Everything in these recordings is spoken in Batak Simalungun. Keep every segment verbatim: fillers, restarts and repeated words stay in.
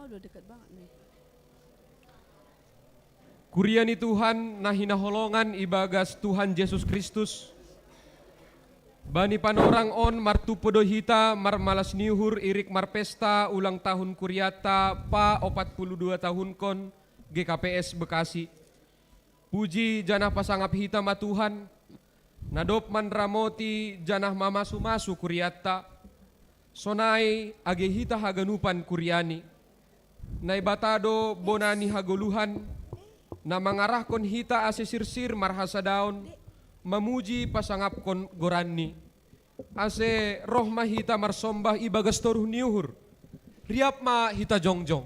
Aduh, dekat banget nih. Kuria ni Tuhan na hinaholongan ibagas Tuhan Jesus Kristus. Bani panorang on martumpu do hita marmalas ni uhur irik marpesta ulang tahun kuriata pa opat puluh dua tahunkon G K P S Bekasi. Puji janah pasangap hita ma Tuhan, na dob manramoti janah mamasu-masu kuriatta, sonai age hita haganupan kuriani. Naibata do bona ni hagoluhan, na mangarahkon hita ase sirsir marhasadaon, mamuji pasangapkon goranni. Ase roh ma hita marsombah ibagas toruh ni uhur. Riap ma hita jongjong.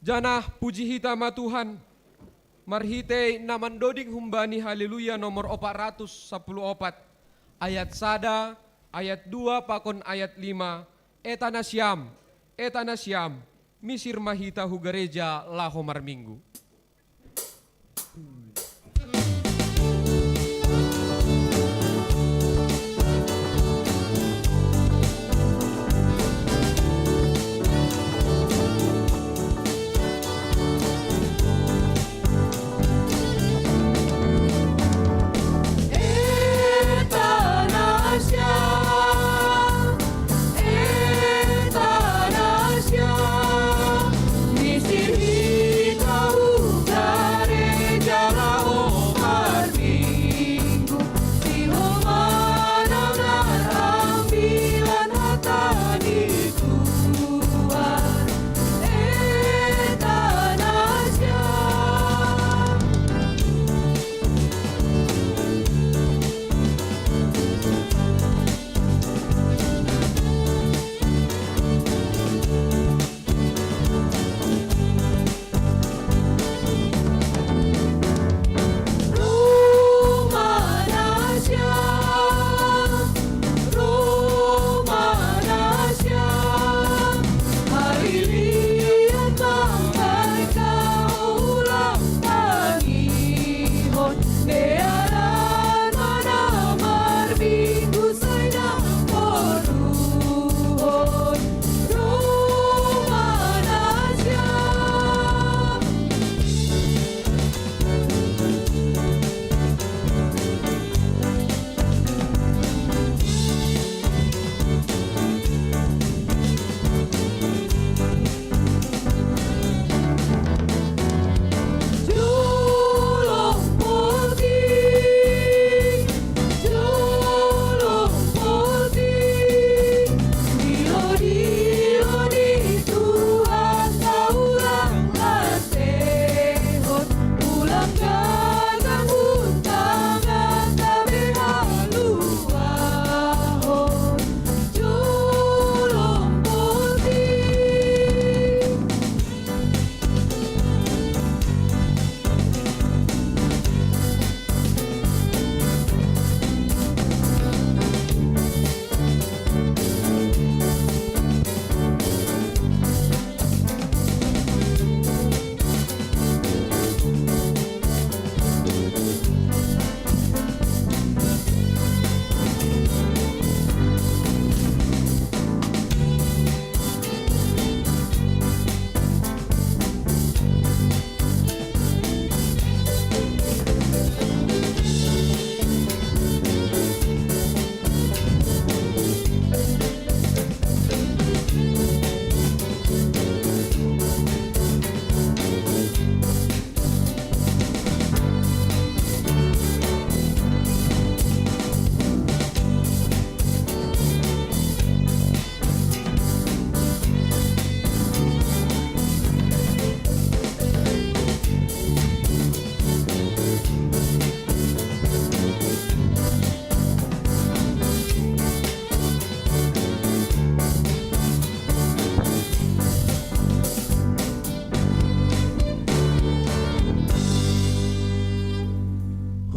Janah puji hita ma Tuhan, marhitei na mandoding humbani Haleluya nomor opat ratus sapuluh opat, ayat sada, ayat dua pakon ayat lima, Eta nasiam, eta nasiam, misir ma hita hu gareja laho marminggu.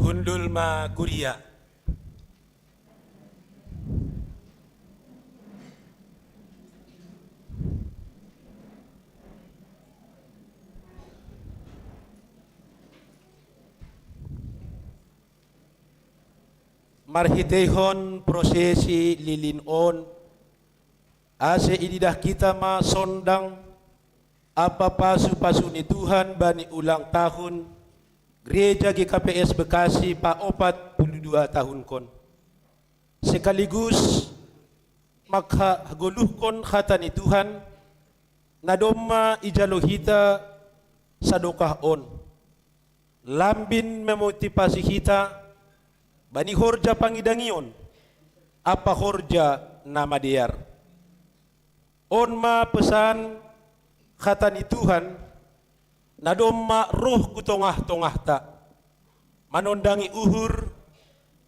Hundul ma kuria. Marhiteihon prosesi lilin on, Ase ididah kita ma sondang ampa pasu-pasu ni Tuhan bani ulang tahun Gereja G K P S Bekasi pa opat puluh dua tahun kon. Sekaligus maghagoluhkon hata ni Tuhan, na domma ijalo hita sadokah on. Lambin memotivasi hita bani horja pangidangion ampa horja na madear. On ma pesan hata ni Tuhan, na domma roh hu tongah-tongahta, manondangi uhur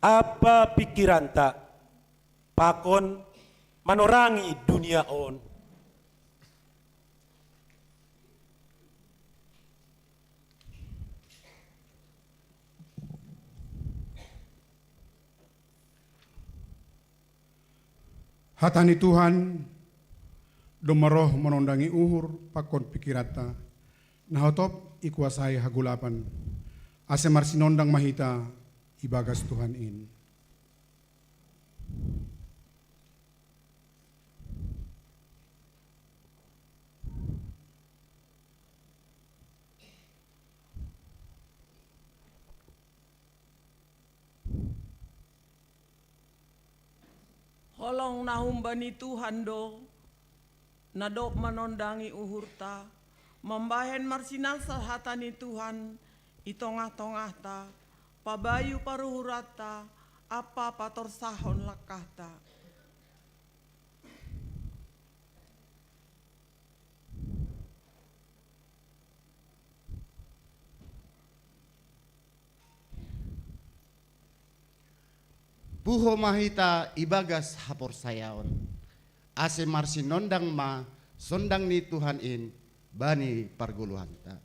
ampa pingkiranta, pakon manorangi dunia on. Hata ni Tuhan, domma roh manondangi uhur pakon pingkiranta, na hotop ikuasai hagolapan, ase marsinondang ma hita ibagas Tuhan in. Holong na humbani Tuhan do, na dob manondangi uhurta, mambahen marsinalsal hata ni Tuhan i tongah-tongahta, pabayu paruhuranta ampa patorsahon langkahta. Puho ma hita ibagas haporsayaon, ase marsinondang ma sondang ni Tuhan in bani pargoluhanta.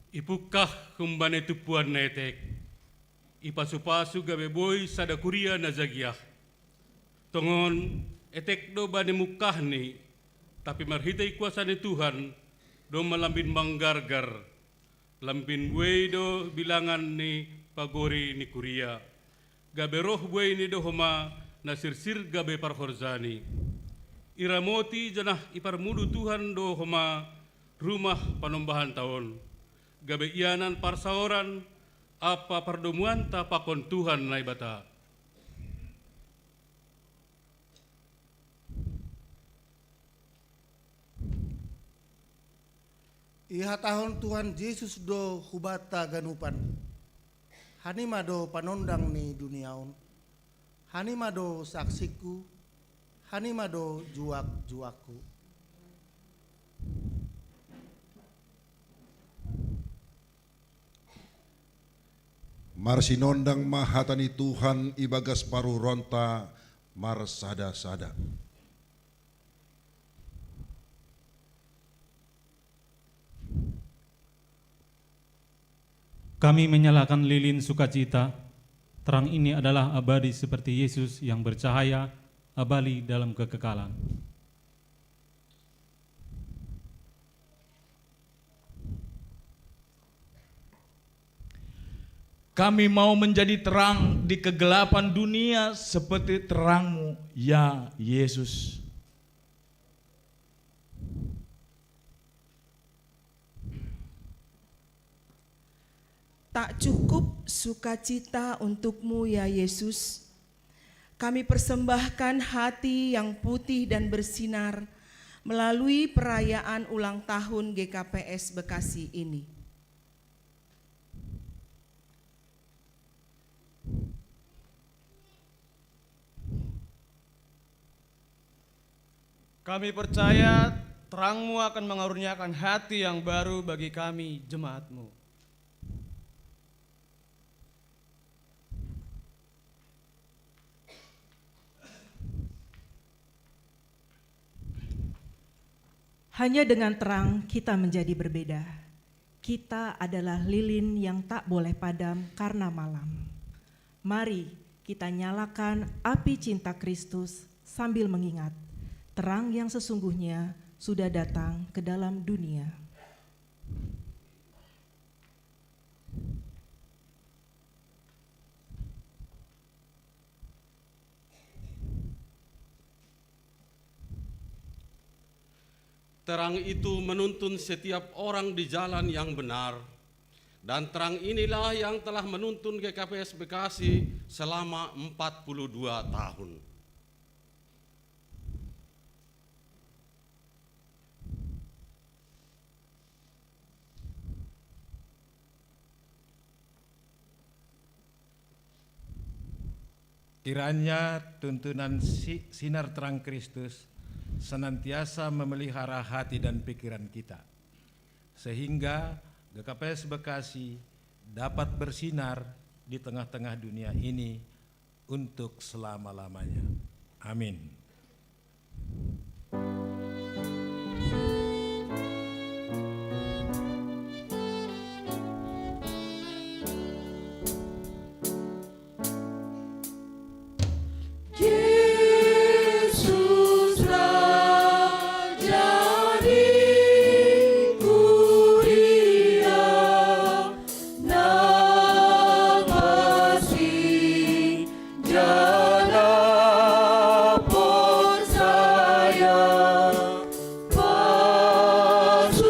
Ipungkah humbani tumpuan na etek, ipasu-pasu gabe boi sada kuria na jagiah. Tongon etek do bani mungkahni, tapi marhitei kuasa ni Tuhan, domma lambin manggargar, lambin buei do bilangan ni pagori ni kuria, gabe roh bueini do homa na sirsir gabe parhorjani. Iramoti janah iparmudu Tuhan do homa rumah panombahanta on, gabe ianan parsaoran ampa pardomuanta pakon Tuhan Naibata. Ihatahon Tuhan Jesus do hubanta ganupan: Hanima do panondang ni dunia on. Hanima do saksingku. Hanima do juak-juakku. Marsinondang ma hata ni Tuhan ibagas paruhuronta marsada-sada. Kami menyalakan lilin sukacita. Terang ini adalah abadi seperti Yesus yang bercahaya abadi dalam kekekalan. Kami mau menjadi terang di kegelapan dunia seperti terang-Mu, ya Yesus. Tak cukup sukacita untuk-Mu, ya Yesus. Kami persembahkan hati yang putih dan bersinar melalui perayaan ulang tahun G K P S Bekasi ini. Kami percaya terang-Mu akan mengaruniakan hati yang baru bagi kami, jemaat-Mu. Hanya dengan terang kita menjadi berbeda. Kita adalah lilin yang tak boleh padam karena malam. Mari kita nyalakan api cinta Kristus sambil mengingat terang yang sesungguhnya sudah datang ke dalam dunia. Terang itu menuntun setiap orang di jalan yang benar, dan terang inilah yang telah menuntun G K P S Bekasi selama empat puluh dua tahun. Kiranya tuntunan si-, sinar terang Kristus senantiasa memelihara hati dan pikiran kita, sehingga G K P S Bekasi dapat bersinar di tengah-tengah dunia ini untuk selama-lamanya. Amin. Yesus Raja di kuria, nang masih jana porsaya. Pasu-pasu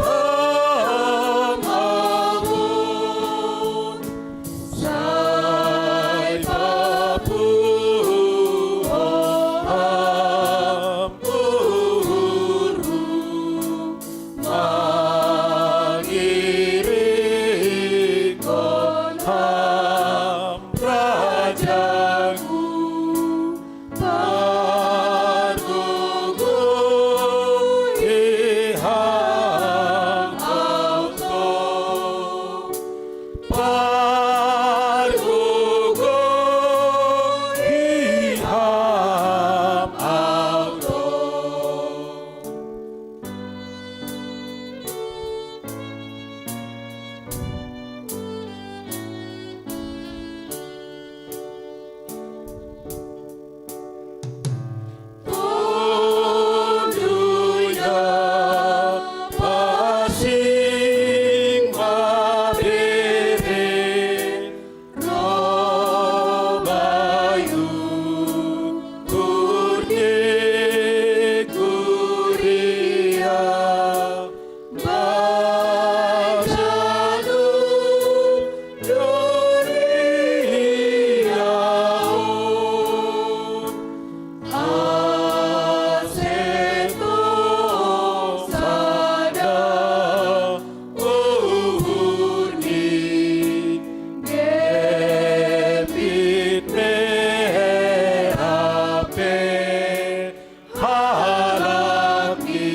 ham awon, sai papuho ham uhurhu, mangirikon ham rajaku. Pargogoi ham auto. Pargogoi ham auto. Tonduyna pasing mabere, Roh Bayu, Kurnie Kuria, Bajalu, Duriaon, Aseto, Sada, Uhurni, Gempit, Merape, Halakni,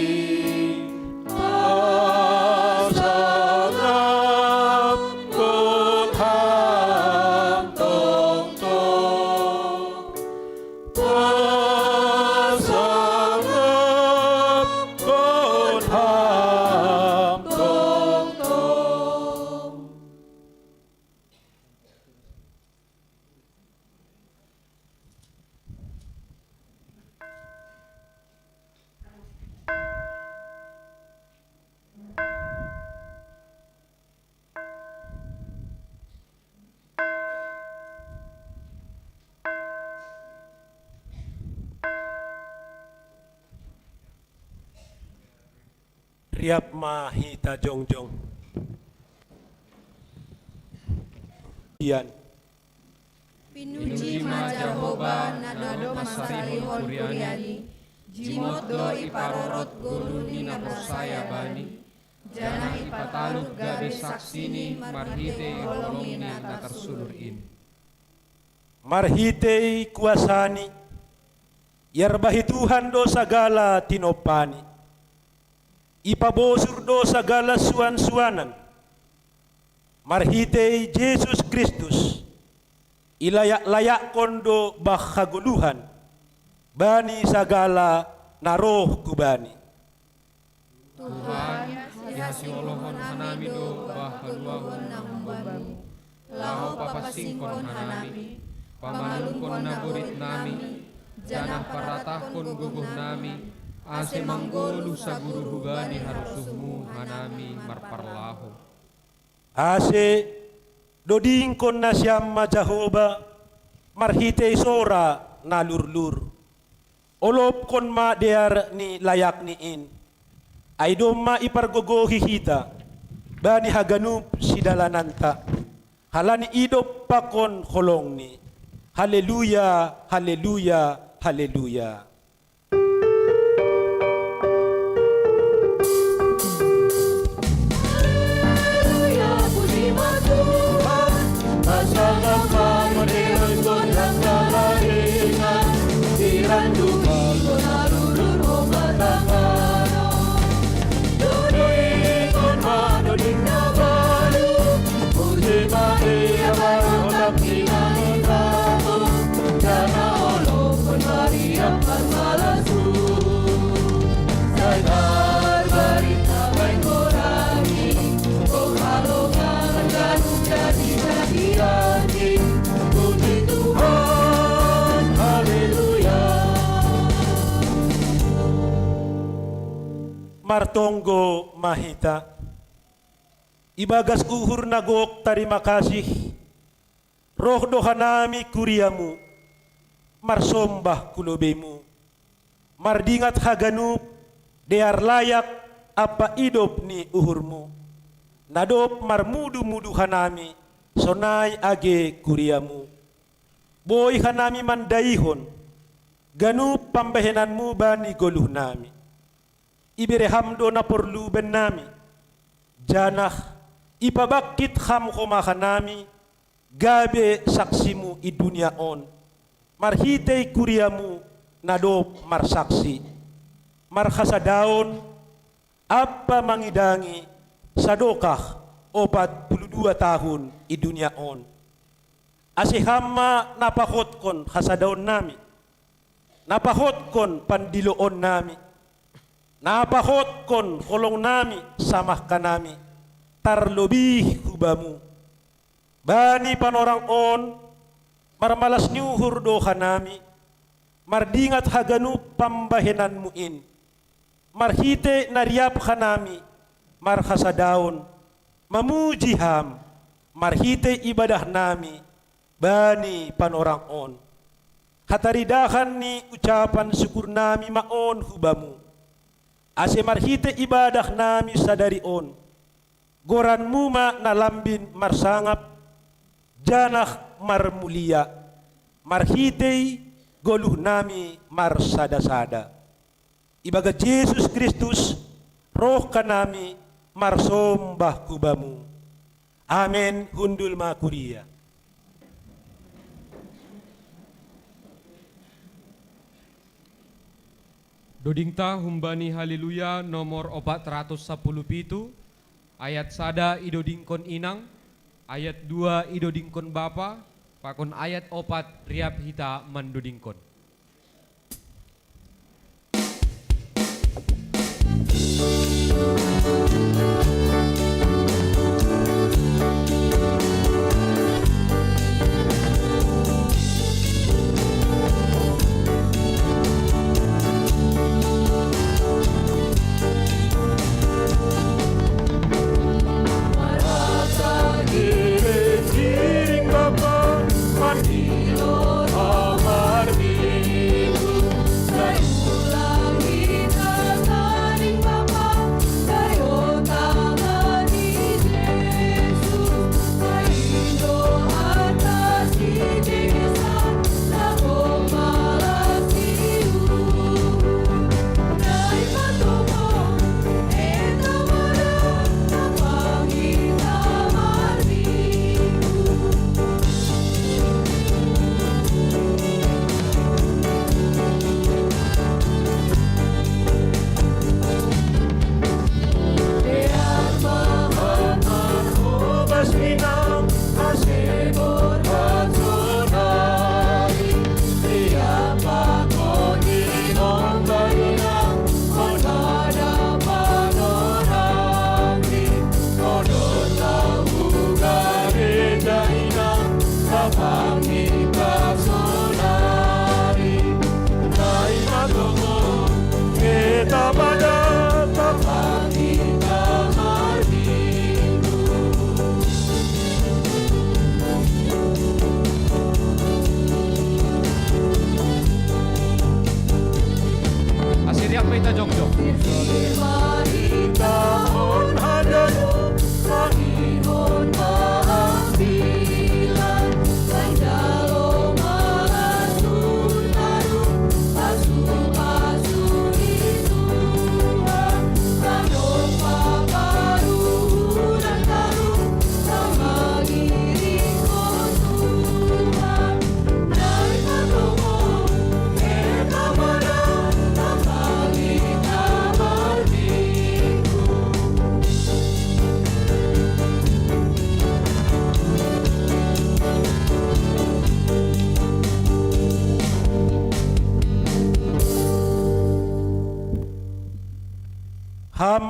Pasangap, Kotham, Tongtong. Pasangap, Kotham, Tongtong. Riap ma hita jongjong. Ian. Pinuji ma Jahowa na dob mansarihon kuriani, jimot do iparorot goluh ni na porsaya Bani, janah ipatalup gabe saksi-Ni marhitei holong-Ni na tarsulur in. Marhitei kuasa-Ni, iarbahi Tuhan do sagala tinompa-Ni. Ipabosur do sagala suan-suanan marhitei Jesus Kristus, ilayak-layakkon do bah hagoluhan bani sagala na roh hu Bani. Tuhan, ihasiholohon hanami do bah haluahon na humbani, laho papansingkon hanami, pamalumkon naborit nami, janah paratahkon gogoh nami, ase manggoluh saguru hubani harosuh-Mu hanami marparlahou. Ase dodingkon nasiam ma Jahowa marhitei sora na lurlur. Olopkon ma dear ni layakni in. Ai domma ipargogohi hita bani haganup sidalananta. Halani idop pakon holongni. Haleluya, haleluya, haleluya. Martonggo ma hita. Ibagas uhur na gok tarima kasih, roh do hanami kuriamu, marsombah ku lobeimu, mardingat haganup dear layak ampa idop ni uhurmu, na dob marmudu-mudu hanami sonai age kuriamu. Boi hanami mandaihon ganup pambahenanmu bani goluhnami. Ibere ham do na porlu bennami, janah ipabangkit ham homa hanami gabe saksimu i dunia on, marhitei kuriamu na dob marsaksi, marhasadaon ampa mangidangi sadokah opat puluh dua tahun i dunia on. Ase ham ma na pahotkon hasadaonnami, na pahotkon pandiloonnami, na pahotkon holongnami samah hanami, tarlobih hu bamu. Bani panorang on, marmalas ni uhur do hanami, mardingat haganup pambahenanmu in, marhitei na riap hanami marhasadaon, mamuji ham marhitei ibadahnami bani panorang on. Hataridahan ni ucapan sukurnami ma on hu bamu, ase marhitei ibadahnami sadari on, goranmu ma na lambin marsangap, janah marmulia, marhitei goluhnami marsada-sada. Ibagas Jesus Kristus, roh hanami marsombah hu bamu. Amen. Hundul ma kuria. Dodingta humbani Haleluya nomor opat ratus sapuluh pitu, ayat sada idodingkon inang, ayat dua idodingkon bapa, pakon ayat opat riap hita mandodingkon.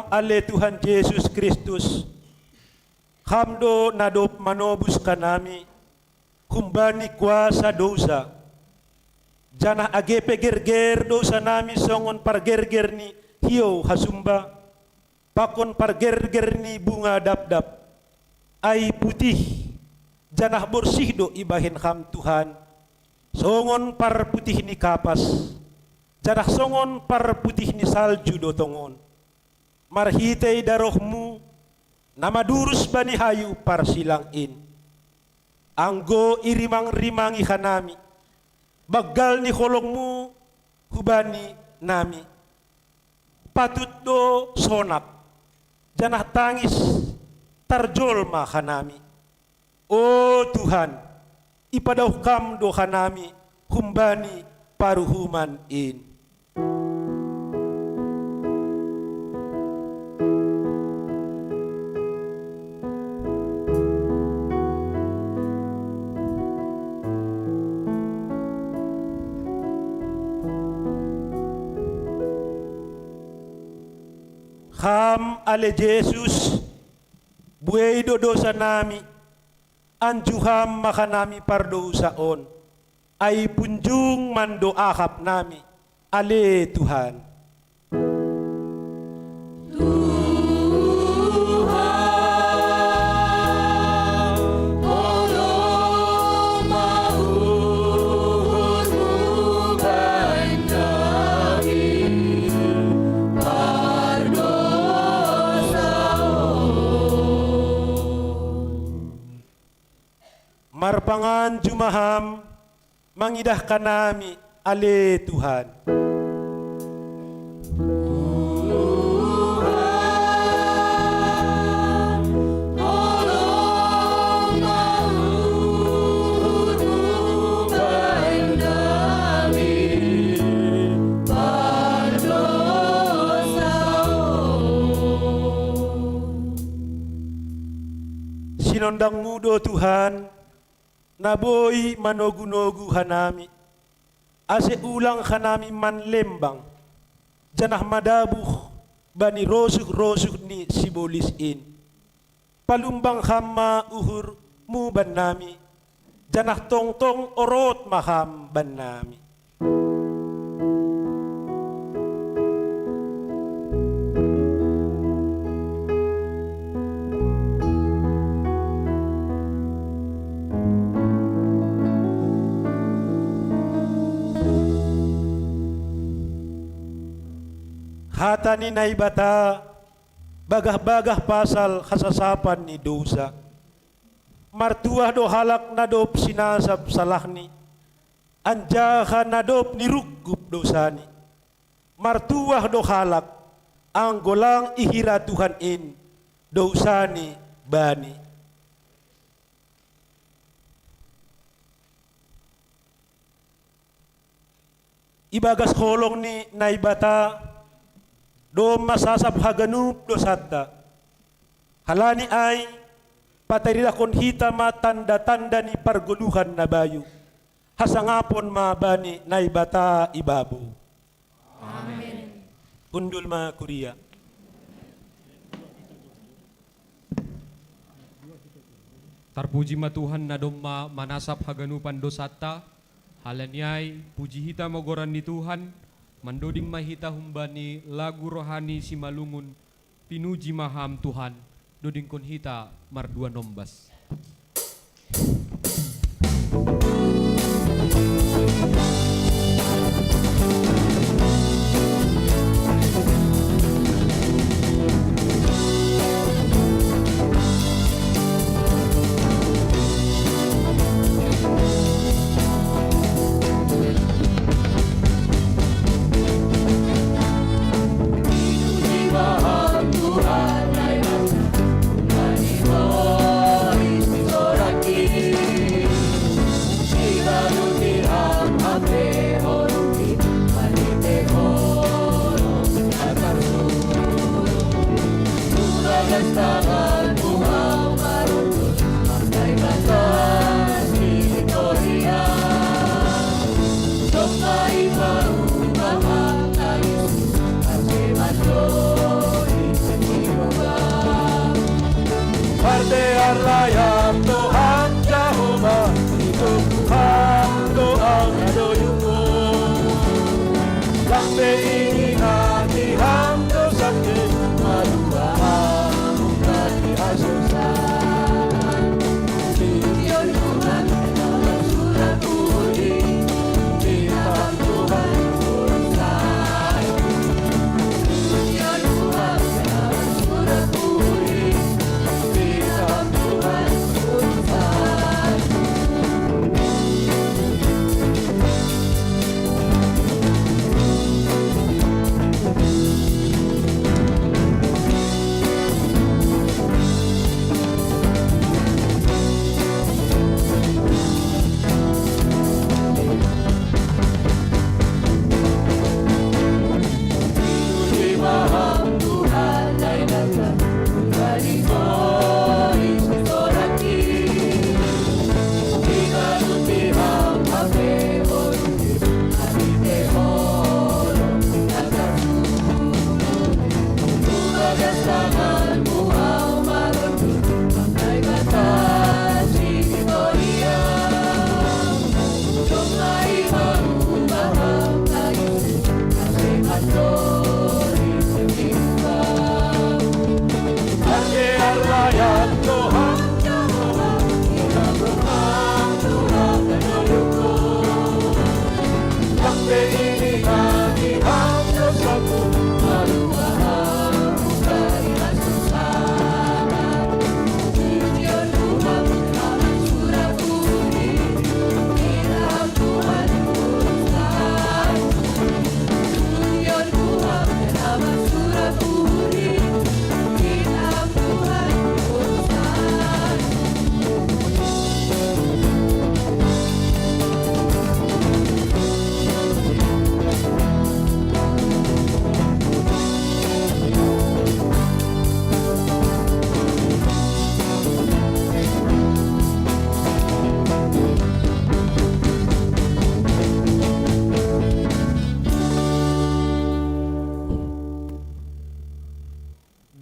Ale Tuhan Jesus Kristus, Ham do na dob manobus hanami humbani kuasa dousa, janah age pe gerger dousanami songon pargerger ni hiou hasumba, pakon pargerger ni bunga dapdap, ai putih, janah borsih do ibahen Ham Tuhan, songon parputih ni kapas, janah songon parputih ni salju do tongon. Marhitei daroh-Mu, na madurus bani hayu parsilang in. Anggo irimang-rimangi hanami banggal ni holong-Mu hubani nami, patut do sonap, janah tangis tarjolma hanami. O Tuhan, ipadaoh Ham do hanami humbani paruhuman in. Ham ale Jesus, buei do dousanami, anju Ham ma hanami pardousa on, ai punjung ma do ahap nami, ale Tuhan. Tuhan, holong ma uhur-Mu bani nami pardousa on. Marpanganju ma Ham, mangidah hanami, ale Tuhan. Sinondang-Mu do Tuhan, na boi manogu-nogu hanami, ase ulang hanami manlembang, janah madabuh bani rosuh-rosuh ni sibolis in. Palumbang Ham ma uhur-Mu bannami, janah tongtong orot ma Ham bannami. Hata ni Naibata bagah-bagah pasal hasasapan ni dousa. Martuah do halak na dob sinasap salahni, anjaha na dob nirungkub dousani. Martuah do halak, anggo lang ihira Tuhan in dousani bani. Ibagas holong ni Naibata, domma sasap haganup dousanta. Halani ai, pataridahkon hita ma tanda-tanda ni pargoluhan na bayu. Hasangapon ma bani Naibata ibabo. Amen. Hundul ma kuria. Tarpuji ma Tuhan na domma manasap haganupan dousanta. Halani ai, puji hita ma goran ni Tuhan. Mandoding ma hita humbani lagu rohani Simalungun, Pinuji ma Ham Tuhan. Dodingkon hita mardua nombas. Ardear layam Tuhan Jahowa, itu Tuhan doa na doyuko. Lampe ini hati ham dosa ke, malua amu dari asosa.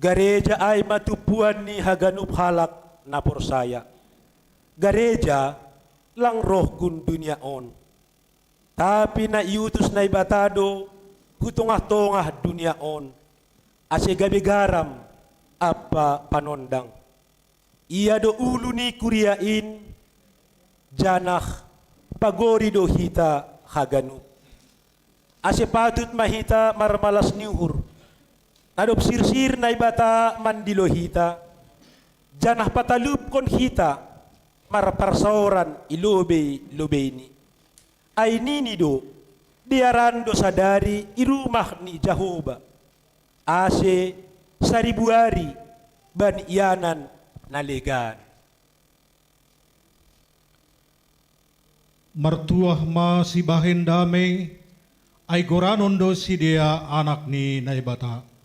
Gareja ai ma tumpuan ni haganup halak na porsaya. Gareja lang roh gun dunia on, tapi na iutus Naibata do hu tongah-tongah dunia on, ase gabe garam ampa panondang. Ia do ulu ni kuria in, janah pagori do hita haganup. Ase patut ma hita marmalas ni uhur, na dob sirsir Naibata mandilo hita, janah patalupkon hita marparsaoran i lobei-lobeiNi. Ai nini do, dearan do sadari i rumah ni Jahowa, ase saribu ari bani ianan na legan. Martuah ma sibahen damei, ai goranon do sidea anak ni Naibata.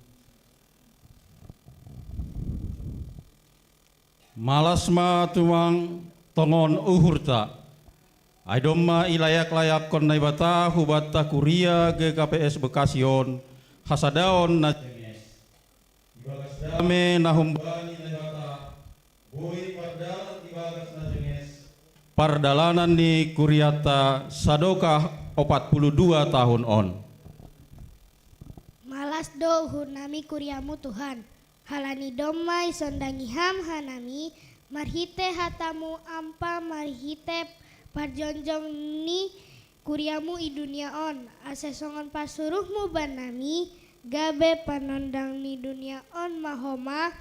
Malas ma tumang tongon uhurta, ai domma ilayak-layakkon Naibata hubanta kuria G K P S Bekasi on hasadaon na jenges. Ibagas dame na humbani Naibata, boi pardalan ibagas na jenges pardalanan ni kurianta sadokah ompat puluh dua tahun on. Malas do uhurnami kuriaMu, Tuhan, halani domma isondangi Ham hanami marhitei hataMu ampa marhitei parjongjong ni kuriaMu i dunia on, ase songon parsuruhMu bannami, gabe panondang ni dunia on ma homa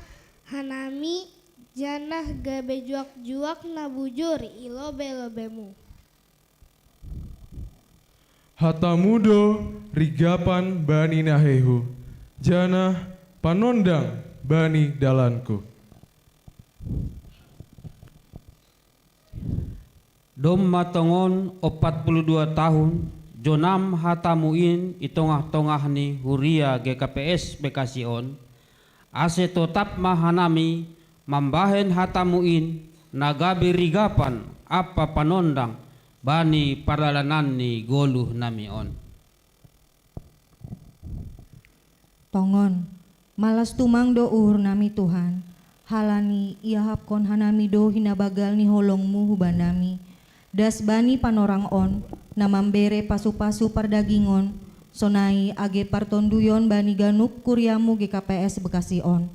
hanami, janah gabe juak-juak na bujur i lobei-lobeiMu. HataMu do rigapan bani na heho, janah panondang bani dalanku. Domma tongon ompat puluh dua tahun jonam hataMu in i tongah-tongah ni huria G K P S Bekasi on, ase totap ma hanami mambahen hataMu in, na gabe rigapan ampa panondang bani pardalanan ni goluhnami on. Tongon, malas tumang do uhurnami, Tuhan, Halani iahapkon hanami do hinabagal ni holongmu hubanami, das bani panorang on, na mambere pasu-pasu pardagingon, sonai age partonduyon bani ganup kuriamu G K P S Bekasi on.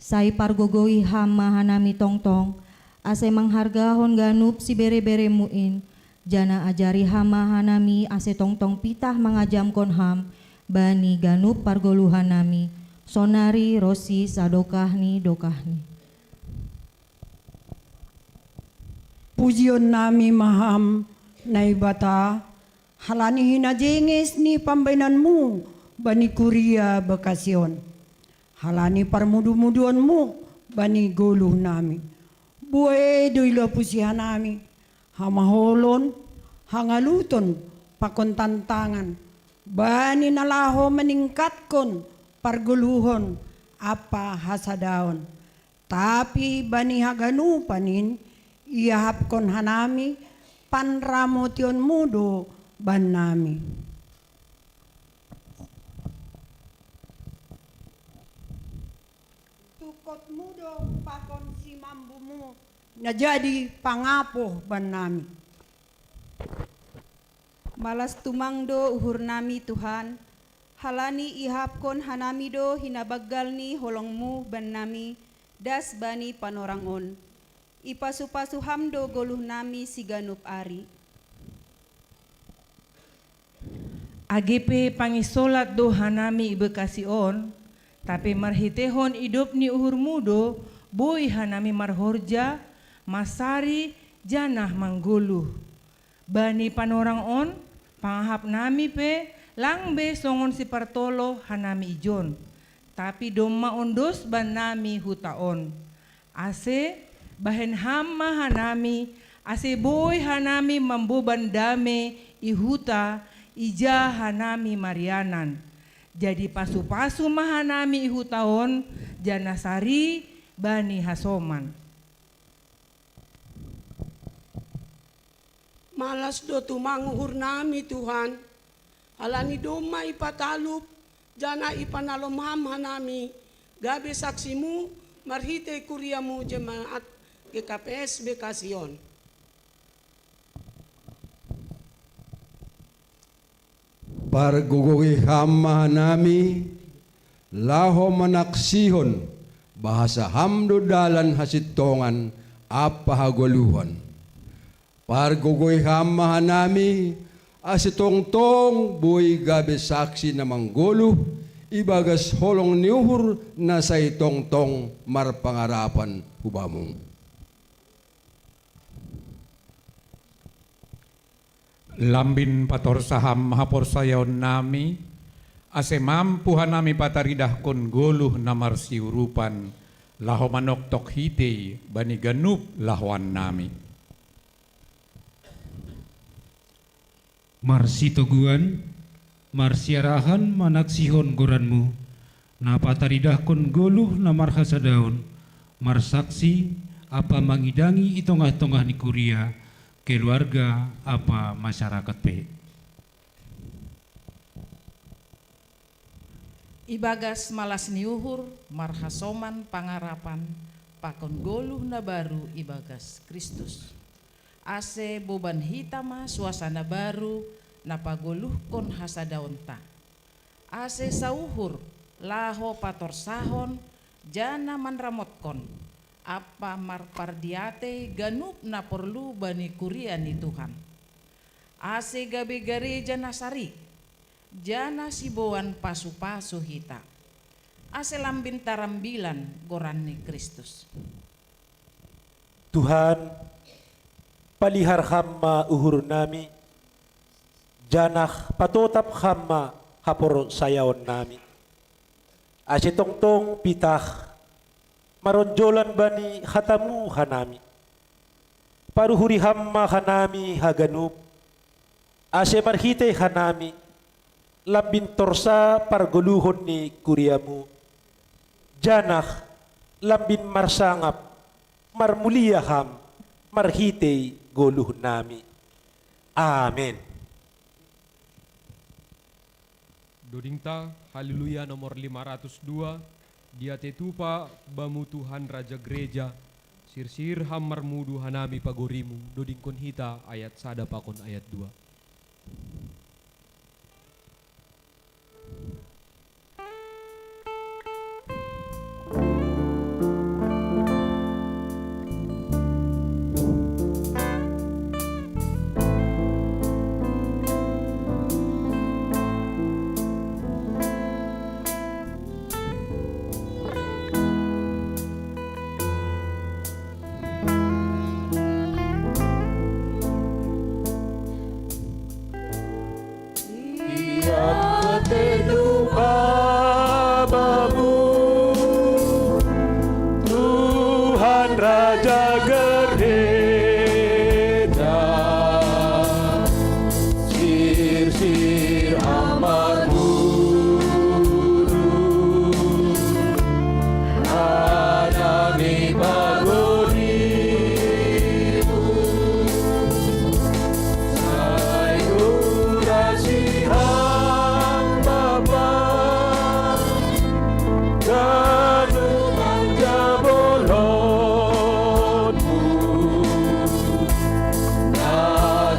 Sai pargogoi ham ma hanami tongtong, ase manghargahon ganup sibere-beremu in, janah ajari ham ma hanami ase tongtong pitah mangajamkon ham bani ganup pargoluhannami, sonari ronsi sadokah ni dokahni. Pujion nami ma Ham, Naibata, halani hinajenges ni pambahenanmu bani kuria Bekasi on, halani parmudu-muduonmu bani goluh nami. Buei do ilopusi hanami hamaholon, hangaluton pakon tantangan, bani na laho maningkatkon pargoluhon ampa hasadaon. Tapi bani haganupan in, iahapkon hanami panramotionmu do bannami. Tungkotmu do pakon simambumu na jadi pangapoh bannami. Malas tumang do uhurnami, Tuhan, halani iahapkon hanami do hinabanggal ni holongmu bannami, das bani panorang on. Ipasu-pasu Ham do goluhnami siganup ari. Age pe pangisolat do hanami i Bekasi on, tapi marhiteihon idop ni uhurmu do boi hanami marhorja, mansari, janah manggoluh. Bani panorang on, pangahapnami pe lang be songon sipartoloh hanami ijon, tapi domma ondos bannami huta on. Ase bahen Ham ma hanami, ase boi hanami mamboban dame i huta ija hanami marianan. Jadi pasu-pasu ma hanami i huta on, janah sari bani hasoman. Malas do tumang uhurnami, Tuhan, halani domma ipatalup janah ipanalom Ham hanami gabe saksimu marhitei kuriamu jemaat G K P S Bekasi on. Pargogoi Ham ma hanami, laho manaksihon bahasa Ham do dalan hasintongan ampa hagoluhon. Pargogoi Ham ma hanami, ase tongtong boi gabe saksi na manggoluh ibagas holong ni uhur na sai tongtong marpangarapan hu Bamu. Lambin patorsa Ham haporsayaonnami, ase mampu hanami pataridahkon goluh na marsiurupan, laho manoktok hitei bani ganup lahoannami. Marsitoguan, marsiarahan manaksihon goranmu, na pataridahkon goluh na marhasadaon, marsaksi ampa mangidangi i tongah-tongah ni kuria, keluarga ampa masarakat pe. Ibagas malas ni uhur marhasoman pangarapan pakon goluh na baru ibagas Kristus. Ase boban hita ma suasana baru na pagoluhkon hasadaonta. Ase sauhur laho patorsahon janah manramotkon ampa marpardiatei ganup na porlu bani kuria ni Tuhan. Ase gabe gareja na sari, janah siboan pasu-pasu hita. Ase lambin tarambilan goran ni Kristus. Tuhan, palihar Ham ma uhurnami, janah patotap Ham ma haporsayaonnami. Ase tongtong pitah maronjolan bani hatamu hanami. Paruhuri Ham ma hanami haganup, ase marhitei hanami, lambin torsa pargoluhon ni kuriamu, janah lambin marsangap, marmulia Ham, marhitei goluhnami. Amen. Dodingta, Haleluya nomor lima ratus dua, Diatei tupa Bamu Tuhan Raja Gereja, sirsir ham marmudu hanami pagorimu, dodingkon hita ayat sada pakon ayat dua. Ia teduh Babamu, Tuhan Raja Gereja, sirsir amar buru, anami pagorimu. Sai kurasi ham Bapa, ganup jabolonmu, na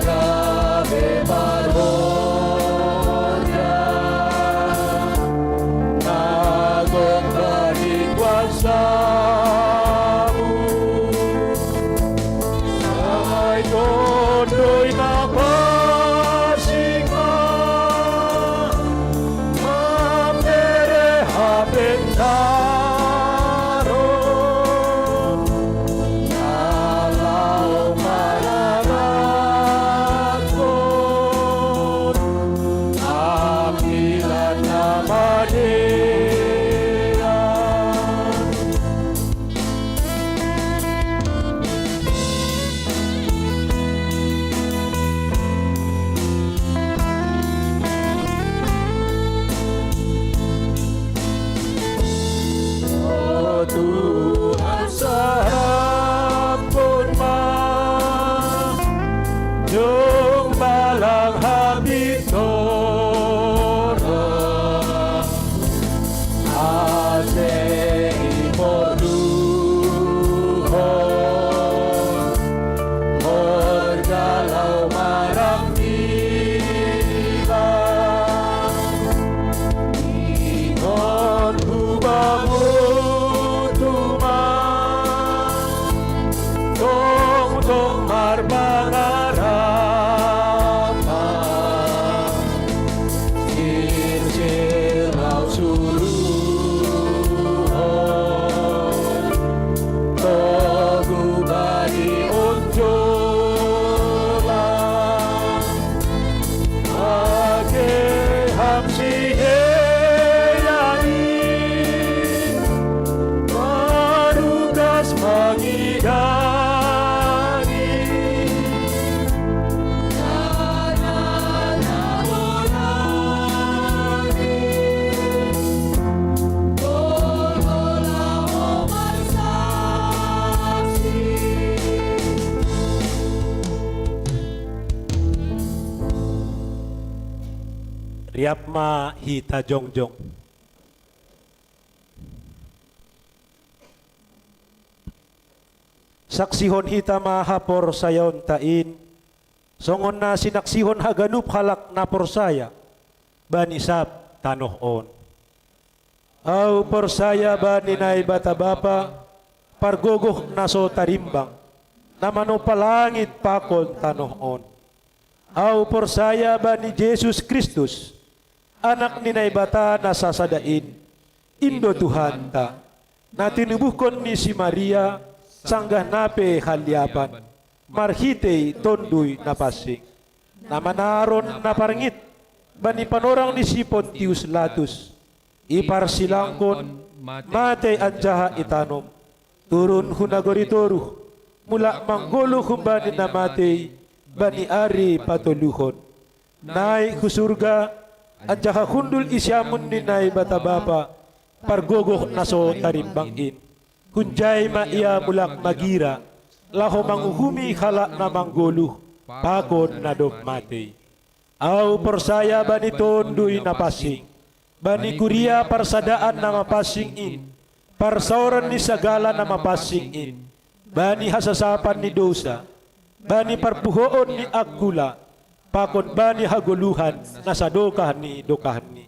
gabe marhorja, na gok bani kuasamu. Sai tondoi na pansing ma, mambere hapentaron, na laho mararatkon ambilan na madear. O Tuhan, sahaphon ma jumbalang hapintoron, ase iporluhon horja laho maranggilan. Ingot hu Bamu tumang, tongtong marpangarapan, sirsir laho suruhon, togu bani onjolan, age ham sihea i marugas mangidangi. Riap ma hita jongjong. Saksihon hita ma haporsayaonta in, songon na sinaksihon haganup halak na porsaya bani sab tanoh on. Ahu porsaya bani Naibata Bapa, pargogoh na so tarimbang, na manompa langit pakon tanoh on. Ahu porsaya bani Jesus Kristus, Anak ni Naibata na sasada in, in do Tuhanta, na tinubuhkon ni si Maria, sanggah na pe haliapan, marhitei Tonduy Napansing, na manaron na parngit bani panorang ni si Pontius Latus, iparsilangkon, matei anjaha itanom, turun hu nagori toruh, mulak manggoluh humbani na matei bani ari patoluhon, naik hu surga, anjaha hundul i siamun ni Naibata Bapa, pargogoh na so tarimbang in. Hunjai ma ia mulak magira, laho manguhumi halak na manggoluh pakon na dob matei. Ahu porsaya bani Tonduy Napansing, bani kuria parsadaan na mapansing in, Parsaoran ni sagala na mapansing in, bani hasasapan ni dosa, bani parpuhoon ni angkula, pakon bani hagoluhan na sadokah ni dokahni.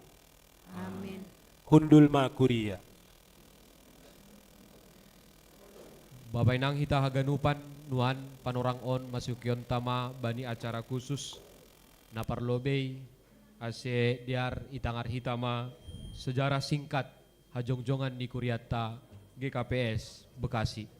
Amin. Hundul ma kuria. Babainang hita haganupan nuan panorang on masukionta ma bani acara khusus na parlobei ase diar itangar hita ma sejarah singkat hajongjongan ni kuriatta G K P S Bekasi.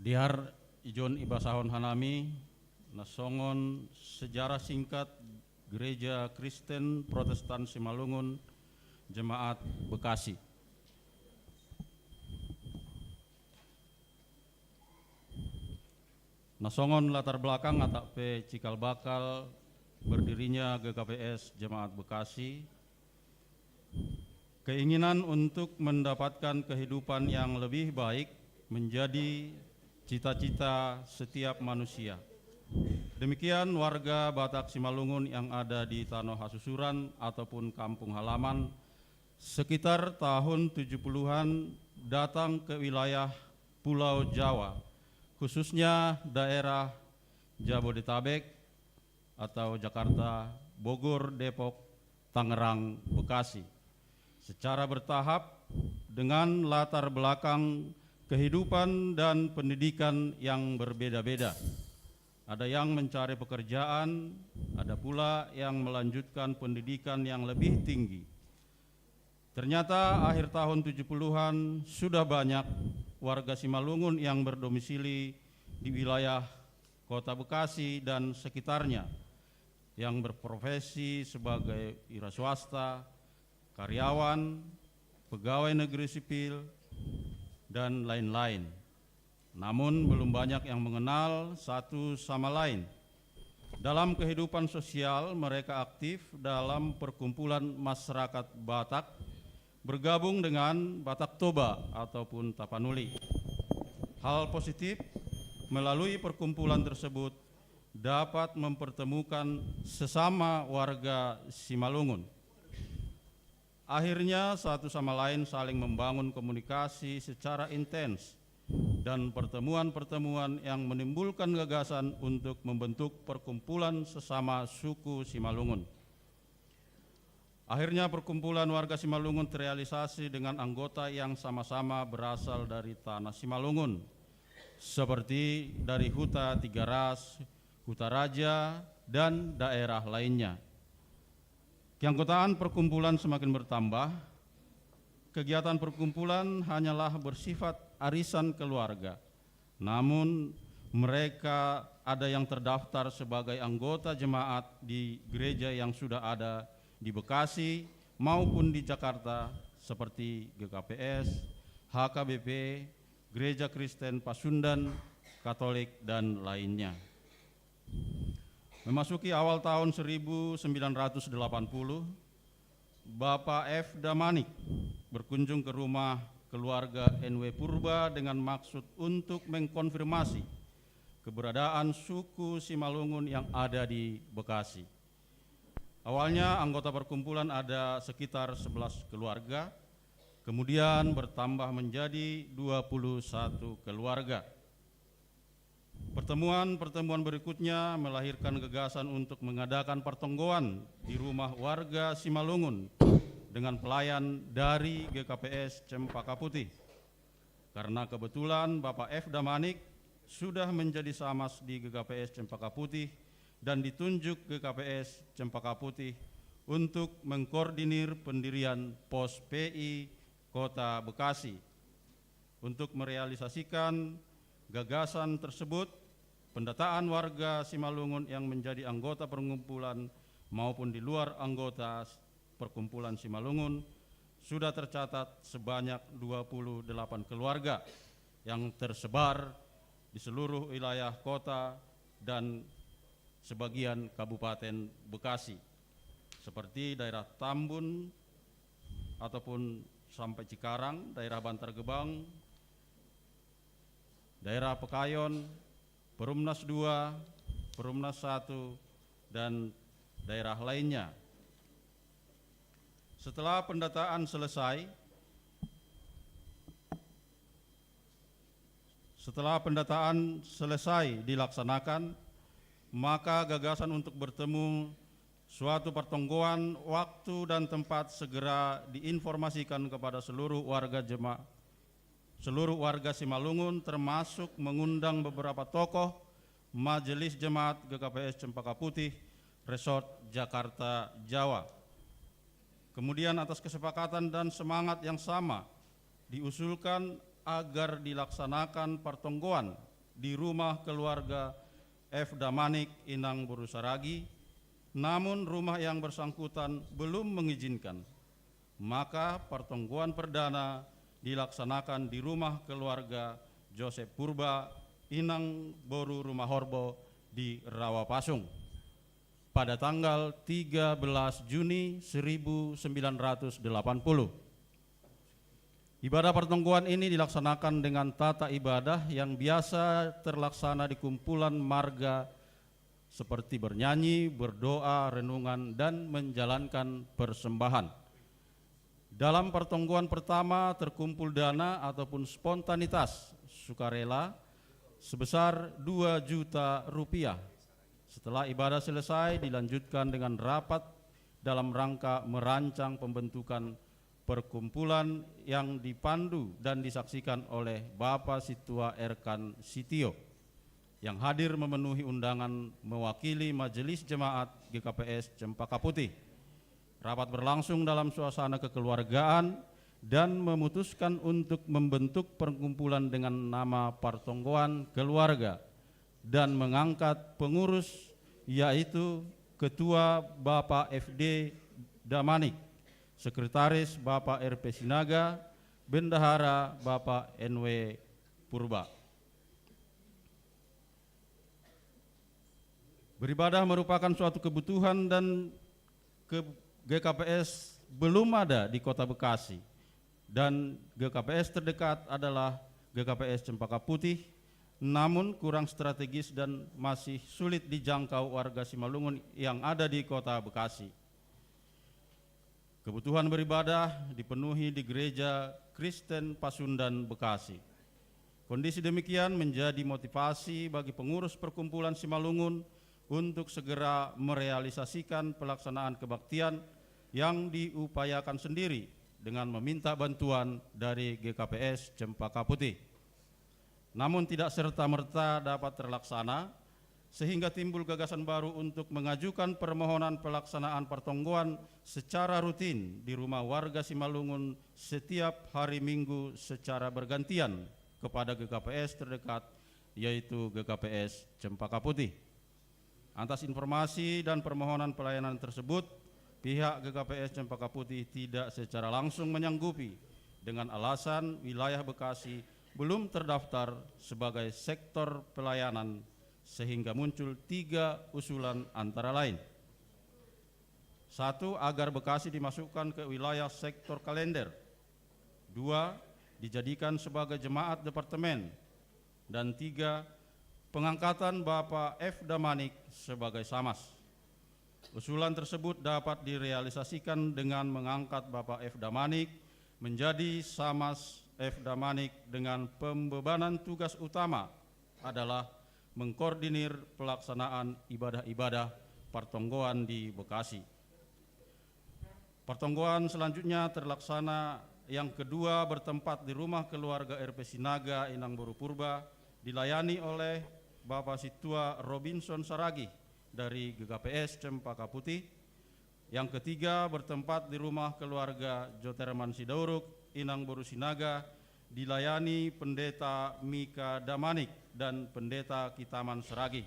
Diar ijon ibasahon hanami na songon sejarah singkat Gereja Kristen Protestan Simalungun Jemaat Bekasi. Na songon latar belakang atap pe cikal bakal berdirinya G K P S Jemaat Bekasi, keinginan untuk mendapatkan kehidupan yang lebih baik menjadi cita-cita setiap manusia. Demikian warga Batak Simalungun yang ada di Tanoh Hasusuran ataupun kampung halaman sekitar tahun tujuh puluhan datang ke wilayah Pulau Jawa, khususnya daerah Jabodetabek atau Jakarta, Bogor, Depok, Tangerang, Bekasi, secara bertahap dengan latar belakang kehidupan dan pendidikan yang berbeda-beda. Ada yang mencari pekerjaan, ada pula yang melanjutkan pendidikan yang lebih tinggi. Ternyata akhir tahun tujuh puluhan sudah banyak warga Simalungun yang berdomisili di wilayah Kota Bekasi dan sekitarnya yang berprofesi sebagai wira swasta, karyawan, pegawai negeri sipil, dan lain-lain. Namun belum banyak yang mengenal satu sama lain. Dalam kehidupan sosial, mereka aktif dalam perkumpulan masyarakat Batak, bergabung dengan Batak Toba ataupun Tapanuli. Hal positif, melalui perkumpulan tersebut dapat mempertemukan sesama warga Simalungun. Akhirnya satu sama lain saling membangun komunikasi secara intens dan pertemuan-pertemuan yang menimbulkan gagasan untuk membentuk perkumpulan sesama suku Simalungun. Akhirnya perkumpulan warga Simalungun terrealisasi dengan anggota yang sama-sama berasal dari tanah Simalungun, seperti dari Huta Tiga Ras, Huta Raja, dan daerah lainnya. Keanggotaan perkumpulan semakin bertambah. Kegiatan perkumpulan hanyalah bersifat arisan keluarga. Namun, mereka ada yang terdaftar sebagai anggota jemaat di gereja yang sudah ada di Bekasi maupun di Jakarta, seperti G K P S, H K B P, Gereja Kristen Pasundan, Katolik, dan lainnya. Memasuki awal tahun seribu sembilan ratus delapan puluh, Bapak F. Damanik berkunjung ke rumah keluarga N W Purba dengan maksud untuk mengkonfirmasi keberadaan suku Simalungun yang ada di Bekasi. Awalnya anggota perkumpulan ada sekitar sebelas keluarga, kemudian bertambah menjadi dua puluh satu keluarga. Pertemuan-pertemuan berikutnya melahirkan gagasan untuk mengadakan pertonggoan di rumah warga Simalungun dengan pelayan dari G K P S Cempaka Putih. Karena kebetulan Bapak F. Damanik sudah menjadi samas di G K P S Cempaka Putih dan ditunjuk G K P S Cempaka Putih untuk mengkoordinir pendirian Pos P I Kota Bekasi. Untuk merealisasikan gagasan tersebut, pendataan warga Simalungun yang menjadi anggota perkumpulan maupun di luar anggota perkumpulan Simalungun sudah tercatat sebanyak dua puluh delapan keluarga yang tersebar di seluruh wilayah kota dan sebagian Kabupaten Bekasi, seperti daerah Tambun, ataupun sampai Cikarang, daerah Bantar Gebang, daerah Pekayon, Perumnas dua, Perumnas satu, dan daerah lainnya. Setelah pendataan selesai, setelah pendataan selesai dilaksanakan, maka gagasan untuk bertemu suatu pertonggoan waktu dan tempat segera diinformasikan kepada seluruh warga jema-, seluruh warga Simalungun, termasuk mengundang beberapa tokoh Majelis Jemaat G K P S Cempaka Putih, Resort Jakarta, Jawa. Kemudian, atas kesepakatan dan semangat yang sama, diusulkan agar dilaksanakan pertonggoan di rumah keluarga F Damanik, Inang Boru Saragi, namun rumah yang bersangkutan belum mengizinkan. Maka pertonggoan perdana dilaksanakan di rumah keluarga Joseph Purba, Inang Boru Rumahorbo, di Rawapasung, pada tanggal tiga belas Juni seribu sembilan ratus delapan puluh. Ibadah pertonggoan ini dilaksanakan dengan tata ibadah yang biasa terlaksana di kumpulan marga, seperti bernyanyi, berdoa, renungan, dan menjalankan persembahan. Dalam pertonggoan pertama, terkumpul dana ataupun spontanitas sukarela sebesar dua juta rupiah. Setelah ibadah selesai, dilanjutkan dengan rapat dalam rangka merancang pembentukan perkumpulan yang dipandu dan disaksikan oleh Bapak Situa Erkan Sitio, yang hadir memenuhi undangan mewakili Majelis Jemaat G K P S Cempaka Putih. Rapat berlangsung dalam suasana kekeluargaan dan memutuskan untuk membentuk perkumpulan dengan nama Partonggoan Keluarga dan mengangkat pengurus, yaitu Ketua Bapak F D Damanik, Sekretaris Bapak R P Sinaga, Bendahara Bapak N W Purba. Beribadah merupakan suatu kebutuhan dan ke G K P S belum ada di Kota Bekasi, dan G K P S terdekat adalah G K P S Cempaka Putih, namun kurang strategis dan masih sulit dijangkau warga Simalungun yang ada di Kota Bekasi. Kebutuhan beribadah dipenuhi di Gereja Kristen Pasundan, Bekasi. Kondisi demikian menjadi motivasi bagi pengurus perkumpulan Simalungun untuk segera merealisasikan pelaksanaan kebaktian yang diupayakan sendiri dengan meminta bantuan dari G K P S Cempaka Putih. Namun, tidak serta-merta dapat terlaksana, sehingga timbul gagasan baru untuk mengajukan permohonan pelaksanaan pertonggoan secara rutin di rumah warga Simalungun setiap hari Minggu secara bergantian kepada G K P S terdekat, yaitu G K P S Cempaka Putih. Atas informasi dan permohonan pelayanan tersebut, pihak G K P S Cempaka Putih tidak secara langsung menyanggupi dengan alasan wilayah Bekasi belum terdaftar sebagai sektor pelayanan, sehingga muncul tiga usulan, antara lain: satu, agar Bekasi dimasukkan ke wilayah sektor kalender. Dua, dijadikan sebagai jemaat departemen. Dan tiga, pengangkatan Bapak F Damanik sebagai Samas. Usulan tersebut dapat direalisasikan dengan mengangkat Bapak F Damanik menjadi Samas F Damanik, dengan pembebanan tugas utama adalah mengkoordinir pelaksanaan ibadah-ibadah pertonggoan di Bekasi. Pertonggoan selanjutnya terlaksana yang kedua bertempat di rumah keluarga R P Sinaga, Inang Boru Purba, dilayani oleh Bapak Situa Robinson Saragih dari G K P S Cempaka Putih. Yang ketiga bertempat di rumah keluarga Joterman Sidauruk, Inang Boru Sinaga, dilayani Pendeta Mika Damanik dan Pendeta Kitaman Saragih.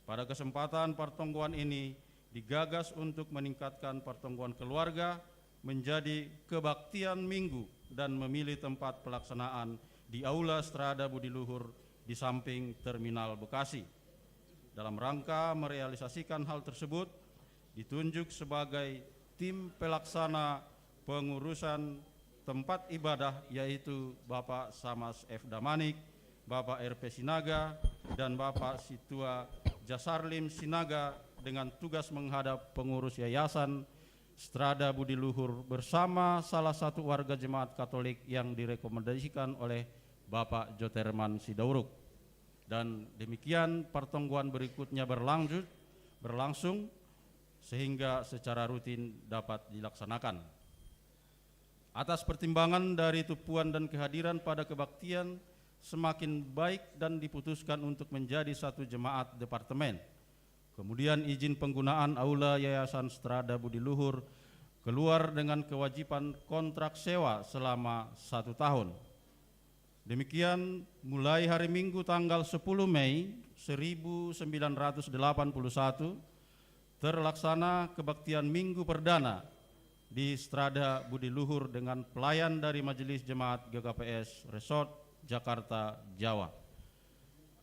Pada kesempatan pertonggoan ini, digagas untuk meningkatkan pertonggoan keluarga menjadi kebaktian Minggu dan memilih tempat pelaksanaan di Aula Strada Budi Luhur di samping Terminal Bekasi. Dalam rangka merealisasikan hal tersebut, ditunjuk sebagai tim pelaksana pengurusan tempat ibadah, yaitu Bapak Samas F. Damanik, Bapak R P Sinaga, dan Bapak Situa Jasarlim Sinaga, dengan tugas menghadap pengurus Yayasan Strada Budi Luhur bersama salah satu warga jemaat Katolik yang direkomendasikan oleh Bapak Joterman Sidauruk. Dan demikian pertemuan berikutnya berlanjut, berlangsung, sehingga secara rutin dapat dilaksanakan. Atas pertimbangan dari tupuan dan kehadiran pada kebaktian semakin baik dan diputuskan untuk menjadi satu jemaat departemen. Kemudian izin penggunaan aula Yayasan Strada Budi Luhur keluar dengan kewajiban kontrak sewa selama satu tahun. Demikian, mulai hari Minggu tanggal sepuluh Mei seribu sembilan ratus delapan puluh satu, terlaksana kebaktian Minggu perdana di Strada Budi Luhur dengan pelayan dari Majelis Jemaat G K P S Resort Jakarta, Jawa.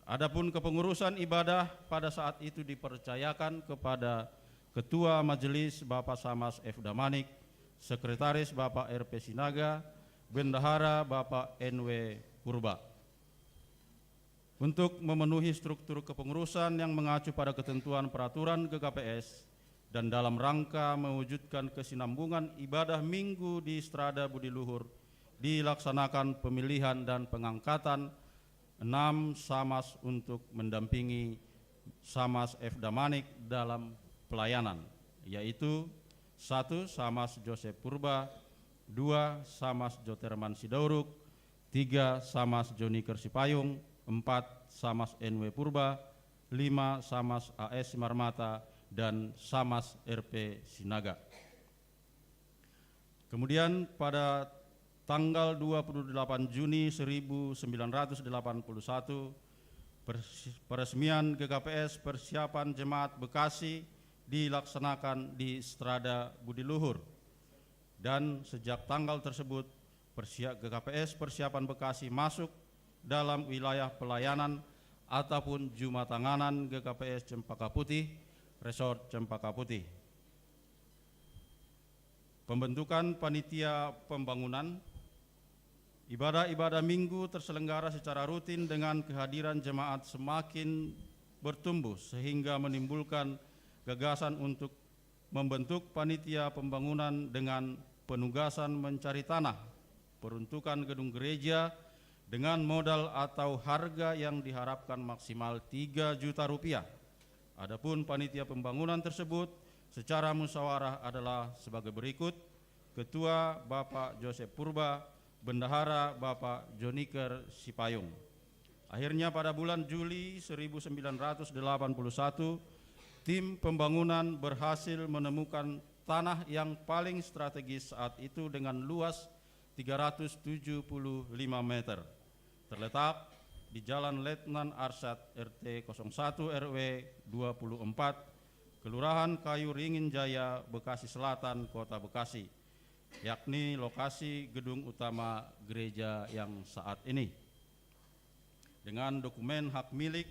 Adapun kepengurusan ibadah pada saat itu dipercayakan kepada Ketua Majelis Bapak Samas F. Damanik, Sekretaris Bapak R P Sinaga, Bendahara Bapak N W Purba. Untuk memenuhi struktur kepengurusan yang mengacu pada ketentuan peraturan G K P S dan dalam rangka mewujudkan kesinambungan ibadah Minggu di Strada Budi Luhur, dilaksanakan pemilihan dan pengangkatan enam Samas untuk mendampingi Samas F. Damanik dalam pelayanan, yaitu satu Samas Joseph Purba, dua Samas Joterman Sidauruk, tiga Samas Joni Kersipayung, empat Samas N W Purba, lima Samas A S Simarmata, dan Samas R P Sinaga. Kemudian pada tanggal dua puluh delapan Juni seribu sembilan ratus delapan puluh satu, pers-, peresmian G K P S Persiapan Jemaat Bekasi dilaksanakan di Strada Budi Luhur. Dan sejak tanggal tersebut, persia-, G K P S Persiapan Bekasi masuk dalam wilayah pelayanan ataupun jumatanganan G K P S Cempaka Putih, Resort Cempaka Putih. Pembentukan panitia pembangunan. Ibadah-ibadah Minggu terselenggara secara rutin dengan kehadiran jemaat semakin bertumbuh, sehingga menimbulkan gagasan untuk membentuk panitia pembangunan dengan penugasan mencari tanah, peruntukan gedung gereja, dengan modal atau harga yang diharapkan maksimal tiga juta rupiah. Adapun panitia pembangunan tersebut secara musyawarah adalah sebagai berikut: Ketua Bapak Joseph Purba, Bendahara Bapak Joniker Sipayung. Akhirnya, pada bulan Juli seribu sembilan ratus delapan puluh satu, tim pembangunan berhasil menemukan tanah yang paling strategis saat itu dengan luas tiga ratus tujuh puluh lima meter, terletak di Jalan Letnan Arsyad, R T kosong satu R W dua puluh empat, Kelurahan Kayu Ringin Jaya, Bekasi Selatan, Kota Bekasi, yakni lokasi gedung utama gereja yang saat ini, dengan dokumen hak milik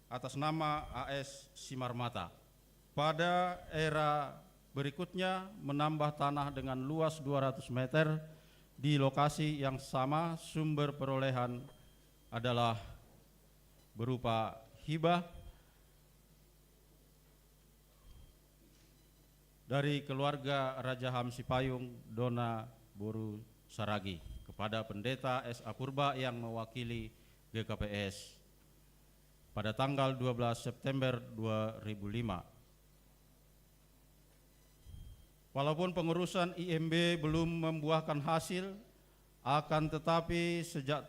atas nama A S Simarmata. Pada era berikutnya, menambah tanah dengan luas dua ratus meter di lokasi yang sama. Sumber perolehan adalah berupa hibah dari keluarga Raja Ham Sipayung, Dona Boru Saragi, kepada Pendeta S A Purba yang mewakili G K P S pada tanggal dua belas September dua ribu lima. Walaupun pengurusan I M B belum membuahkan hasil, akan tetapi sejak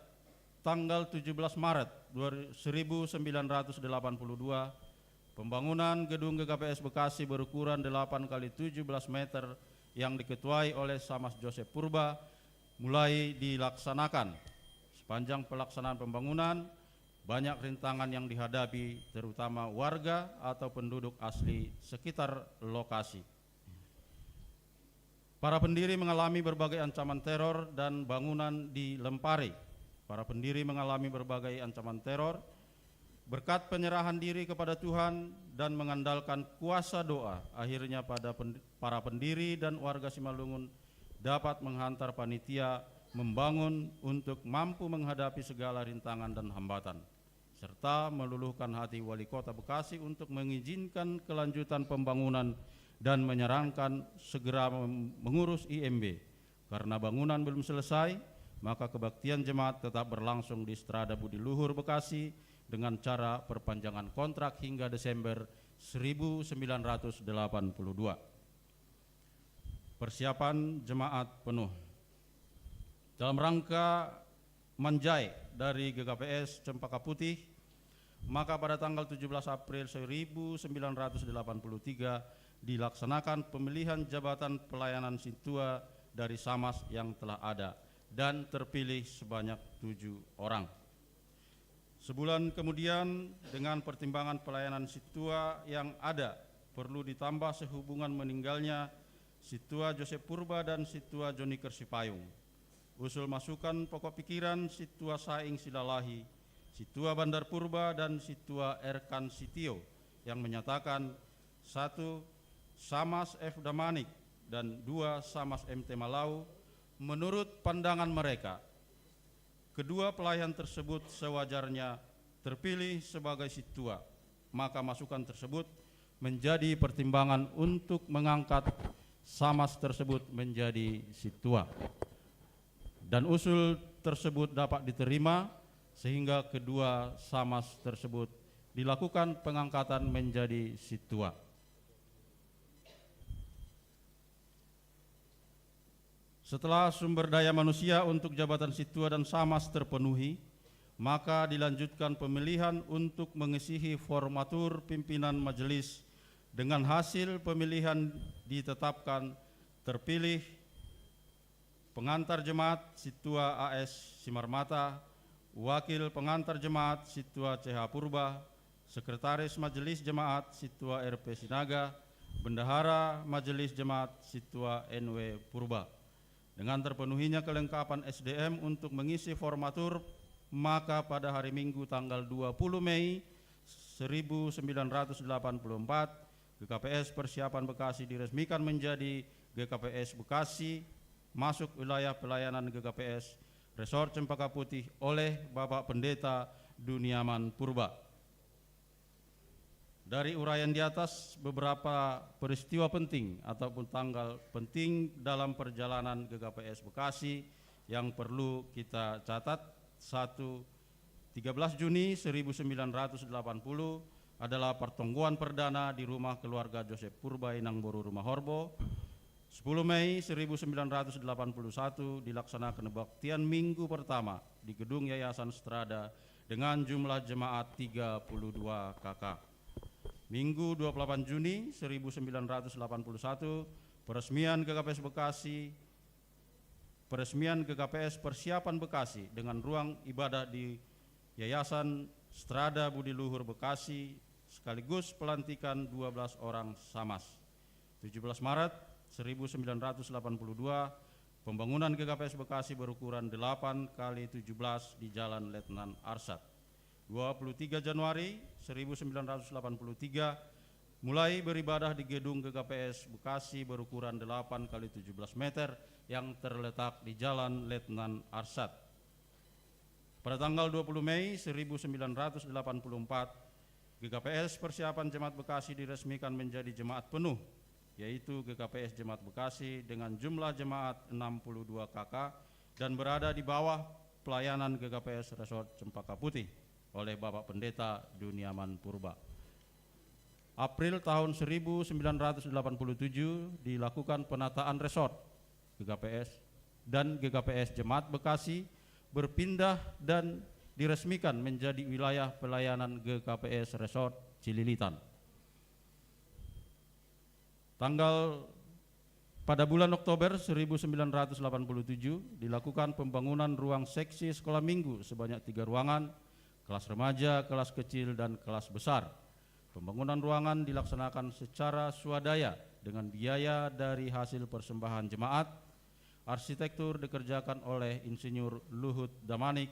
tanggal tujuh belas Maret dua, seribu sembilan ratus delapan puluh dua, pembangunan gedung G K P S Bekasi berukuran delapan kali tujuh belas meter yang diketuai oleh Samas Joseph Purba mulai dilaksanakan. Sepanjang pelaksanaan pembangunan, banyak rintangan yang dihadapi, terutama warga atau penduduk asli sekitar lokasi. Para pendiri mengalami berbagai ancaman teror dan bangunan dilempari. Para pendiri mengalami berbagai ancaman teror Berkat penyerahan diri kepada Tuhan dan mengandalkan kuasa doa, akhirnya pada para pendiri dan warga Simalungun dapat menghantar panitia membangun untuk mampu menghadapi segala rintangan dan hambatan, serta meluluhkan hati Wali Kota Bekasi untuk mengizinkan kelanjutan pembangunan dan menyarankan segera mengurus I M B. Karena bangunan belum selesai, maka kebaktian jemaat tetap berlangsung di Strada Budi Luhur, Bekasi, dengan cara perpanjangan kontrak hingga Desember seribu sembilan ratus delapan puluh dua. Persiapan jemaat penuh. Dalam rangka manjai dari G K P S Cempaka Putih, maka pada tanggal tujuh belas April seribu sembilan ratus delapan puluh tiga dilaksanakan pemilihan jabatan pelayanan sintua dari Samas yang telah ada dan terpilih sebanyak tujuh orang. Sebulan kemudian, dengan pertimbangan pelayanan sintua yang ada perlu ditambah sehubungan meninggalnya sintua Joseph Purba dan sintua Joni Kersipayung, usul masukan pokok pikiran sintua Saing Silalahi, sintua Bandar Purba, dan sintua Erkan Sitio yang menyatakan: satu, Samas F Damanik, dan dua, Samas M T Malau. Menurut pandangan mereka, kedua pelayan tersebut sewajarnya terpilih sebagai sintua, maka masukan tersebut menjadi pertimbangan untuk mengangkat Samas tersebut menjadi sintua. Dan usul tersebut dapat diterima, sehingga kedua Samas tersebut dilakukan pengangkatan menjadi sintua. Setelah sumber daya manusia untuk jabatan sintua dan Samas terpenuhi, maka dilanjutkan pemilihan untuk mengisihi formatur pimpinan majelis. Dengan hasil pemilihan ditetapkan terpilih pengantar jemaat sintua A S Simarmata, wakil pengantar jemaat sintua C H Purba, sekretaris majelis jemaat sintua R P Sinaga, bendahara majelis jemaat sintua N W Purba. Dengan terpenuhinya kelengkapan S D M untuk mengisi formatur, maka pada hari Minggu tanggal dua puluh Mei seribu sembilan ratus delapan puluh empat, G K P S Persiapan Bekasi diresmikan menjadi G K P S Bekasi, masuk wilayah pelayanan G K P S Resort Cempaka Putih oleh Bapak Pendeta Duniaman Purba. Dari uraian di atas, beberapa peristiwa penting ataupun tanggal penting dalam perjalanan G K P S Bekasi yang perlu kita catat. Satu, tiga belas Juni seribu sembilan ratus delapan puluh adalah pertonggoan perdana di rumah keluarga Joseph Purba Inangboru Rumah Horbo. Sepuluh Mei seribu sembilan ratus delapan puluh satu dilaksanakan kebaktian minggu pertama di gedung Yayasan Strada dengan jumlah jemaat tiga puluh dua K K. Minggu dua puluh delapan Juni seribu sembilan ratus delapan puluh satu, peresmian G K P S Bekasi, peresmian G K P S Persiapan Bekasi dengan ruang ibadah di Yayasan Strada Budi Luhur Bekasi, sekaligus pelantikan dua belas orang Samas. Tujuh belas Maret seribu sembilan ratus delapan puluh dua, pembangunan G K P S Bekasi berukuran delapan kali tujuh belas di Jalan Letnan Arsat. Dua puluh tiga Januari seribu sembilan ratus delapan puluh tiga, mulai beribadah di gedung G K P S Bekasi berukuran delapan kali tujuh belas meter yang terletak di Jalan Letnan Arsat. Pada tanggal dua puluh Mei seribu sembilan ratus delapan puluh empat, G K P S Persiapan Jemaat Bekasi diresmikan menjadi jemaat penuh, yaitu G K P S Jemaat Bekasi dengan jumlah jemaat enam puluh dua K K dan berada di bawah pelayanan G K P S Resort Cempaka Putih oleh Bapak Pendeta Duniaman Purba. April tahun seribu sembilan ratus delapan puluh tujuh dilakukan penataan resort G K P S dan G K P S Jemaat Bekasi berpindah dan diresmikan menjadi wilayah pelayanan G K P S Resort Cililitan. Tanggal, pada bulan Oktober seribu sembilan ratus delapan puluh tujuh dilakukan pembangunan ruang seksi sekolah minggu sebanyak tiga ruangan, kelas remaja, kelas kecil, dan kelas besar. Pembangunan ruangan dilaksanakan secara swadaya dengan biaya dari hasil persembahan jemaat. Arsitektur dikerjakan oleh Insinyur Luhut Damanik.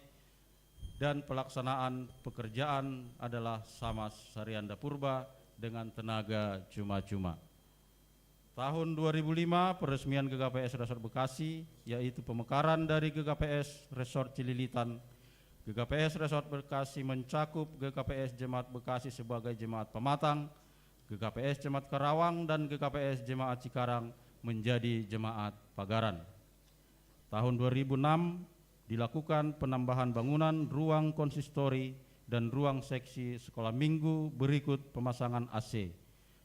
dan pelaksanaan pekerjaan adalah Samas Sarianda Purba dengan tenaga cuma-cuma. Tahun dua ribu lima, peresmian G K P S Resort Bekasi, yaitu pemekaran dari G K P S Resort Cililitan. G K P S Resort Bekasi mencakup G K P S Jemaat Bekasi sebagai jemaat pematang, G K P S Jemaat Karawang, dan G K P S Jemaat Cikarang menjadi jemaat pagaran. Tahun dua ribu enam, dilakukan penambahan bangunan ruang konsistori dan ruang seksi sekolah minggu berikut pemasangan A C.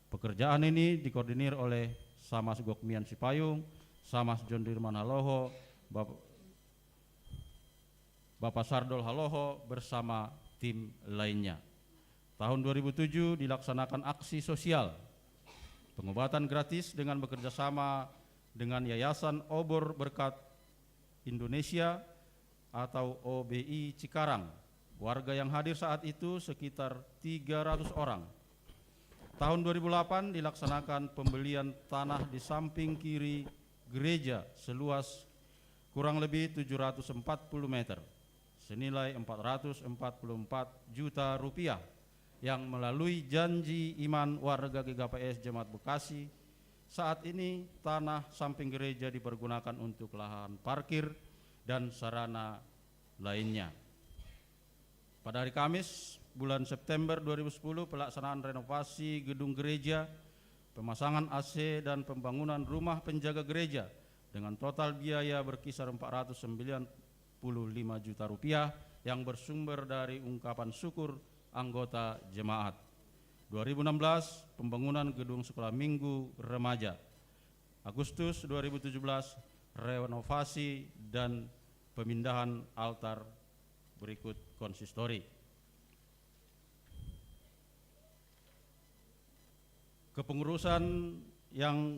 Pekerjaan ini dikoordinir oleh Samas Gokmian Sipayung, Samas John Dirman Haloho, Bap-, Bapak Sardol Haloho bersama tim lainnya. Tahun dua ribu tujuh dilaksanakan aksi sosial pengobatan gratis dengan bekerja sama dengan Yayasan Obor Berkat Indonesia atau O B I Cikarang. Warga yang hadir saat itu sekitar tiga ratus orang. Tahun dua ribu delapan dilaksanakan pembelian tanah di samping kiri gereja seluas kurang lebih tujuh ratus empat puluh meter, senilai empat ratus empat puluh empat juta rupiah, yang melalui janji iman warga G K P S Jemaat Bekasi. Saat ini, tanah samping gereja dipergunakan untuk lahan parkir dan sarana lainnya. Pada hari Kamis, bulan September dua ribu sepuluh, pelaksanaan renovasi gedung gereja, pemasangan A C, dan pembangunan rumah penjaga gereja dengan total biaya berkisar empat ratus sembilan puluh lima juta rupiah yang bersumber dari ungkapan syukur anggota jemaat. Dua ribu enam belas, pembangunan gedung sekolah minggu remaja. Agustus dua ribu tujuh belas, renovasi dan pemindahan altar berikut konsistori. Kepengurusan yang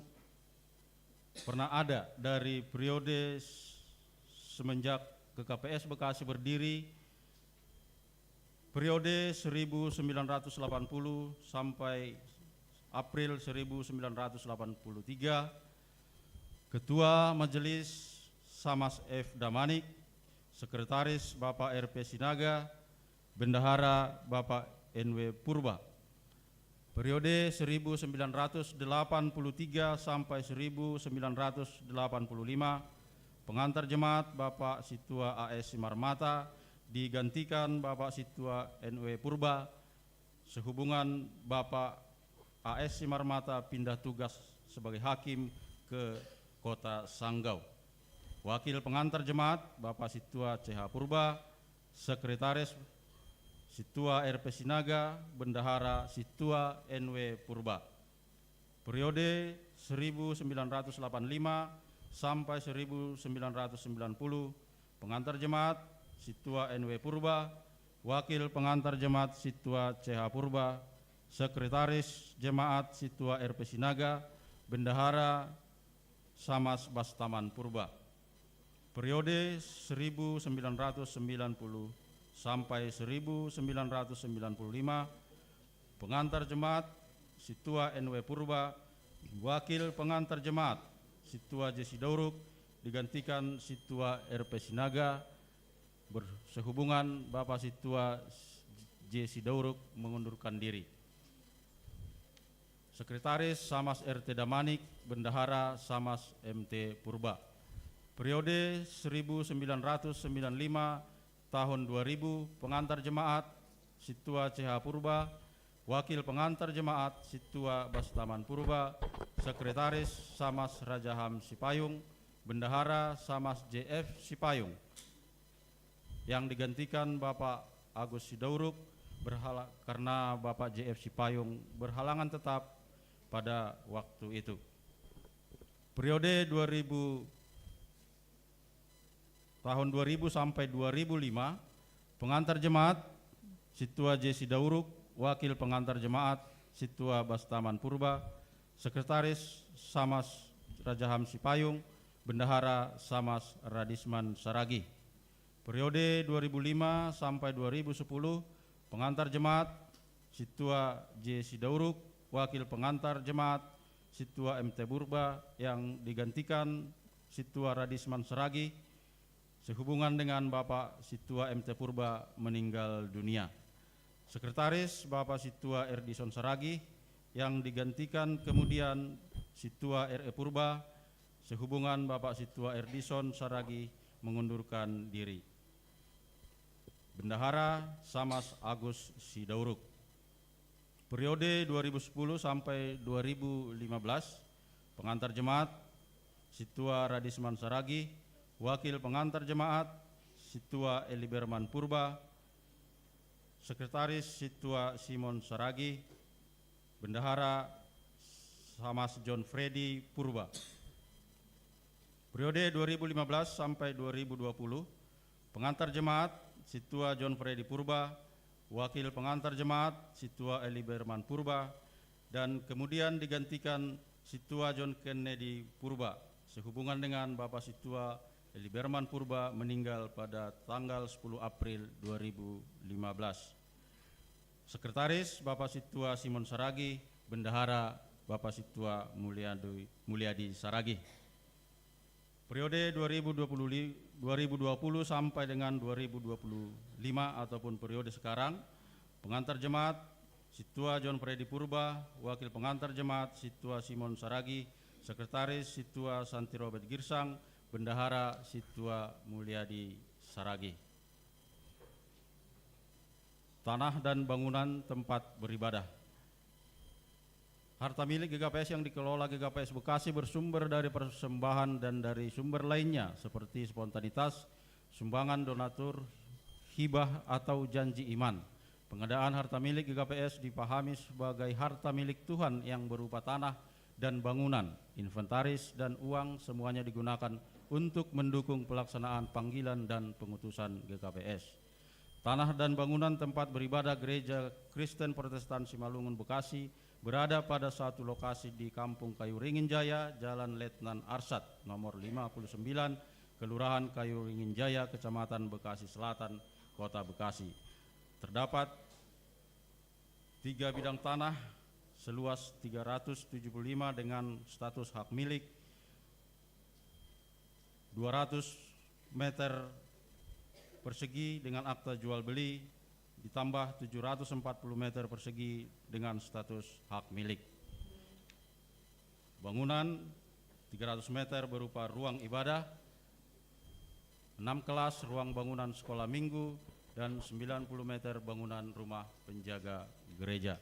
pernah ada dari periode s-, semenjak G K P S Bekasi berdiri, periode seribu sembilan ratus delapan puluh sampai April seribu sembilan ratus delapan puluh tiga, Ketua Majelis Samas F Damanik, Sekretaris Bapak R P Sinaga, Bendahara Bapak N W Purba. Periode seribu sembilan ratus delapan puluh tiga sampai seribu sembilan ratus delapan puluh lima, pengantar jemaat Bapak Situa A S Simarmata digantikan Bapak Situa N W Purba, sehubungan Bapak A S Simarmata pindah tugas sebagai hakim ke Kota Sanggau. Wakil pengantar jemaat Bapak Situa C H Purba, Sekretaris Situa R P Sinaga, Bendahara Situa N W Purba. Periode seribu sembilan ratus delapan puluh lima sampai seribu sembilan ratus sembilan puluh, pengantar jemaat Situa N W Purba, wakil pengantar jemaat Situa C H Purba, sekretaris jemaat Situa R P Sinaga, bendahara Samas Bastaman Purba. Periode seribu sembilan ratus sembilan puluh sampai seribu sembilan ratus sembilan puluh lima, pengantar jemaat Situa N W Purba, wakil pengantar jemaat Situa J C Dauruk digantikan Situa R P Sinaga, bersehubungan Bapak Situa J C Dauruk mengundurkan diri. Sekretaris Samas R T Damanik, Bendahara Samas M T Purba. Periode seribu sembilan ratus sembilan puluh lima tahun dua ribu, pengantar jemaat Situa C H Purba, wakil pengantar jemaat Situa Bastaman Purba, sekretaris Samas Rajaham Sipayung, bendahara Samas J F Sipayung, yang digantikan Bapak Agus Sidauruk berhala-, karena Bapak J F Sipayung berhalangan tetap pada waktu itu. Periode dua ribu, tahun dua ribu sampai dua ribu lima, pengantar jemaat Situa J C Dauruk, wakil pengantar jemaat Situa Bastaman Purba, sekretaris Samas Rajaham Sipayung, bendahara Samas Radisman Saragi. Periode dua ribu lima sampai dua ribu sepuluh, pengantar jemaat Situa J C Dauruk, wakil pengantar jemaat Situa M T Purba yang digantikan Situa Radisman Saragi. Sehubungan dengan Bapak Situa M T Purba meninggal dunia, Sekretaris Bapak Situa Erdison Saragih, yang digantikan kemudian Situa R E Purba, sehubungan Bapak Situa Erdison Saragih mengundurkan diri. Bendahara Samas Agus Sidauruk. Periode dua ribu sepuluh sampai dua ribu lima belas, pengantar jemaat Situa Radisman Saragih, wakil pengantar jemaat Situa Eliberman Purba, sekretaris Situa Simon Saragih, bendahara Samas John Freddy Purba. Periode dua ribu lima belas sampai dua ribu dua puluh, pengantar jemaat Situa John Freddy Purba, wakil pengantar jemaat Situa Eliberman Purba, dan kemudian digantikan Situa John Kennedy Purba, sehubungan dengan Bapak Situa Eliberman Purba meninggal pada tanggal sepuluh April dua ribu lima belas. Sekretaris Bapak Situa Simon Saragih, bendahara Bapak Situa Mulyadi, Mulyadi Saragih. Periode dua ribu dua puluh, dua ribu dua puluh sampai dengan dua ribu dua puluh lima ataupun periode sekarang, pengantar jemaat Situa John Freddy Purba, wakil pengantar jemaat Situa Simon Saragih, sekretaris Situa Santi Robert Girsang, bendahara Situa Mulyadi Saragih. Tanah dan bangunan tempat beribadah. Harta milik G K P S yang dikelola G K P S Bekasi bersumber dari persembahan dan dari sumber lainnya seperti spontanitas, sumbangan, donatur, hibah, atau janji iman. Pengadaan harta milik G K P S dipahami sebagai harta milik Tuhan yang berupa tanah dan bangunan, inventaris, dan uang, semuanya digunakan untuk mendukung pelaksanaan panggilan dan pengutusan G K P S. Tanah dan bangunan tempat beribadah Gereja Kristen Protestan Simalungun Bekasi berada pada satu lokasi di Kampung Kayu Ringin Jaya, Jalan Letnan Arsat, nomor lima puluh sembilan, Kelurahan Kayu Ringin Jaya, Kecamatan Bekasi Selatan, Kota Bekasi. Terdapat tiga bidang tanah seluas tiga ratus tujuh puluh lima dengan status hak milik, dua ratus meter persegi dengan akta jual beli, ditambah tujuh ratus empat puluh meter persegi dengan status hak milik. Bangunan tiga ratus meter berupa ruang ibadah, enam kelas, ruang bangunan sekolah minggu, dan sembilan puluh meter bangunan rumah penjaga gereja.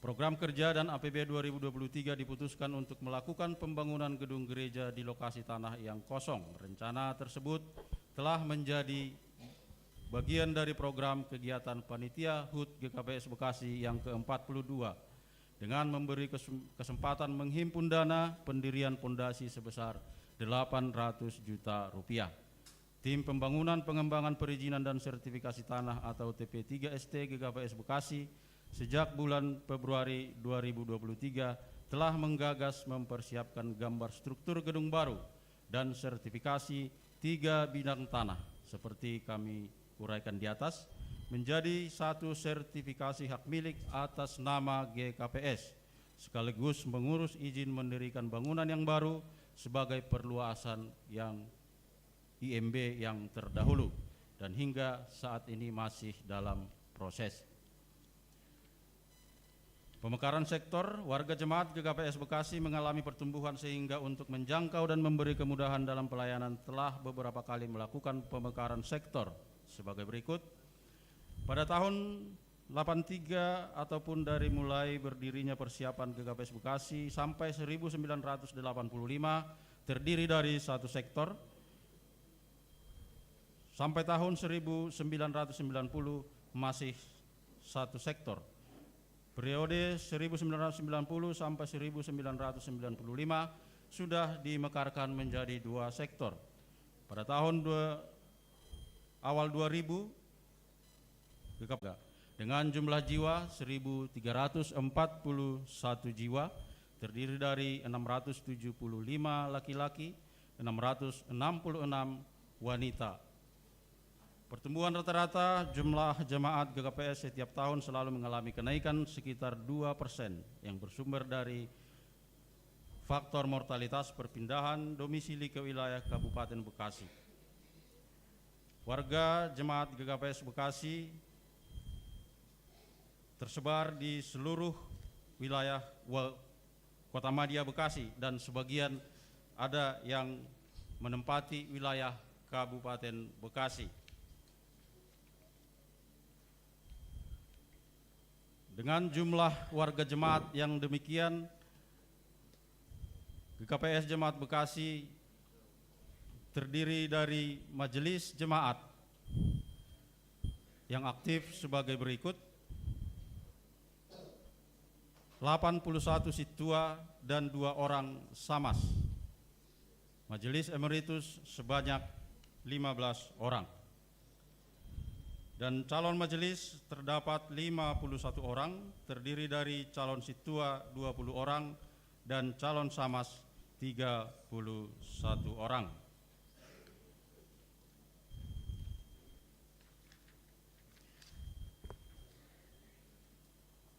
Program kerja dan A P B dua ribu dua puluh tiga diputuskan untuk melakukan pembangunan gedung gereja di lokasi tanah yang kosong. Rencana tersebut telah menjadi bagian dari program kegiatan Panitia HUT G K P S Bekasi yang keempat puluh dua, dengan memberi kesem-, kesempatan menghimpun dana pendirian pondasi sebesar delapan ratus juta rupiah. Tim Pembangunan, Pengembangan, Perizinan, dan Sertifikasi Tanah atau T P tiga S T G K P S Bekasi sejak bulan Februari dua ribu dua puluh tiga telah menggagas mempersiapkan gambar struktur gedung baru dan sertifikasi tiga bidang tanah seperti kami uraikan di atas menjadi satu sertifikasi hak milik atas nama G K P S, sekaligus mengurus izin mendirikan bangunan yang baru sebagai perluasan yang I M B yang terdahulu dan hingga saat ini masih dalam proses. Pemekaran sektor, warga jemaat G K P S Bekasi mengalami pertumbuhan sehingga untuk menjangkau dan memberi kemudahan dalam pelayanan telah beberapa kali melakukan pemekaran sektor sebagai berikut. Pada tahun delapan tiga ataupun dari mulai berdirinya persiapan G K P S Bekasi sampai seribu sembilan ratus delapan puluh lima terdiri dari satu sektor, sampai tahun seribu sembilan ratus sembilan puluh masih satu sektor. Periode seribu sembilan ratus sembilan puluh sampai seribu sembilan ratus sembilan puluh lima sudah dimekarkan menjadi dua sektor. Pada tahun dua, awal dua ribu, G K P S dengan jumlah jiwa seribu tiga ratus empat puluh satu jiwa, terdiri dari enam ratus tujuh puluh lima laki-laki, enam ratus enam puluh enam wanita. Pertumbuhan rata-rata jemaat G K P S setiap tahun selalu mengalami kenaikan sekitar dua persen yang bersumber dari faktor mortalitas perpindahan domisili ke wilayah Kabupaten Bekasi. Warga jemaat G K P S Bekasi tersebar di seluruh wilayah wa-, Kota Madya Bekasi, dan sebagian ada yang menempati wilayah Kabupaten Bekasi. Dengan jumlah warga jemaat yang demikian, G K P S Jemaat Bekasi terdiri dari majelis jemaat yang aktif sebagai berikut: delapan puluh satu sintua dan dua orang samas. Majelis emeritus sebanyak lima belas orang. Dan calon majelis terdapat lima puluh satu orang, terdiri dari calon sintua dua puluh orang dan calon samas tiga puluh satu orang.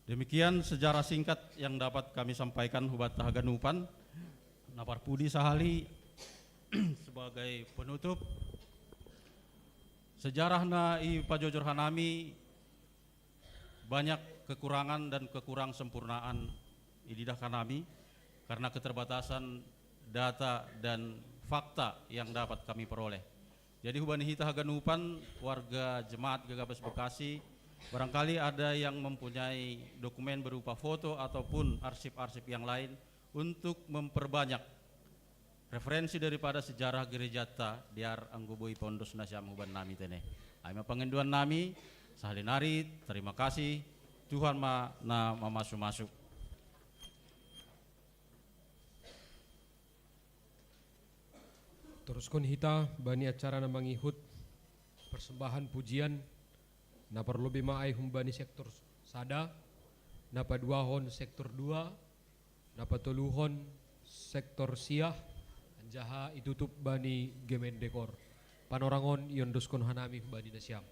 Demikian sejarah singkat yang dapat kami sampaikan hubat haganupan. Na parpudi sahali sebagai penutup. Sejarah na ipajojor hanami banyak kekurangan dan kekurang sempurnaan ididah hanami karena keterbatasan data dan fakta yang dapat kami peroleh. Jadi hubani hita haganupan warga jemaat G K P S Bekasi, barangkali ada yang mempunyai dokumen berupa foto ataupun arsip-arsip yang lain untuk memperbanyak referensi daripada sejarah gerejata, diar anggo boi paondos nasiam huban nami tene. Ai ma pangindoan nami, sahali nari, terima kasih, Tuhan ma na mamasu-masu. Toruskon hita bani acara na mangihut persembahan pujian, na parlobei ma ai humbani sektor sada, na paduahon sektor dua, na patoluhon sektor sia, anjaha itutup bani Gemendekor. Panorangon iondoskon hanami humbani nasiam.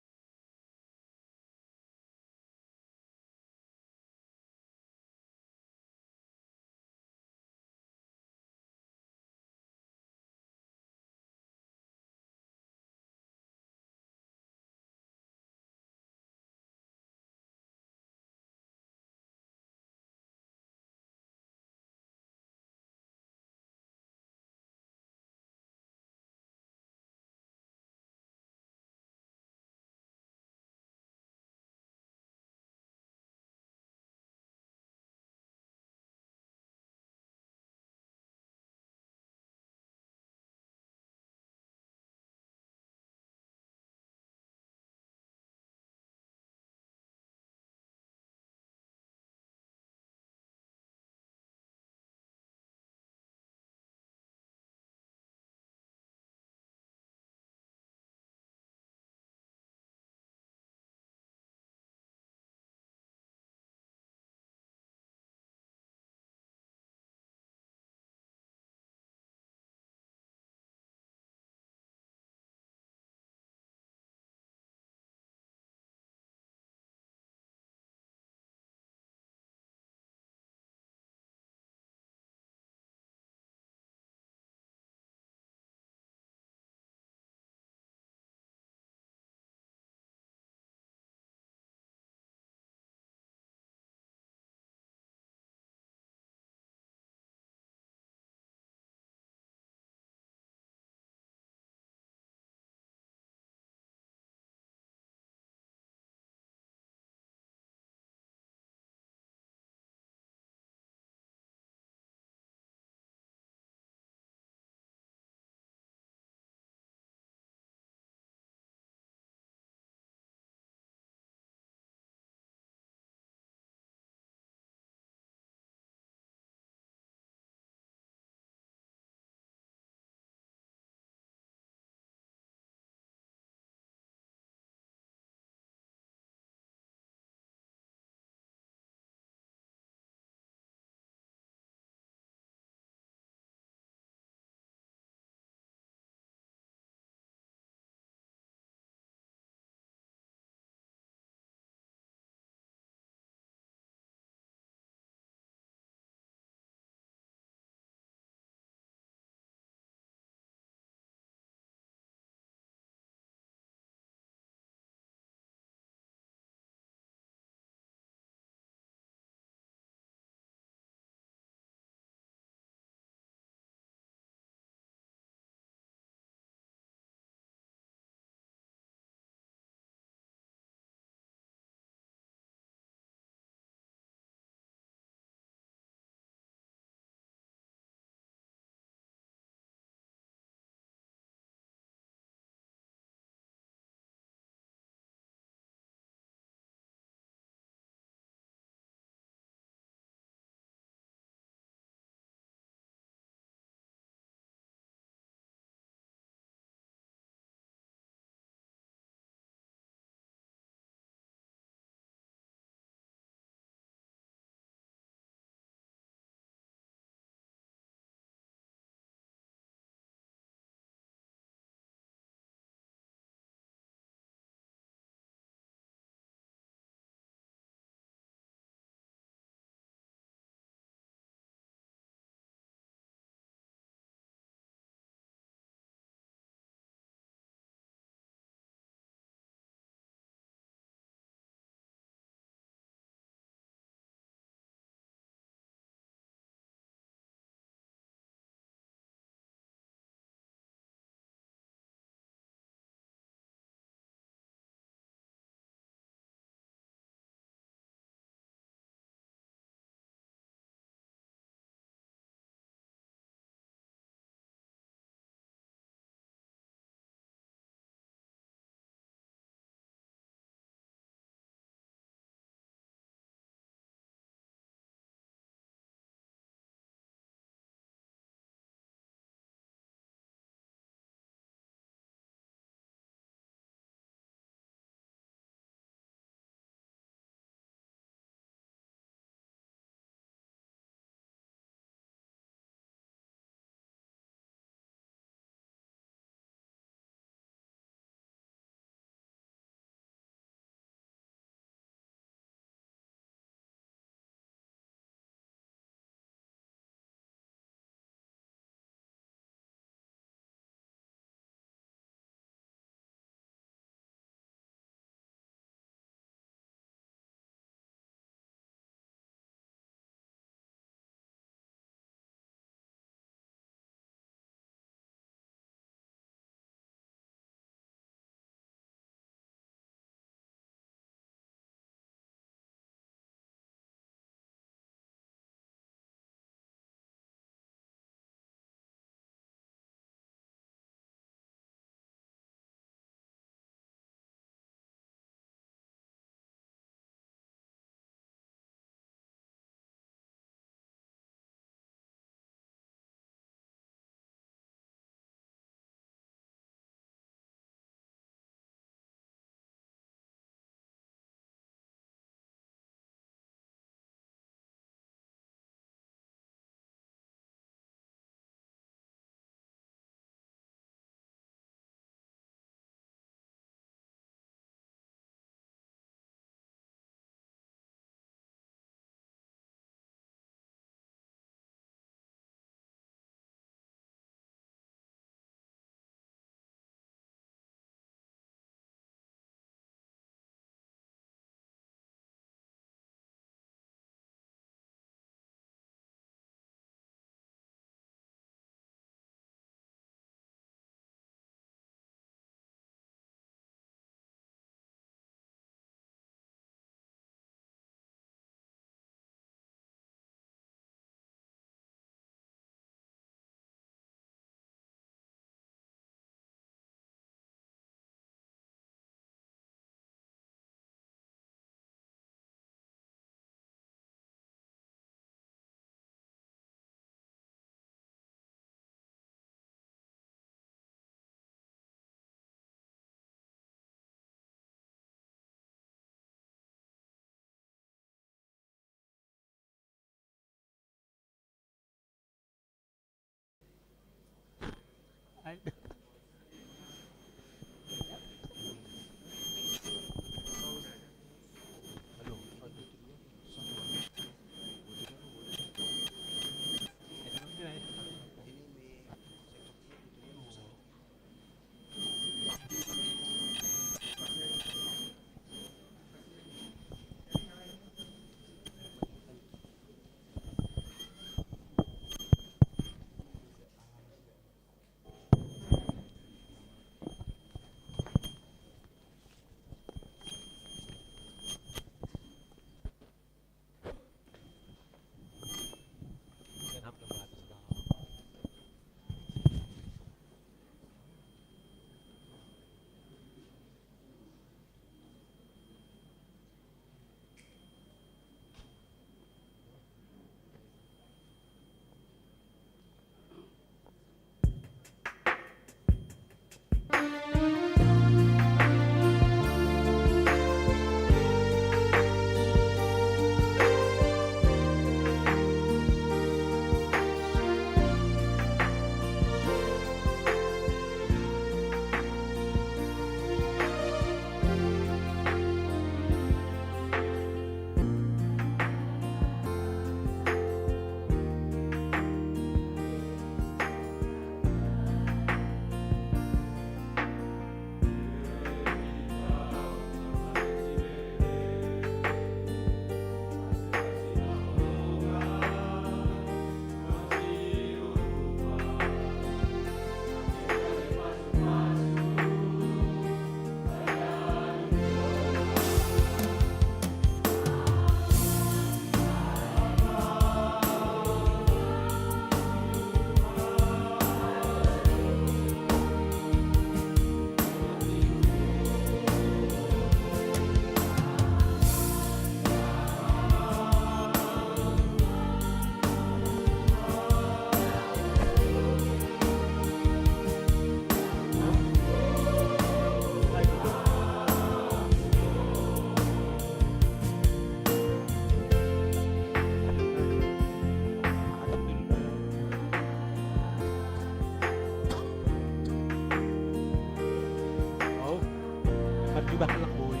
Bakal boy.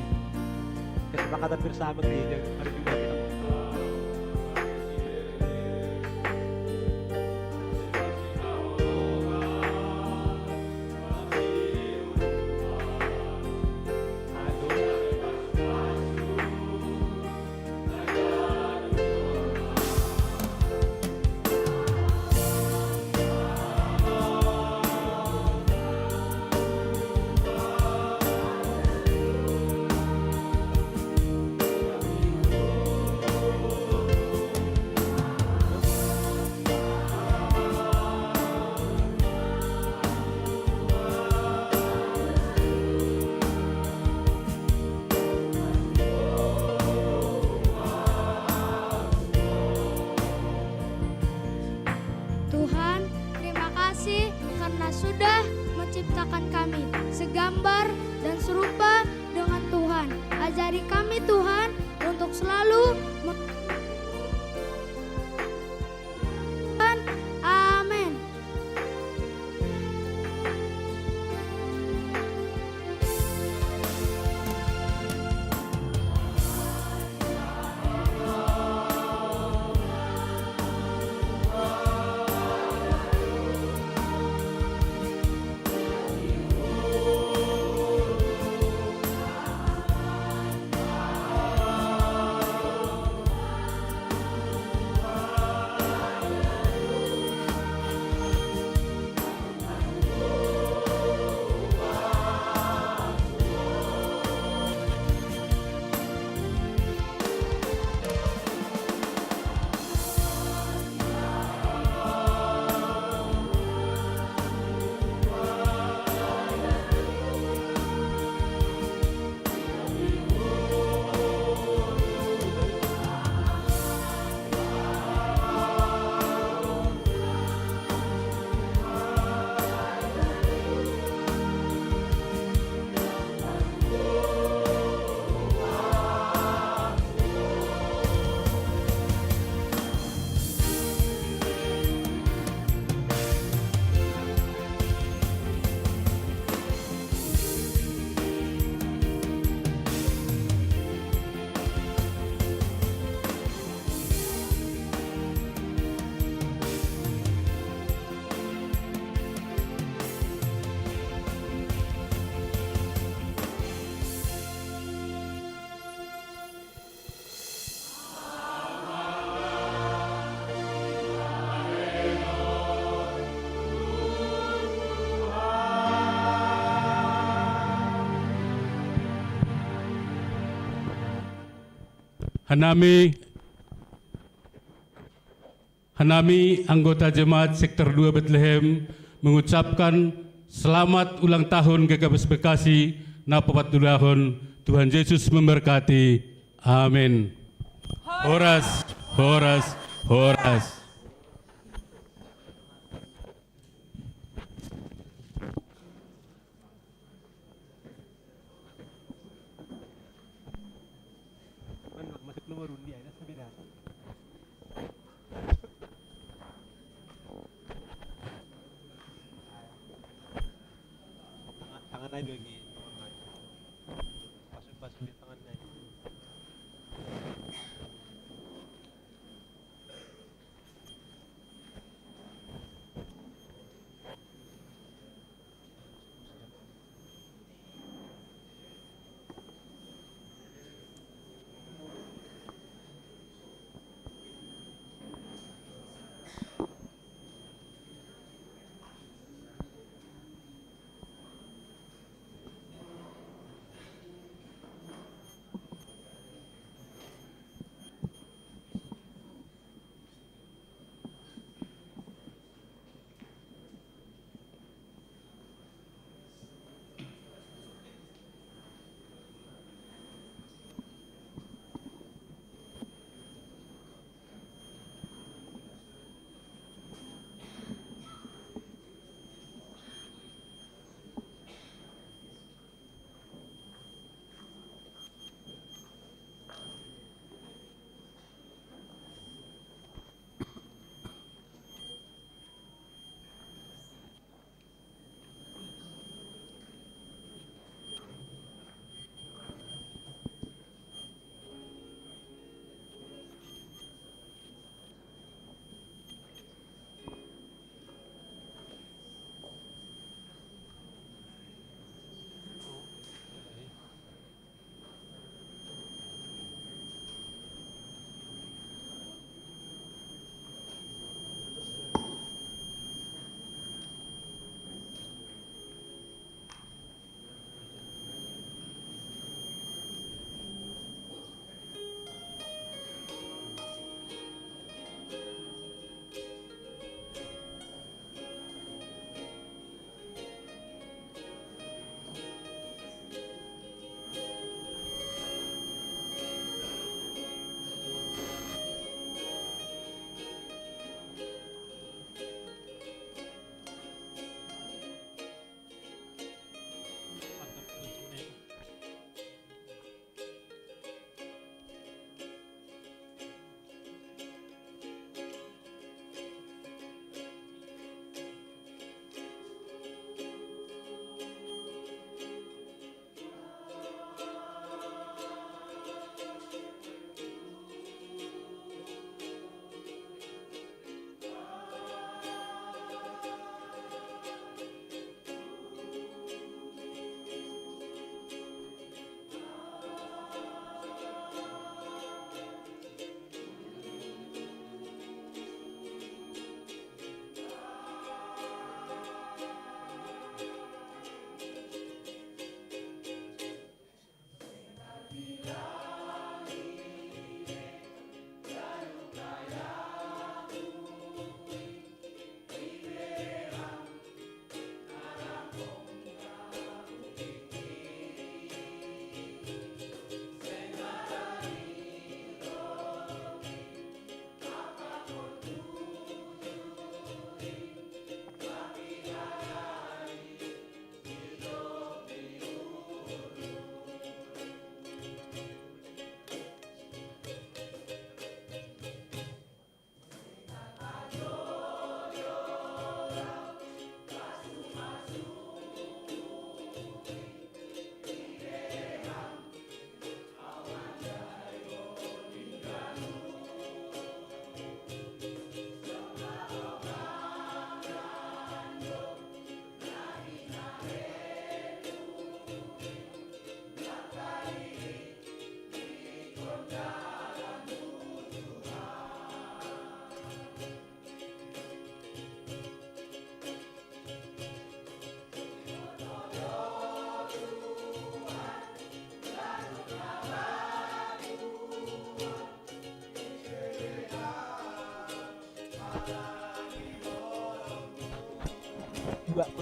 Kesepakatan bersama gereja, mari juga kita. Tuhan, terima kasih karena sudah menciptakan kami segambar dan serupa dengan Tuhan. Ajari kami, Tuhan, untuk selalu me- Tuhan. Amin. Hanami, hanami anggota jemaat sektor dua Bethlehem mengucapkan selamat ulang tahun G K P S Bekasi, napa patulahon. Tuhan Yesus memberkati. Amin. Horas, horas, horas. Masuk nomor undi aja, sudah. Tangan, tangan aja lagi. Pasuk-pasuk di tangan aja.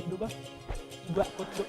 Dua bah. Dua, dua.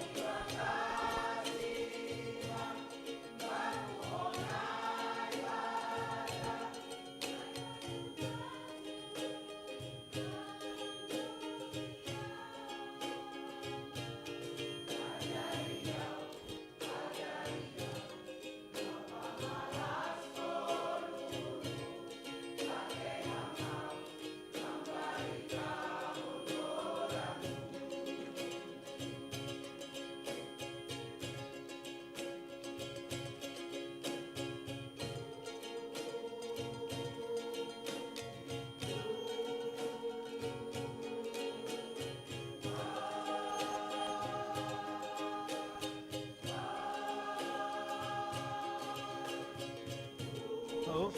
Oh.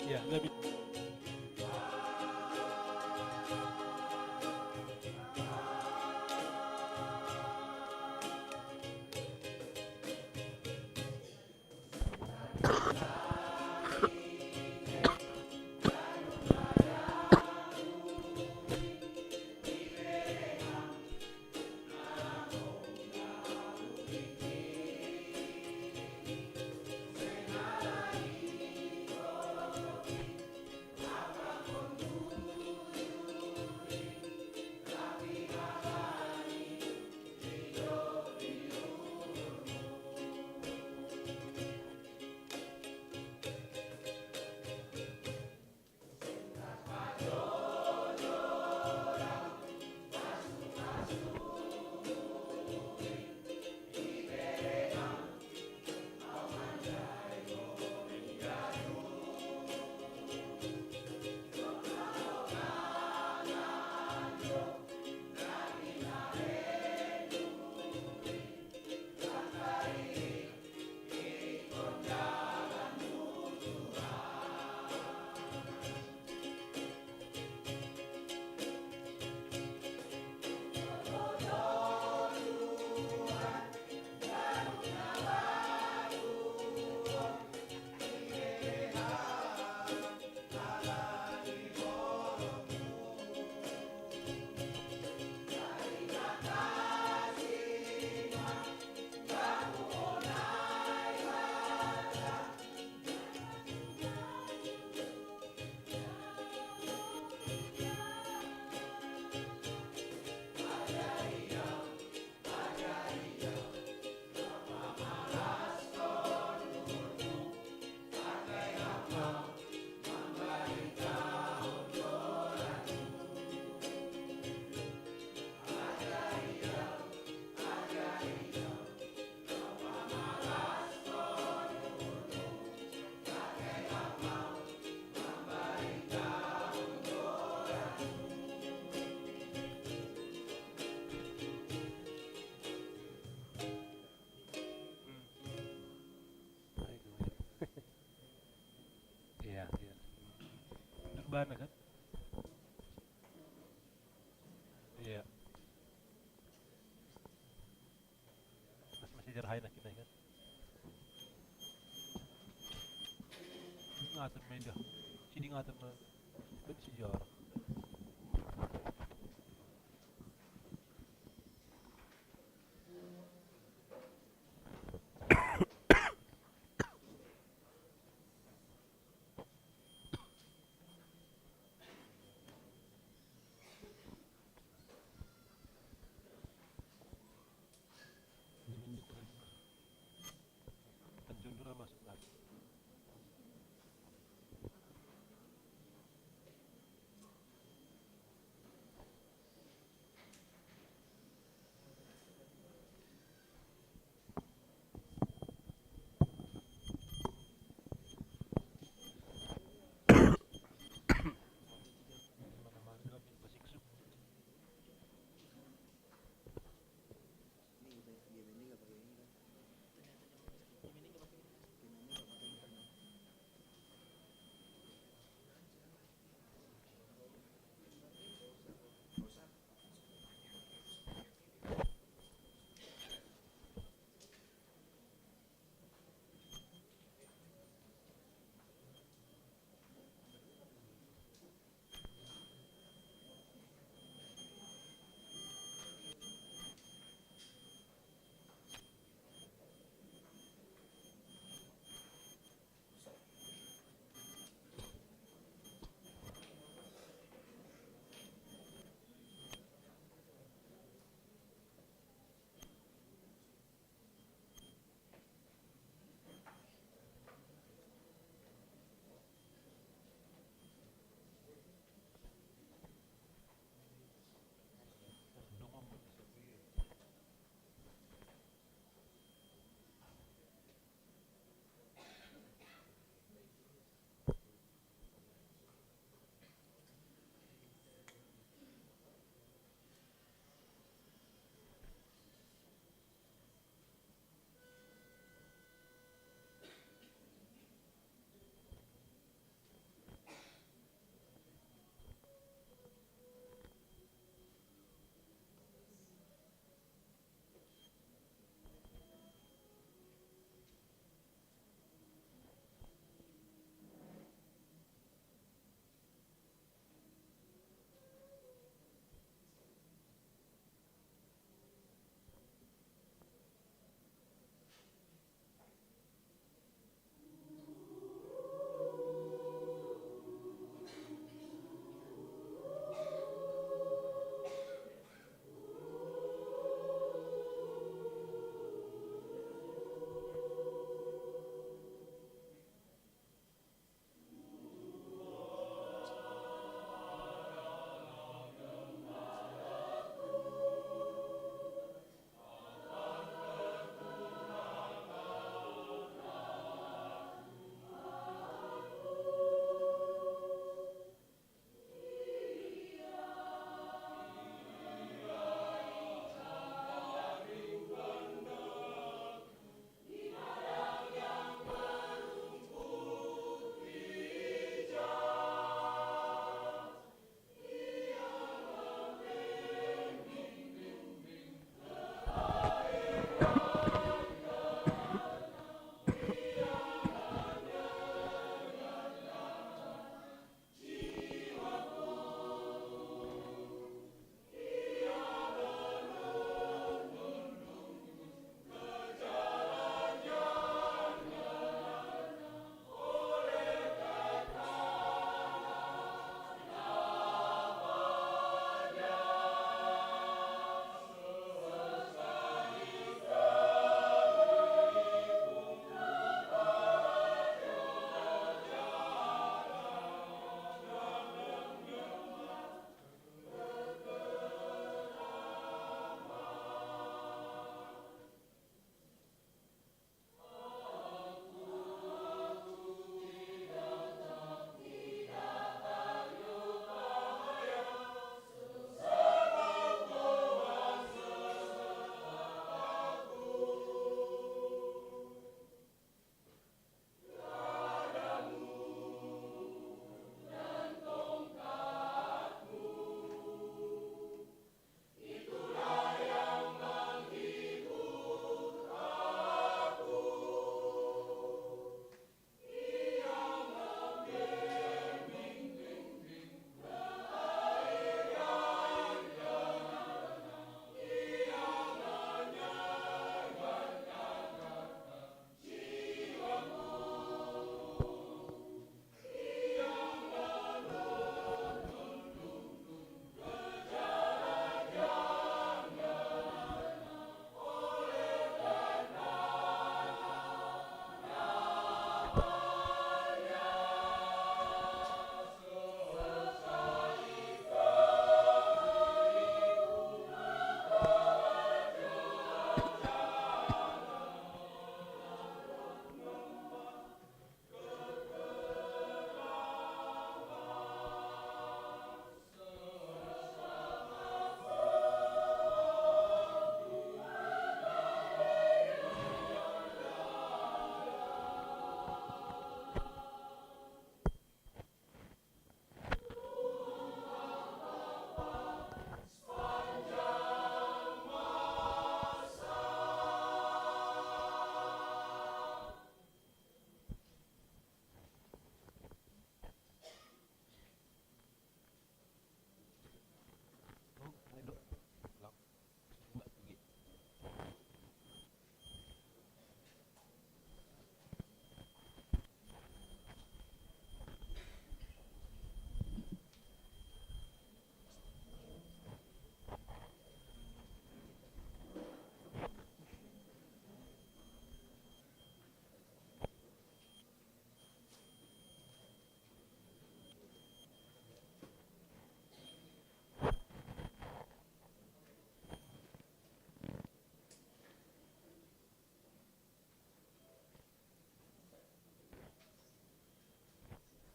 Ya, lebih. Iya, iya. Bener banget kan? Iya. Mas masih jarahain lagi nih kan. Ngatur meja. Sini ngatur me-, sejarah. Penjunduran masuk lagi.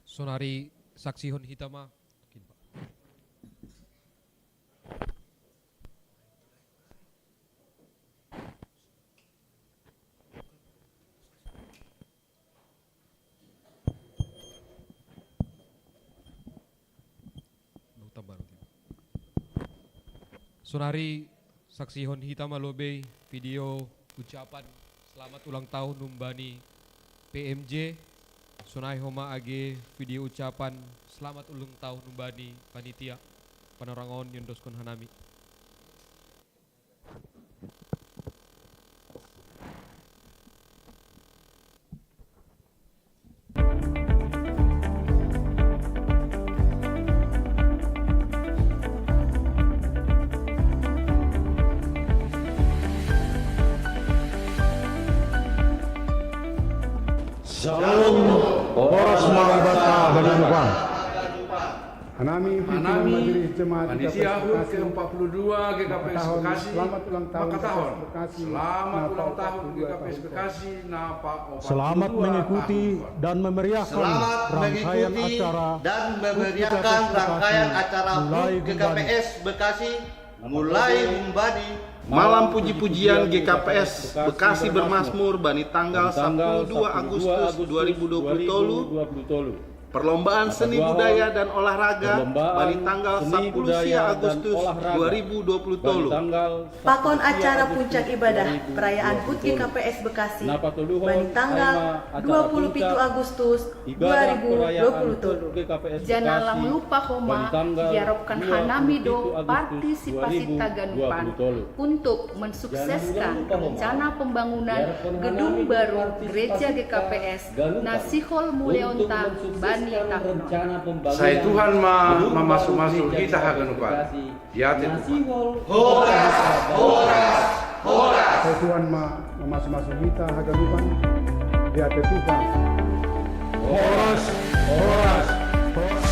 Sonari saksihon hita ma. Sonari saksihon hita ma lobei video ucapan selamat ulang tahun humbani P M J. Sonai homa age video ucapan selamat ulang tahun humbani panitia. Panorang on niondoskon hanami. Shalom, horas ma Hubanta haganupan. Hanami, Hanami, pimpinan Majelis Jemaat panitia G K P S hut Bekasi, ke empat puluh dua G K P S makatahon, Bekasi, selamat ulang tahun makatahon, Bekasi, selamat napa ulang tahun G K P S Bekasi, napa opat puluh dua tahun. Selamat mengikuti dan memeriahkan rangkaian acara HUT G K P S Bekasi, mulai G K P S Bekasi, mulai humbani. Malam puji-pujian G K P S Bekasi bermasmur bani tanggal sapuluh dua Agustus dua ribu dua puluh tolu. Perlombaan seni budaya dan olahraga bani tanggal sapuluh sia Agustus dua ribu dua puluh tolu. Pakon acara puncak ibadah perayaan hut G K P S Bekasi bani tanggal dua puluh pitu Agustus dua ribu dua puluh tolu. Janah lang lupa homa, iaropkan hanami do partisipasi taganupan untuk mensukseskan rencana pembangunan gedung baru Gereja G K P S na sihol muleonta bani tahun on. Sai Tuhan ma mamasu-masu hita haganupan. Diatei Tuhan. Horas, horas, horas. Sai Tuhan ma mamasu-masu hita haganupan. Diatei Tuhan. Horas, horas, horas.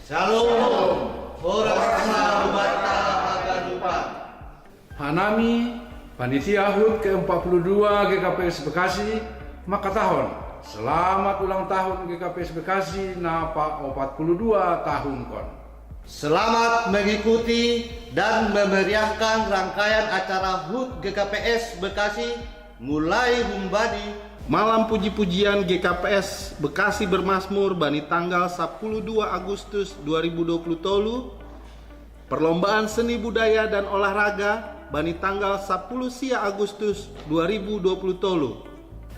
Shalom. Horas ma Hubanta haganupan. Hanami, panitia hut ke empat puluh dua G K P S Bekasi, makatahon, selamat ulang tahun G K P S Bekasi na pa opat puluh dua tahun kon. Selamat mengikuti dan memeriahkan rangkaian acara hut G K P S Bekasi, mulai humbani. Malam puji-pujian G K P S Bekasi bermasmur bani tanggal sapuluh dua Agustus dua ribu dua puluh tolu. Perlombaan seni budaya dan olahraga bani tanggal sapuluh sia Agustus dua ribu dua puluh tolu.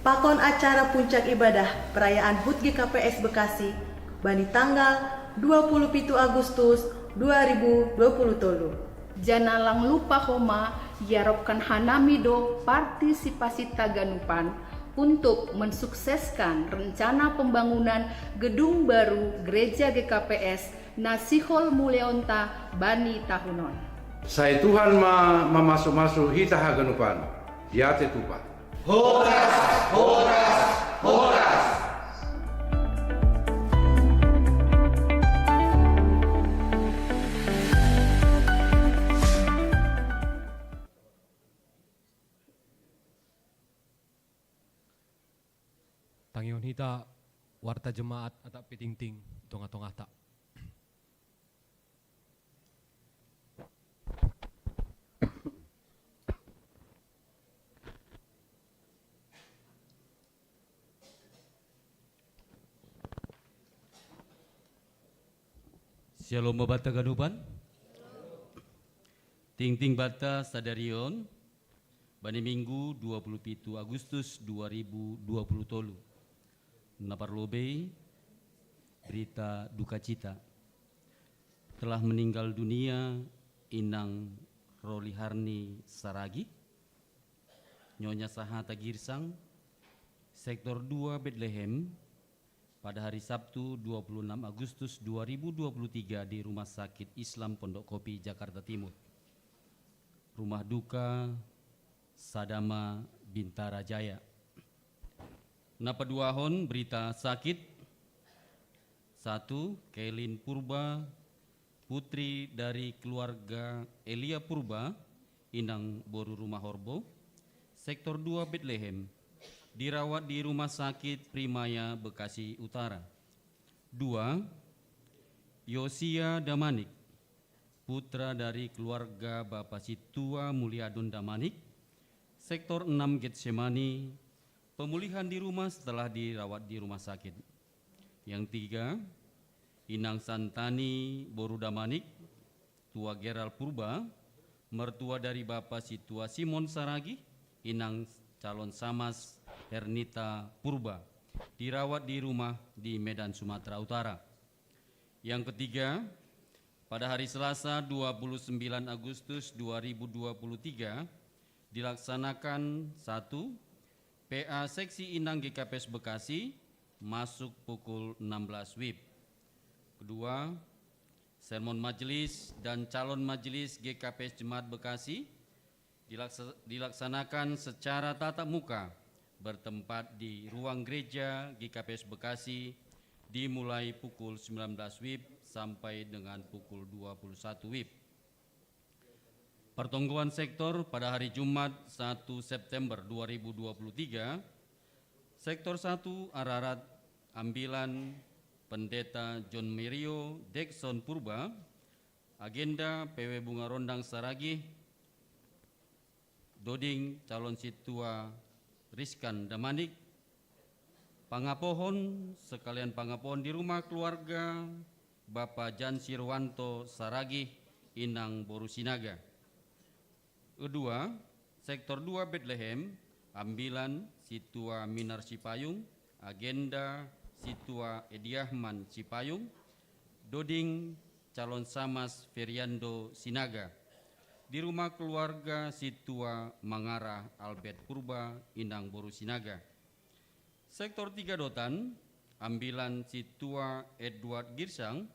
Pakon acara puncak ibadah perayaan hut G K P S Bekasi bani tanggal dua puluh pitu Agustus dua ribu dua puluh tolu. Janah lang lupa homa, iaropkan hanami do partisipasi taganupan untuk mensukseskan rencana pembangunan gedung baru Gereja G K P S na sihol muleonta bani tahun on. Sai Tuhan ma mamasu-masu hita haganupan. Diatei Tuhan. Horas, horas, horas. Tangihon hita warta jemaat atap pe tingting i tongah-tongahta. Shalom ma banta haganupan. Tingting banta sadari on, bani Minggu dua puluh pitu Agustus dua ribu dua puluh tolu. Na parlobei, berita dukacita. Telah meninggal dunia Inang Roliharni Saragih, Nyonya Sahata Girsang, Sektor dua Betlehem, pada hari Sabtu dua puluh enam Agustus dua ribu dua puluh tiga di Rumah Sakit Islam Pondok Kopi, Jakarta Timur. Rumah duka Sadama Bintara Jaya. Napaduahon berita sakit. Satu, Kelin Purba, putri dari keluarga Elia Purba, inang boru Rumah Horbo, Sektor dua Betlehem, dirawat di Rumah Sakit Primaya Bekasi Utara. Dua, Yosia Damanik, putra dari keluarga Bapak Situa Muliadon Damanik, Sektor enam Getsemani, pemulihan di rumah setelah dirawat di rumah sakit. Yang tiga, Inang Santani Boru Damanik, tua Geral Purba, mertua dari Bapak Situa Simon Saragih, Inang calon Samas Hernita Purba, dirawat di rumah di Medan, Sumatera Utara. Yang ketiga, pada hari Selasa dua puluh sembilan Agustus dua ribu dua puluh tiga dilaksanakan satu, P A Seksi Inang G K P S Bekasi masuk pukul enam belas wib. Kedua, sermon majelis dan calon majelis G K P S Jemaat Bekasi dilaksa- dilaksanakan secara tatap muka bertempat di ruang gereja G K P S Bekasi dimulai pukul sembilan belas wib sampai dengan pukul dua puluh satu wib. Pertonggoan sektor pada hari Jumat satu September dua ribu dua puluh tiga, Sektor satu Ararat, ambilan Pendeta John Mario Dexon Purba, agenda P W Bunga Rondang Saragih, Doding calon Situa Riskan Damanik, pangapohon, sekalian pangapohon di rumah keluarga Bapak Jan Sirwanto Saragih, inang boru Sinaga. Kedua, Sektor dua Betlehem, ambilan Situa Minar Sipayung, agenda Situa Ediahman Sipayung, Doding calon Samas Feriando Sinaga, di rumah keluarga Situa Mangarah Albert Purba, inang boru Sinaga. Sektor tiga Dotan, ambilan Situa Edward Girsang,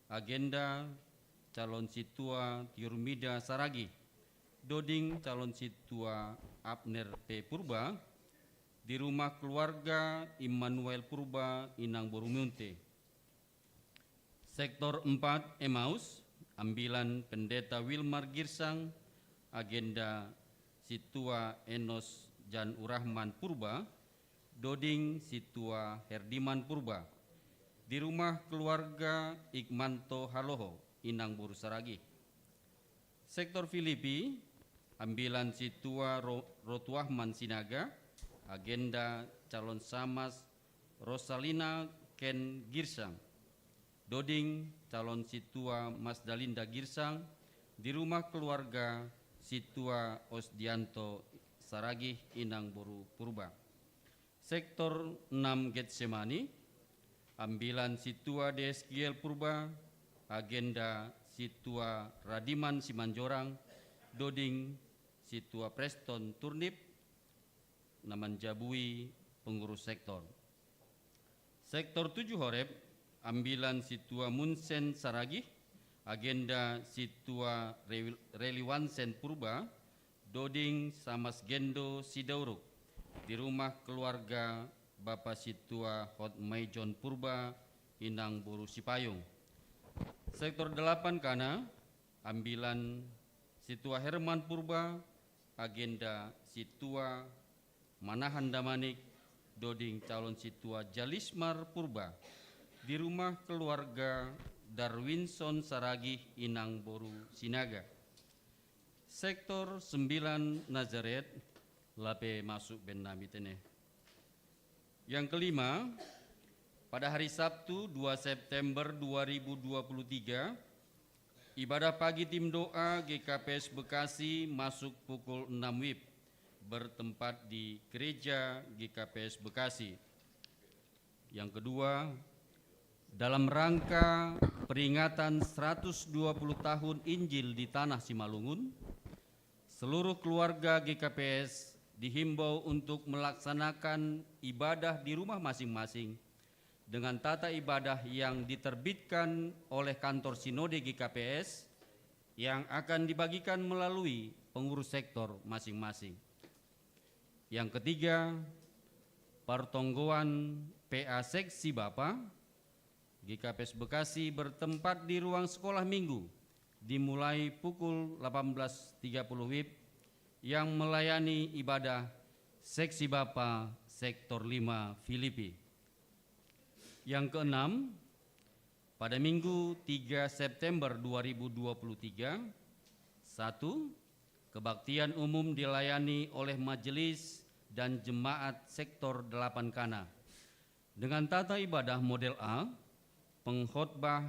agenda calon Situa Tiurmida Saragih, Doding calon Situa Abner P Purba, di rumah keluarga Immanuel Purba, inang boru Munte. Sektor empat Emmaus, ambilan Pendeta Wilmar Girsang, agenda Situa Enos Jan Urahman Purba, Doding Situa Herdiman Purba, di rumah keluarga Ikmanto Haloho, inang boru Saragih. Sektor Filipi, ambilan Situa Ro- Rotuahman Sinaga, agenda calon Samas Rosalina Ken Girsang, Doding calon Situa Mas Dalinda Girsang, di rumah keluarga Situa Osdianto Saragih, inang boru Purba. Sektor enam Getsemani, ambilan Situa Deskiel Purba, agenda Situa Radiman Simanjorang, Doding Situa Preston Turnip, namanjabui pengurus sektor. Sektor tujuh Horeb, ambilan Situa Munsen Saragih, agenda Situa Rewi- Reliwansen Purba, Doding Samas Gendo Sidauruk, di rumah keluarga Bapak Situa Hotmaijon Purba, inang boru Sipayung. Sektor delapan Kana, ambilan Situa Herman Purba, agenda Situa Manahan Damanik, Doding calon Situa Jalismar Purba, di rumah keluarga Darwinson Saragih, inang boru Sinaga. Sektor sembilan Nazaret, lape masuk ben nami tene. Yang kelima, pada hari Sabtu dua September dua ribu dua puluh tiga, ibadah pagi tim doa G K P S Bekasi masuk pukul enam wib, bertempat di gereja G K P S Bekasi. Yang kedua, dalam rangka peringatan seratus dua puluh tahun Injil di Tanah Simalungun, Seluruh keluarga G K P S dihimbau untuk melaksanakan ibadah di rumah masing-masing dengan tata ibadah yang diterbitkan oleh kantor sinode G K P S yang akan dibagikan melalui pengurus sektor masing-masing. Yang ketiga, pertonggoan P A Seksi Bapa G K P S Bekasi bertempat di ruang sekolah minggu, dimulai pukul delapan belas tiga puluh wib, yang melayani ibadah Seksi Bapa Sektor lima Filipi. Yang keenam, pada Minggu tiga September dua ribu dua puluh tiga, satu, kebaktian umum dilayani oleh majelis dan jemaat Sektor delapan Kana. Dengan tata ibadah model A, pengkhotbah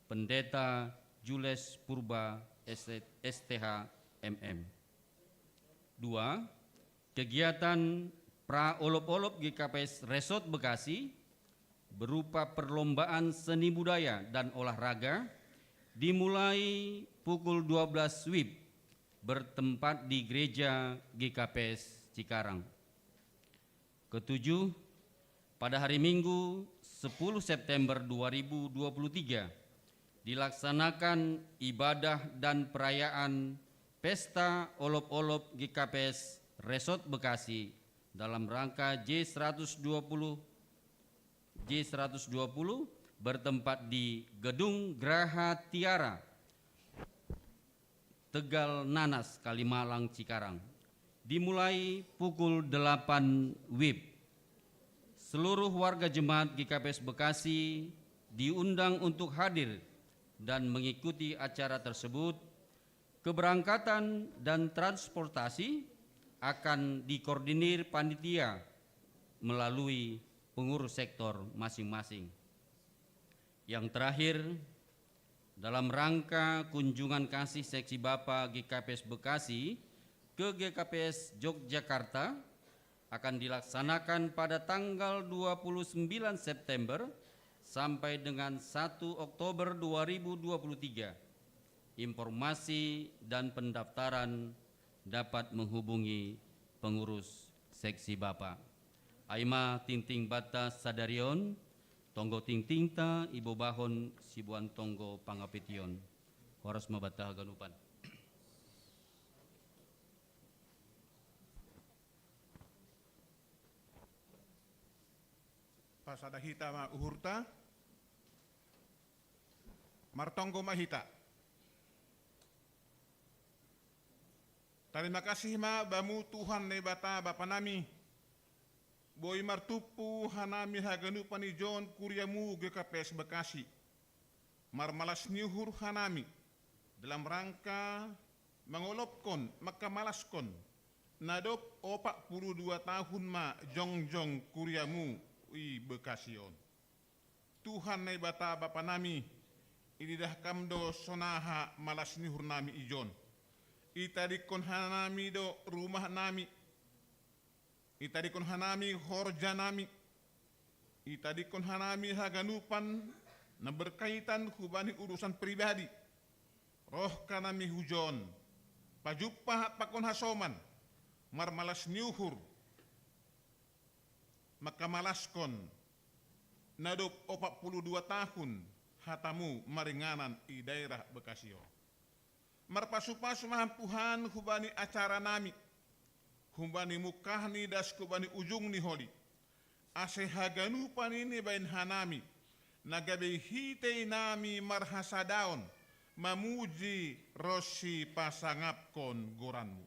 Pendeta Jules Purba, S T H, M M. Dua, kegiatan pra olop-olop G K P S Resort Bekasi berupa perlombaan seni budaya dan olahraga dimulai pukul dua belas wib, bertempat di Gereja G K P S Cikarang. Ketujuh, pada hari Minggu sepuluh September dua ribu dua puluh tiga, dilaksanakan ibadah dan perayaan Pesta Olop-Olop G K P S Resort Bekasi dalam rangka J seratus dua puluh, J seratus dua puluh, bertempat di Gedung Graha Tiara, Tegal Nanas, Kalimalang, Cikarang. Dimulai pukul delapan wib. Seluruh warga jemaat G K P S Bekasi diundang untuk hadir dan mengikuti acara tersebut. Keberangkatan dan transportasi akan dikoordinir panitia melalui pengurus sektor masing-masing. Yang terakhir, dalam rangka kunjungan kasih Seksi Bapa G K P S Bekasi ke G K P S Yogyakarta, akan dilaksanakan pada tanggal dua puluh sembilan September sampai dengan satu Oktober dua ribu dua puluh tiga. Informasi dan pendaftaran dapat menghubungi pengurus Seksi Bapa. Ai ma tingting banta sadari on, tonggo tingtingta ibobahon siboan tonggo pangapetion. Horas ma banta haganupan. Pasada hita ma uhurta. Martonggo ma hita. Tarima kasih ma Bamu Tuhan Naibata Bapa nami, boi martumpu hanami haganupan ijon kuriamu G K P S Bekasi. Marmalas ni uhur hanami dalam rangka mangolopkon, mangkamalaskon, na dob opat puluh dua tahun ma jongjong kuriamu i Bekasi on. Tuhan Naibata Bapa nami, ididah Kam do sonaha malas ni uhur nami ijon. Itadingkon hanami do rumah nami, itadingkon hanami horja nami, itadingkon hanami haganupan na berkaitan hubani urusan pribadi. Roh hanami hujon, pajumpa pakon hasoman, marmalas ni uhur, mangkamalaskon, na dob opat puluh dua tahun hatamu maringanan i daerah Bekasi on. Marpasupasu ma Ham Tuhan hubani acara nami, hubani mungkah ni das hubani ujung ni holi, ase haganupan i nibaen hanami, na gabe hitei nami marhasadaon, mamuji ronsi pasangapkon goranmu.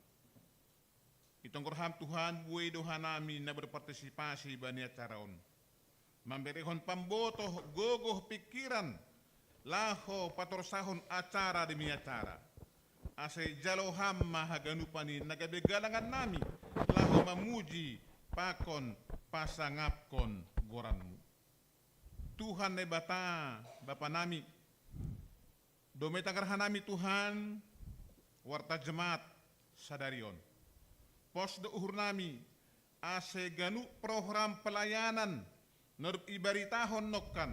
Itonggor Ham Tuhan, buei do hanami na berpartisipasi bani acara on, mamberehon pambotoh, gogoh, pingkiran, laho patorsahon acara demi acara. Ase jalo Ham ma haganupan i na gabe galangan nami, laho mamuji pakon pasangapkon goranmu. Tuhan Naibata Bapa nami, dome tangar hanami Tuhan, warta jemaat sadari on. Pos do uhur nami, ase ganup program pelayanan na dob ibaritahon nongkan,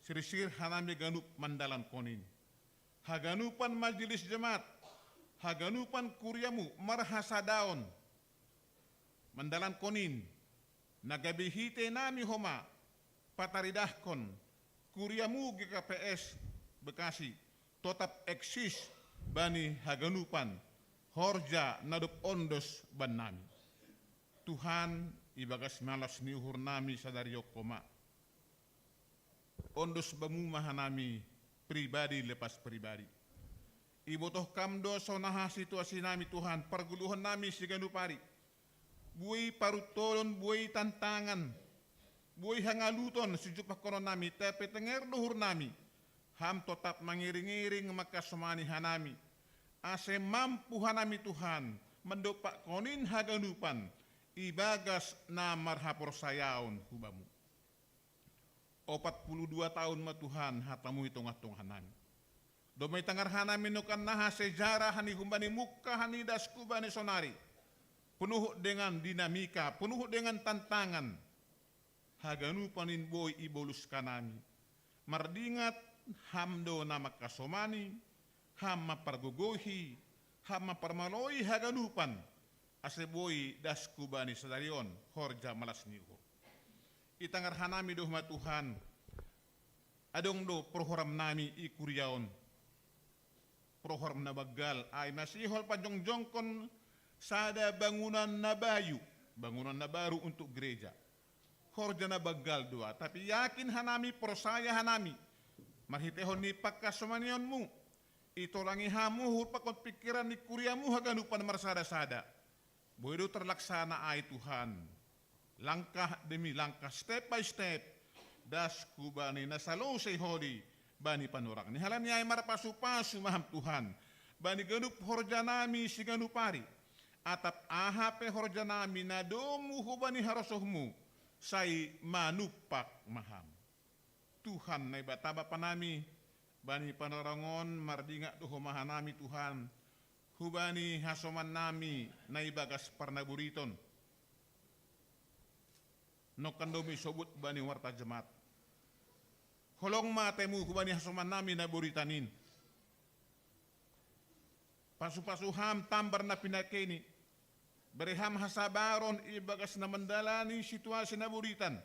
sirsir hanami ganup mandalankon i. Haganupan majelis jemaat, haganupan kuriamu marhasadaon, mandalankon in, na gabe hite nami homa pataridahkon kuriamu G K P S Bekasi totap eksis bani haganupan horja na dob ondos bannami. Tuhan, ibagas malas ni uhur nami sadari on homa, ondos bamu ma hanami pribadi lepas pribadi. Ibotoh kam do sonaha situasi nami Tuhan, pargoluhon nami siganup ari. Buei paruntolon, buei tantangan, buei hangaluton sijumpahkonon nami, tapi tenger do uhur nami, Ham totap mangiring-iring mangkasomani hanami, ase mampu hanami Tuhan mandompakkon in haganupan ibagas na marhaporsayaon hu Bamu. Opat puluh dua taon ma Tuhan hatamu i tongah-tongah nami. Domma itangar hanami nongkan naha sejarah ni humbani mungkah ni das hu Bani sonari. Penuh dengan dinamika, penuh dengan tantangan. Haganupan in boi ibolus hanami. Mardingat Ham do na mangkasomani, Ham mampargogohi, Ham mamparmaloi haganupan, ase boi das hu Bani sadari on horja malas ni uhur. Itangar hanami do homa Tuhan, adong do program nami i kuria on. Program na banggal, ai masihol pajongjongkon sada bangunan na bayu, bangunan na baru untuk gereja. Horja na banggal do a, tapi yakin hanami, porsaya hanami, marhiteihon ni pangkasomanionmu, itolangi Ham uhur pakon pingkiran ni kuriamu haganupan marsada-sada. Boi do terlaksana ai Tuhan. Langkah demi langkah, step by step, das hu Bani na salose holi Bani panorang ni halani ai marpasu-pasu ma Ham Tuhan bani ganup horja nami siganup ari. Atap aha pe horja nami na domu hubani harosuhmu, sai manumpak ma Ham. Tuhan Naibata Bapa nami, bani panorang on mardingat do homa hanami Tuhan, hubani hasoman nami na ibagas parnaburiton. Nongkan do misobut bani warta jemaat. Holong ma atemu hubani hasoman nami na buritan in. Pasu-pasu Ham tambar na pinakeni. Bere Ham hasabaron ibagas na mandalani situasi na buritan.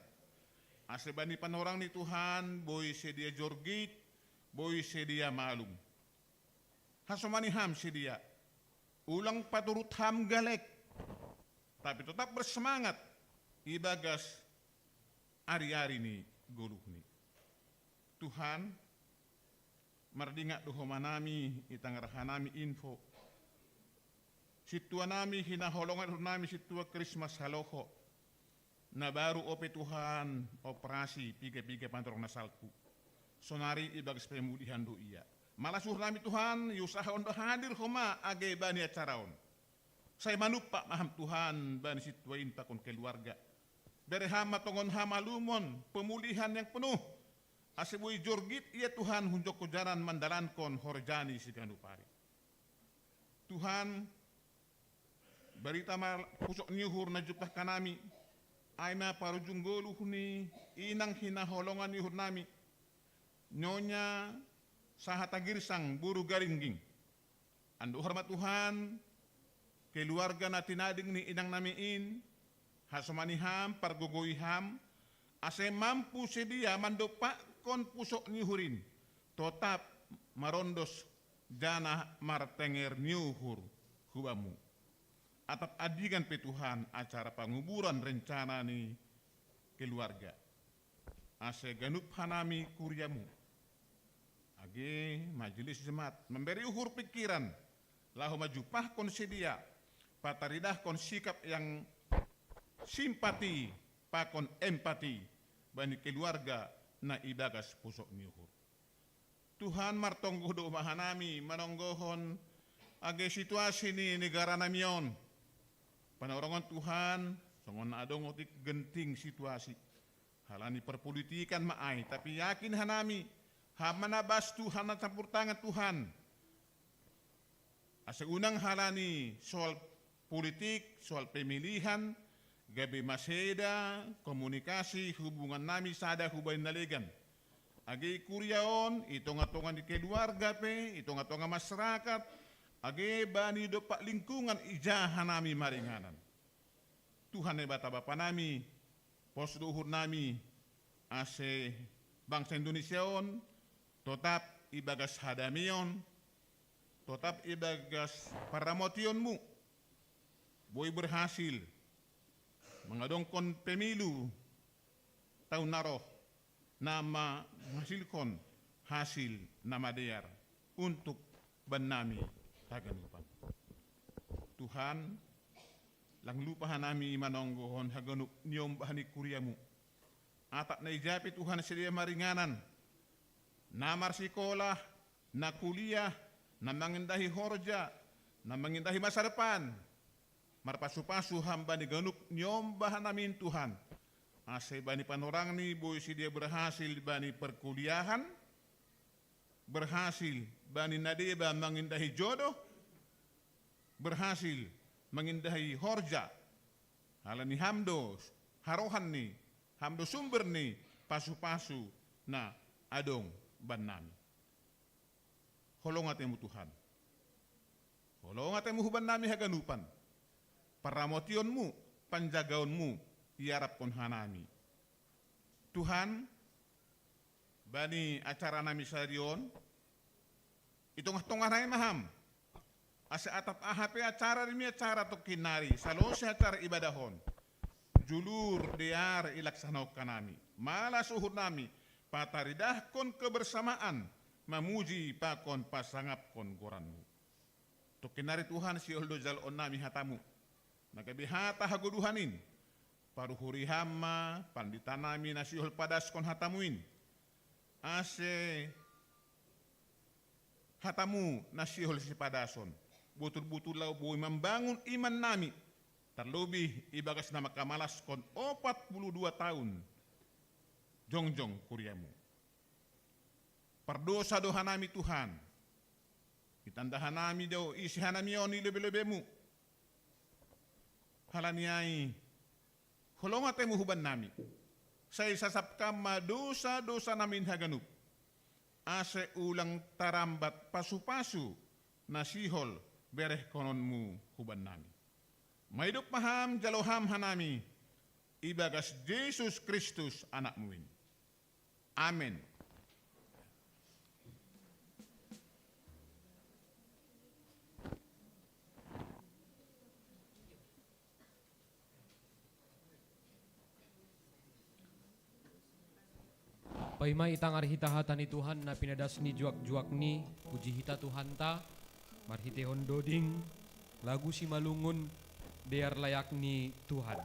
Ase bani panorang ni Tuhan boi sedia jorgit, boi sedia malum. Hasomani Ham sedia. Ulang paturut Ham galek, tapi totap bersemangat ibagas ari-ari ni goluhni. Tuhan, mardingat do homa nami, itangar hanami info. Sintua nami hinaholongan uhur nami sintua Krismas Haloho. Na baru ope Tuhan operasi piga-piga pantorong na salpu. Sonari ibagas pemulihan do ia. Malas uhur nami Tuhan, iusahahon do hadir homa age bani acara on. Sai manumpak ma Ham Tuhan bani sintua in pakon keluarga. Bere Ham ma tongon hamalumon, pemulihan yang penuh. Ase boi jorgit ia Tuhan hunjongkon jalan mandalankon horja ni siganup ari. Tuhan, barita ma pusok ni uhur na jumpah hanami, ai ma parujung goluh ni inang hinaholongan ni uhur nami, Nyonya Sahata Girsang boru Garingging. Anduhar ma Tuhan keluarga na tinading ni inang nami in, hasomani Ham, pargogoi Ham, ase mampu sedia mandompakkon pusok ni uhur in, totap marondos janah martenger ni uhur hu Bamu. Atap adingan pe Tuhan acara panguburan rencana ni keluarga. Ase ganup hanami kuriamu, age majelis jemaat, mambere uhur pingkiran, laho manjumpahkon sedia, pataridahkon sikap yang simpati pakon empati bani keluarga na ibagas pusok ni uhur. Tuhan, martonggo do homa hanami manonggohon age situasi ni negara nami on. Panorongon Tuhan, songon na adong otik genting situasi. Halani perpolitikan ma ai, tapi yakin hanami, Ham ma na bas Tuhan na campur tangan Tuhan. Ase unang halani soal politik, soal pemilihan, gabe maseda komunikasi hubungan nami sada hubaen na legan. Age i kuria on, i tonga-tonga ni keluarga pe, i tonga-tonga masyarakat, Age bani dompak lingkungan ija hanami maringanan. Tuhan Naibata Bapa nami, pos do uhur nami, ase bangsa Indonesia on totap ibagas hadamion, totap ibagas paramotionmu, boi berhasil mangadongkon pemilu taun na roh, na menghasilkon hasil na madear untuk bannami haganupan. Tuhan, lang lupa hanami manonggohon haganup ni ombah ni kuriamu. Atap na ijapi Tuhan sidea maringanan, na marsikolah, na kuliah, na mangindahi horja, na mangindahi masa depan. Marpasu-pasu ham bani ganup ni ombah namin Tuhan. Ase bani panorangni boi sidea berhasil bani perkuliahan, berhasil bani na deba mangindahi jodoh, berhasil mangindahi horja. Halani ham do harohan ni, ham do sumber ni pasu-pasu na adong bannami. Holong atemu Tuhan. Holong atemu hubannami haganupan. Paramotionmu, panjagaonmu iarapkon hanami. Tuhan, bani acara nami sarion, i tongah-tongah nai ma ham. Ase atap aha pe acara demi acara tongkin nari, salose acara ibadah on, julur dear ilaksanahon hanami. Malas uhur nami pataridahkon kebersamaan, mamuji pakon pasangapkon goranmu. Tongkin nari Tuhan sihol do jaloon nami hatamu. Na gabe hata hagoduhan in. Paruhuri ham ma pandita nami na sihol padaskon hatamu in. Ase hatamu na sihol sipadason. Botul-botul laho boi mambangun iman nami. Tarlobih ibagas na mangkamalaskon opat puluh dua taun jongjong kuriamu. Pardosa do hanami Tuhan. Itanda hanami do isi hanami on i lobei-lobeimu. Halani ai, holong atemu hubannami. Sai sasapkam ma dosa-dosa namin haganup. Ase ulang tarambat pasu-pasu na sihol berehkononmu hubannami. Maidop ma ham jalo ham hanami, ibagas Jesus Kristus anakmu in. Amen. Paima itangar hita hata ni Tuhan na pinadas ni juak-juakni, puji hita Tuhanta, marhitehon doding, lagu simalungun, dear layak ni Tuhan.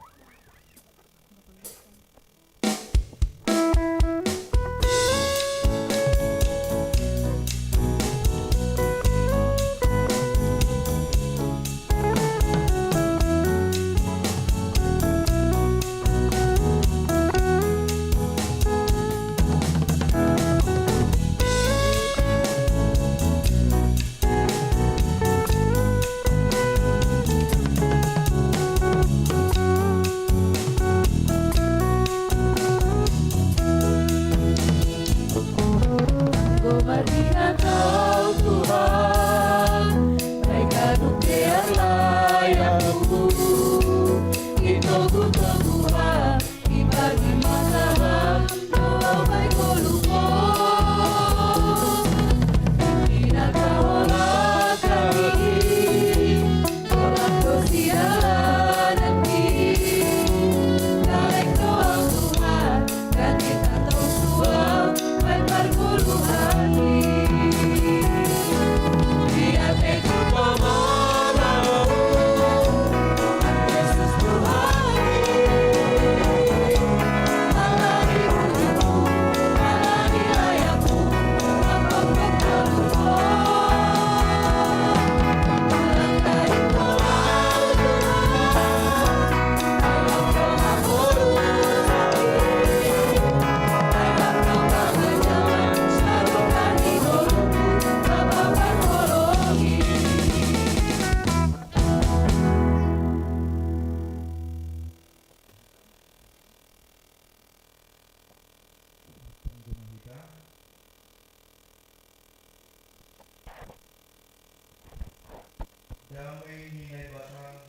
Damei ni Naibata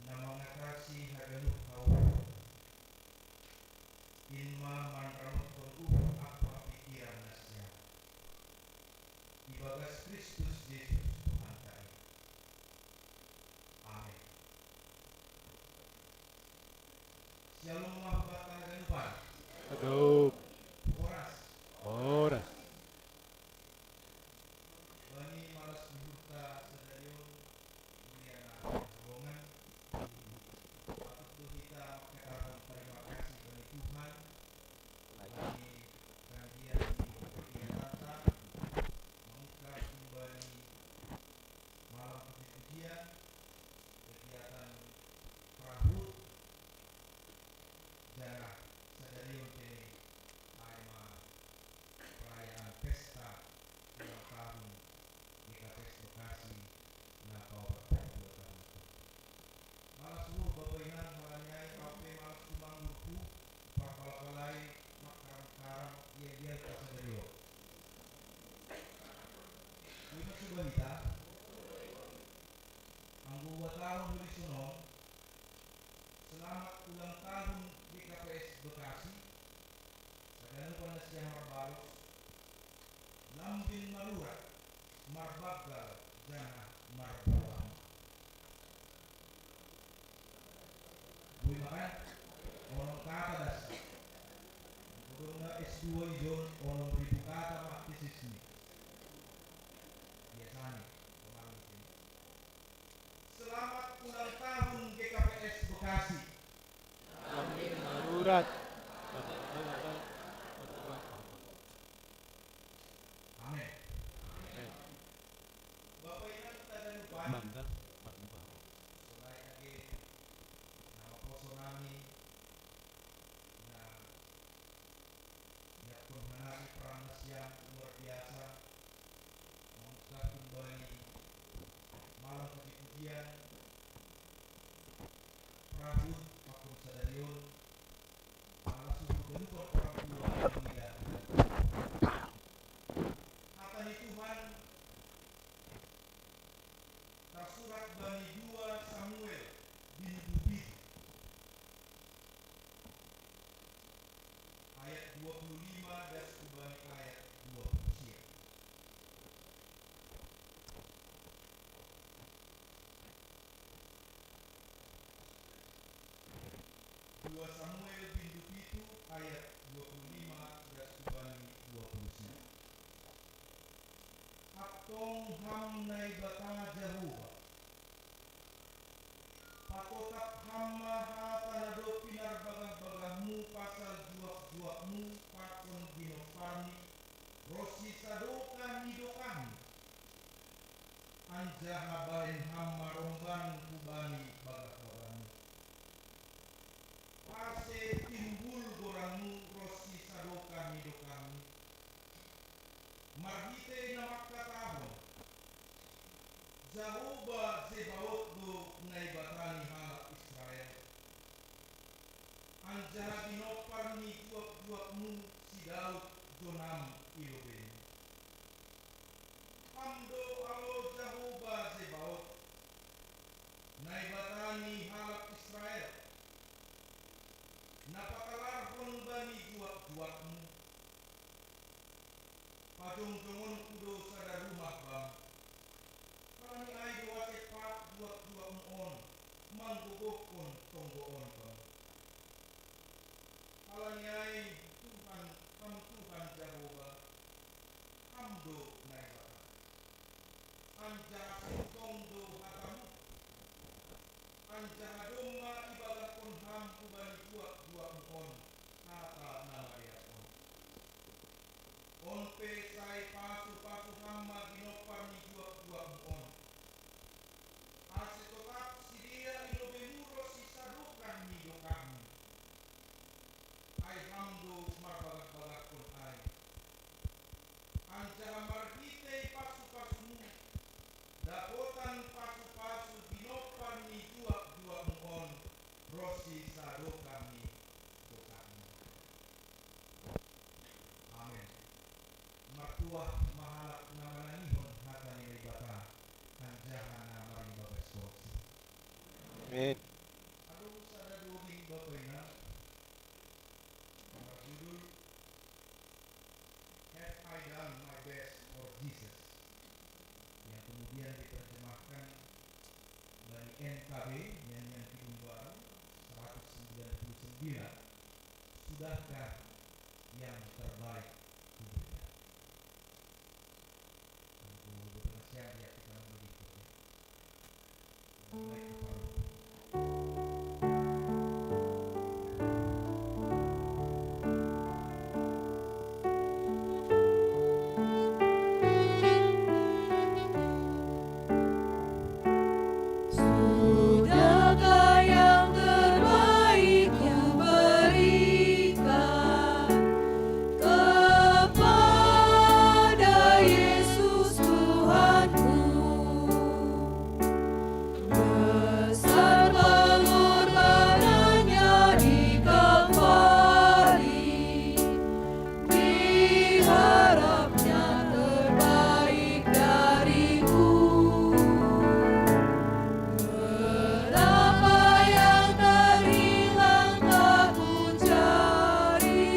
na mangatasi haganup hauhuton, in ma manramotkon uhur ampa pikiran nasiam. Ibagas Kristus Jesus Tuhanta i. Amen. Syalom ma hubanta haganupan. Syalom. Horas. Horas. Bani malas ni uhurta sadari on, mulia na haholongan, patut do hita mangkatahon tarima kasih bani Tuhan, bani panggiat ni kegiatanta, mangungkap humbani malam puji-pujian, kegiatan prahut, janah sadari on pe ai ma perayaan pesta ulang tahun G K P S Bekasi na paopat puluh dua tahun. Malas uhur bapa inang, halani ai au pe malas tumang uhurhu, parpalapalai mangkarang-karang ia-ia pasadari on. Ima suba hita, anggo uhatahon holi sonon, selamat ulang tahun G K P S Bekasi, haganupan nasiam marbalos, lambin marurat, marbanggal, janah marboah ma. Boi ma kan? Onom kata das. Anggo dong na S dua ijon, onom ribu kata ma tesisni. Biasani, somalni sini. Selamat ulang tahun G K P S Bekasi. Lambin marurat. Amen. Amen. Bapa inang haganupan. Banggal. Sonai age na maposo nami, na idakkon hanami peran nasiam luar biasa, mangungkap humbani malam puji-pujian, prahut pakon sadari on, malas uhur ganupan orang tua yang mulia. Hata ni Tuhan tarsurat bani dua Samuel bindu pitu, ayat dua puluh lima das hubani ayat dua puluh sia. Dua Samuel bindu pitu ayat dua puluh lima das hubani dua puluh sia. Antong Ham Naibata Jahowa, patotap Ham ma hata na dob pinarbagah-bagahmu pasal juak-juakmu pakon ginomparni ronsi sadokah ni dokahmu, anjaha bahen Ham ma romban hubani bagah-bagahmu. Ase timbul goranmu ronsi sadokah ni dokahmu, marhitei na mangkatahon: Jahowa Zebaot do Naibata ni halak Israel, anjaha ginompar ni juak-juakmu si Daud jonam i lobeimu. Ham do, ale Jahowa Zebaot, Naibata ni halak Israel, na patalarhon bani juak-juakmu. Pajongjongonku do sada rumah Bam, halani ai do ase pat juak-juakmu on manggogohkon tonggo on Bam. Halani ai Tuhan, Ham Tuhan Jahowa, Ham do Naibata, anjaha sintong do hatamu, anjaha domma ibagahkon Ham hubani juak-juakmu on hata na madear on. On pe sai pasu-pasu Ham ma ginompar ni juak-juakmu on, ase totap sidea i lobeimu ronsi sadokah ni dokahmu. Ai Ham do marbagah-bagahkon ai. Anjaha marhitei pasu-pasumu, dapotan pasu-pasu ginompar ni juak-juakmu on ronsi sadokah ni dokahmu. Amen. Martuah ma halak na manangihon hata ni Naibata. Kanjahana maring bagas kongsi. Amin. Adong sada dongeng Bapa Inang, marjudul Have I Done My Best for Jesus? Yang kemudian diterjemahkan bani N K B, Nyanyian Kidung Baru, seratus sembilan puluh sembilan. Sudahkah yang terbaik kuberikan? Kalau boleh berkenan, ya, kita memberi, ya. Mulai ke Pak. Sudahkah yang terbaik kuberikan kepada Yesus Tuhanku? Besar pengorbanannya di Kalvari, diharapnya terbaik dariku. Berapa yang terhilang tak ku cari,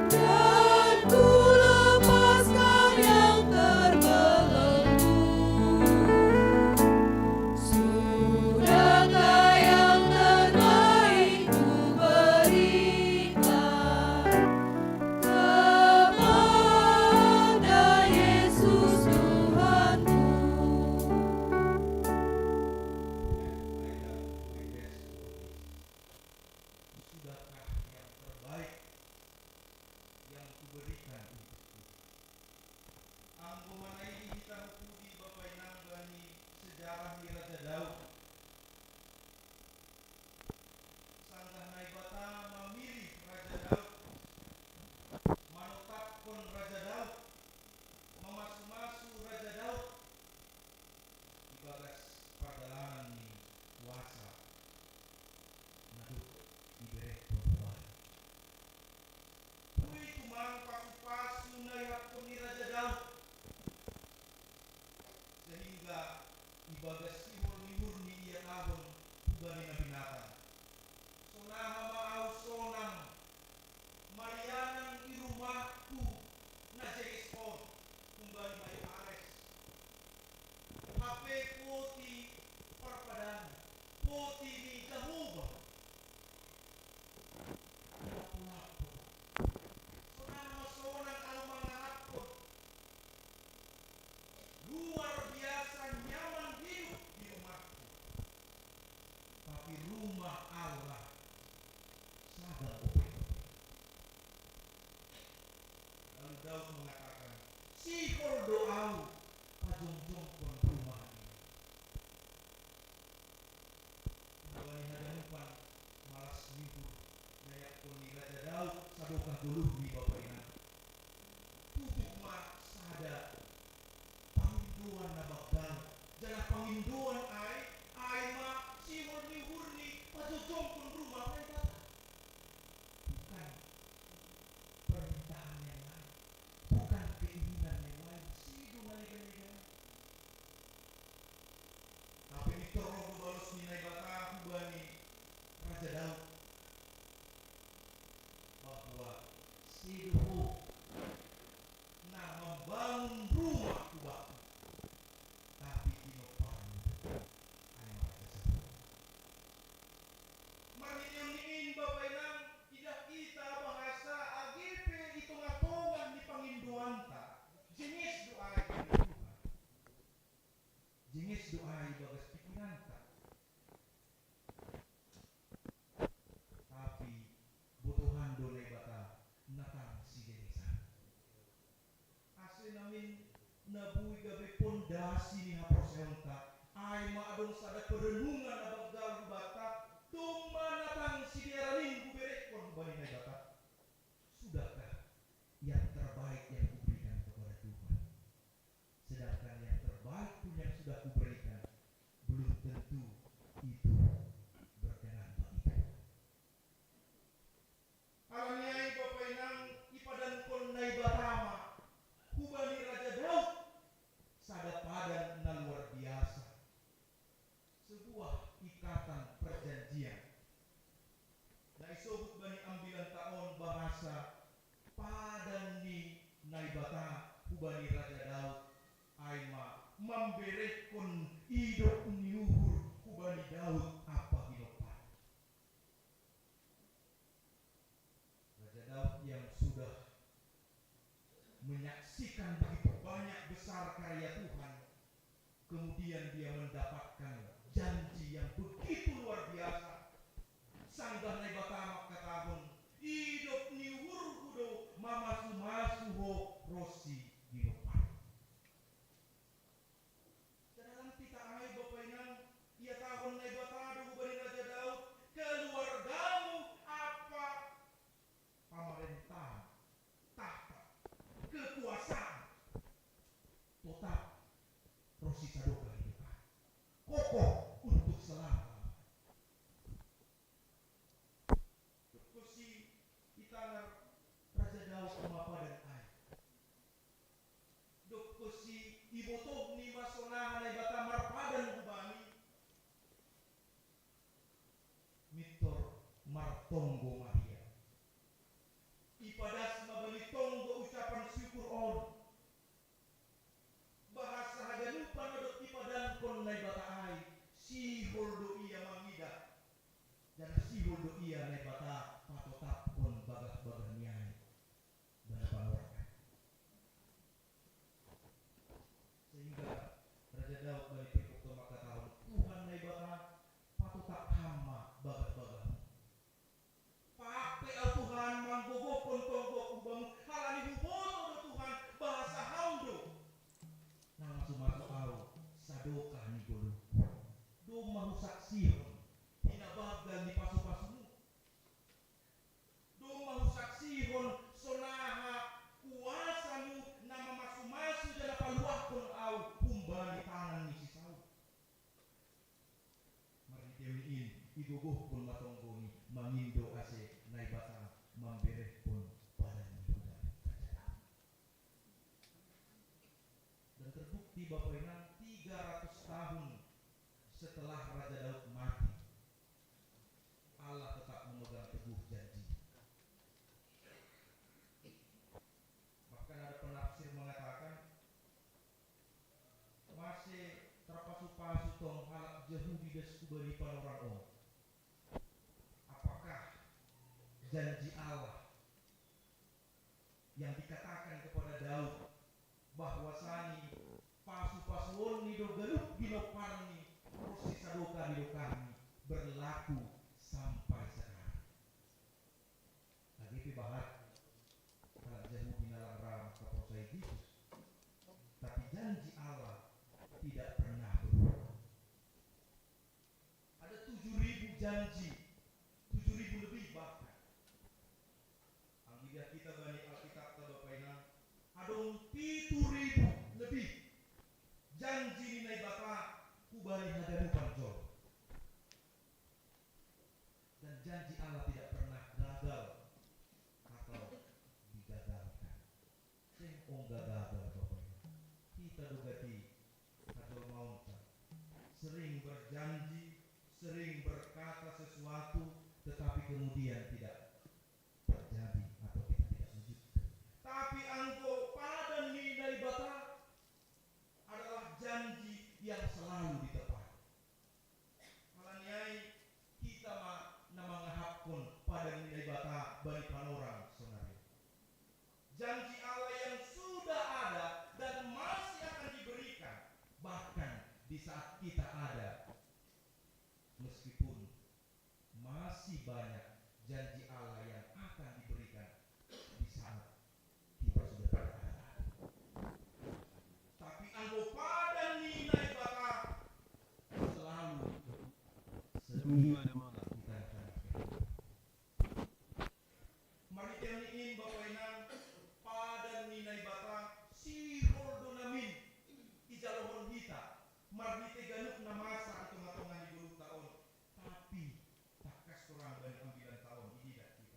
dan ku lepaskan yang terbelenggu. Sudahkah yang terbaik ku berikan kepada Yesus Tuhanku? Sudahkah yang terbaik yang kuberikan untukku? Anggo manaili hita hupudi Bapa Inang bani sejarah ni Raja Daud. Sanggah Naibata mamilih Raja Daud, manotapkon Raja Daud, mamasu-masu Raja Daud, ibagas pardalanan ni kuasa na dob iberehon hubana. Boi tumang pasu-pasu na ihaphon ni Raja Daud, sehingga ibagas sihol ni uhurni ihatahon hubani na binatang: Sonaha ma ahu sonang marianan i rumahku na jenges on humbani hayu ares, hape poti parpadan, poti ni Jahowa. Lapu-lapu. Sonaha ma sonang ahu mangahaphon luar biasa nyaman hidup di rumahku. Tapi rumah Allah sada ope-ope. Lalu Daud mengatakan, "Sihol do ahu pajongjongkon rumah ini." Humbani haganupan malas ni uhur na iakhon ni Raja Daud sadokah goluhni, Bapa Inang, tutup ma sada pangindoan na banggal, jala pangindoan ai, ai ma sihol ni uhurni pajongjongkon rumah Naibata. Bukan permintaan yang lain, bukan keinginan yang lain, sedo na legan-legan. Tapi pintor ro do balos ni Naibata hubani Raja Daud, bahwa sedo ho na mambangun rumah hubakku, tapi pinomparmu, ai ma Raja Salomo. Marhiteon ni in, Bapa Inang, idah hita bahasa age pe i tonga-tonga ni pangindoanta, jenges do ai ibagas Tuhan. Jenges do ai ibagas pikiranta. Tapi botohan do Naibata na tang sijengesan. Ase namin na boi gabe pondasi ni haporseaonta, ai ma adong sada perenungan na banggal hubanta, domma na tang sidearan in huberehon hubani Naibata. Sudahkah yang terbaik yang kuberikan kepada Tuhan? Sedangkan yang terbaik pun yang sudah kuberikan belum tentu itu berkenan bagi Tuhan. Alani ai, Bapa Inang, ipadankon Naibata ma hubani Raja Daud sada padan na Naibata hubani Raja Daud, ai ma mamberehkon idop ni uhur hubani Daud ampa ginompar. Raja Daud yang sudah menyaksikan begitu banyak besar karya Tuhan, kemudian dia mendapatkan janji yang begitu luar biasa. Sanggah Naibata mangkatahon, "Idop ni uhurhu do mamasu-masu ho ronsi ginompar." Dalam titah ai, Bapa Inang, ihatahon Naibata do hubani Raja Daud, "Keluargamu ampa pamarentahan, tahta, kekuasaan, totap ronsi sadokah hidupmu. Kokoh untuk selama-lamanya." Dob konsi itangar Raja Daud ma padan ai. Dob konsi ibotohni ma sonaha Naibata marpadan hubani, mintor martonggo ma ia. Ipadas ma bani tonggo ucapan syukur on. Bahasa haganupan na dob ipadankon Naibata ai, sihol do ia mangidah, janah sihol do ia Naibata patotapkon bagah-bagahni ai bani panorang. Sehingga Raja Daud bani perikopto mangkatahon, "Tuhan Naibata, patotap Ham ma bagah-bagahmu. Paak pe ahu, Tuhan, manggogohkon tonggoku Bamu, halani huboto do, Tuhan, bahasa Ham do na mamasu-masu ahu sadokah ni goluhku. Domma husaksihon hinabagal ni pasu-pasuMu. Domma husaksihon sonaha kuasaMu na mamasu-masu janah paluahkon ahu humbani tangan ni si Saul." Marhitehon in igogohkon ma tonggoni mangindo ase Naibata mamberehkon padan ni Huda. Dan terbukti, Bapa Inang, tiga ratus tahun setelah Raja Daud mati, Allah tetap memegang teguh janji. Bahkan ada penafsir mengatakan, mase tarpasu-pasu tong halak Jahudi das hubani panorang on? Apakah janji Allah yang dikatakan kepada Daud, bahwasani pasu-pasuonni do ganup ginomparni ronsi sadokah ni dokahni, berlaku sampai sekarang? Age pe bahat halak Jahudi na lang ra mangkaporsai Jesus, tapi janji Allah tidak pernah berubah. Ada tujuh ribu janji, tujuh ribu lebih bahkan. Anggo idah hita bani Alkitab, Bapa Inang, adong pitu ribu lebih janji ni Naibata hubani haganupan jolma. Dan janji Allah tidak pernah gagal atau digagalkan. Seng ongga gagal, Bapa Inang. Hita do gati hajolmaonta. Sering berjanji, sering berkata sesuatu, tetapi kemudian tidak terjadi atau kita tidak wujudkan. Tapi anggo padan ni Naibata adalah janji yang selalu ditepati. Halani ai hita ma na mangahapkon padan ni Naibata bani panorang sonari. Janji Allah yang sudah ada dan masih akan diberikan, bahkan di saat kita ada, meskipun masih banyak janji Allah yang akan diberikan di saat kita sudah tidak ada lagi. Tapi anggo padan ni Naibata selalu setia di tengah-tengah kehidupan. Marhitehon ni in, Bapa Inang, padan ni Naibata sihol do namin ijalohon hita marhite ganup na masa i tongah-tongah ni goluhta on, tapi tangkas torang bani ambilanta on ididah hita.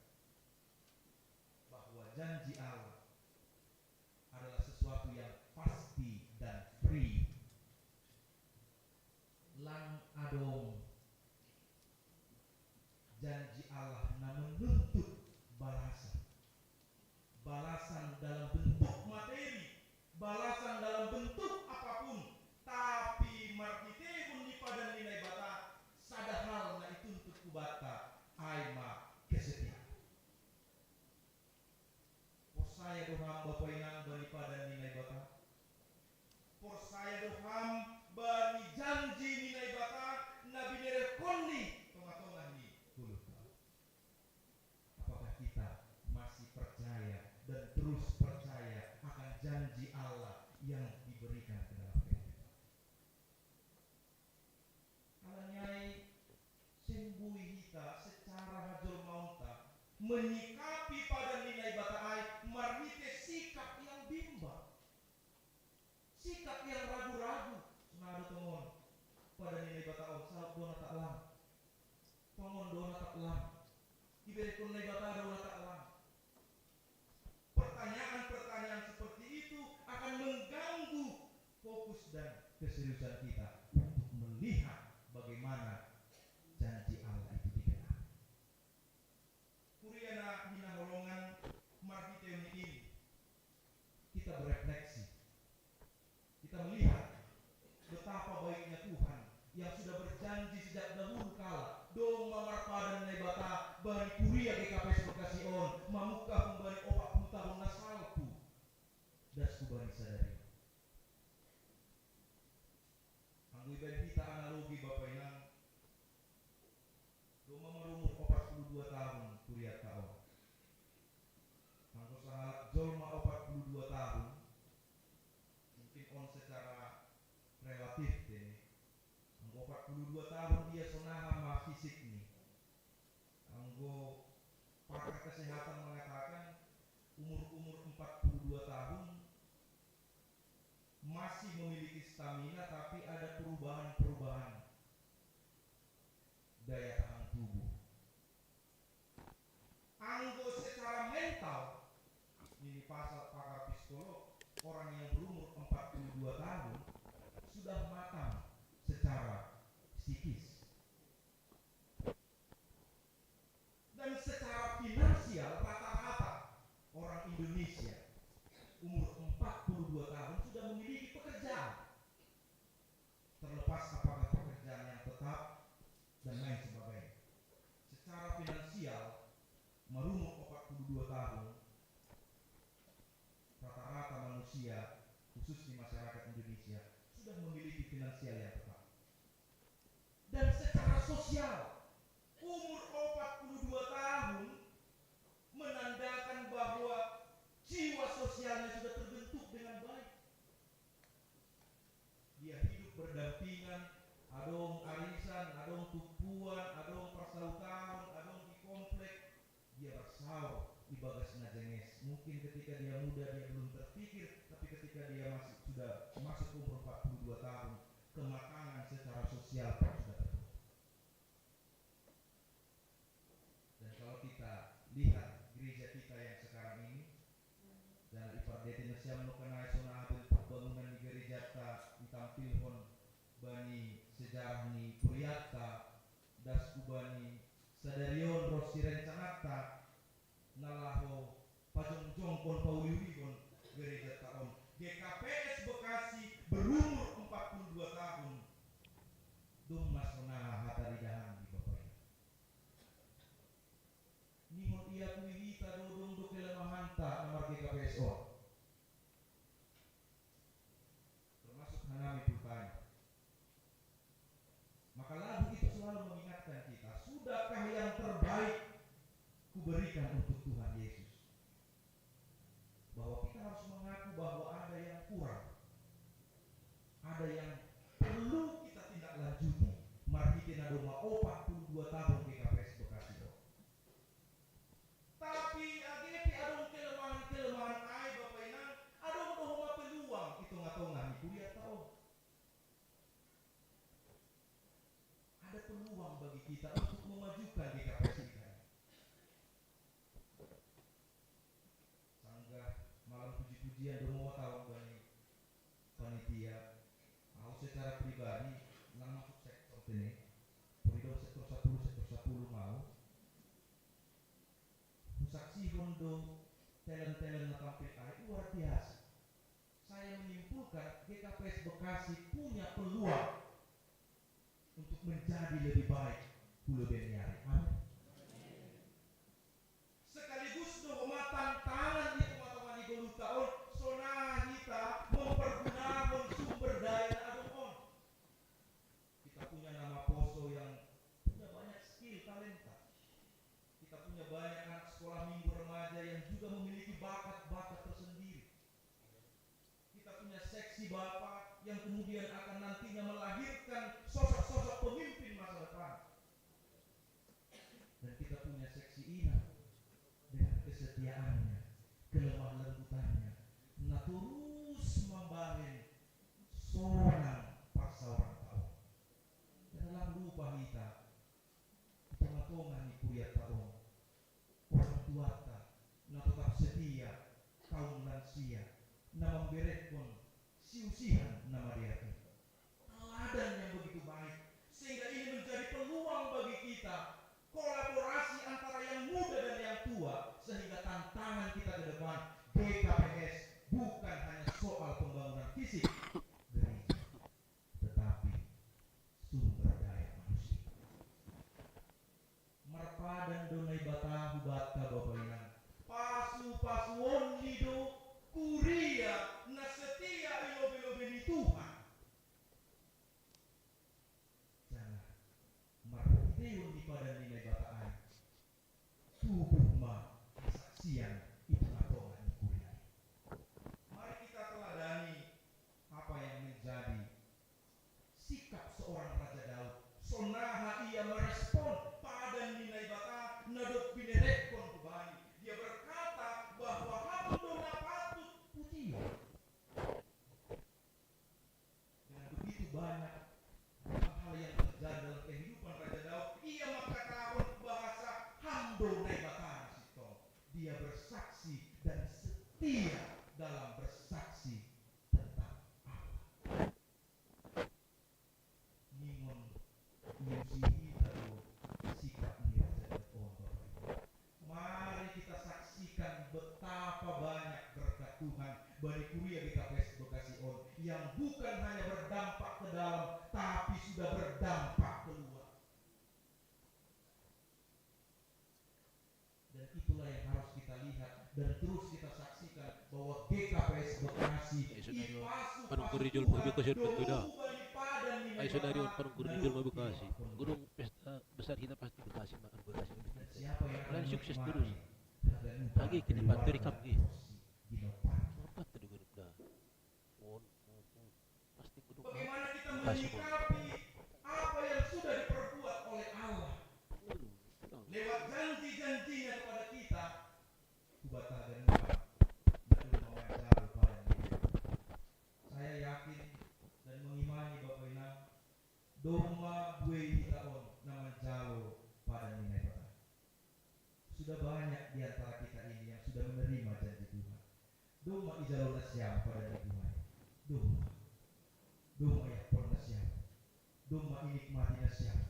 Ta'ala. Ibaratkan Naibata adalah Ta'ala. Pertanyaan-pertanyaan seperti itu akan mengganggu fokus dan keseriusan kita untuk melihat bagaimana janji Allah itu digenapi. Kuria na hinaholongan, marhitei ini kita berefleksi. Kita melihat betapa baiknya Tuhan yang sudah berjanji sejak dahulu kala, dong ma marpadan Naibata bani kuria G K P S Bekasi on, mamungka humbani opat puluh tahun na salpu das hubani sadari. Anggo ibaen hita analogi, Bapa Inang, dong ma marumur opat puluh dua tahun kurianta on. Anggo sahalak jolma opat puluh dua tahun, mungkin on secara relatif ini, anggo opat puluh dua tahun dia sonaha ma fisikni. Anggo pakar kesehatan mengatakan umur-umur empat puluh dua tahun masih memiliki stamina, tapi ada perubahan-perubahan daya tahan tubuh. Anggo secara mental, ini pasal pakar psikolog, orang yang berumur empat puluh dua tahun sudah matang secara psikis. Dan secara finansial, rata-rata orang Indonesia umur empat puluh dua tahun sudah memiliki pekerjaan. Terlepas apakah pekerjaan yang tetap dan lain sebagainya. Secara finansial, marumur opat puluh dua tahun, rata-rata manusia, khusus di masyarakat Indonesia, sudah memiliki finansial yang tetap. Dan secara sosial, umur opat puluh dua tahun menandakan bahwa jiwa sosialnya sudah terbentuk dengan baik. Dia hidup berdampingan, adong arisan, adong tumpuan, adong parsautaon, adong di komplek, dia bersaur di bagas na jenges. Mungkin ketika dia muda dia belum terpikir, tapi ketika dia masih sudah masuk umur empat puluh dua tahun, kematangan secara sosial pun sudah terbentuk. Dan kalau kita lihat gereja kita yang sekarang ini, dan ipardete nasiam no kanai sonabel pembangunan di gerejata itampilhon bani sejarah ni kuriata, das hubani sadarion ros sirencananta na laho pajongjongkon pauliulihon gerejata on. G K P S Bekasi berumur empat puluh dua tahun. Dong ma sonai hataridahan di Bapak ini. Ningon ia kui hita dodong do kelemahanta na mar G K P S on. Termasuk hanami pultanya. Maka lagu itu selalu mengingatkan kita, sudahkah yang terbaik kuberikan untuk Tuhan Yesus? Bahwa kita harus mengaku bahwa ada yang kurang, ada yang perlu kita tindak lanjuti. Marhite na doma opat puluh dua tahun G K P S Bekasi on. Tapi age pe adong kelemahan-kelemahan ai Bapak Inang, adong do homa peluang i tongah-tongah ni kuriata on. Ada peluang bagi kita untuk memajukan G K P S kita. Sanggah malam puji-pujian do mau tahu bani panitia, aku secara pribadi lang masuk sektor ini, koridor sektor sepuluh, sektor sepuluh mau. Husaksihon do talent-talent na tampil ai luar biasa. Saya menyimpulkan G K P S Bekasi punya peluang untuk menjadi lebih baik hulobei ni ari. Amin. Sekaligus do homa tantangan di tongah-tongah ni goluhta on, sonai hita mempergunakan sumber daya na adong on. Kita punya nama poso yang punya banyak skill, talenta. Kita punya banyak anak sekolah minggu remaja yang juga memiliki bakat-bakat tersendiri. Kita punya seksi Bapak yang kemudian akan nantinya melahirkan sosok-sosok pemimpin masa depan. Dan kita punya seksi Inang dengan kesetiaannya, kelemah lembutannya, na terus membangun seorang parsauran tahu. Dan dalam lupa kita, di tongah-tongah ni Sia na mamberekkon siusihan na madear i. Teladan yang begitu baik, sehingga ini menjadi peluang bagi kita kolaborasi antara yang muda dan yang tua, sehingga tantangan kita ke depan G K P S bukan hanya soal pembangunan fisik gereja, tetapi sumber daya manusia. Marpadan do Naibata hubanta, Bapa Inang. Pasu-pasuonni do kuria na setia i lobei-lobei ni Tuhan. Janah marhiteon ni padan ni Naibata ai, tubuh ma hasaksian i tengah-tengah ni kuria i. Mari kita teladani apa yang menjadi sikap seorang Raja Daud. Sonaha ia merespon padan ni Naibata na dob binerekkon hubani. Dia berkata bahwa ham do na patut pujion. Dengan begitu banyak hal-hal yang terjadi dalam kehidupan Raja Daud, ia mengatakan bahasa ham do Naibata na sintong. Dia bersaksi dan setia dalam bersaksi tentang Allah. Ningon iusi hita do sikap ni Raja Daud on, Bapak Ibu. Mari kita saksikan betapa banyak berkat Tuhan bani kuria G K P S Bekasi on, yang bukan hanya berdampak ke dalam, tapi sudah berdampak keluar. Dan itulah yang harus kita lihat dan terus kita saksikan, bahwa G K P S Bekasi, Isu na i do pasu-pasu panungkuri jolma Tuhan, Bekasi on do tuda. Uba ni padan ni Ai, Naibata saudari on, panungkuri na jolma dob Bekasi. Gunung pesta besar kita pasti Bekasi, makan Bekasi. Dan siapa yang akan menikmati harga nuba? Agi kini keluarga panturi kam gi. Empat tadi gunung dah. Pasti gunung. Bagaimana kita menyikapi apa yang sudah diperbuat oleh Allah lewat janji-janjinya kepada kita? Hubata haganupan na domma manjalo padan ni Naibata. Saya yakin dan mengimani, Bapak Inang, domma buei hita on na manjalo padan ni Naibata. Sudah banyak di antara kita ini yang sudah menerima janji Tuhan. Domma ijalo nasiam padan ni Tuhan? Domma. Domma iakhon nasiam? Domma inikmati nasiam?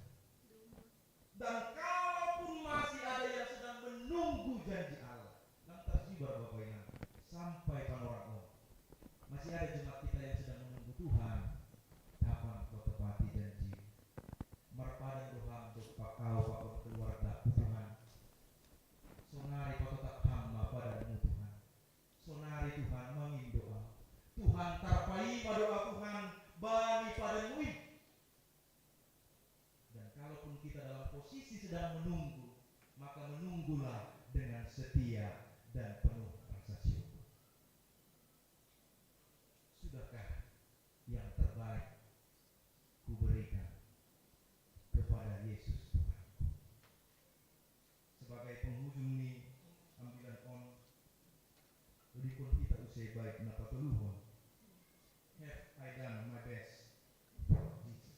Dan kalaupun masih ada yang sedang menunggu janji Allah, lang tarsibar, Bapak Inang, sampai panorang on. Masih ada jemaat kita yang sedang menunggu Tuhan, kapan Kau tepati janji. Marpadan do Ham dob ahu pakon keluargaku, Tuhan. Sonari patotap Ham ma padan-Mu, Tuhan. Sonari, Tuhan, mangindo ahu. Tuhan, tarpaima do ahu, Tuhan, bani padan-Mu i. Dan kalaupun kita dalam posisi sedang menunggu, maka menunggulah dengan setia dan penuh rasa syukur. Sudahkah yang terbaik kuberikan kepada Yesus Tuhanku? Sebagai penghujung ni ambilan on, lirikon hita use bait na patoluhon. Have I done my best for Jesus?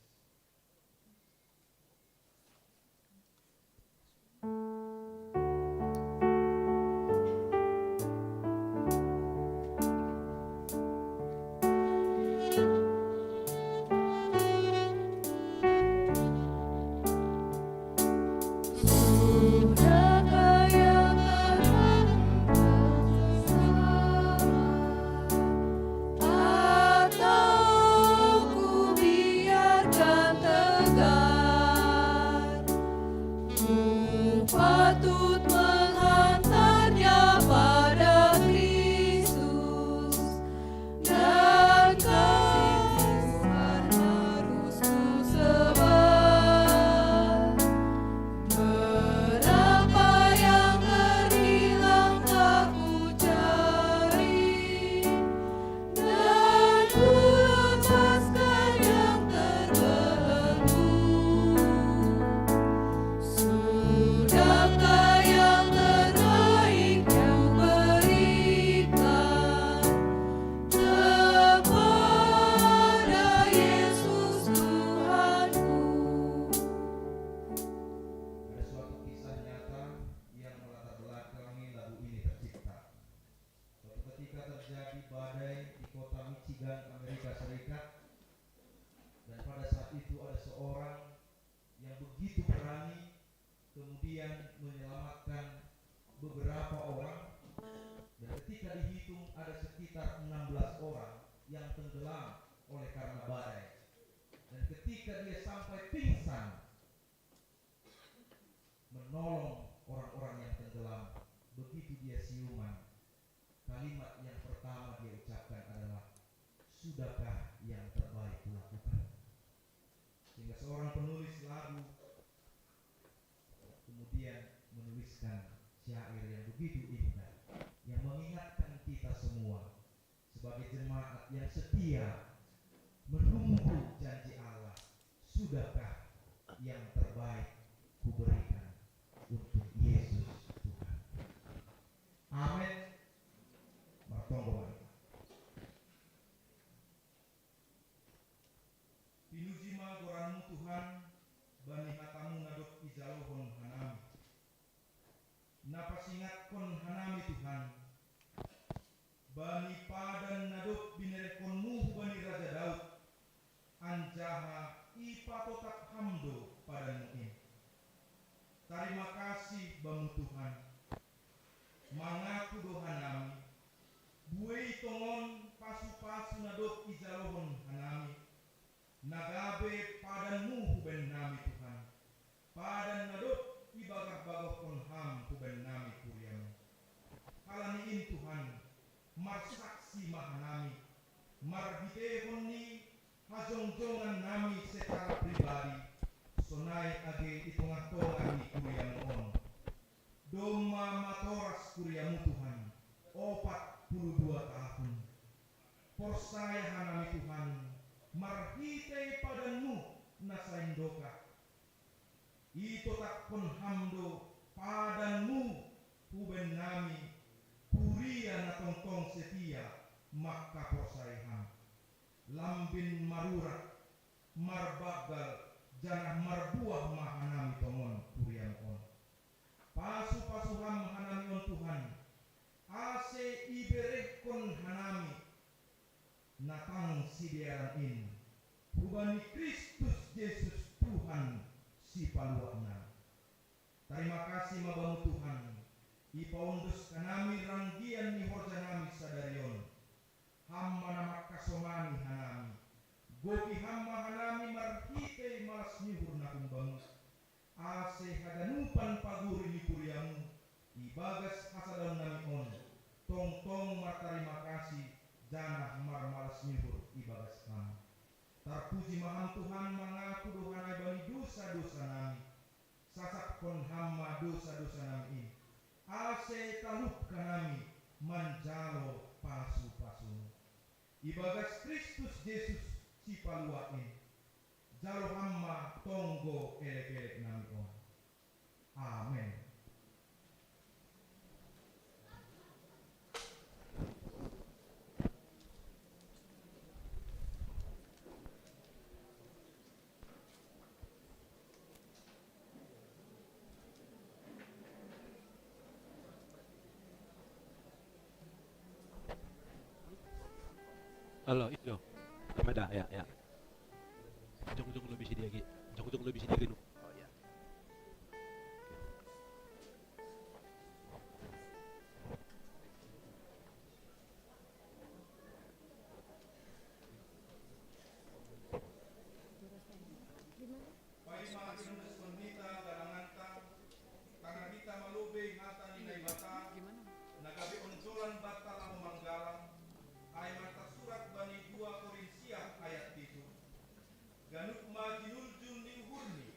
terjadi badai di kota Michigan, Amerika Serikat. Dan pada saat itu ada seorang yang begitu berani, kemudian menyelamatkan beberapa orang. Dan ketika dihitung, ada sekitar enam belas orang yang tenggelam oleh karena badai. Dan ketika dia sampai pingsan, menolong orang-orang yang tenggelam, begitu dia siuman, kalimat yang pertama dia ucapkan adalah, "Sudahkah yang terbaik kulakukan?" Sehingga seorang penulis lagu kemudian menuliskan syair yang begitu indah, yang mengingatkan kita semua sebagai jemaat yang setia menunggu janji Allah, "Sudahkah yang terbaik kuberikan untuk Yesus Tuhan?" Amin. Martonggo balik. Pinuji ma goranMu Tuhan, bani hataMu na dob ijalohon hanami. Na pasingatkon hanami Tuhan, bani padan na dob binerehkonMu hubani Raja Daud, anjaha ipatotap Ham do padanMu in. Tarima kasih Bamu Tuhan. Mangaku do hanami, buei tongon pasu-pasu na dob ijalohon hanami, na gabe padanMu hubannami Tuhan, padan na dob ibagah-bagahkon Ham hubannami kuriaMu. Halani in Tuhan, marsaksi ma hanami, marhiteihon ni hajongjongannami secara pribadi, sonai age i tongah-tongah ni kuriaMu on. Domma matoras kuriaMu Tuhan, opat puluh dua tahun. Porsaya hanami Tuhan, marhitei padanMu na sandokah. Itotapkon Ham do padanMu hubannami, kuria na tongtong setia mangkaporsayai Ham. Lambin marurat, marbanggal, janah marbuah ma hanami tongon kuriaMu on. Pasu-pasu Ham hanami on Tuhan, ase iberehkon hanami na tang sidearan in hubani Kristus Jesus Tuhan Sipaluah nami. Tarima kasih ma Bamu Tuhan, ipaondos hanami ranggian ni horjanami sadari on. Ham ma na mangkasomani hanami. Goki Ham ma hanami marhitei malas ni uhur na humbaMu, ase haganupan paguri ni kuriaMu ibagas hasadaonnami on, tongtong martarima kasih janah marmalas ni uhur ibagas Ham. Tarpuji ma Ham Tuhan, mangaku do hanami bani dosa-dosanami. Sasapkon Ham ma dosa-dosanami in, ase talup hanami manjalo pasu-pasuMu. Ibagas Kristus Jesus Sipaluah in, jalo Ham ma tonggo elek-eleknami on. Amen. Halo, itu. Lima dah, ya, ya. Jong-jong lebih sedikit. Jong-jong lebih sedikit. Oh, ya. Paima inondashon hita galanganta, tangah hita malobei hata ni Naibata, na gabe onjolan banta laho manggalang, ai ma tarsurat bani dua Korintia ayat pitu. Ganup ma jinunjun ni uhurni,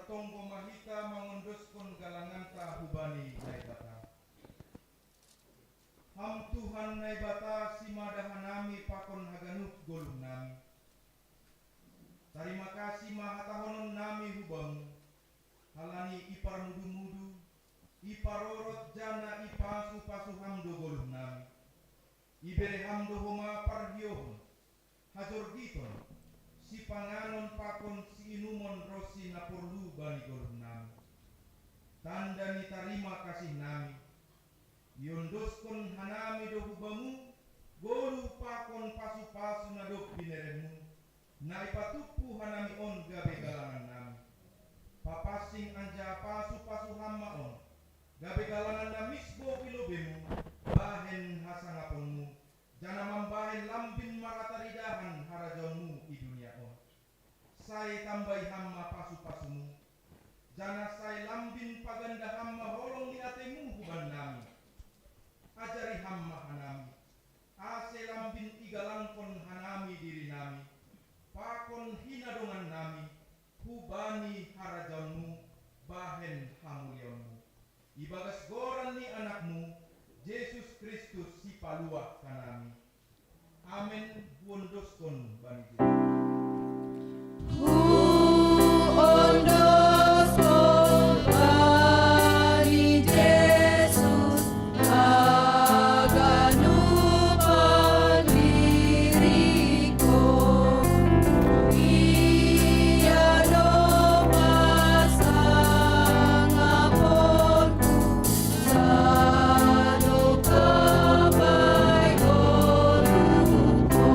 Tonggo ma hita mangondoskon galanganta hubani Naibata. Ham Tuhan Naibata, simada hanami pakon haganup goluhnami. Tarima kasih ma hatahononnami hubamu, halani iparmudu-mudu, iparorot jana ipasu-pasu ham do goluhnami. Ibere ham do homa parhiohon, hajorgiton, sipanganon pakon siinumon ronsi na porlu bani goluhnami. Tanda ni tarima kasihnami, iondoskon hanami do hubamu goluh pakon pasu-pasu na dob bineremu, na ipatumpu hanami on gabe galangannami. Papansing anjaha pasu-pasu ham ma on, gabe galangan na misbo i lobemu, bahen hasangaponmu, jana mambahen lambin marhataridahan harajaonmu i dunia on. Sai tambai ham ma pasu-pasumu, jana sai lambin paganda ham ma holong ni atemu hubannami. Ajari ham ma hanami, ase lambin igalangkon hanami dirinami, pakon hinadongannami, hubani harajaonmu, bahen hamuliaonmu. Ibagas goran ni Anakmu, Jesus Kristus, Sipaluah hanami. Amen. Huondoskon bani Jesus. Huondoskon bani Jesus haganupan diringku. Ia do pasangaponku, sadok abai goluhku.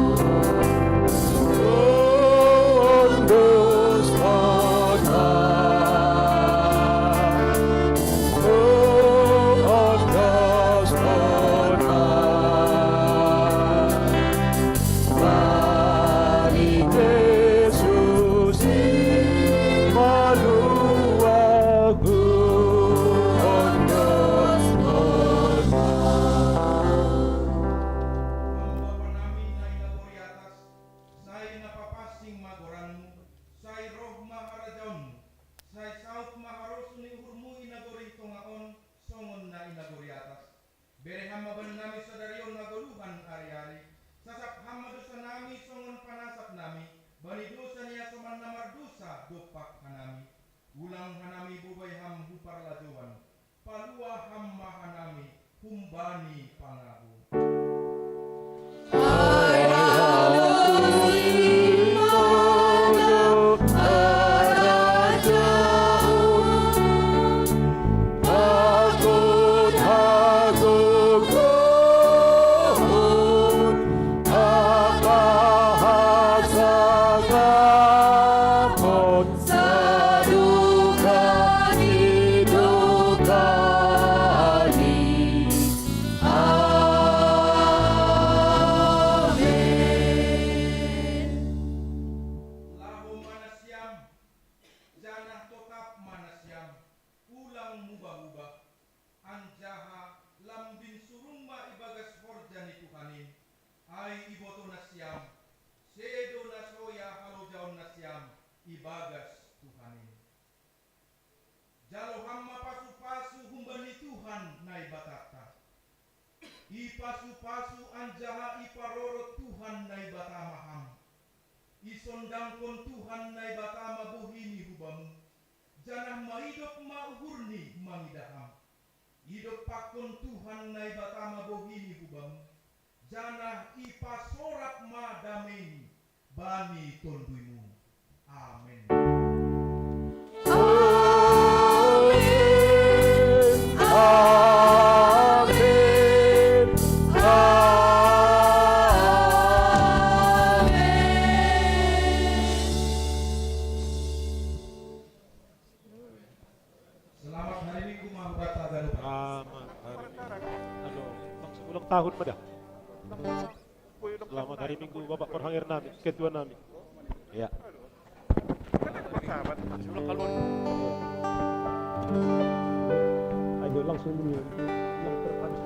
Bani Jesus Sipaluah, huondoskon ma. Bapa nami na i nagori atas, sai na papansing ma goranmu, sai roh ma harajaonmu, sai saut ma harosuh ni uhurmu i nagori tonga on, songon na i nagori atas. Bere ham ma bannami sadari on hagoluhan ari-ari. Sasap ham ma dosanami songon panasapnami bani dosa ni hasoman na mardosa dompak hanami. Ulang hanami bobai ham hu parlajouan. Paluah ham ma hanami humbani pangabo. Sadokah ni dokah ni. Amen. Laho ma nasiam, janah totap ma nasiam, ulang mubah-ubah, anjaha lambin surung ma ibagas horja ni Tuhan in, ai iboto nasiam, sedo na soya halojaon nasiam ibagas Tuhan in. Jalo ham ma pasu-pasu humbani Tuhan Naibatanta. Ipasu-pasu anjaha iparorot Tuhan Naibata ma ham. Isondangkon Tuhan Naibata ma bohini hubamu, janah maidop ma uhurni mangidah ham. Idompakkon Tuhan Naibata ma bohini hubamu, janah ipasorap ma dameini bani tonduymu. Amen. Amen. Amen. Amen. Selamat hari Minggu ma hubanta haganupan. Selamat hari Minggu. Aduh, langsung ulang tahun ma da. Selamat hari Minggu Bapak Perhangir nami, ketua nami. Ya. Ayo langsung dulu. Yang terpadu.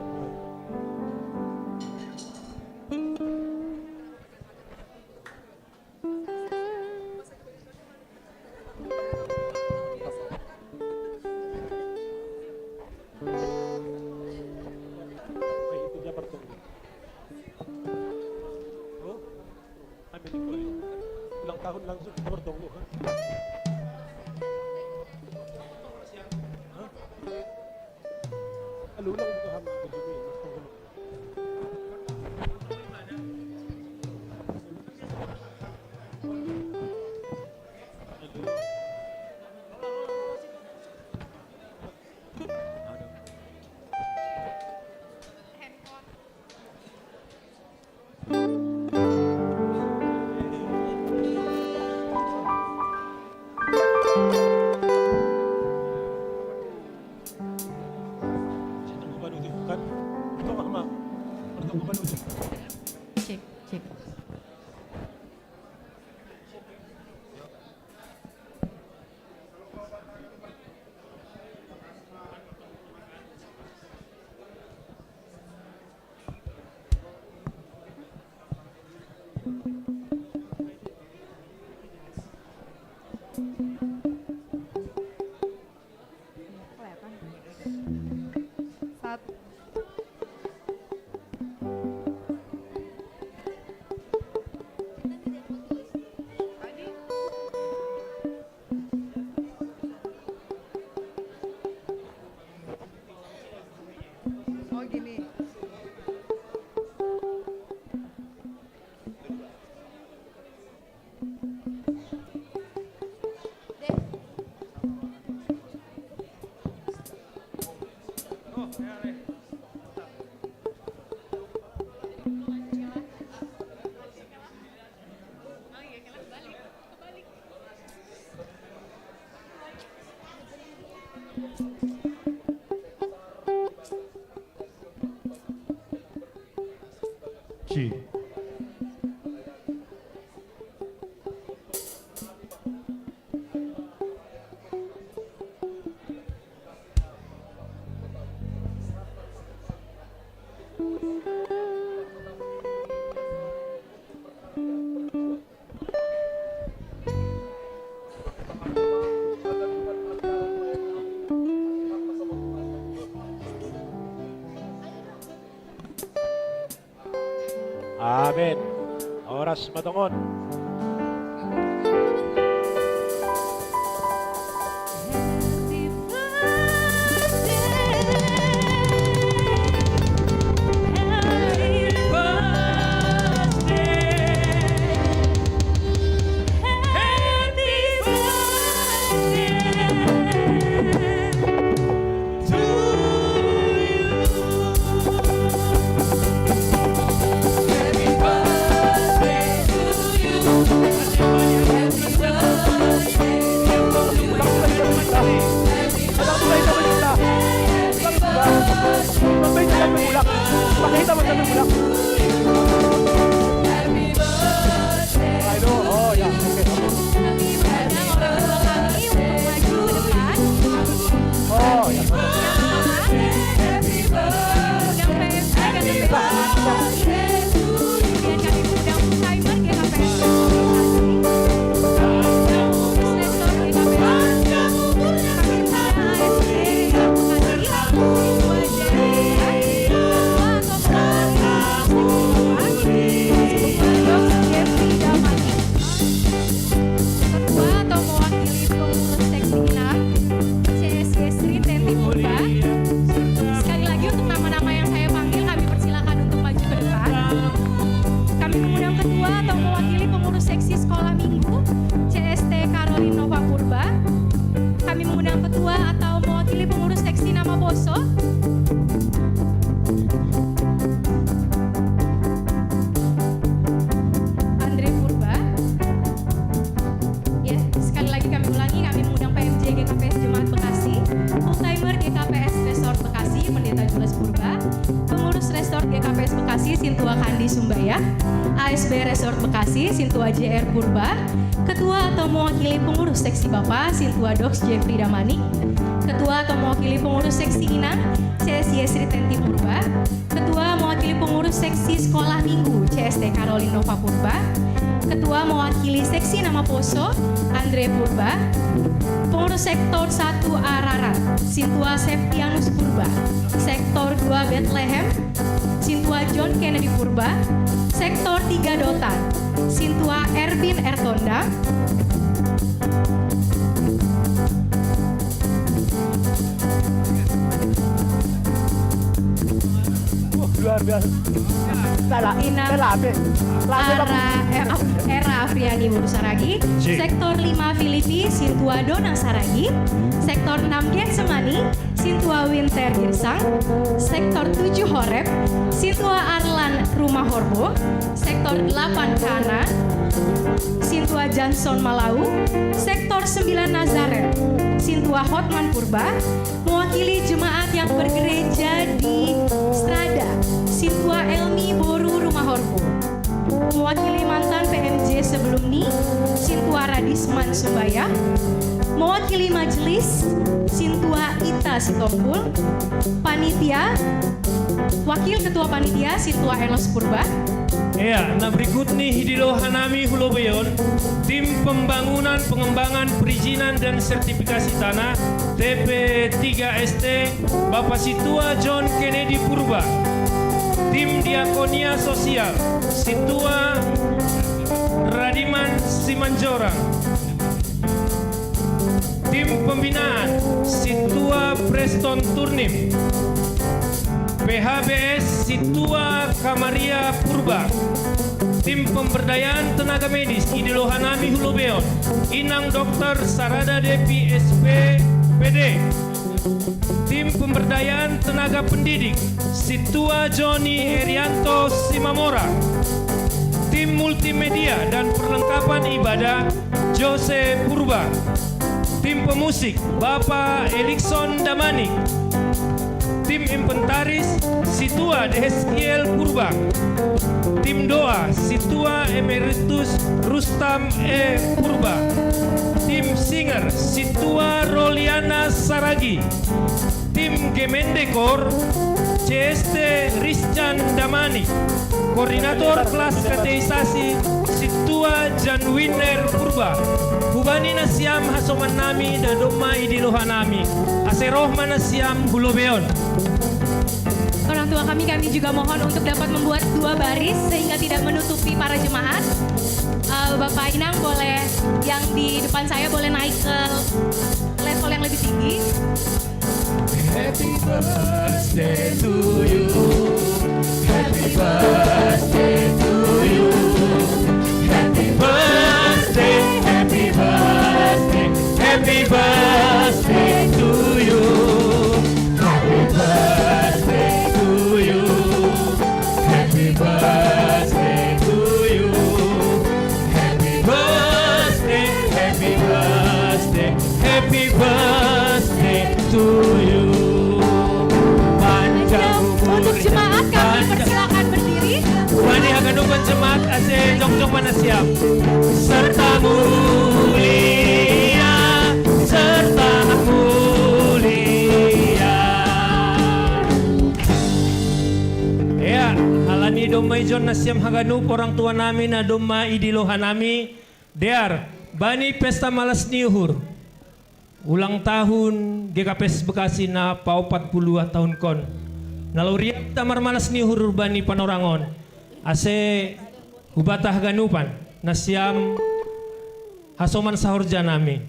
Tahun langsung kita bertemu, kan? Hah? Alu lang buka hama ko dumi, mas tunggu. Cek, cek. Iya, kelihatan. Satu. Oh, gini. Amin. Oras matongon. Ketua atau mewakili pengurus seksi enam, C S Y Sri Tenti Purba. Sekali lagi, untuk nama-nama yang saya panggil, kami persilakan untuk maju ke depan. Kami mengundang ketua atau mewakili pengurus seksi sekolah minggu, C S T Karolin Nova Purba. Kami mengundang ketua atau mewakili pengurus seksi nama Poso, Andre Purba. Ya, sekali lagi kami ulangi, kami mengundang P M J G K P S Jemaat Bekasi, Full Timer G K P S Resort Bekasi, Pendeta Jules Purba, pengurus Resort G K P S Bekasi, Sintua Kandi Sumbaya, A S B Resort Bekasi, Sintua J R Purba, ketua atau mewakili pengurus seksi Bapa, Sintua Doks Jeffrey Damanik, ketua atau mewakili pengurus seksi Inang, C S Y Sri Tenti Purba, ketua mewakili pengurus seksi sekolah minggu, C S T Karolin Nova Purba, ketua mewakili seksi nama Poso, Andre Purba, pengurus sektor satu Ararat, Sintua Septianus Purba, sektor dua Bethlehem, Sintua John Kennedy Purba, Sektor tiga Dotan, Sintua Erwin Ertonda. Wah, luar biasa. Salah. Inang Salah, Be. Salah, Be. Ara, eh, Af- Era Afriani Bulu Saragi, Cik. Sektor lima Filipi, Sintua Dona Saragi, Sektor enam Getsemani, Sintua Winter Girsang, Sektor tujuh Horeb, Sintua Arlan Rumah Horbo, Sektor delapan Kana, Sintua Johnson Malau, Sektor sembilan Nazaret, Sintua Hotman Purba, mewakili jemaat yang bergereja di Strada, Sintua Elmi Boru Rumah Horbo. Mewakili mantan P M J sebelum ni, Sintua Radisman Sumbaya. Mewakili majelis, Sintua Ita Sitompul. Panitia, Wakil Ketua Panitia, Sintua Enos Purba. Ea, na berikut ni hidilo hanami hulobeon, tim pembangunan, pengembangan, perizinan, dan sertifikasi tanah, T P tiga S T, Bapak Situa John Kennedy Purba. Tim diakonia sosial, Situa Radiman Simanjorang. Tim pembinaan, Situa Preston Turnip. P H B S, Situa Kamaria Purba. Tim pemberdayaan tenaga medis, hidilo hanami hulobeon, Inang Dokter Sarada Depi S P P D. Tim pemberdayaan tenaga pendidik, Situa Joni Erianto Simamora. Tim multimedia dan perlengkapan ibadah, Jose Purba. Tim pemusik, Bapak Elikson Damanik. Tim inventaris, Situa Deheskiel Purba. Tim doa, Situa Emeritus Rustam E Purba. Tim singer, Situa Roliana Saragi. Tim Gemendekor, C S T Rizchan Damani. Koordinator kelas kateisasi, Situa Janwiner Purba. Hubani nasiam hasoman nami na domma idilo hanami. Ase roh ma nasiam hulobeon. Orang tua kami, kami juga mohon untuk dapat membuat dua baris sehingga tidak menutupi para jemaat. Eh, Bapak Inang boleh, yang di depan saya boleh naik ke level yang lebih tinggi. Happy birthday to you. Happy birthday to you. Happy birthday, happy birthday, happy birthday to you. Happy birthday to you. Happy birthday to you. Happy birthday, happy birthday, happy birthday to you. Panjang umur Untuk jemaat, kami persilakan berdiri. Wani haganupan jemaat ase jongjong ma nasiam. Serta mulia, serta mulia. Ea, halani domma ijon nasiam haganup orang tua nami na domma idilo hanami, dear, bani pesta malas ni uhur. Ulang tahun G K P S Bekasi na paopat puluh dua tahunkon. Na lao riap hita marmalas ni uhur bani panorang on. Ase hubata haganupan nasiam hasoman sahorja nami.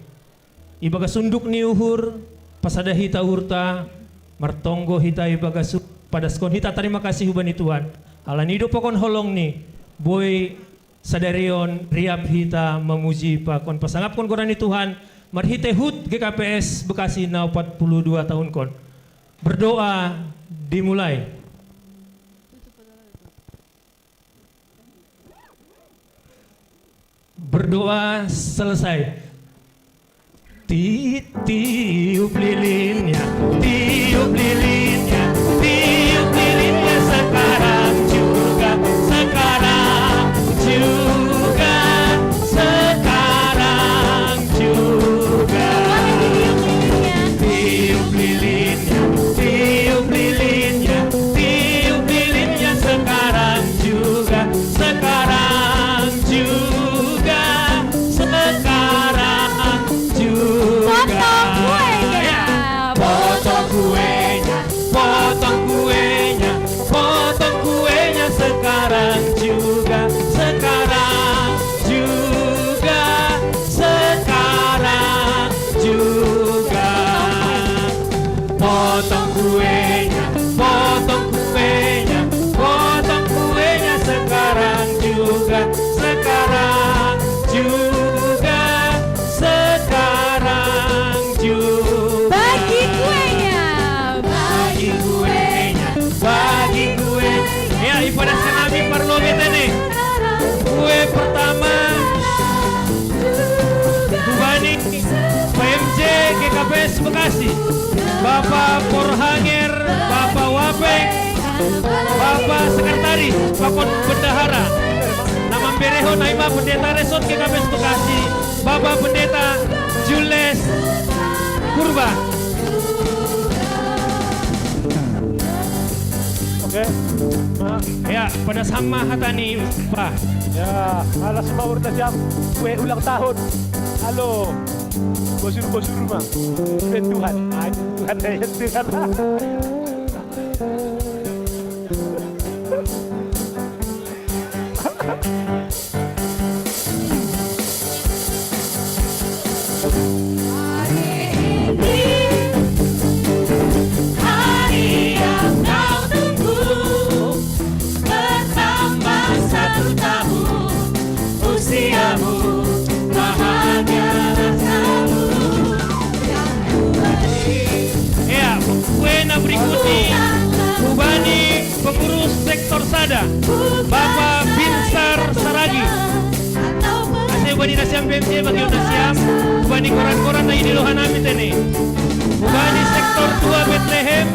Ibagas unduk ni uhur, pasada hita uhurta, martonggo hita ibagas uhur, padaskon hita tarima kasih hubani Tuhan. Halani i do pakon holong ni, boi sadari on riap hita mamuji pakon pasangapkon goran ni Tuhan, marhite hut G K P S Bekasi na opat puluh dua tahunkon. Berdoa dimulai. Berdoa selesai. Ti-, tiup lilinnya, tiup lilinnya, tiup lilinnya sekarang juga, sekarang juga, sekarang juga. Tiup lilinnya, tiup lilinnya, tiup lilinnya sekarang juga, sekarang juga, sekarang juga. Potong kuenya. Potong kuenya, kuenya, potong kuenya, potong kuenya sekarang juga, sekarang juga, sekarang juga. Bagi kuenya, bagi kuenya, bagi kuenya. Ya, ipada sanami parlobi tene. Kue pertama, hubani P M C G K P S Bekasi, Bapak Porhanger, Bapak Wapeng, Bapak Sekretaris, Pakon Bendahara. Na mamberehon ai ma Pendeta Resort G K P S Bekasi, Bapak Pendeta Jules Purba. Oke. Ma. Ya, pada sama hatani, Pak. Ya, alas ma urna jam kue ulang tahun. Halo. Bosur-bosur ma. Tuhan. Ai, Tuhan, ya, Tuhan. Hari ini, hari yang kau tunggu, bertambah satu tahun usiamu, bahagia rasamu. Ya, kuena berikutnya, hubani pengurus sektor sada, Bapak Binsar Saragi. Ase hubani na siam P M C, bagi na siam, hubani koran-koran na idilo hanami tene. Hubani sektor dua Betlehem.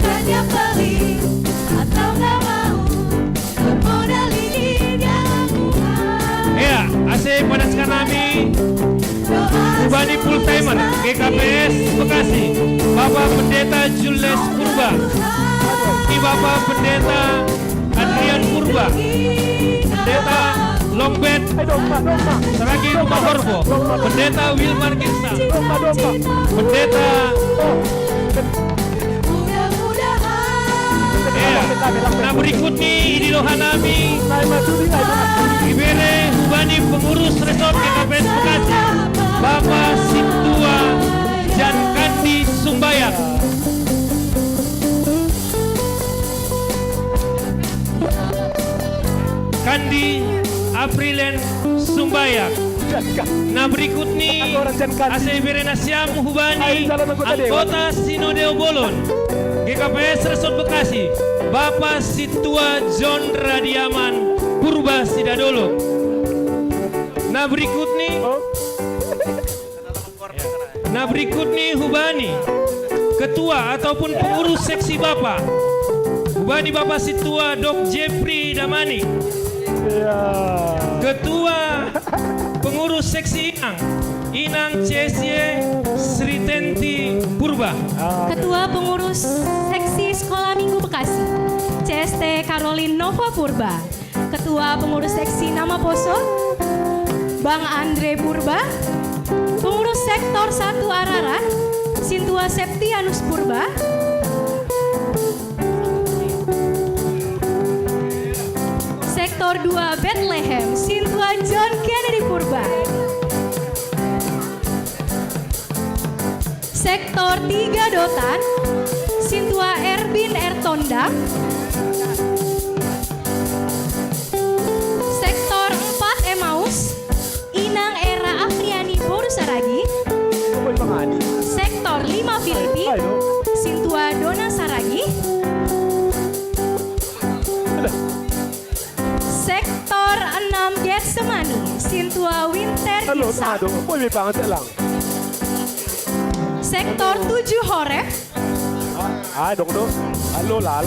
Ya, ase padas hanami, hubani full timer G K P S Bekasi, Bapak Pendeta Jules Purba, i Bapak Pendeta Adrian Purba, Pendeta Longbet Saragi Rumah Horbo, Pendeta Wilmar Gesa, Pendeta. Ya, na berikutnya idilo hanami, ibere hubani pengurus resort G K P S Bekasi, Bapak Sintua Jan Kandi Sumbayak. Kandi Aprilen Sumbayak. Na berikutnya, ase ibere na siam hubani anggota Sinode Obolon G K P S Resort Bekasi, Bapak Sintua John Radiaman Purba Sidadolok. Na berikutnya, na berikutnya hubani ketua ataupun pengurus seksi Bapak, hubani Bapak Sintua Dok Jeffrey Damanik. Ya. Ketua pengurus seksi Inang, Inang C S Y Sri Tenti Purba. Ketua pengurus seksi Sekolah Minggu Bekasi, C S T Caroline Nova Purba. Ketua pengurus seksi Nama Poso, Bang Andre Purba. Pengurus sektor satu Ararat, Sintua Septianus Purba. Sektor dua Bethlehem, Sintua John Kennedy Purba. Sektor tiga Dotan, Sintua Erbin Ertondang. Sektor empat Emmaus, Inang Era Afriani Boru Saragi. Sektor lima Filipi, Sintua Dona Saragi. Sektor enam Getsemani, Sintua Winter Gisa. Sektor tujuh Horeb,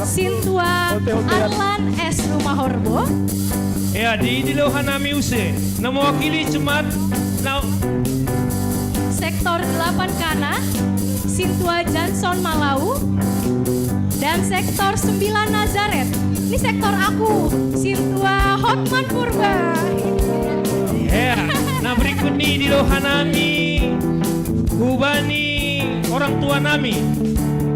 Sintua Arlan S Rumahorbo. Ya, di, di lohan nami use. Na mewakili jemaat, na. Sektor delapan Kana, Sintua Johnson Malau. Dan sektor sembilan Nazaret. Ini sektor aku, Sintua Hotman Purba. Ya, na berikut ni di lohan nami, hubani orang tua nami,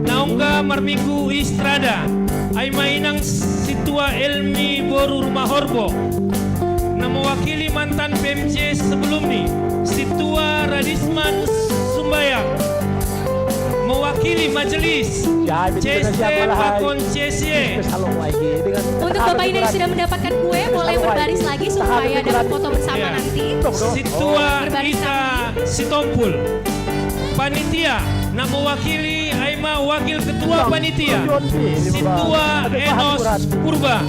na ungga marminggu i Strada, ai ma inang Sintua Elmi Boru Rumahorbo. Na mewakili mantan P M C sebelum ni, Sintua Radisman Sumbayak. Mewakili majelis, C S T Pakon C S Y. Untuk Bapak Ina yang sudah mendapatkan kue, boleh berbaris lagi supaya dapat foto bersama nanti. Situa Ita Sitompul. Panitia, na mewakili Aima, wakil ketua panitia, Situa Enos Purba.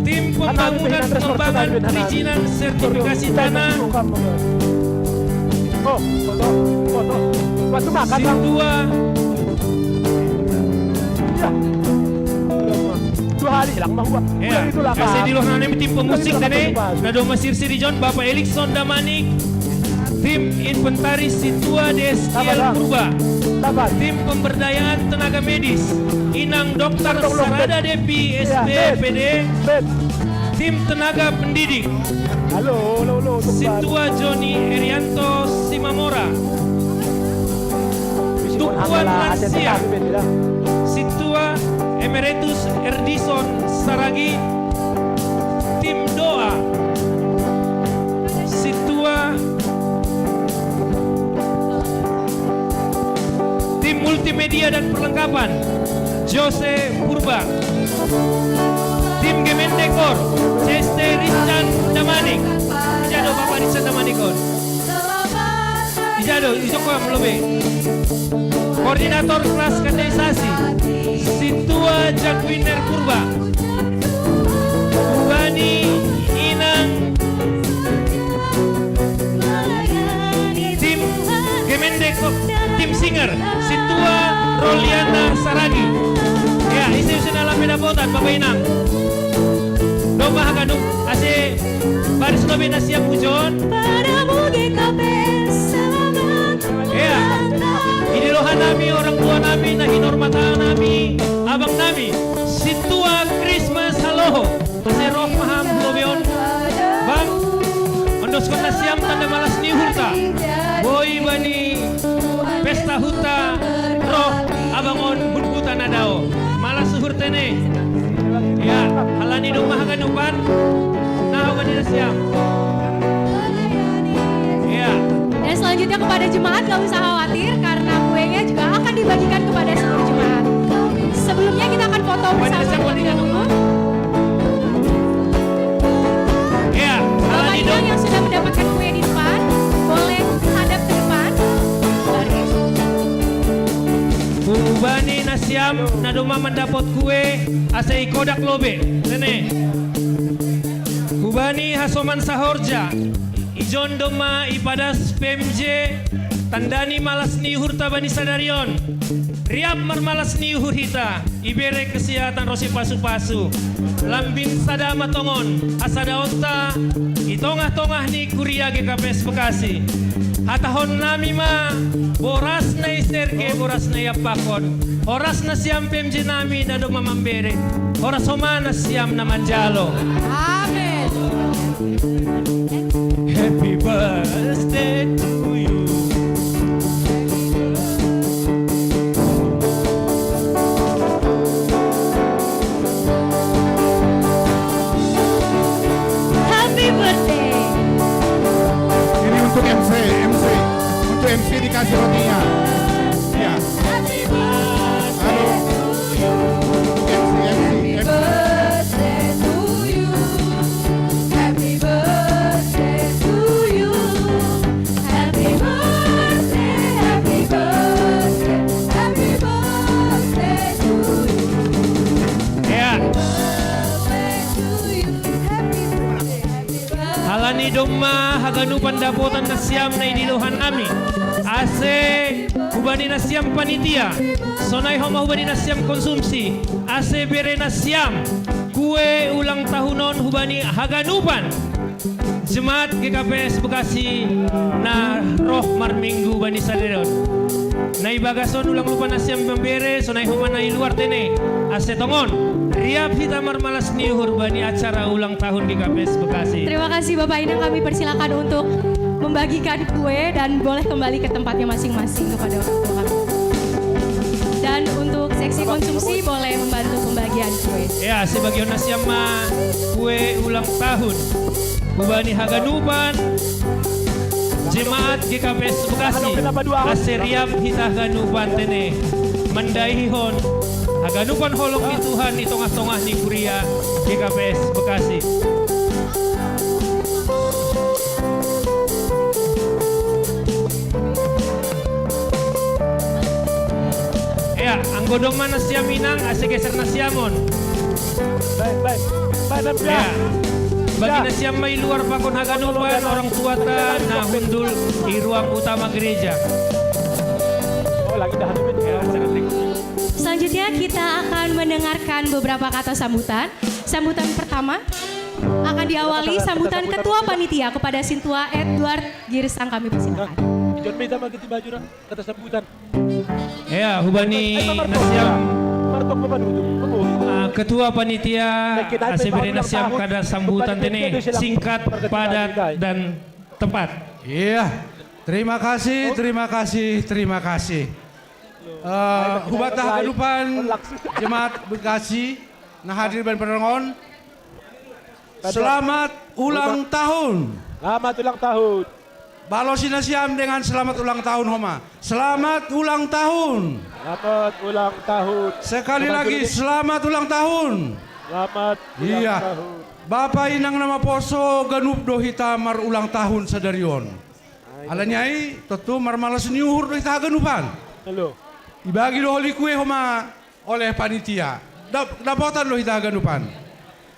Tim pembangunan, pengembangan, perizinan, sertifikasi tanah, Situa. Dua hari lang mahuwa. Ya, kasi di luar nanti tim pemusik tadi, na domma sirsir i John, Bapak Elikson Damanik. Tim inventaris Situa D S K L Purba. Tim pemberdayaan tenaga medis, Inang Dokter Sarada Devi, S P P D. Tim tenaga pendidik, Situa Joni Erianto Simamora. Tukuan lansia, Situa Emeritus Erdison Saragi. Tim doa, Situa. Tim multimedia dan perlengkapan, Jose Purba. Tim Gemendekor, C S T Richard Damanik. Ijado Bapak Richard Damanik on. Ijado, ijo ko am lobe. Koordinator kelas kadeisasi, Situa Jakwiner Purba. Ubani Inang. Tim Gemendekor, tim singer, Situa Roliana Saragi. Ya, isi usun alam dapotan, Bapak Inang. Domma haganu, ase baris lobe na siap ujon. Padamu G K P S. Ya. Ini loha nami, orang tua nami, na hinormata nami, abang nami, Situa Christmas Haloho. Ase roh ma hami lobe on. Bang, ondoskon na siam tanda malas ni uhurta. Boi bani pesta huta roh abang on, butbuta na dao. Malas uhurta ne. Ya, halani domma haganupan. Nah, bani na siam. Ya. Dan selanjutnya kepada jemaat, nggak usah khawatir karena kuenya juga akan dibagikan kepada seluruh jemaat. Sebelumnya kita akan foto bersama terlebih dahulu. Ya, Bapak Inang yang sudah mendapatkan kue di depan, boleh hadap ke depan. Ubani na siam na domma mandapot kue, ase ikodak lobe. Tene. Ubani hasoman sahorja, ijon domma ipadas P M J, tanda ni malas ni uhurta bani sadari on. Riap marmalas ni uhur hita, ibere kesehatan ro sipasu-pasu. Lambin sada ma tongon, asa daonta i tongah-tongah ni kuria G K P S Bekasi. Hatahon nami ma, boras na i Serge, boras na i Ampakon. Horas na siam P M J nami na domma mambere. Horas homa na siam na manjalo. Amin. Happy birthday to you. Happy birthday. Ini untuk M C, M C. Untuk M C dikasih rotinya. Ya. Happy birthday. Halo. To you. M C, M C, M C. Happy birthday to you. Happy birthday to you. Happy birthday, happy birthday, happy birthday to you. Ya. Happy birthday to you. Happy birthday, happy birthday. Halani domma haganupan dapotan na siam na i dilohan nami. Ase hubani na siam panitia, sonai homa hubani na siam konsumsi, ase bere na siam kue ulang tahun on hubani haganupan jemaat G K P S Bekasi na roh marminggu bani sadari on. Na i bagas on ulang lupa na siam mambere, sonai homa na i luar tene. Ase tongon, riap hita marmalas ni uhur bani acara ulang tahun G K P S Bekasi. Terima kasih Bapak Inang, kami persilakan untuk membagikan kue dan boleh kembali ke tempatnya masing-masing kepada orang tua kami. Dan untuk seksi konsumsi boleh membantu pembagian kue. Ya, sebagian na siam ma kue ulang tahun. Hubani haganupan. Jemaat G K P S Bekasi, ase riap hita haganupan tene mandaihon haganupan holong ni Tuhan i tongah-tongah ni kuria G K P S Bekasi. Ea, anggo domma nasiam inang, ase geser nasiamon. Baik, baik. Baik, baik, ya. Ea. Bagi nasiam ma i luar pakon haganupan, orang tuata na hundul i ruang utama gereja. Oh, lagi dah habis. Ea, sangat lik. Selanjutnya kita akan mendengarkan beberapa kata sambutan. Sambutan pertama akan diawali sambutan Ketua Panitia kepada Sintua Edward Girsang, kami persilakan. Ijon mita magiti baju ra, kata sambutan. Ea, hubani nasiam, ah, Ketua Panitia, ase bere nasiam kata sambutan tene singkat, padat, dan tepat. Iya. Terima kasih, terima kasih, terima kasih. Eh, hubata haganupan jemaat Bekasi na hadir bani panorang on. Selamat ulang tahun. Selamat ulang tahun. Balosi nasiam dengan selamat ulang tahun homa. Selamat ulang tahun. Selamat ulang tahun. Sekali lagi, selamat ulang tahun. Selamat ulang tahun. Iya. Bapa inang na maposo, ganup do hita marulang tahun sadari on. Alani ai, tontu marmalas ni uhur do hita haganupan. Ibagi do holi kue homa oleh panitia. Dap-, dapotan do hita haganupan.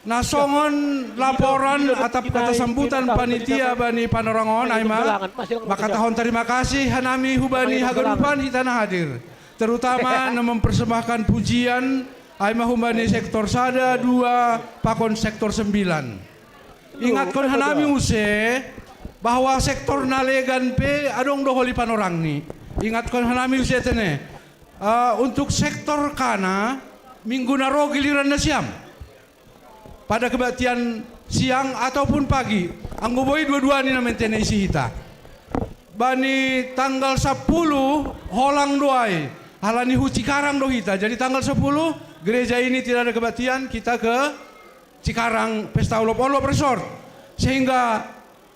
Na songon laporan atap kata sambutan panitia bani panorang on, ai ma mangkatahon tarima kasih hanami hubani haganupan hita na hadir, terutama na mempersembahkan pujian, ai ma hubani sektor sada, dua, pakon sektor sembilan. Ingatkon hanami muse bahwa sektor na legan pe adong do holi panorangni. Ingatkon hanami muse tene, eh, untuk sektor kana, minggu na ro giliran nasiam. Pada kebaktian siang ataupun pagi, anggo boi dua-duani na mantene isi hita. Bani tanggal sampulu holang do ai, halani hu Cikarang do hita. Jadi tanggal sampulu gereja ini tidak ada kebaktian, kita ke Cikarang, Pesta Olop-olop Resort. Sehingga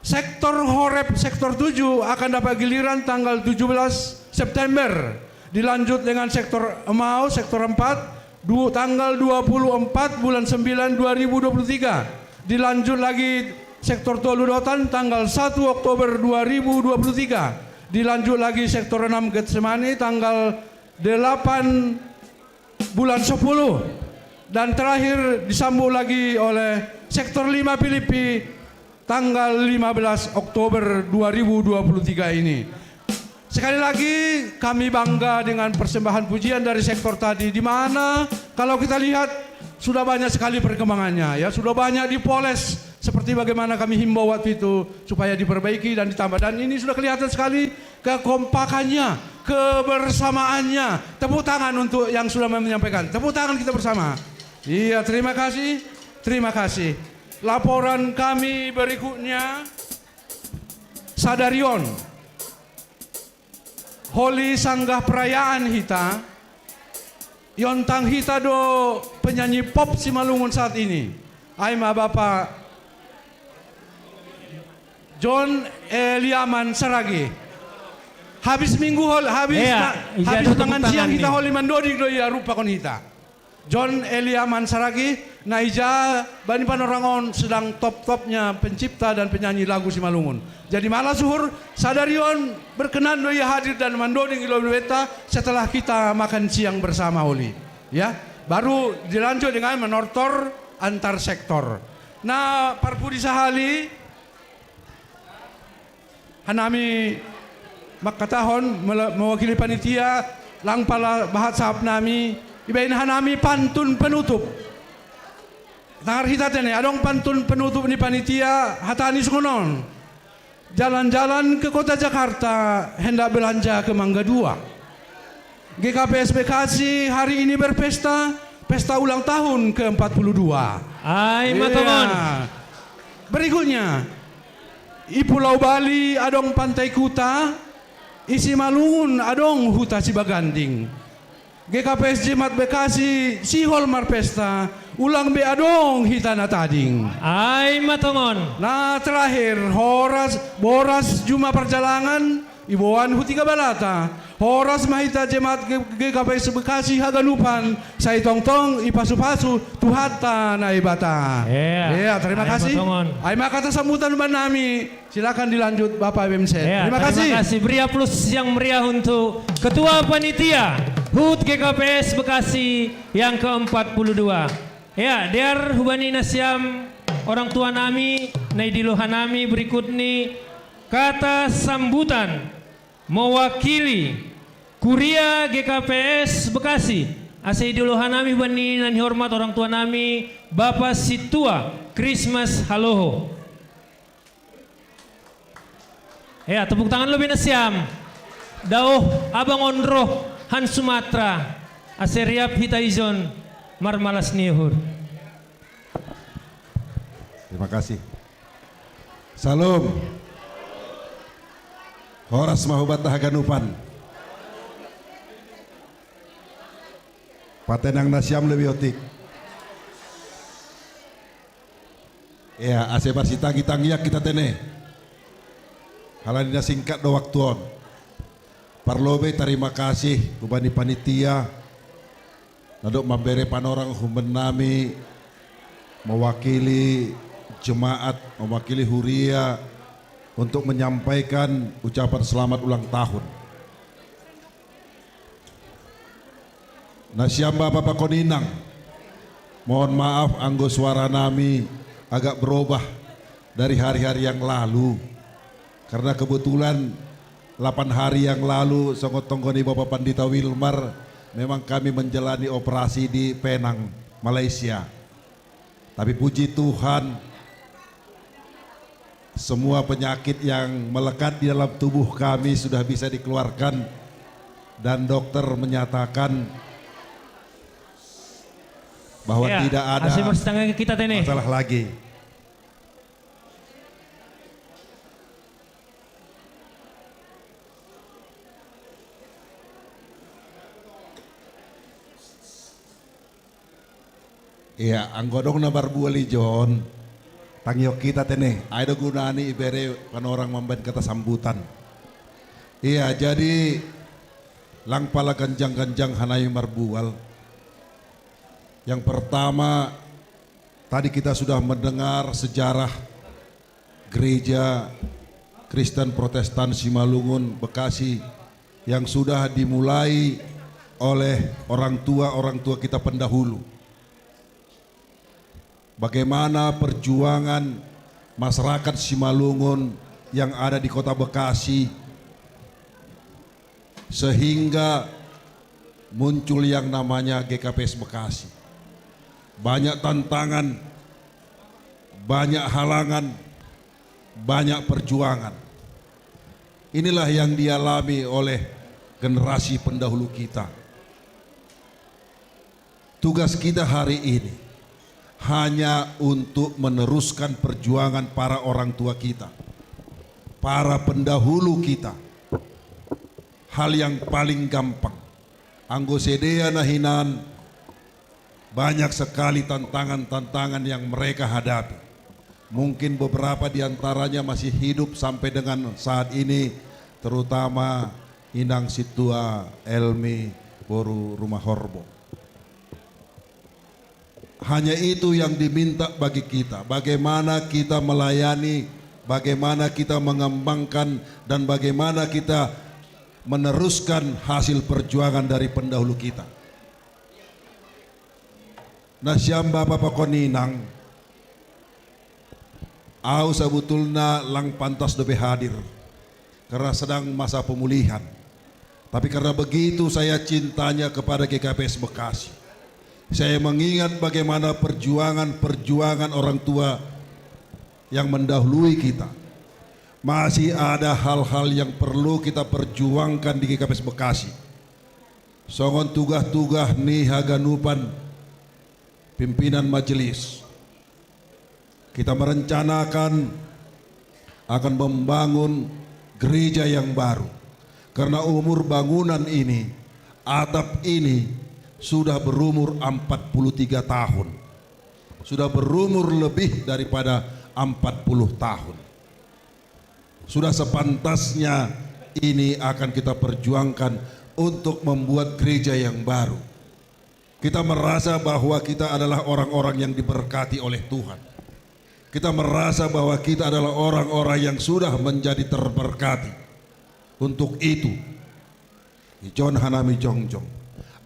sektor Horeb, sektor tujuh akan dapat giliran tanggal tujuh belas September. Dilanjut dengan sektor Emau, sektor empat, du-, tanggal dua puluh empat bulan sembilan dua ribu dua puluh tiga. Dilanjut lagi sektor tolu Dotan tanggal satu Oktober dua ribu dua puluh tiga. Dilanjut lagi sektor enam Getsemani tanggal delapan bulan sepuluh. Dan terakhir disambung lagi oleh sektor lima Filipi tanggal lima belas Oktober dua ribu dua puluh tiga ini. Sekali lagi, kami bangga dengan persembahan pujian dari sektor tadi, di mana kalau kita lihat sudah banyak sekali perkembangannya, ya, sudah banyak dipoles seperti bagaimana kami himbau waktu itu supaya diperbaiki dan ditambah. Dan ini sudah kelihatan sekali kekompakannya, kebersamaannya. Tepuk tangan untuk yang sudah menyampaikan. Tepuk tangan kita bersama. Iya, terima kasih. Terima kasih. Laporan kami berikutnya, sadari on, holi sanggah perayaan hita, iontang hita do penyanyi pop Simalungun saat ini. Ai ma Bapak John Eliaman Saragi. Habis minggu hol-, habis, iya, na-, ija habis do mangan tepuk siang tangan hita ni. Holi mandoding do ia rupa kon hita. John Eliaman Saragi, na ija bani panorang on sedang top-topnya pencipta dan penyanyi lagu Simalungun. Jadi malas uhur, sadari on berkenan do ia hadir dan mandoding i lobei-lobeinta setelah kita makan siang bersama holi. Ya, baru dilanjut dengan menortor antar sektor. Na parpudi sahali, hanami mangkatahon mele-, mewakili panitia, lang pala bahat sahap nami, ibaen hanami pantun penutup. Tangar hita tene, adong pantun penutup ni panitia, hatani songon on. Jalan-jalan ke kota Jakarta, hendak belanja ke Mangga Dua. G K P S Bekasi hari ini berpesta, pesta ulang tahun ke empat puluh dua. Ai, iya, ma tongon. Berikutnya, i Pulau Bali adong Pantai Kuta, i Simalungun adong Huta Sibaganding. G K P S Jemaat Bekasi sihol marpesta, ulang be adong hita na tading. Ai ma tongon. Na terakhir, horas, boras juma parjalangan, iboan hu Tiga Balata. Horas ma hita jemaat G-, G K P S Bekasi haganupan, sai tongtong ipasu-pasu Tuhanta Naibata. Iya. Iya, terima kasih. Ai ma tongon. Ai ma kata sambutan bannami. Silakan dilanjut, Bapak B M Z. Ya, terima kasih. Terima kasih. Beri aplaus yang meriah untuk Ketua Panitia hut G K P S Bekasi yang keempat puluh dua. Ya, dear hubani nasiam orang tua nami, nai di loha nami berikut ni kata sambutan mewakili Kuria G K P S Bekasi. Ase di loha nami hubani na nihormat orang tua nami, Bapak Situa Christmas Haloho. Ya, tepuk tangan lobi nasiam. Daoh abang on roh han Sumatra, ase riap hita ijon marmalas ni uhur. Terima kasih. Salam. Horas ma hubanta haganupan. Patenang nasiam lobi otik. Ea, ase marsitangi-tangian hita tene. Halani na singkat do waktu on. Parlobei tarima kasih hubani panitia na dob mambere panorang hubannami mewakili jemaat, mewakili huria untuk menyampaikan ucapan selamat ulang tahun. Nasiam bapa pakon inang, mohon maaf anggo suara nami agak berubah dari hari-hari yang lalu. Karena kebetulan delapan hari yang lalu, songon tonggo ni Bapak Pandita Wilmar, memang kami menjalani operasi di Penang, Malaysia. Tapi puji Tuhan, semua penyakit yang melekat di dalam tubuh kami sudah bisa dikeluarkan, dan dokter menyatakan bahwa tidak ada masalah lagi. Iya, anggo adong na marbual ijon, tangihon hita tene, ai do gunani ibere panorang mambaen kata sambutan. Iya, jadi lang pala ganjang-ganjang hanami marbual. Yang pertama, tadi kita sudah mendengar sejarah Gereja Kristen Protestan Simalungun Bekasi yang sudah dimulai oleh orang tua-orang tua kita pendahulu. Bagaimana perjuangan masyarakat Simalungun yang ada di Kota Bekasi sehingga muncul yang namanya G K P S Bekasi. Banyak tantangan, banyak halangan, banyak perjuangan. Inilah yang dialami oleh generasi pendahulu kita. Tugas kita hari ini hanya untuk meneruskan perjuangan para orang tua kita, para pendahulu kita. Hal yang paling gampang. Anggo sidea na hinan, banyak sekali tantangan-tantangan yang mereka hadapi. Mungkin beberapa di antaranya masih hidup sampai dengan saat ini, terutama Inang Situa Elmi boru Rumahorbo. Hanya itu yang diminta bagi kita, bagaimana kita melayani, bagaimana kita mengembangkan, dan bagaimana kita meneruskan hasil perjuangan dari pendahulu kita. Nasiam bapa pakon inang, au sabutulna lang pantas dope hadir, karena sedang masa pemulihan. Tapi karena begitu saya cintanya kepada G K P S Bekasi, saya mengingat bagaimana perjuangan-perjuangan orang tua yang mendahului kita. Masih ada hal-hal yang perlu kita perjuangkan di G K P S Bekasi. Songon tugah-tugah ni haganupan pimpinan majelis, kita merencanakan akan membangun gereja yang baru. Karena umur bangunan ini Atap ini sudah berumur empat puluh tiga tahun. Sudah berumur lebih daripada empat puluh tahun. Sudah sepantasnya ini akan kita perjuangkan untuk membuat gereja yang baru. Kita merasa bahwa kita adalah orang-orang yang diberkati oleh Tuhan. Kita merasa bahwa kita adalah orang-orang yang sudah menjadi terberkati. Untuk itu, John Hanami Jongjong,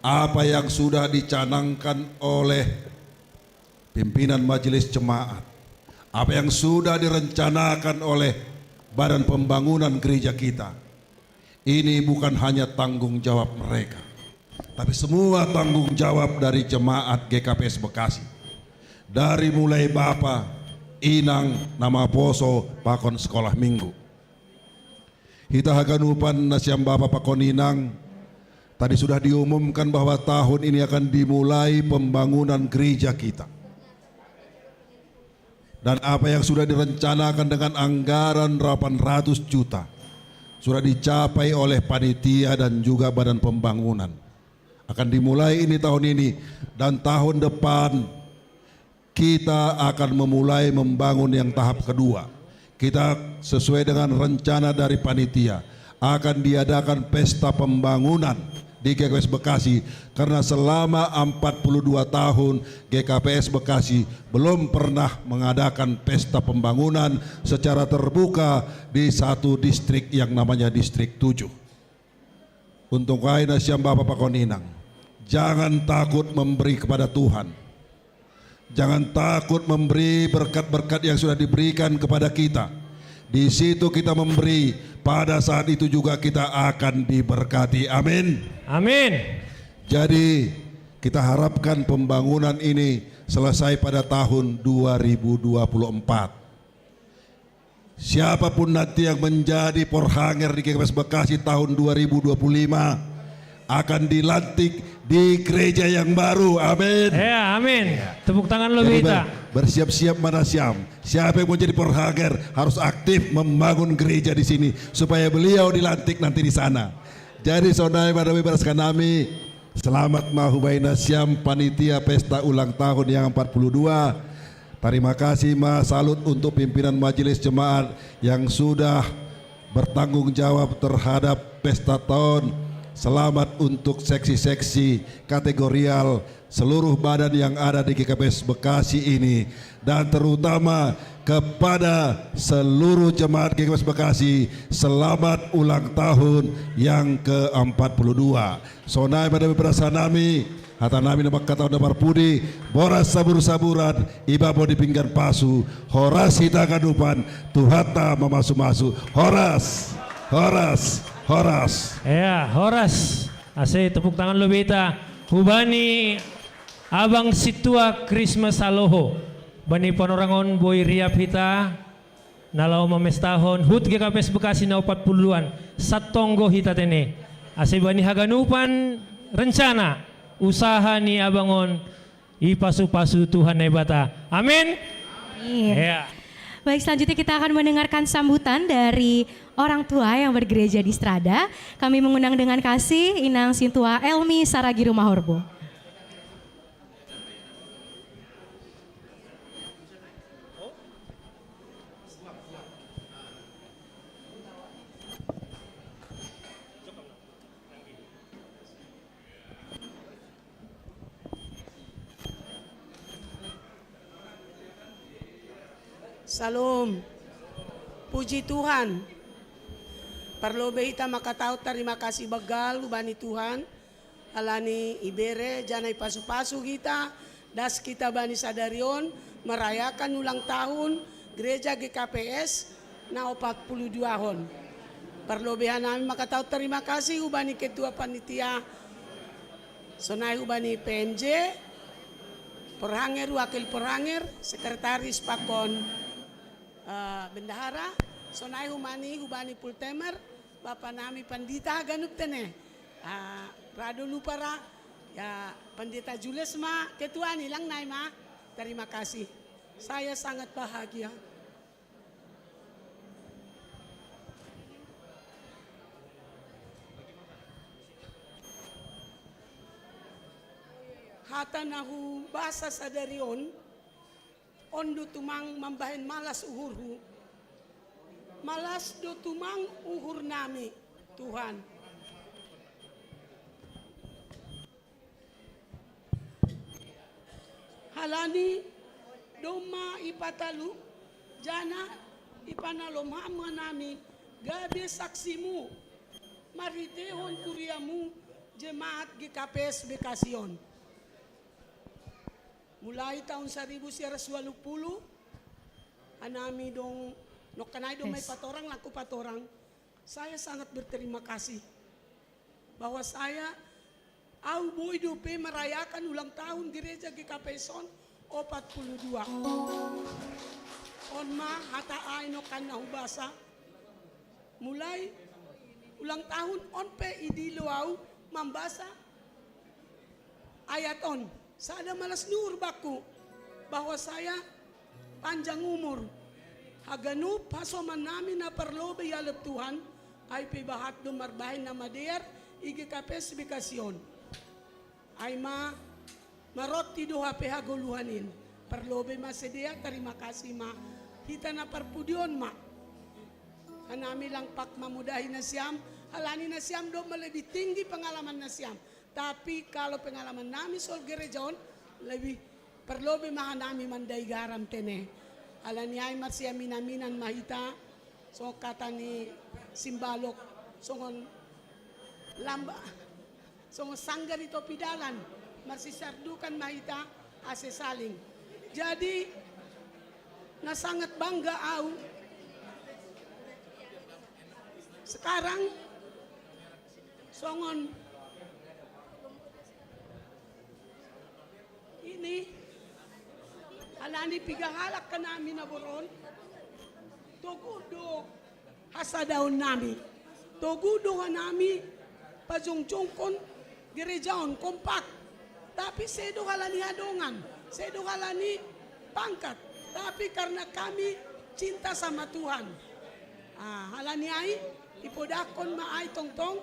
apa yang sudah dicanangkan oleh pimpinan majelis jemaat, apa yang sudah direncanakan oleh Badan Pembangunan Gereja kita, ini bukan hanya tanggung jawab mereka, tapi semua tanggung jawab dari jemaat G K P S Bekasi. Dari mulai Bapa, Inang, Namaposo, pakon sekolah minggu. Hita haganupan na siam Bapa pakon Inang, tadi sudah diumumkan bahwa tahun ini akan dimulai pembangunan gereja kita. Dan apa yang sudah direncanakan dengan anggaran delapan ratus juta sudah dicapai oleh panitia dan juga badan pembangunan. Akan dimulai ini tahun ini, dan tahun depan kita akan memulai membangun yang tahap kedua. Kita sesuai dengan rencana dari panitia akan diadakan pesta pembangunan di G K P S Bekasi, karena selama empat puluh dua tahun G K P S Bekasi belum pernah mengadakan pesta pembangunan secara terbuka di satu distrik yang namanya Distrik tujuh. Untuk kaina siam Bapa pakon Inang, jangan takut memberi kepada Tuhan. Jangan takut memberi berkat-berkat yang sudah diberikan kepada kita. Di situ kita memberi, pada saat itu juga kita akan diberkati. Amin. Amin. Jadi, kita harapkan pembangunan ini selesai pada tahun dua ribu dua puluh empat. Siapapun nanti yang menjadi porhanger di G K P S Bekasi tahun dua ribu dua puluh lima akan dilantik di gereja yang baru. Amin. Ya, amin. Tepuk tangan lo Jadi Bita. ber- bersiap-siap mana siam. Siapa yang mau jadi porhanger harus aktif membangun gereja di sini supaya beliau dilantik nanti di sana. Jadi sonai madami beraskan nami. Selamat ma hubaina siam panitia pesta ulang tahun yang empat puluh dua. Terima kasih ma salut untuk pimpinan majelis jemaat yang sudah bertanggung jawab terhadap pesta tahun. Selamat untuk seksi-seksi kategorial seluruh badan yang ada di G K P S Bekasi ini, dan terutama kepada seluruh jemaat G K P S Bekasi, selamat ulang tahun yang ke empat puluh dua. Sonai madami perasaan nami, hata nami na mangkatahon na marpudi, boras sabur-saburan, i babo di pinggan pasu, horas hita ganupan, Tuhanta mamasu-masu. Horas, horas, horas. Ya, horas. Ase tepuk tangan lo Bita. Hubani Abang Sintua Christmas Aloho. Bani panorangon boi riap hita na laho mamestahon hut G K P S Bekasi na opat puluh duaan, satonggo hita tene. Ase bani haganupan rencana usaha ni abang on ipasu-pasu Tuhan Naibata. Amin. Amin. Ya. Baik, selanjutnya kita akan mendengarkan sambutan dari orang tua yang bergereja di Strada. Kami mengundang dengan kasih Inang Sintua Elmi Saragi Rumahorbo. Salom. Puji Tuhan. Parlobei hita mangkatahon tarima kasih banggal hubani Tuhan, halani ibere janah ipasu-pasu hita, das hita bani sadari on merayakan ulang tahun Gereja G K P S na opat puluh dua on. Parlobei hanami mangkatahon tarima kasih hubani ketua panitia, sonai hubani P M J, porhanger, wakil porhanger, sekretaris pakon eh, bendahara, sonai hubani, hubani Pultemer, bapa nami pandita haganup tene. Ah, rado lupa ra, ya, Pandita Jules ma ketua ni, lang nai ma. Terima kasih. Saya sangat bahagia. Hata na hubasa sadari on, on do tumang mambahen malas uhurhu. Malas do tumang uhur nami, Tuhan. Halani domma ipatalu, jana ipanalom ham hanami gabe saksimu marhitehon kuriamu jemaat G K P S Bekasi on. Mulai tahun seribu sembilan ratus dua puluh, hanami dong, nongkan ai dong mai patorang, laku patorang. Saya sangat berterima kasih bahwa saya, au boi dope merayakan ulang tahun gereja G K P S on opat puluh dua. On ma hata ai nongkan na hubasa. Mulai ulang tahun on pe idilo au mambasa ayat on. Sada malas ni uhur bangku, bahwa saya panjang umur. Haganup hasoman nami na parlobei alap Tuhan, ai pe bahat do marbahen na madear i G K P S Bekasi on. Ai ma marotti do hape hagoluhan in. Parlobei ma sidea, tarima kasih ma hita na parpudi on ma. Hanami lang pak mamudahi nasiam, halani nasiam domma lebih tinggi pengalaman nasiam. Tapi kalau pengalaman nami soal gereja on, lebih parlobei ma hanami mandai garam tene. Halani ai marsiamin-aminan ma hita, songon kata ni simbalok, songon lamba, songon sanggar i topi dalan, marsisardukan ma hita ase saling. Jadi na sangat bangga au sekarang songon ini, halani piga halak hanami na borhat, togu do hasadaon nami. Togu do hanami pajongjongkon gereja on kompak. Tapi sedo halani hadongan, sedo halani pangkat. Tapi karena kami cinta sama Tuhan. Ah, halani ai, ipodahkon ma ai tongtong,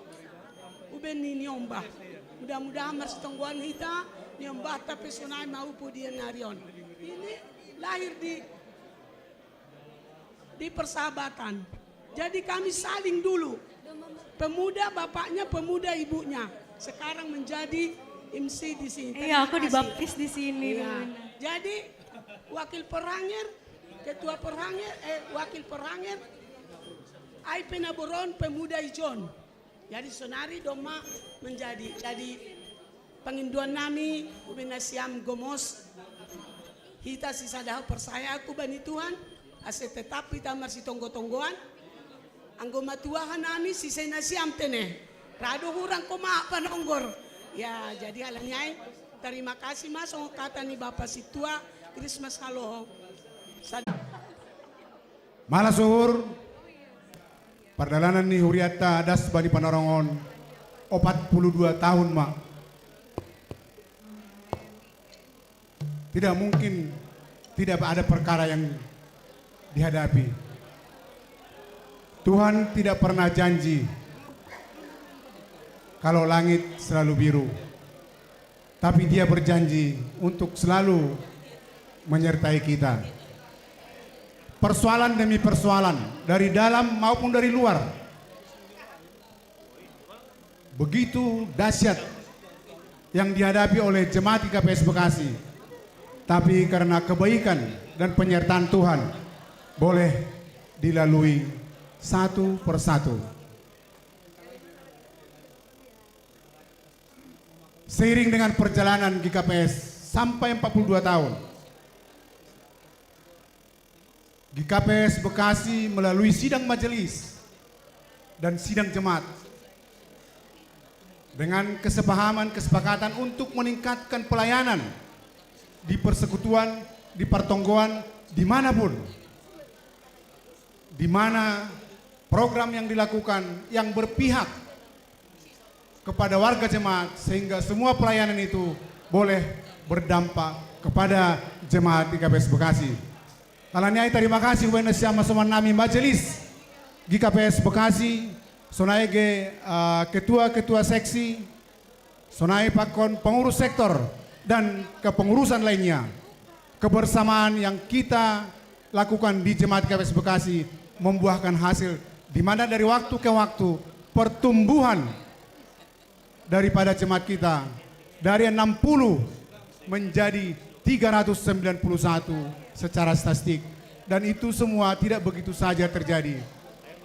uben ni niombah. Mudah-mudahan marsitonggoan hita, niombahta pe sonai ma upu di ari on. Ini lahir di di persahabatan. Jadi kami saling dulu. Pemuda bapaknya, pemuda ibunya. Sekarang menjadi M C di sini. Iya, aku dibaptis di sini. Iya. Jadi wakil perhanger, ketua perhanger, eh, wakil perhanger, ai pe na borhat pemuda ijon. Jadi sonari domma menjadi. Jadi pangindoan nami, uben nasiam gomos hita sisada persaya aku bani Tuhan, ase tetap hita marsitonggo-tonggoan. Anggo matua hanami sise nasiam tene, ra do hurang koma panonggor. Ya, jadi halani ai, tarima kasih ma songon kata ni Bapa Sintua Krismas Haloho. Sada. Malas uhur. Pardalanan ni hurianta das bani panorang on opat puluh dua tahun ma. Tidak mungkin tidak ada perkara yang dihadapi. Tuhan tidak pernah janji kalau langit selalu biru. Tapi Dia berjanji untuk selalu menyertai kita. Persoalan demi persoalan, dari dalam maupun dari luar, begitu dahsyat yang dihadapi oleh jemaat G K P S Bekasi. Tapi karena kebaikan dan penyertaan Tuhan, boleh dilalui satu persatu. Seiring dengan perjalanan G K P S sampai empat puluh dua tahun, G K P S Bekasi melalui sidang majelis dan sidang jemaat dengan kesepahaman, kesepakatan untuk meningkatkan pelayanan di persekutuan, di pertonggoan, dimanapun, di mana program yang dilakukan yang berpihak kepada warga jemaat, sehingga semua pelayanan itu boleh berdampak kepada jemaat G K P S Bekasi. Halani ai tarima kasih ubaen nasiam hasoman nami majelis G K P S Bekasi, sonai ge, eh, ketua-ketua seksi, sonai pakon pengurus sektor, dan kepengurusan lainnya. Kebersamaan yang kita lakukan di Jemaat G K P S Bekasi membuahkan hasil, di mana dari waktu ke waktu pertumbuhan daripada jemaat kita dari enam puluh menjadi tiga ratus sembilan puluh satu secara statistik. Dan itu semua tidak begitu saja terjadi.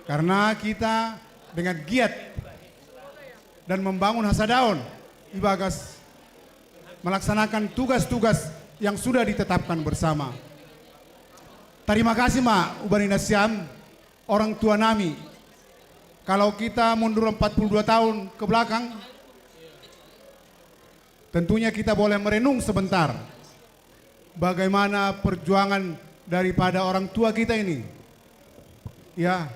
Karena kita dengan giat dan membangun hasadaon ibagas melaksanakan tugas-tugas yang sudah ditetapkan bersama. Terima kasih ma ubani nasiam, orang tua nami. Kalau kita mundur empat puluh dua tahun ke belakang, tentunya kita boleh merenung sebentar bagaimana perjuangan daripada orang tua kita ini. Ya,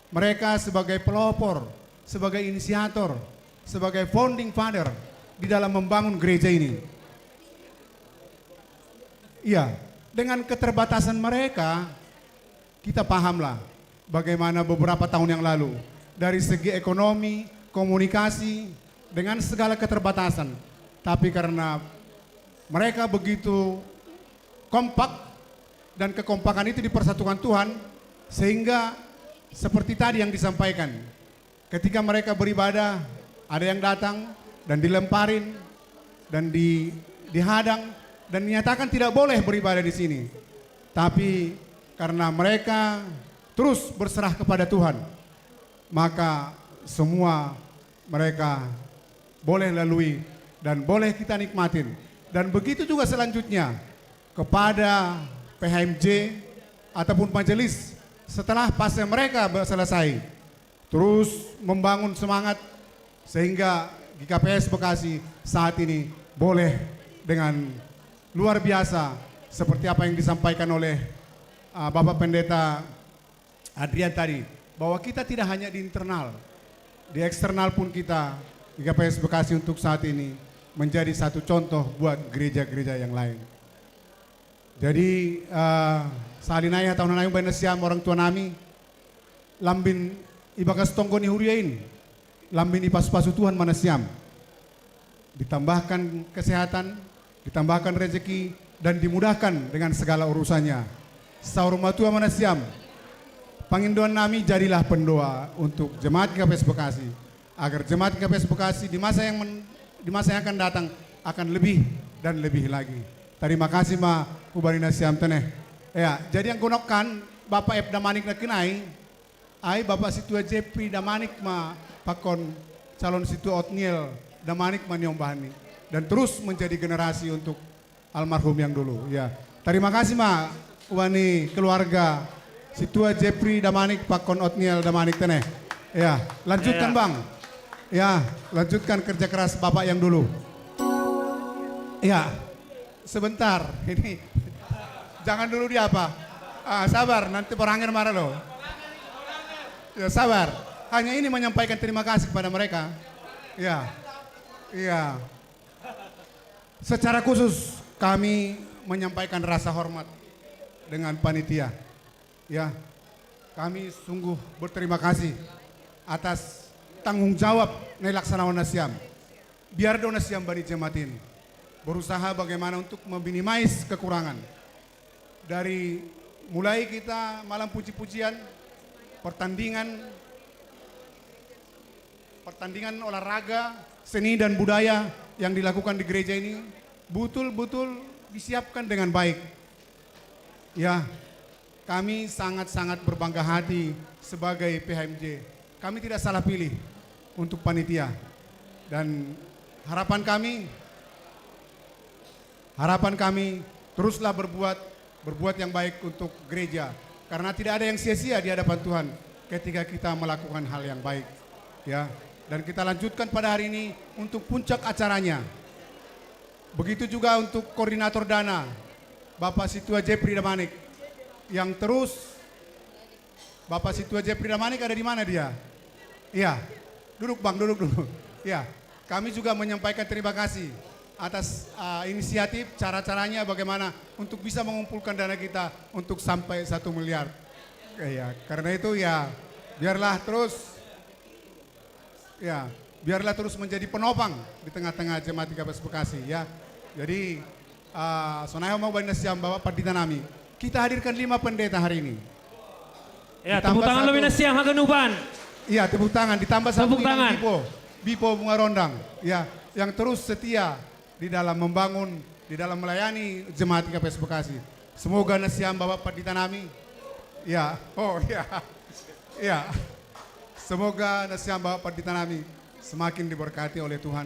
mereka sebagai pelopor, sebagai inisiator, sebagai founding father di dalam membangun gereja ini. Iya, dengan keterbatasan mereka, kita pahamlah bagaimana beberapa tahun yang lalu, dari segi ekonomi, komunikasi, dengan segala keterbatasan. Tapi karena mereka begitu kompak dan kekompakan itu dipersatukan Tuhan, sehingga seperti tadi yang disampaikan, ketika mereka beribadah, ada yang datang dan dilemparin dan di, dihadang dan dinyatakan tidak boleh beribadah di sini. Tapi karena mereka terus berserah kepada Tuhan, maka semua mereka boleh lalui dan boleh kita nikmatin. Dan begitu juga selanjutnya kepada P H M J ataupun majelis setelah fase mereka selesai. Terus membangun semangat sehingga G K P S Bekasi saat ini boleh dengan luar biasa seperti apa yang disampaikan oleh uh, Bapak Pendeta Adrian tadi, bahwa kita tidak hanya di internal, di eksternal pun kita, G K P S Bekasi untuk saat ini menjadi satu contoh buat gereja-gereja yang lain. Jadi uh, salinai hataunanai umbai nasiam orang tua nami, lambin ibagas tonggo ni huria in, lambin ipasu-pasu Tuhan ma nasiam. Ditambahkan kesehatan, ditambahkan rezeki, dan dimudahkan dengan segala urusannya. Saur matua ma nasiam. Pangindoan nami, jadilah pendoa untuk jemaat G K P S Bekasi, agar jemaat G K P S Bekasi di masa yang men, di masa yang akan datang akan lebih dan lebih lagi. Terima kasih ma ubani nasiam teneh. Ya, jadi yang gunokkan Bapak F Damanik nakinai, ai Bapak Situa Jepri Damanik ma pakon calon Situa Otniel Damanik ma niombahni dan terus menjadi generasi untuk almarhum yang dulu. Ya, terima kasih ma wani keluarga Situa Jepri Damanik pakon Otniel Damanik teneh. Ya, lanjutkan ya. Bang. Ya, lanjutkan kerja keras Bapak yang dulu. Ya, sebentar. Ini jangan dulu diapa. Ah, sabar, nanti Porangir marah loh. Ya, sabar. Hanya ini menyampaikan terima kasih kepada mereka. Ya. Iya. Secara khusus kami menyampaikan rasa hormat dengan panitia. Ya, kami sungguh berterima kasih atas tanggung jawab na ilaksanaon nasiam. Biar do nasiam bani jemaat in berusaha bagaimana untuk meminimais kekurangan. Dari mulai kita malam puji-pujian, pertandingan, pertandingan olahraga, seni dan budaya yang dilakukan di gereja ini betul-betul disiapkan dengan baik. Ya, kami sangat-sangat berbangga hati sebagai P H M J. Kami tidak salah pilih untuk panitia. Dan harapan kami, harapan kami teruslah berbuat, berbuat yang baik untuk gereja. Karena tidak ada yang sia-sia di hadapan Tuhan ketika kita melakukan hal yang baik. Ya, dan kita lanjutkan pada hari ini untuk puncak acaranya. Begitu juga untuk koordinator dana, Bapak Situa Jepri Damanik, yang terus, Bapak Situa Jepri Damanik ada di mana dia? Iya, duduk Bang, duduk dulu. Iya, kami juga menyampaikan terima kasih atas uh, inisiatif, cara-caranya bagaimana untuk bisa mengumpulkan dana kita untuk sampai satu miliar. Iya, karena itu ya biarlah terus Ya, biarlah terus menjadi penopang di tengah-tengah jemaat G K P S Bekasi ya. Jadi, ah, sonai homa hubani nasiam Bapak Pandita nami. Kita hadirkan lima pendeta hari ini. Ya, tepuk tangan lobi nasiam haganupan. Iya, tepuk tangan. Ditambah satu tepuk tangan. Bipo, Bipo Bunga Rondang. Ya, yang terus setia di dalam membangun, di dalam melayani jemaat K P S Bekasi. Semoga nasiam Bapak Pandita nami. Ya, oh ya. Ya. Semoga nasiam Bapak Pandita nami semakin diberkati oleh Tuhan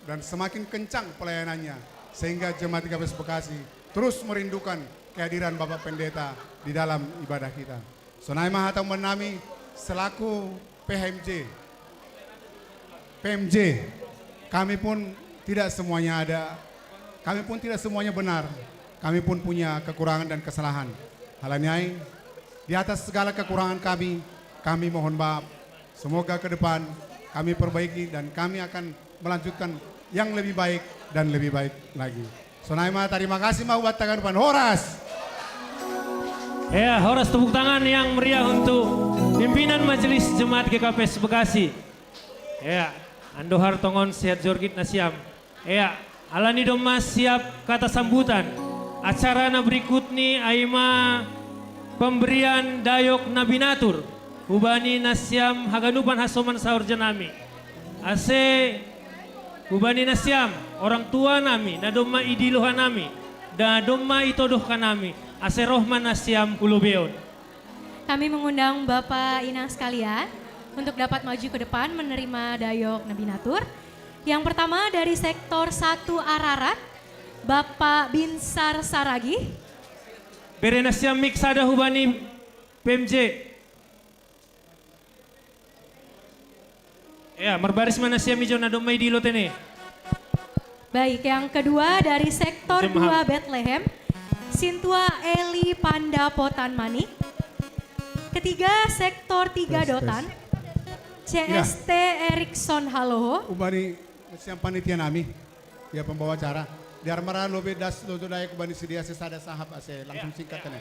dan semakin kencang pelayanannya sehingga jemaat K P S Bekasi terus merindukan kehadiran Bapak Pendeta di dalam ibadah kita. Sonai ma hata hubani nami selaku P H M J. P M J, kami pun tidak semuanya ada, kami pun tidak semuanya benar, kami pun punya kekurangan dan kesalahan. Hal ini, di atas segala kekurangan kami, kami mohon maaf. Semoga ke depan kami perbaiki dan kami akan melanjutkan yang lebih baik dan lebih baik lagi. Sonai ma, terima kasih ma buat tangan depan. Horas. Ya, horas tepuk tangan yang meriah untuk pimpinan Majelis Jemaat G K P S Bekasi. Ya, andohar tongon sehat jorgit nasiam. Ya, alani domma siap kata sambutan. Acara na berikut ni ai ma pemberian dayok na binatur hubani nasiam haganupan hasoman sahorja nami. Ase hubani nasiam orang tua nami na domma idiloha nami, na domma itodoh hanami, ase roh ma nasiam hu lobeon. Kami mengundang Bapak Inang sekalian untuk dapat maju ke depan menerima dayok na binatur. Yang pertama dari sektor satu Ararat, Bapak Binsar Saragih. Bere nasiam mik sada hubani P M J. Ya, marbaris ma nasiam ijon na domma idilo tene. Baik, yang kedua dari sektor dua Bethlehem, Sintua Eli Panda Potan Manik. Ketiga, sektor tiga Dotan, C S T Erikson Haloho. Hubani nasiam panitia nami, ya, pembawa acara. Di armara lobe das lojo dayak hubani si dia sesada sahap ase langsung singkat tene.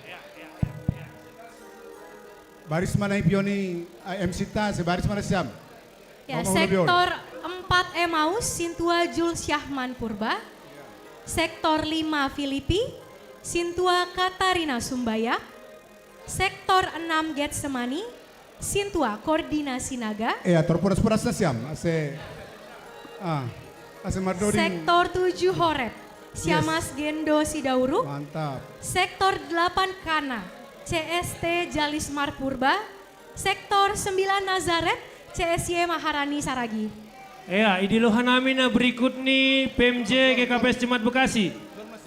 Baris ma na ipion ni, eh, M C ta, sebaris ma nasiam. Ya, sektor empat Emmaus, Sintua Jul Syahman Purba. Sektor lima Filipi, Sintua Katarina Sumbayak. Sektor enam Getsemani, Sintua Kordina Sinaga. Ya, terpuras-puras nasiam, ase, ah, ase mardoding. Sektor tujuh Horeb, Siamas Gendo Sidauruk. Mantap. Sektor delapan Kana, C S T Jalis Marpurba. Sektor sembilan Nazaret, C S Y Maharani Saragih. Ya, idiloha nami na berikut ni P M J G K P S Jemaat Bekasi.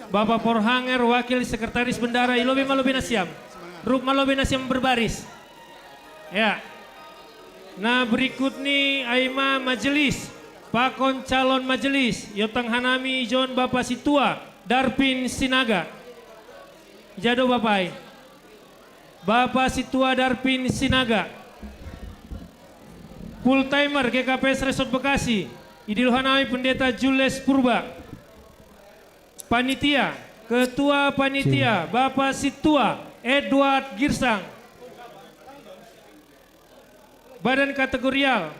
Bapak Porhanger, Wakil Sekretaris Bendara, ilobi ma lobi nasiam. Rup ma lobi nasiam berbaris. Ya. Na berikut ni ai ma majelis, pakon calon majelis, iontang hanami ijon Bapak Sintua Darpin Sinaga. Ija do Bapak ai. Bapak Sintua Darpin Sinaga. Full timer G K P S Resort Bekasi, idiloha nami Pendeta Jules Purba. Panitia, Ketua Panitia, Bapak Sintua Edward Girsang. Badan kategorial,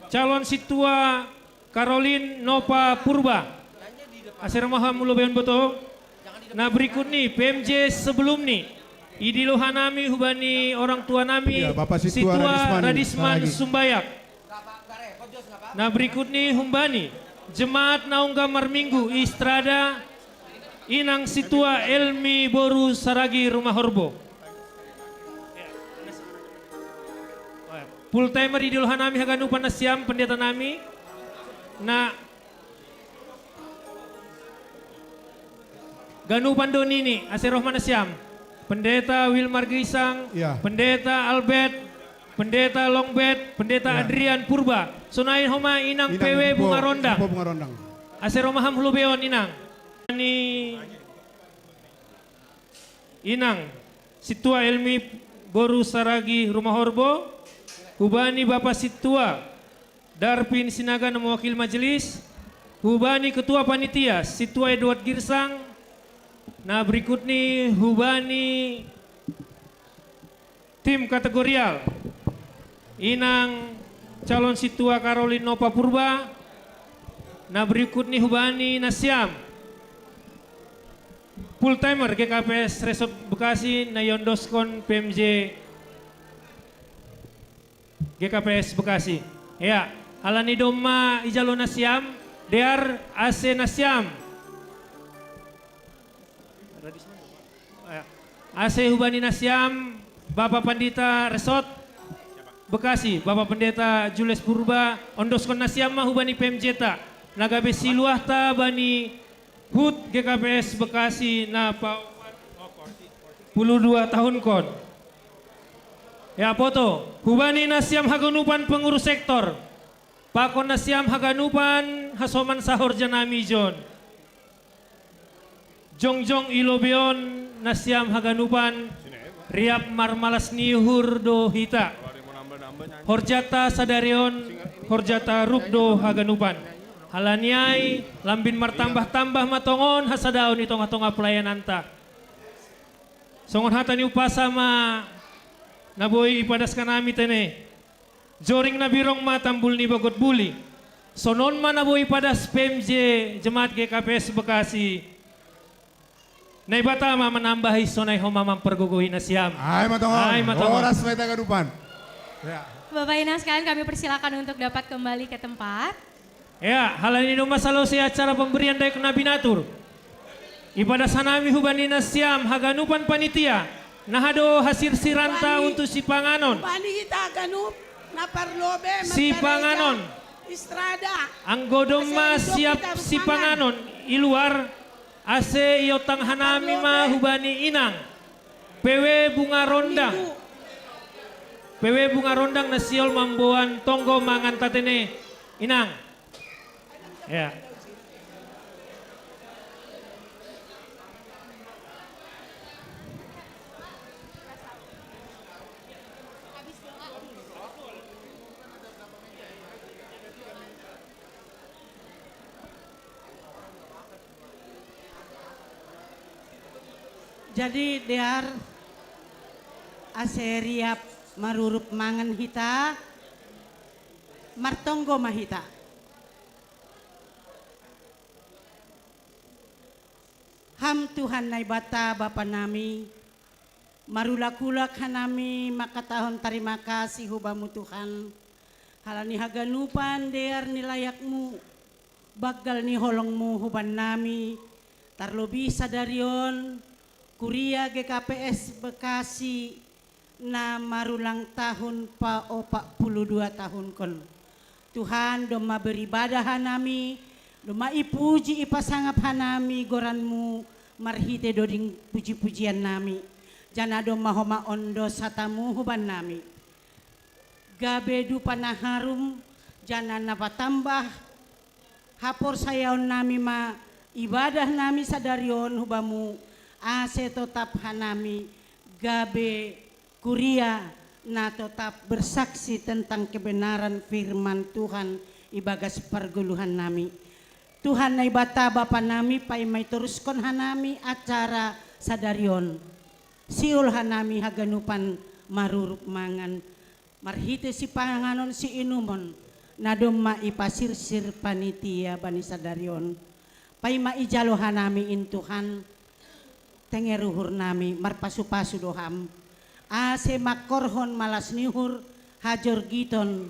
calon Sintua Caroline Nova Purba. Ase roham hu lobeon boto. Na berikut ni P M J sebelum ni, idiloha nami hubani orang tua nami, Sintua Radisman Sumbayak. Na berikut ni humbani jemaat naung marminggu i Strada, Inang Sintua Elmi boru Saragih Rumahorbo. Full timer idiloha nami haganupan nasiam pendeta nami. Na ganupan do nini ase roh ma nasiam. Pendeta Wilmar Girsang, Pendeta Albert, Pendeta Longbert, Pendeta Adrian Purba. Sonai homa Inang P W Bunga Rondang. Ase roham hu lobeon Inang. Ni Inang Sintua Elmi boru Saragih Rumahorbo, hubani Bapak Sintua Darpin Sinaga na mewakili majelis, hubani Ketua Panitia Sintua Edward Girsang. Na berikut ni hubani tim kategorial, Inang calon Sintua Caroline Nova Purba, Na berikut ni hubani nasiam full timer G K P S Resort Bekasi na iondoskon P M J G K P S Bekasi. Ya, alani domma ijalo nasiam, dear A C nasiam. A C hubani nasiam, Bapak Pandita Resort Bekasi, Bapak Pendeta Julius Purba, ondoskon nasiam ma hubani P M J ta, na gabe siluahta bani hut G K P S Bekasi na pa puluh dua tahun kon. Ya poto, hubani nasiam haganupan pengurus sektor, pakon nasiam haganupan hasoman sahorja nami jon. Jongjong i lobeon nasiam haganupan, riap marmalas ni uhur do hita. Horjata sadarion, horjata rup do haganupan. Halani ai, lambin martambah-tambah ma tongon hasadaon i tongah-tongah pelayananta. Songon hata ni umpasa ma na boi ipadaskan nami tene. Joring na birong ma tambul ni bagot buli. Sonon ma na boi padas P M J Jemaat G K P S Bekasi. Naibata ma manambahi sonai homa mampargogohi nasiam. Ai ma tongon. Ai ma tongon. Horas ma hita ganupan. Ya. Bapak Inang sekalian, kami persilakan untuk dapat kembali ke tempat. Ya, halani domma salose acara pemberian dayek na binatur, ipadas hanami hubani nasiam haganupan panitia, na aha do hasirsiranta untuk sipanganon. Hubani hita ganup na parlobe sipanganon. Istrada. Anggo domma siap sipanganon i luar, ase iontang hanami ma hubani inang. P W Bunga Rondang. P W Bunga Rondang na sihol mamboan tonggo mangan ta tene, inang. Ya. Jadi dear, ase riap marurup mangan hita, martonggo ma hita. Ham Tuhan Naibata Bapa nami, marulak-ulak hanami mangkatahon tarima kasih hu Bamu Tuhan, halani haganupan dear ni layakMu, banggal ni holongMu hubannami, tarlobih sadari on, Kuria G K P S Bekasi, na marulang tahun paopat puluh dua tahunkon. Tuhan, domma beribadah hanami, domma ipuji ipasangap hanami goranMu marhite doding puji-pujiannami. Janah domma homa ondos hataMu hubannami. Gabe dupa na harum, janah na patambah haporsayaonnami ma ibadah nami sadari on hu Bamu, ase totap hanami gabe kuria na totap bersaksi tentang kebenaran firman Tuhan ibagas pargoluhan nami. Tuhan Naibata Bapa nami, paima itoruskon hanami acara sadari on, sihol hanami haganupan marurup mangan, marhite sipanganon siinumon, na domma ipasirsir panitia bani sadari on. Paima ijalo hanami in Tuhan, tenger uhurnami marpasu-pasu do Ham, ase mangkorhon malas ni uhur hajorgiton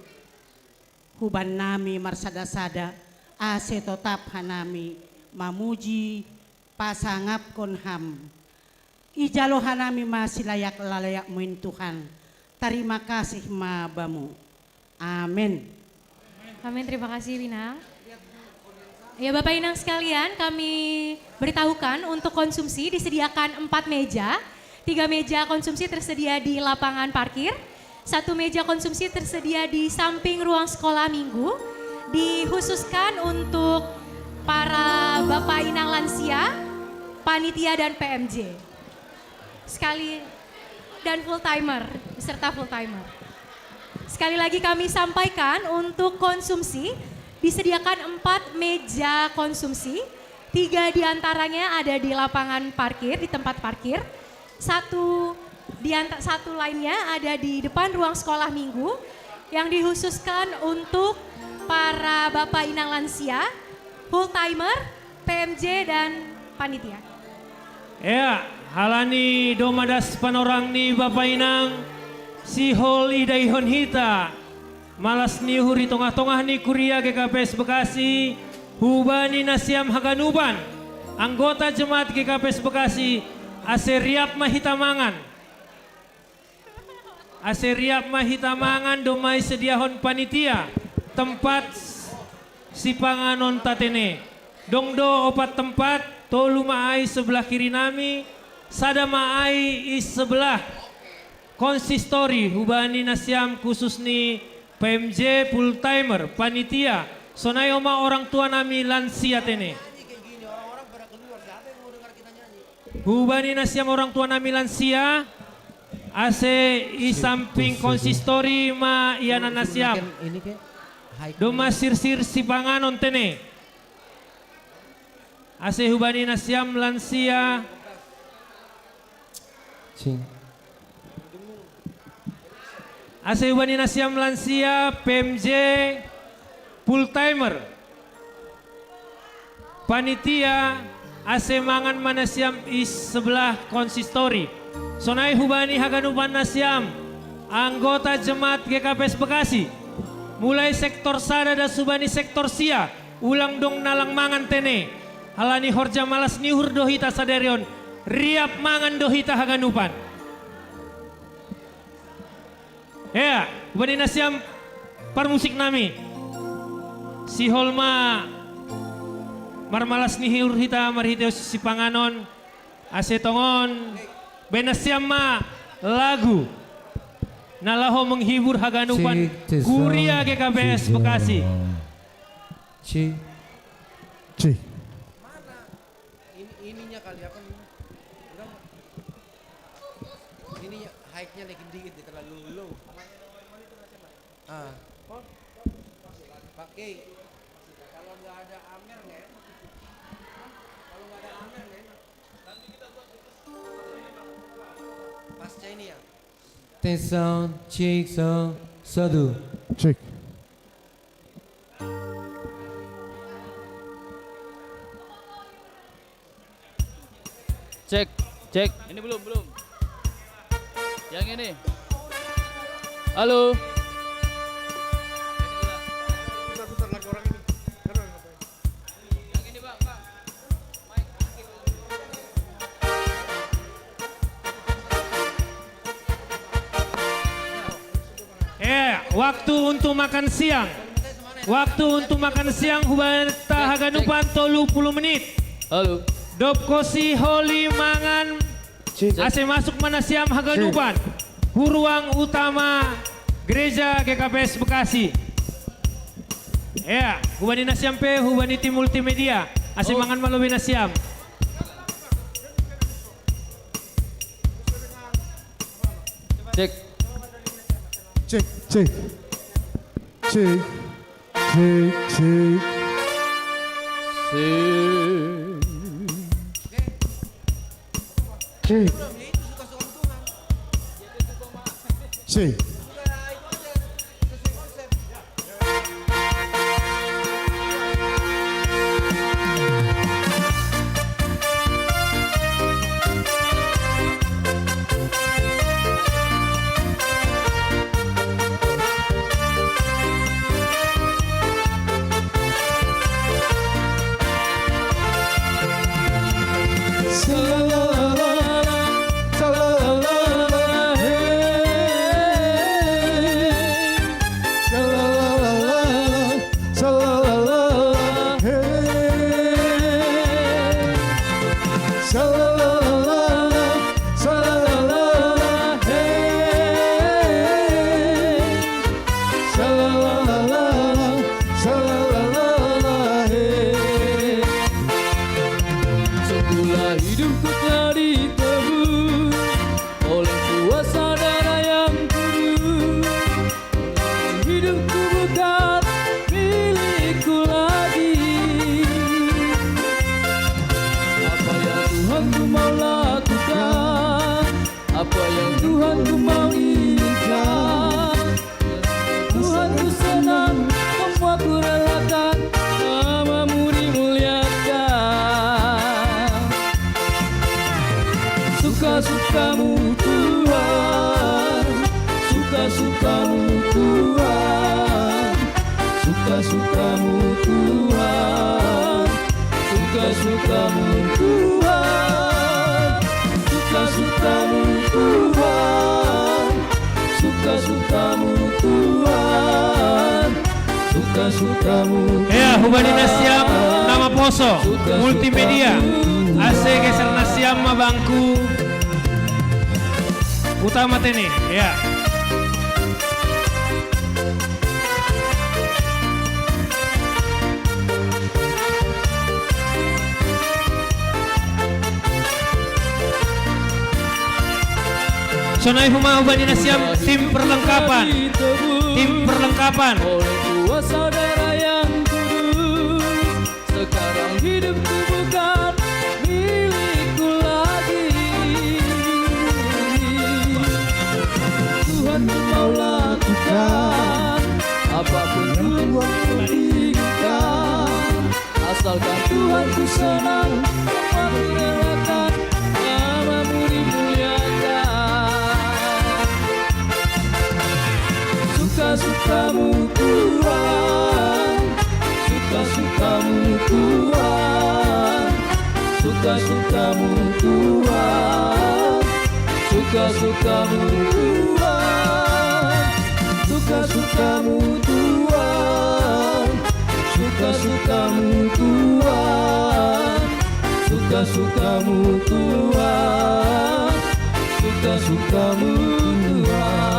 hubannami marsada-sada, ase totap hanami mamuji pasangapkon Ham. Ijalo hanami ma silayak-layakMu in Tuhan. Tarima kasih ma Bamu. Amin. Amin, terima kasih Inang. Ya Bapak Inang sekalian, kami beritahukan untuk konsumsi disediakan empat meja. Tiga meja konsumsi tersedia di lapangan parkir. Satu meja konsumsi tersedia di samping ruang sekolah minggu. Dikhususkan untuk para Bapak Inang lansia, panitia dan P M J. Sekali dan full timer, beserta full timer. Sekali lagi kami sampaikan, untuk konsumsi disediakan empat meja konsumsi. Tiga di antaranya ada di lapangan parkir, di tempat parkir. Satu di anta-, satu lainnya ada di depan ruang sekolah minggu yang dikhususkan untuk para Bapak Inang lansia, full timer, P M J, dan panitia. Ya, halani domadas panorang ni Bapa Inang, sihol idaihon hita malas ni uhur i tongah-tongah ni kuria G K P S Bekasi, hubani nasiam haganupan anggota jemaat G K P S Bekasi, ase riap ma hita mangan. Ase riap ma hita mangan, domma isediahon panitia tempat sipanganonta tene. Dong do opat tempat, tolu ma ai sebelah kiri nami, sada ma ai i sebelah konsistori, hubani nasiam khusus ni P M J, full timer, panitia, sonai oma orang tua nami lansia tene. Hubani nasiam orang tua nami lansia, ase i samping konsistori ma ianan nasiam. Domma sirsir sipanganon tene. Ase hubani nasiam lansia. Ase hubani nasiam lansia, P M J, full timer, panitia, ase mangan ma nasiam i sebelah konsistori. Sonai hubani haganupan nasiam anggota jemaat G K P S Bekasi, mulai sektor sada das hubani sektor sia, ulang dong na lang mangan tene. Halani horja malas ni uhur do hita sadari on, riap mangan do hita haganupan. Ea, hubani nasiam parmusik nami, sihol ma marmalas ni uhur hita marhitehon sipanganon, ase tongon baen nasiam ma lagu na laho menghibur haganupan kuria G K P S Bekasi. Cik. Cik. Ini, ininya kali apa ini? Kurang. Ininya high-nya naikin dikit deh, terlalu low. Ah. Pakai. Kalau nggak ada Amer nggak enak. Kalau nggak ada Amer nggak enak. Pasca ini ya. Tes sound, cek sound, satu. Cek. Cek, cek. Ini belum, belum. Yang ini. Halo. Ini ulang. Bentar, bentar, lagu orang ini. Yang ini, Bang, Bang. Eh, waktu untuk makan siang. Waktu untuk makan siang hubani haganupan tolu pulu menit. Halo. Dob kosi holi mangan, ase masuk ma nasiam haganupan hu ruang utama gereja G K P S Bekasi. Ea, hubani nasiam pe, hubani tim multimedia, ase mangan ma lobei nasiam. Cek. Cek, cek. Cek. Cek, cek. Cek. Cek. Sungguhlah hidupku telah ditebus oleh kuasa darah yang kudus. Hidupku bukan milikku lagi. Apa yang Tuhanku mau lakukan, apa yang Tuhanku mau inginkan, Tuhanku senang, semua ku relakan. Nama mu Suka-sukamu Tuhan, suka-sukamu Tuhan, suka-sukamu Tuhan, suka-sukamu Tuhan, suka-sukamu Tuhan, suka-sukamu Tuhan, suka-sukamu. Ya, hubani nasiam nama poso multimedia. Ase geser nasiam ma bangku utama tene, ya. Sonai huma hubani nasiam tim perlengkapan, tim perlengkapan. Oleh kuasa darah yang kudus, sekarang hidupku bukan milikku lagi. Tuhan, kau lakukan apapun yang Tuhan inginkan. Asalkan Tuhan ku senang, Tuhan ku relakan, namamu dimuliakan. Suka-sukamu Tuhan, suka-sukamu Tuhan, suka-sukamu Tuhan, suka-sukamu Tuhan, suka-sukamu Tuhan, suka-sukamu Tuhan, suka-sukamu Tuhan, suka-sukamu Tuhan.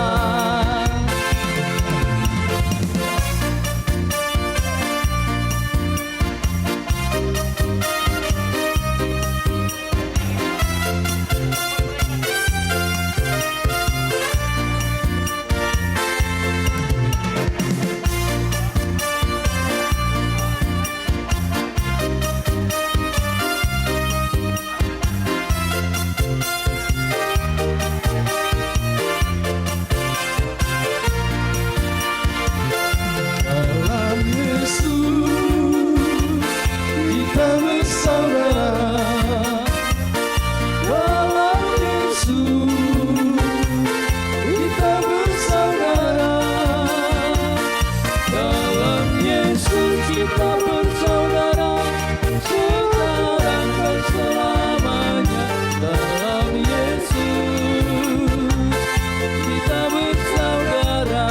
Dalam Yesus kita bersaudara. Dalam Yesus kita bersaudara. Dalam Yesus kita bersaudara. Sekarang dan selamanya. Dalam Yesus kita bersaudara.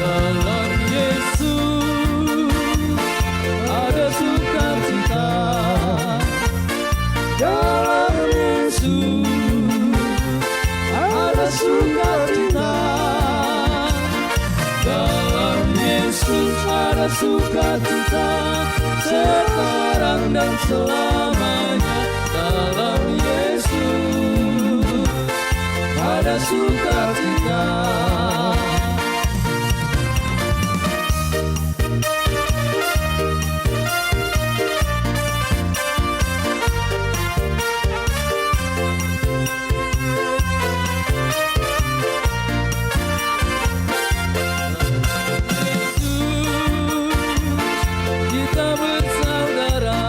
Dalam Yesus ada sukacita. Dalam Yesus ada sukacita. Dalam Yesus ada sukacita, sekarang dan selamanya. Dalam Yesus ada sukacita. Kita bersaudara.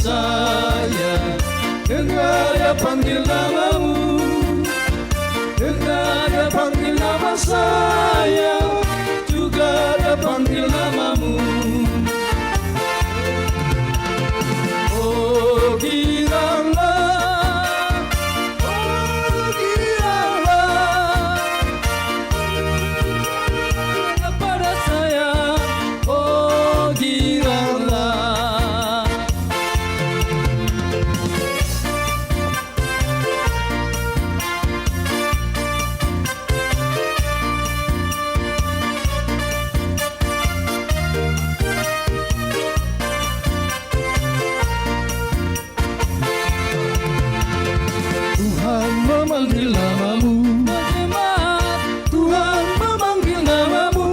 saya, dengar dia panggil namamu. Dengar dia panggil nama saya, juga dia panggil namamu. Oh, giranglah, oh, giranglah kepada saya, oh, giranglah. Tuhan memanggil namamu. Tuhan memanggil namamu.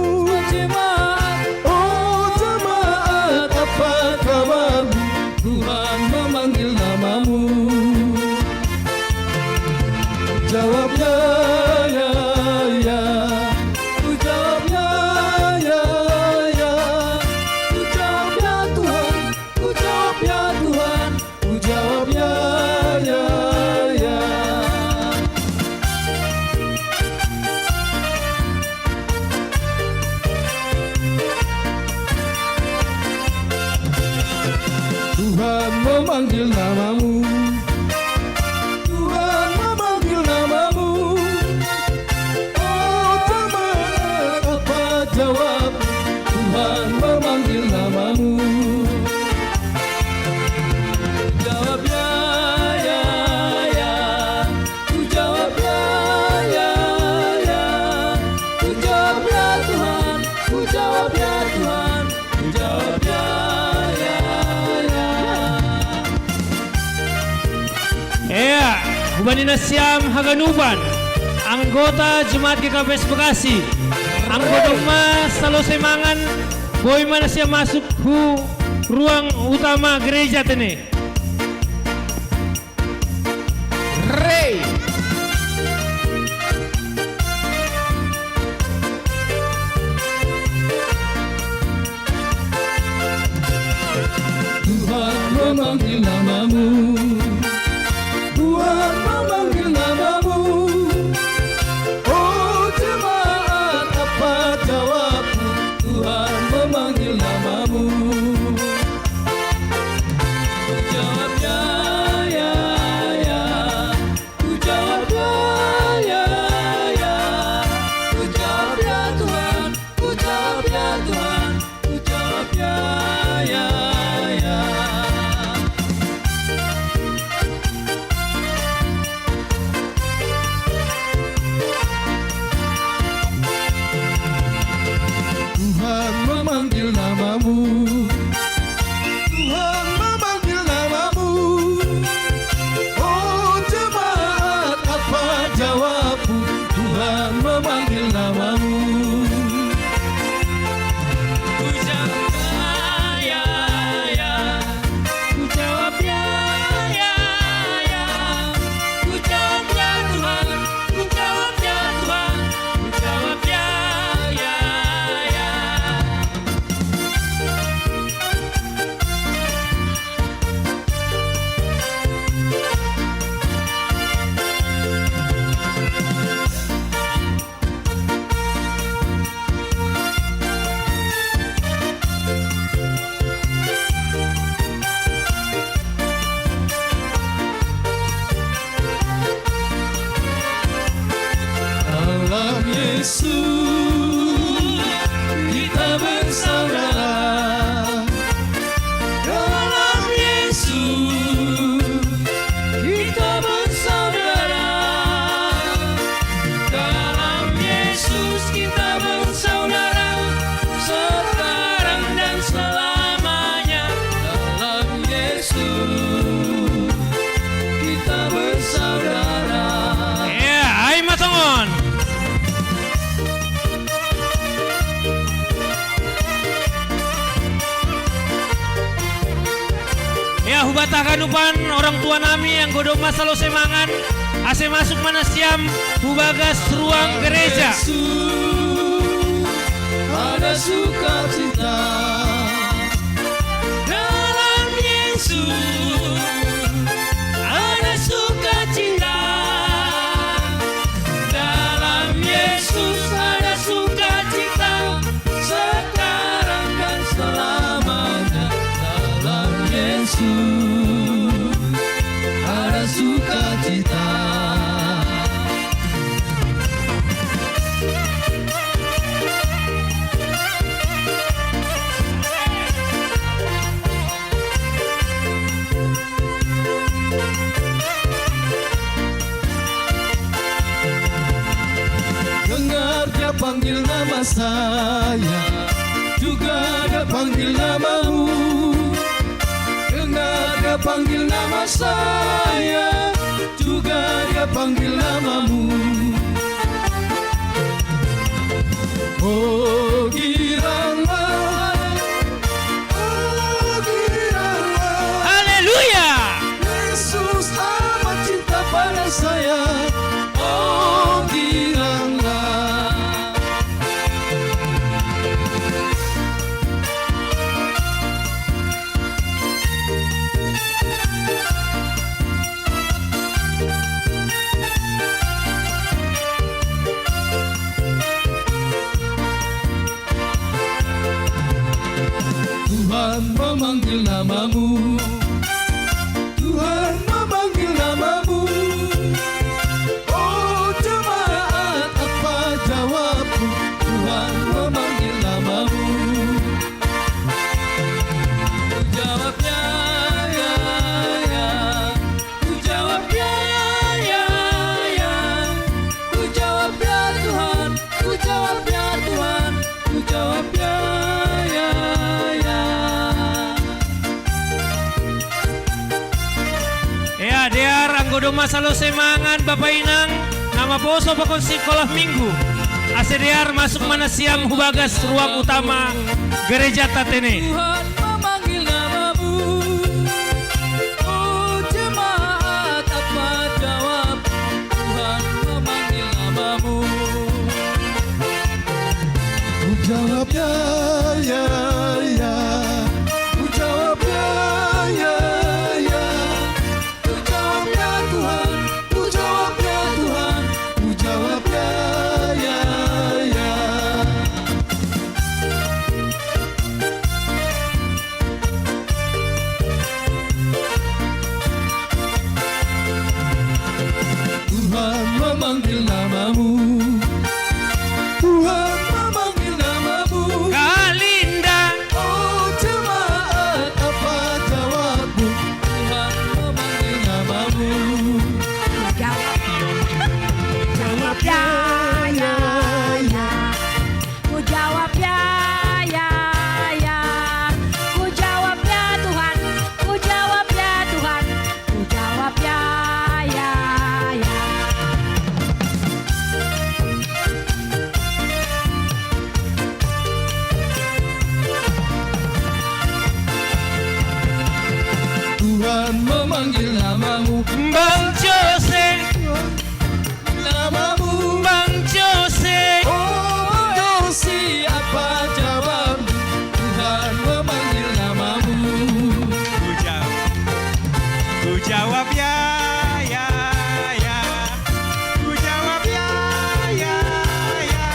Oh, jemaat, apa kabarmu? Tuhan memanggil namamu. Jawab ya, ya, ya. Ku jawab ya, ya, ya. Ku jawab ya, Tuhan. Ku jawab ya, Tuhan. Ku jawab ya, ya, ya. Tuhan memanggil namamu. Tuhan memanggil namamu. Oh, jemaat, apa jawab? Tuhan memanggil namamu. Jawab ya, ya, ya. Ku jawab ya, ya, ya. Ku jawab ya, Tuhan. Ku jawab ya, Tuhan. Ku jawab ya, ya, ya. Ea, hubani nasiam haganupan anggota Jemaat G K P S Bekasi, anggo domma salose mangan, boi ma nasiam masuk hu ruang utama gereja tene. Rei. Tuhan memanggil namamu. Tuhan memanggil namamu. Oh, jemaat, apa jawabmu? Tuhan memanggil namamu. Ku jawab ya, ya, ya. Ku jawab ya, ya, ya. Ku jawab ya, Tuhan. Ku jawab ya, Tuhan. Ku jawab ya, ya, ya. Tuhan memanggil namamu. Tuhan memanggil namamu. Oh, jemaat, apa jawabmu? Tuhan memanggil namamu. Ku jawab ya, ya. Ku jawab ya, ya, ya. Ku jawab ya, Tuhan. Ku jawab ya, Tuhan. Ku jawab ya, ya, ya. Dalam Yesus kita bersaudara. Dalam Yesus kita bersaudara. Dalam Yesus kita bersaudara, sekarang dan selamanya. Dalam Yesus kita bersaudara. Ea, ai ma tongon. Ea, hubata haganupan orang tua nami, anggo domma salose mangan, ase masuk ma nasiam hu bagas ruang gereja. Yesus, ada sukacita. Dalam Yesus Yesus ada sukacita. Dalam Yesus ada sukacita. Sekarang dan selamanya. Dalam Yesus ada sukacita. Dengar dia panggil nama saya, juga dia panggil namamu. Dengar dia panggil nama saya, juga dia panggil namamu. Oh giranglah, oh giranglah. Haleluya. Yesus amat cinta pada saya. Oh giranglah. Tuhan memanggil namamu. Tuhan memanggil namamu. Oh jemaat, apa jawabmu? Tuhan memanggil namamu. Ku jawab ya, ya, ya. Ku jawab ya, ya, ya. Ku jawab ya Tuhan. Ku jawab ya Tuhan. Ku jawab ya, ya, ya. Ya, dear anggo domma salose mangan Bapa Inang, na maposo pakon sikola minggu. Ase dear masuk ma nasiam hu bagas ruang utama gerejata Atene. Tuhan memanggil namamu. Oh jemaat, apa jawab? Tuhan memanggil namamu. Ku jawab ya, ya, ya. Ku jawab ya, ya, ya. Ku jawab ya Tuhan, ku jawab ya Tuhan, ku jawab ya, ya, ya. Tuhan memanggil namamu. Tuhan memanggil namamu. Kalinda. Oh jemaat, apa jawabmu? Tuhan memanggil namamu. Jawab. Jawab ya, ya, ya. Ku jawab ya, ya, ya. Ku jawab ya Tuhan, ku jawab ya Tuhan, ku jawab ya, ya, ya. Tuhan memanggil namamu, Bang Jose. Namamu, Bang Jose. Oh, Bang Jose, apa jawab? Tuhan memanggil namamu. Ku jawab, ku jawab ya, ya, ya. Ku jawab ya, ya, ya.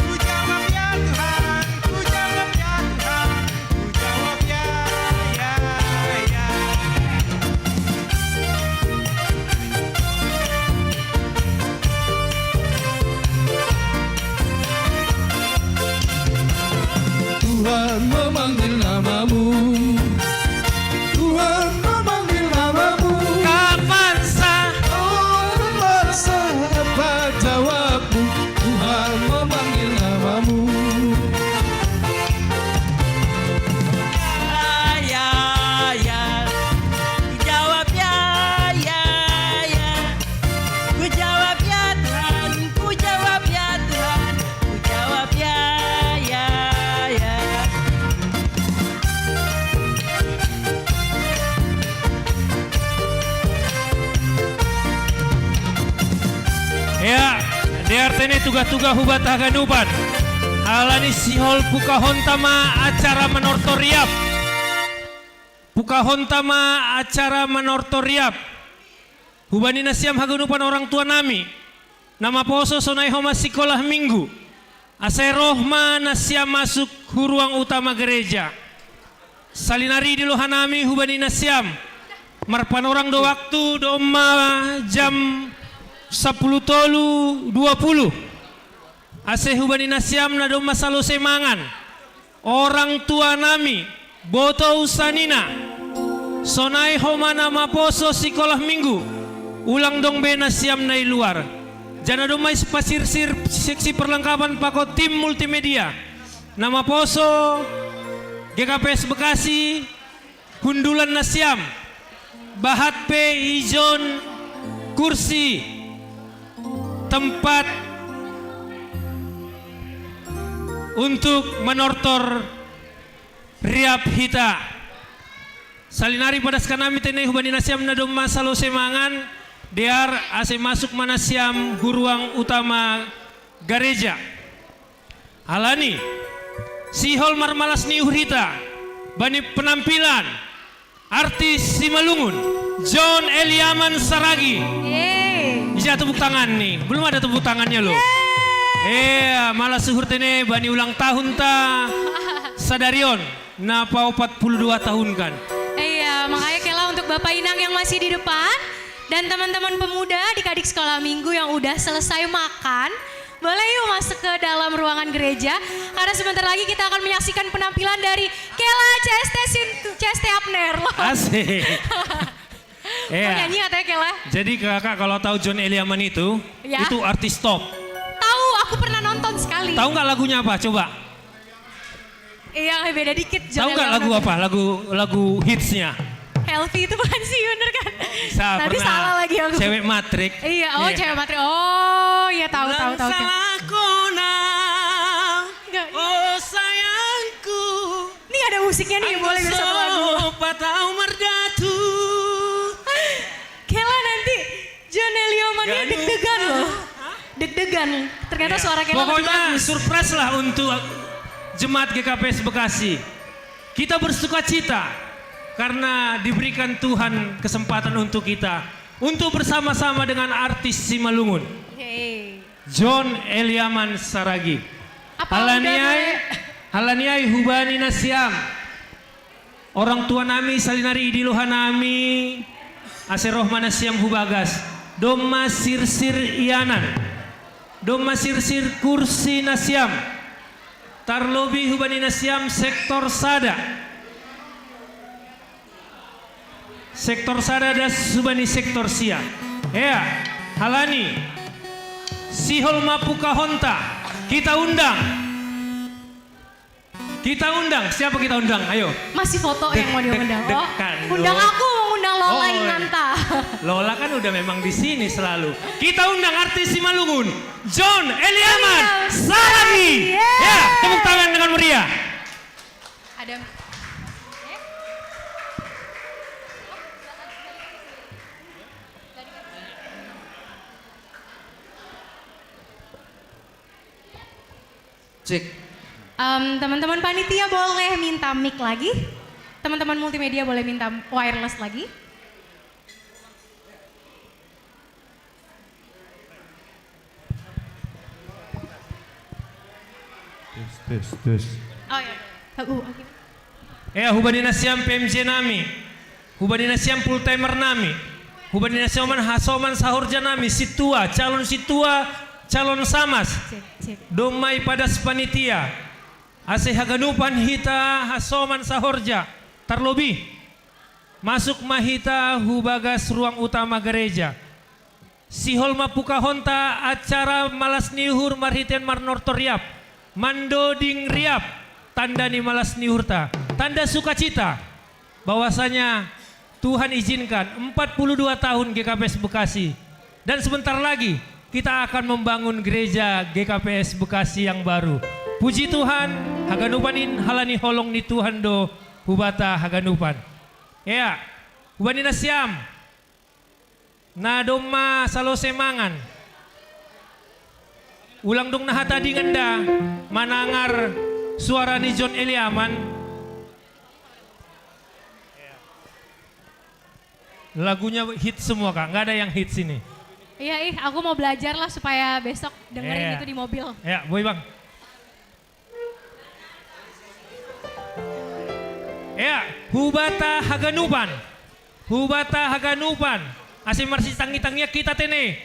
Ku jawab ya Tuhan, ku jawab ya Tuhan. Ku jawab ya, ya, ya. Tuhan memanggil namamu. Tuhan memanggil namamu. Kapan sah? Oh, kapan sah? Apa jawabmu? Tuhan memanggil namamu. Ya, ya, ya. Ku jawab ya, ya, ya. Ku jawab ya Tuhan, ku jawab ya Tuhan, ku jawab ya, ya, ya. Ya, di artene tuga-tuga hubat haganupan. Alani sihol pukahonta ma acara manortor riap. Pukahonta ma acara manortor riap hubani nasiam haganupan orang tua nami na maposo sonai homa sikolah minggu, ase roh ma nasiam masuk hu ruang utama gereja. Salinari diloha nami hubani nasiam, marpanorang do waktu, domma jam sapuluh tolu dua puluh, ase hubani nasiam na domma salose mangan, orang tua nami, botou sanina, sonai homa na maposo sikolah minggu, ulang dong be nasiam na i luar. Jana domma pasirsir seksi perlengkapan pako tim multimedia na maposo G K P S Bekasi, hundulan nasiam, bahat pe ijon kursi tempat untuk manortor riap hita. Salinari padaskan nami tene hubani nasiam na domma salose mangan, dear ase masuk ma nasiam hu ruang utama gareja. Alani, sihol marmalas ni uhur hita bani penampilan artis Simalungun, John Eliaman Saragi. Yeay. Ija tepuk tangan nih? Belum ada tepuk tangannya loh. Yeay. Iya, malas uhur tene bani ulang tahun ta sadari on na paopat puluh dua tahun kan. Iya, makanya Kela, untuk Bapak Inang yang masih di depan dan teman-teman pemuda di Kadik Sekolah Minggu yang udah selesai makan, boleh yuk masuk ke dalam ruangan gereja, karena sebentar lagi kita akan menyaksikan penampilan dari Kela C S T Sin-, C S T Abner. Loh. Asik. Iya. Kok nyanyi katanya Kela? Jadi Kakak kalau tahu John Eliaman itu, ya, itu artis top. Tahu, aku pernah nonton sekali. Tahu nggak lagunya apa? Coba. Iya, beda dikit. Tahu nggak lagu apa? Lagu, lagu hitsnya. Helvi itu bukan sih, bener kan? Bisa. Tadi pernah salah lagi aku. Cewek Matrik. Iya, oh, iya. Cewek Matrik. Oh, iya, tahu, tahu, tahu. Salah kona. Enggak. Oh, sayangku. Ini ada musiknya nih, boleh biasa lagu. Patau merdatu. Kela, nanti John Eliaman ini deg-degan loh. Deg-degan. Ternyata suara Kela lebih bagus. Pokoknya surprise lah untuk jemaat G K P S Bekasi. Kita bersuka cita karena diberikan Tuhan kesempatan untuk kita untuk bersama-sama dengan artis Simalungun. Yeay. John Eliaman Saragi. Apa alaniai, alaniai hubani nasiam. Orang tua nami salinari idiloha nami, ase roh ma nasiam hu bagas. Domma sirsir ianan. Domma sirsir kursi nasiam. Tarlobi hubani nasiam sektor sada. Sektor sada das hubani sektor sia. Ea, halani. Sihol ma pukahonta. Kita undang. Kita undang, siapa kita undang? Ayo. Masih foto yang mau diundang. Oh, undang aku, undang Lola Inanta. Lola kan udah memang di sini selalu. Kita undang artis Simalungun, John Eliaman Saragi. Ya, tepuk tangan dengan meriah. Ada. Cek. Em, teman-teman panitia boleh minta mic lagi? Teman-teman multimedia boleh minta wireless lagi? Tes, tes, tes. Oh, iya. Uh, oke. Ea, hubani nasiam P M J nami, hubani nasiam full timer nami, hubani nasiam hasoman sahorja nami, sintua, calon sintua, calon samas. Cek, cek. Domma ipadas panitia, ase haganupan hita hasoman sahorja, tarlobi masuk ma hita hu bagas ruang utama gareja. Sihol ma pukahonta acara malas ni uhur marhitean marnortor riap, mandoding riap, tanda ni malas ni uhurta, tanda sukacita, bahwasanya Tuhan izinkan empat puluh dua tahun G K P S Bekasi, dan sebentar lagi kita akan membangun gereja G K P S Bekasi yang baru. Puji Tuhan, haganupan in halani holong ni Tuhan do hubata haganupan. Ea, hubani nasiam na domma salose mangan. Ulang dong na hatadingan da manangar suara ni John Eliaman. Lagunya hit semua, Kak, nggak ada yang hits ini. Iya, ih, aku mau belajar lah supaya besok dengerin Iya. Itu di mobil. Ya, Boy Bang. Ya, Hubata Haganupan. Hubata Haganupan. Asi marsitangi-tangia kita tene.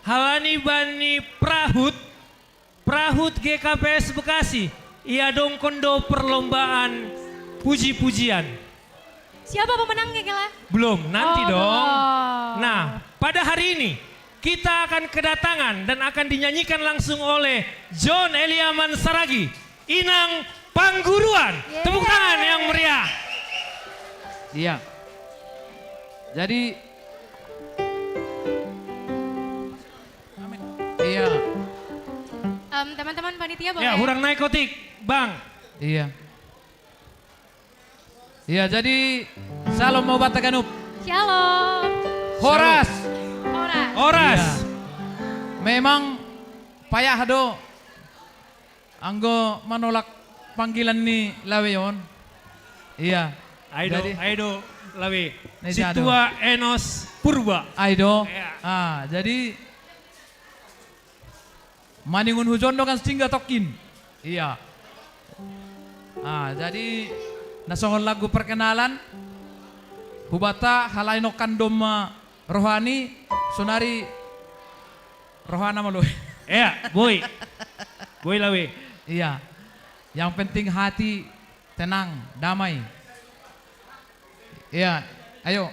Halani bani Prahut, Prahut G K P S Bekasi. Ia dongkon do perlombaan puji-pujian. Siapa pemenangnya, Kela? Belum, nanti Oh, dong. belum. Nah, pada hari ini kita akan kedatangan dan akan dinyanyikan langsung oleh John Eliaman Saragi, Inang Pangguruan. Yeay. Tepuk tangan yang meriah. Iya. Jadi Iya. Em, teman-teman panitia boleh? Ya, hurang naik kotik, Bang. Iya. Iya, jadi Shalom Hubata Ganup. Shalom. Horas. Horas. Horas. Iya. Memang payah do anggo manolak panggilan ni lawe on. Iya. Aido, Jadi, Aido, Lawe. Ni jado. Situa Enos Purba. Aido. Iya. Ah, jadi maningon hujon do kan singga tokin. Iya. Ah, jadi na songon lagu perkenalan Hubata halai no kan domma rohani sonari rohana malo. Ya, Boy. Boy Lawe. Iya. Yang penting hati tenang, damai. Iya, ayo.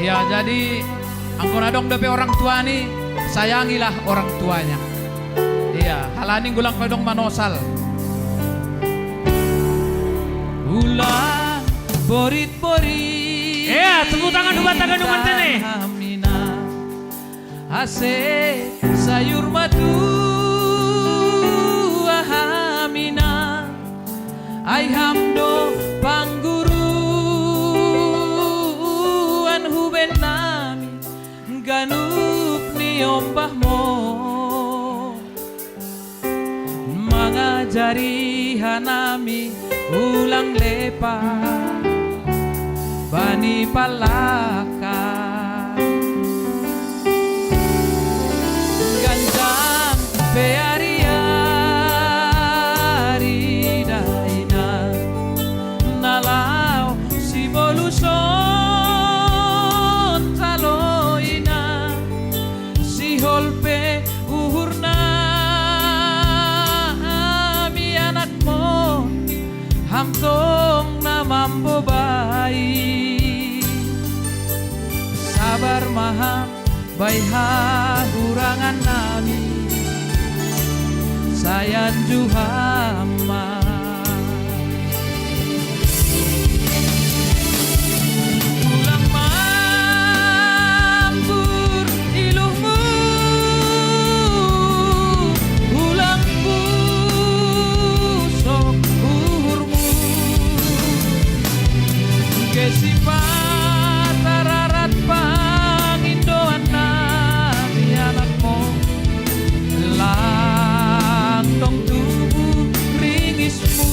Iya, jadi anggo na adong dope orang tua ni, sayangilah orang tuanya. Iya, halani ulang pe adong manosal. Ulang borit-borit. Iya, tepuk tangan Hubata Ganup mantene. Ase sayur matua hamina. Ai ham do pangguruan huben nami ganup ni ombahmo. Mangajari hanami ulang lepa bani pallaka. Ganjang pe ari-ari daina na laho siboluson jaloina. Sihol pe uhurnami anakmo, ham tong na mambobai. Sabar ma ham bai hahurangannami, sai anju ham ma. Ulang mambur iluhmu, ulang pusok uhurmu. Ungke sipata rarat pangindoan nami anakmo, lang dong tubu ringismu.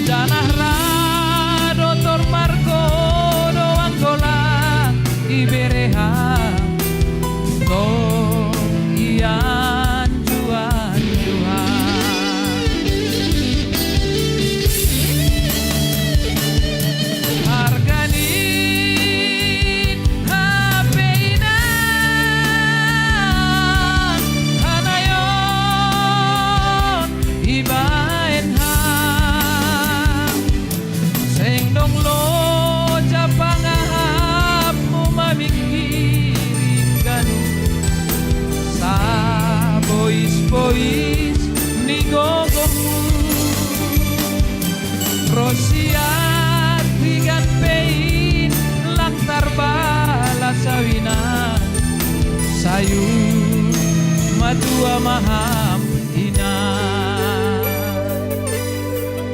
Janah ra do tor margodo anggo lang ibere ham tong ianju-anju ham. Harga ni hape inang hanayon ibaen ham. Seng dong loja pangahapmu mamingkiri ganup sabois-bois ni gogohmu. Ro sian higan pe in lang tarbalas ahu inang, sayur matua ma ham. Ina.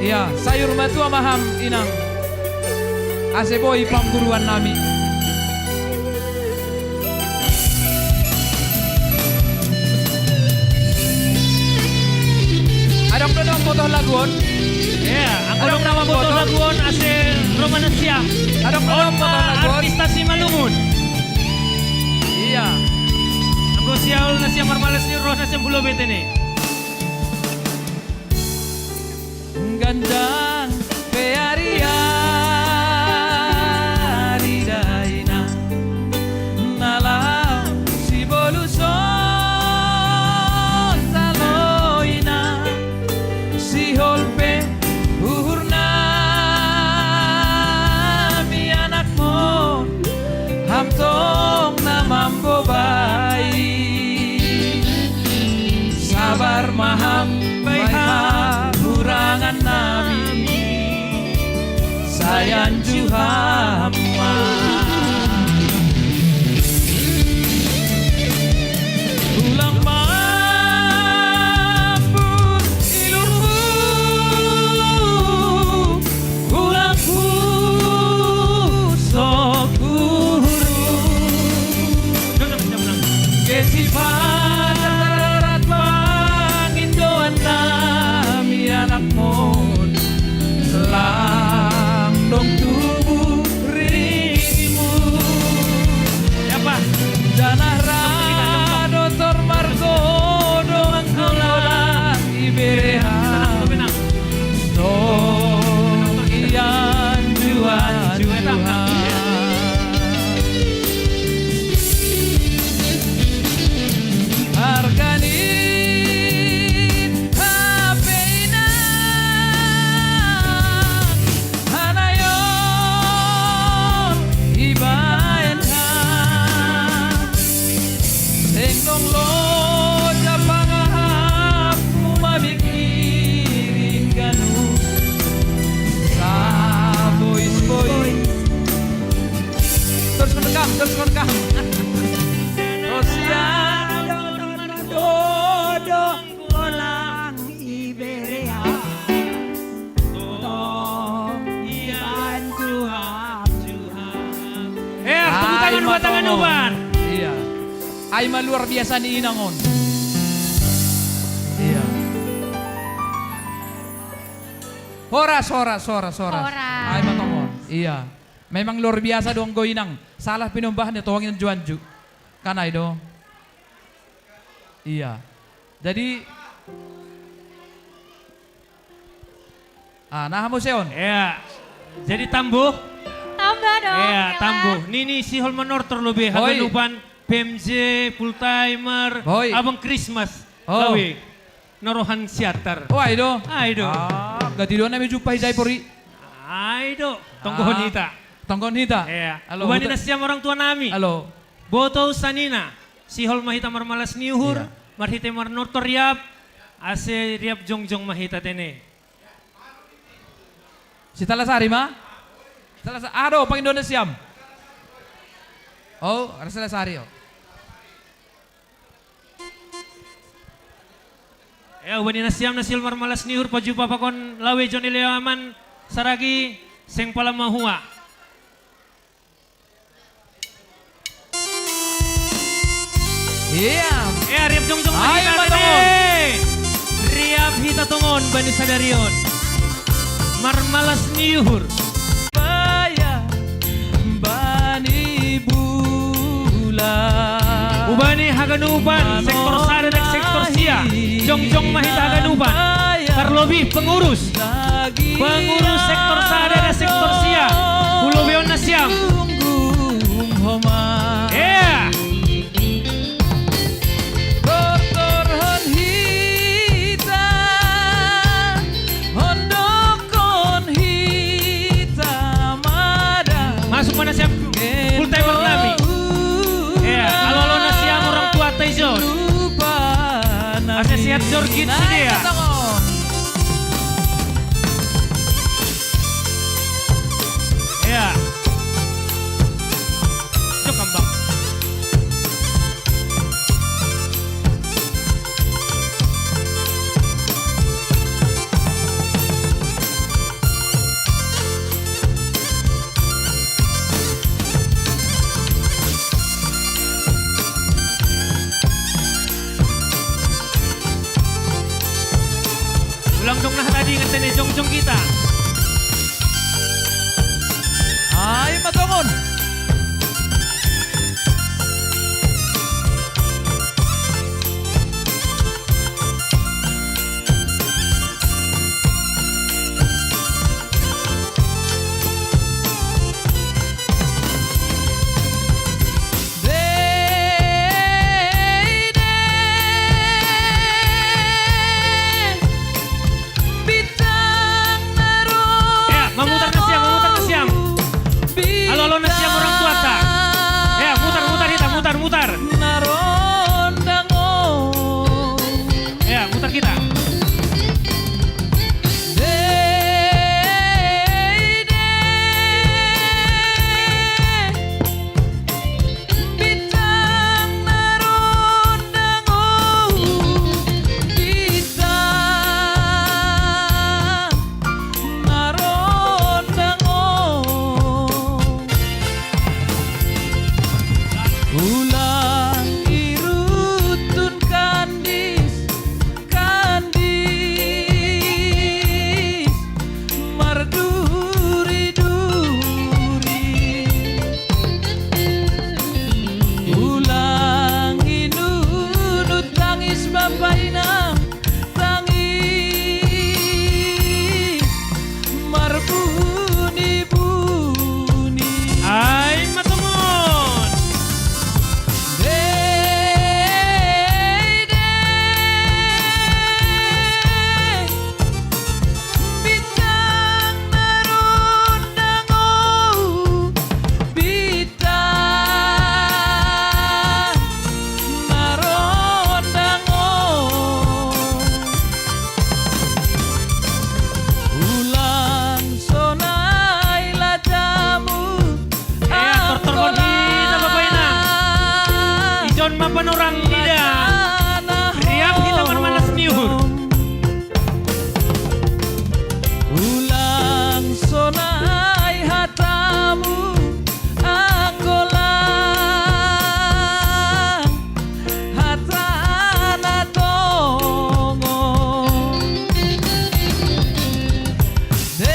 Iya, sayur matua ma ham inang. Ase boi pangguruan nami. Adong do na mambotohon lagu on? Iya, anggo adong do na mambotohon lagu on ase ro ma nasiam. Adong do na mambotohon lagu on? Artis Simalungun. Iya. Anggo siaul nasiam marmalas ni roh nasiam hu lobei tene. Ganjang pe ari-ari daina, na laho siboluson jaloina, sihol pe uhurnami anakmon, ham tong na mambobai. Sabar ma ham bai hahurangan nami, sai anju ham ma. Ulang mambur ilungmu, ulang pusok uhurmu. Gesi padat pangindoan nami anakmon, lang dong tubu ringimu. Janah ra do tor margodo manggolang ibere ham. Tong ianju-anju ham. Arga ni hape inang, hanayon ibaen ham. Seng dong loja pangahapmu mamingkiri ganup sabois-bois. Terus mendekam, terus mendekam. Rosian. Dodo golang ibere ham. Tong ianju ham. Eh, tepuk tangan buat tangan Uban. Iya. Ai ma luar biasa ni inang on. Iya. Horas, horas, horas, horas. Horas. Ai ma tongon. Iya. Memang luar biasa do anggo inang. Salah pinombahna tong ianju-anju. Kan ai do. Iya. Jadi, ah, nah, hamu seon. Iya. Jadi tambuh. Tambah dong. Iya, tambuh. Nini sihol manortor lobei haganupan P M J, full timer, Abang Christmas. Lawe. Norohan siatar. Oh, ai do. Ai do. Ah, gati do nami jumpa hita i pori. Ai do. Tonggohon hita. Tonggohon hita. Iya. Halo, ubani nasiam orang tua nami. Halo. Botou sanina. Sihol ma hita marmalas ni uhur, marhite marnortor riap, ase riap jongjong ma hita tene. Sitalasari ma? Sitalasari. Ah, do, pangindo nasiam. Oh, ada Sitalasari, oh. Ya, ubani nasiam na sihol marmalas ni uhur pajupa pakon Lawe Joni Leaman Saragi, seng pala mahua. Iya. Eh, riap jongjong ma hita tene. Riap hita tongon bani sadari on. Marmalas ni uhur. Baya bani bulan. Ubani haganupan sektor sada dan sektor sia. Jongjong ma hita haganupan. Tarlobih pengurus. Pengurus sektor sada dan sektor sia. Hu lobeon nasiam. Iya. Tortorhon hita, ondokkon hita mada. Masuk ma nasiam full timer nami. Iya, alo-alo nasiam orang tua Taizon. Ase sehat jorgit sidea. Iya. Jok kambang. Tadi ngetene jongjong kita. Ai matongon. Ya, memutar na siam, memutar na siam. Alo-alo na siam orang tua ta. Ya, mutar, mutar hita, mutar, mutar. Ya, mutar kita. Bintang na rondang, oh, bintang na rondang, oh. Ulang irutun kandis, kandis marduri-duri. Ulang inunut tangis bapa inang, tangis marbuni-buni. Ai matongon. Dei, dei. Bintang na rondang, oh, bintang na rondang, oh. Ulang sonai la jamu. Eh, tortorhon hita, Bapa Inang. Ijon ma panorang ni da. Riap hita marmalas ni uhur. Ulang sonai hatamu, anggo lang hata na tongon. Dei,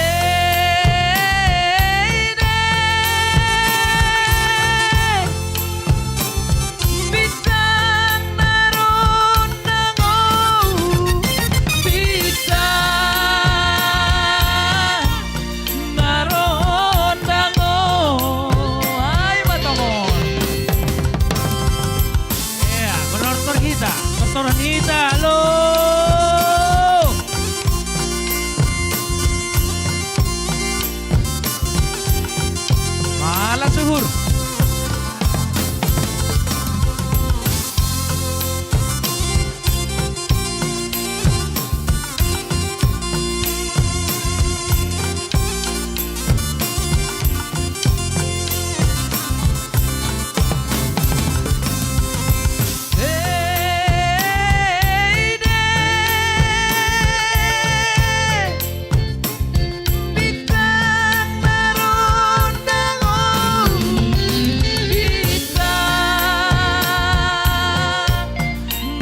dei. Bintang na rondang, oh, bintang na rondang, oh. Ai matongon. Ya, menortor hita, tortor hita, lo. Malas uhur.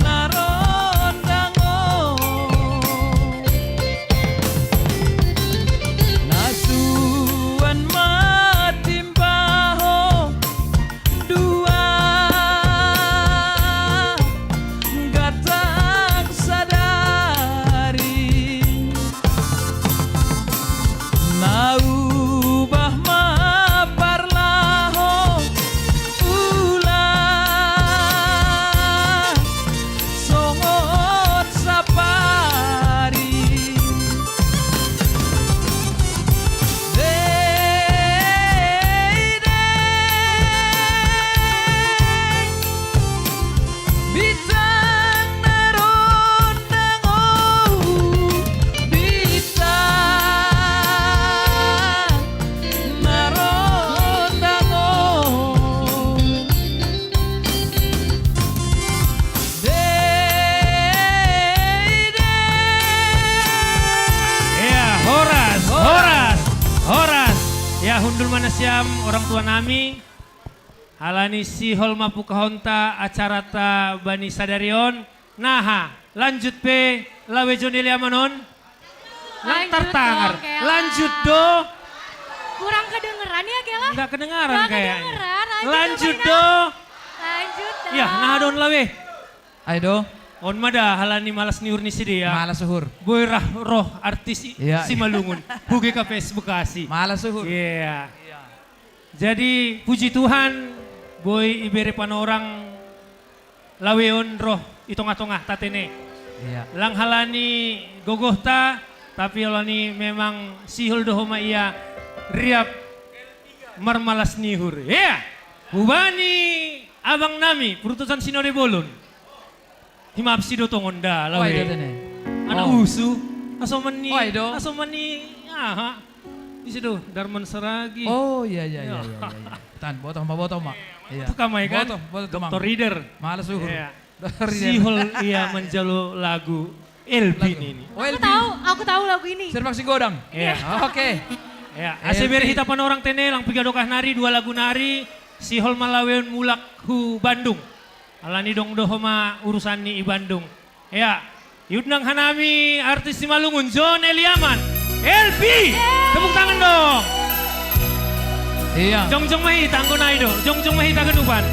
Na rondang, oh. Na suan matimbaho dua gatang sadari. Na ubah ma parlaho ulang songon sapari. Dei, dei. Bintang na rondang, oh, bintang na rondang, oh. Dei, dei. Ya, horas, horas, horas. Ya, hundul ma na siam orang tua nami. Alani sihol ma pungkahonta acaranta bani sadari on. Naha, lanjut pe, lawe jo ni lea manon. Lanjut dong, Kela. Lanjut do. Kurang kedengeran ya, Kela? Nggak kedengaran kayaknya. Nggak kedengeran. Lanjut dong, Kela. Lanjut do. Lanjut dong. Ya, nah don lawe. Ayo do. On mada halani malas ni uhur ni sidea. Malas uhur. Boy rah roh artis i-, iya, Simalungun. Huge ka P S Bekasi. Malas uhur. Iya. Iya. Jadi, puji Tuhan, boy ibere panorang laweon roh i tongah-tongah ta tene. Iya. Lang halani gogohta, tapi halani memang sihol do homa ia riap marmalas ni uhur. Iya. Hubani abang nami, Perutusan Sinode Bolon. Himapsi do tongon da, lawe. Oi, do tene. Anak usu, asoman ni, asoman ni, aha. Ise do, Darman Saragi. Oh, iya, iya, iya, iya, iya. Tan, botoh ma, botoh ma. Iya. Botoh kamai kan? Botoh, botoh, Mang. Doktor Rider. Malas uhur. Iya. Doktor Rider. Sihol ia manjalo lagu Elvin ini. Oh, Elvin. Aku tahu, aku tahu lagu ini. Serbak Sigodang. Iya. Oke. Ya, ase bere hita panorang tene, lang piga dokah nari, dua lagu nari, sihol ma laweon mulak hu Bandung. Alani dong do homa urusan ni i Bandung. Ya, iundang hanami artis Simalungun, John Eliaman. Elvi, tepuk tangan dong. Iya. Jongjong ma hita, anggo nai do. Jongjong ma hita ganupan.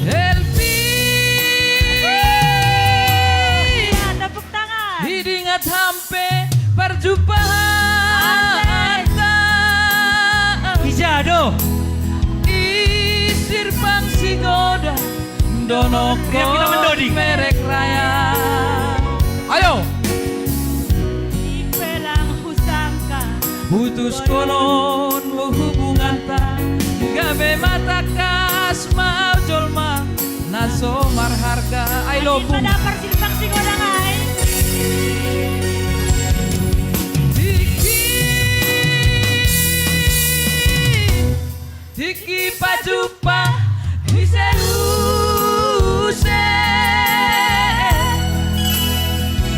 Elvi. Ya, tepuk tangan. Hidingat hampe parjumpaan ta. Ija do. I Sirbang Sigodang, donok. Riap hita mandodi. Merek raya. Ayo. Di pelang husangka. Putus konon mu hubunganta, gabe ma tangkas ma au jolma na so marharga. Ai lopu. Pada persimpang si godang ai. Tingki, tingki pajumpa ise-use.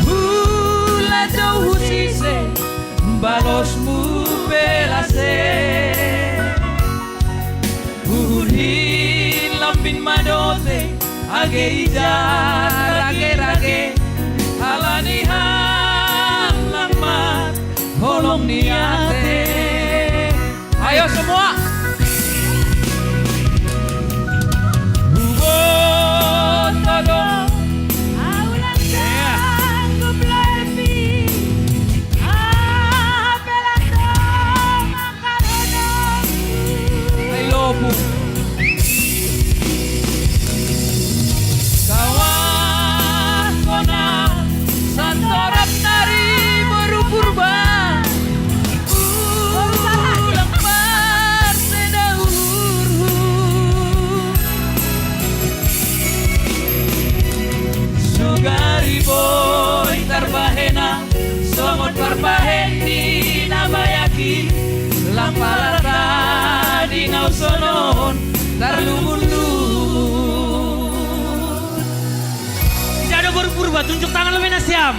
Hula jou husise, balosmu pe lase. Uhur hin lambin ma dote, age ija rage-rage, halani ham lang ma holong ni ate. Ayo semua. Huboto do. Au lang sanggup lopi. Aha pe lang tong mangkalhononku. Ai lopu. Kawah kona santorop nari boru Purba. Ulang parseda uhurhu. Sugari boi tarbahena songon parbahen ni na bayak i, lang pala tading au sonon tarlungun-lungun. Ija do boru Purba, tunjuk tangan lopi nasiam.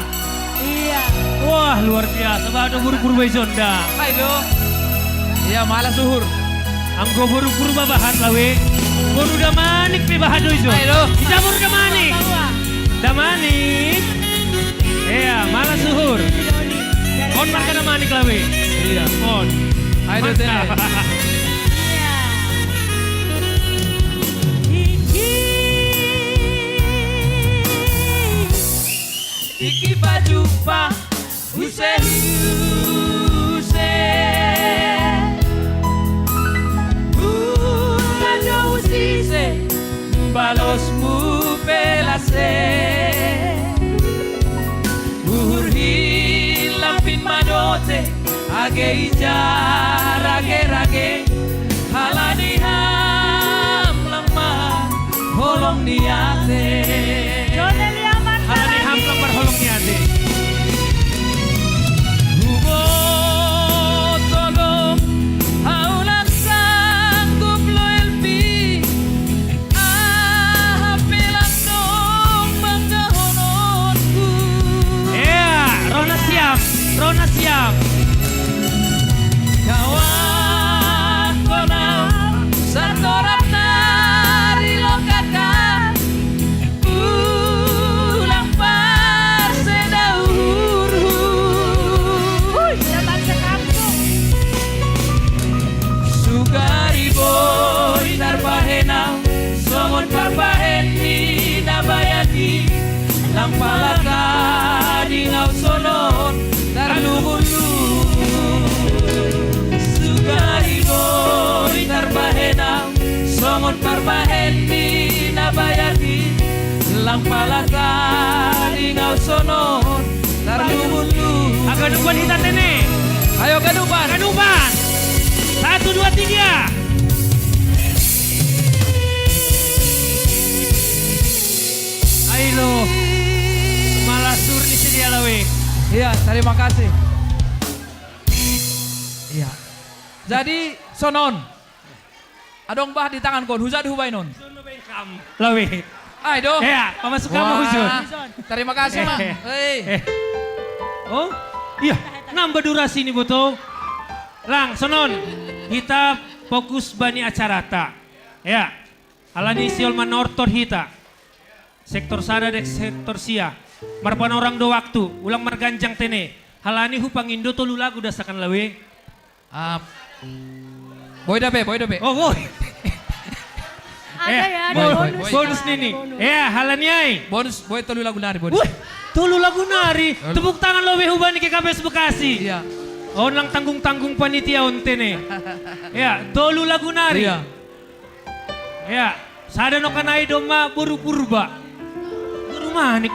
Iya. Wah, luar biasa. Bah, ada boru Purba i sonda. Ai do. Iya, malas uhur. Anggo boru Purba bahat lawe. Boru Damanik pe bahat do ijo. Ai do. Ija boru Damanik. Damanik. Iya, malas uhur. On marga Damanik lawe. Iya. On. Ai do tene. Mantap. Iya. Tingki. Tingki pajumpa use-use. Hula jou husise, balosmu pe lase. Uhur hin lambin ma dote, age ija rage-rage, halani ham lang ma holong ni ate. Halani ham lang marholong ni ate. Huboto do, au lang sanggup lopi. Aha pe lang tong mangkalhonon, Pala tading au sonon, tarlumun-lumun. Agadupan hita tene. Ayo gadupan. Agadupan. Satu, dua, tiga. Ailo. Malasur ni si dia lawe. Iya, terima kasih. Iya. Jadi, sonon. Adong bah di tangan kon, hujat hubain on. Lawe. Ai do. Ya, pamasukan mo hujut. Terima kasih, Mak. Eh. Hei. Eh. Oh, iya. Nambah durasi ni boto. Lang, sonon. Hita fokus bani acarata. Ya. Alani siol manortor hita. Sektor sada dek sektor sia. Marpanorang do waktu, ulang marganjang tene. Halani hupangindo tolu lagu dasakan lawe. Ah, boi dape, boi dape. Oh, boi. Ada ya, ada bonus. Bonus nini. Ya, halani ai. Bonus, boi tolu lagu nari, bonus. Wih, tolu lagu nari. Tepuk tangan lo be hubani ke K P S Bekasi. Iya. On lang tanggung-tanggung panitia on tene. Ya, tolu lagu nari. Iya. Ya, sada no kanai domma boru Purba. Boru Manik.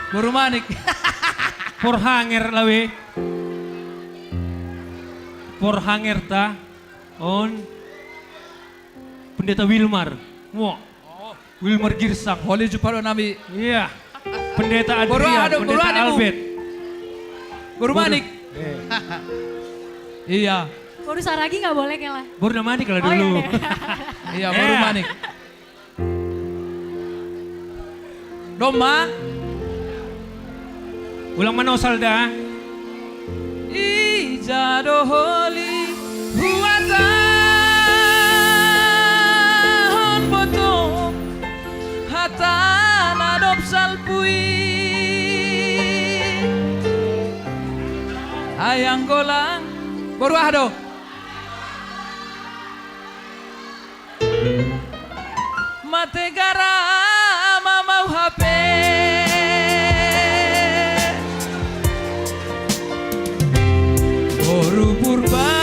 Boru Manik. Porhanger lawe. Porhanger ta on Pendeta Wilmar. Mo. Wilmar Girsang. Holi jupalo nami. Iya. Pendeta Adrian, Pendeta Albert. Boru Manik. Iya. Boru Saragi nggak boleh kela. Boru Manik lah dulu. Iya, boru Manik. Domma. Ulang mana osal dah? Ija do holi huata hon botong. Hatana dop salpui. Ayang golang. Boru aha do? Mate gara mamau hape. Boru Purba.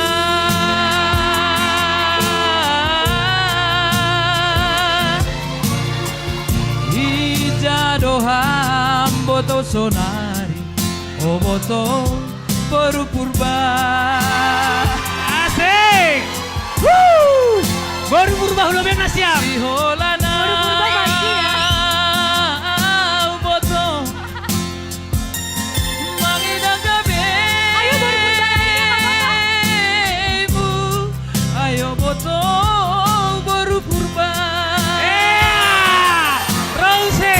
Ija do ham boto sonari, o boto boru Purba. Asik. Wuh. Boru Purba hula bena siap. Siholana. Boru Purba pasti ya. Au boto. Mangidang gabe. Ayo, boru Purba lagi, nggak apa-apa. Ibu, ayo boto, boru Purba. Iya, Rose.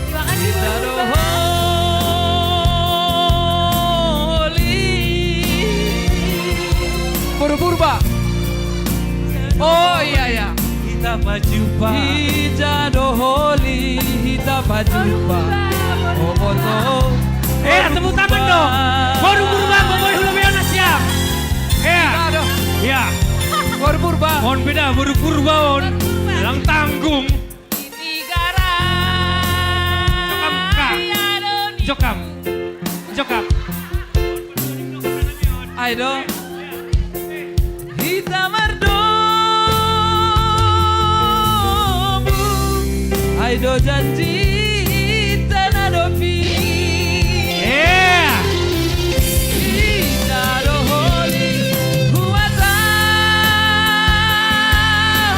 Terima kasih, boru Purba. Boru Purba. Oh, iya, iya. Hita pajumpa. Ija do holi hita pajumpa. Oh, boto. Eh, tepuk tangan dong. Boru Purba, Boboy Hulubiana siap. Iya. Iya. Boru Purba. On beda, Boru Purba on. Lang tanggung. Jokam, Kak. Jokam. Jokam. Ayo dong. Hita mardomu. Ai do janji tana dopi. Iya. Hita do holi huata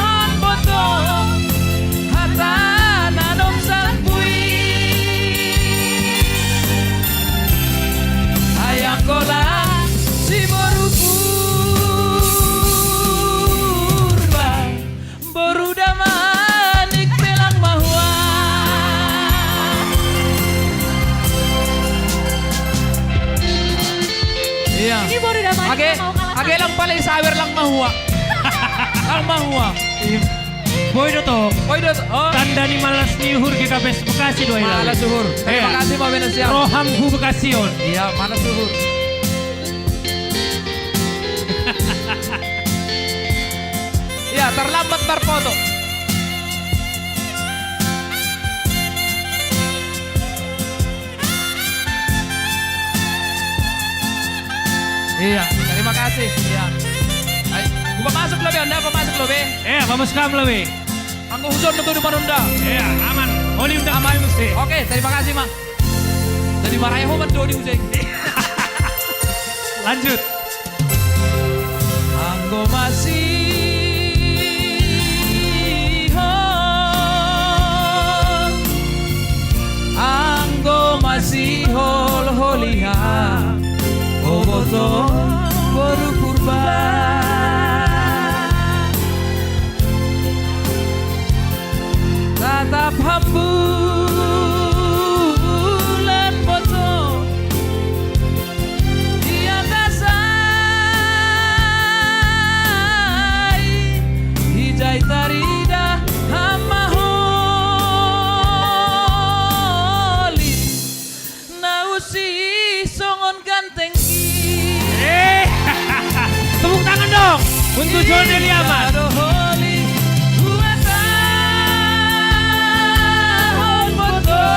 hon boto. Hata na dong salpui. Ayang gola si boru Purba. Boru Damanik pelang mahua. Iya. Ini boru Damanik. Age, mau kalah age sama lang pale sawer lang mahua. Lang mahua. Boy do tong. Boy do tong. Oh. Tanda ni malas ni uhur ke K P S Bekasi do ai. Malas uhur. Terima kasih, Pak Bena siap. Roham hu Bekasi on. Iya, malas uhur. Iya, terlambat berfoto. Iya, terima kasih. Iya. Ayo, gua masuk lebih, Anda apa masuk lebih? Eh, apa masuk kamu lebih? Anggo huson do todi marunda. Iya, aman. Holi undang. Aman. Mesti. Oke, terima kasih, Mang. Jadi maraya ho mandoni use. Lanjut. Anggo masihol, anggo masihol holiha, oboto boru Purba. Tatap hambulan boto di atas ai, hijai tarida hamaholi. Nausi songon ganteng i. Eh, tepuk tangan dong untuk John Eliaman. Doholi huatahon boto.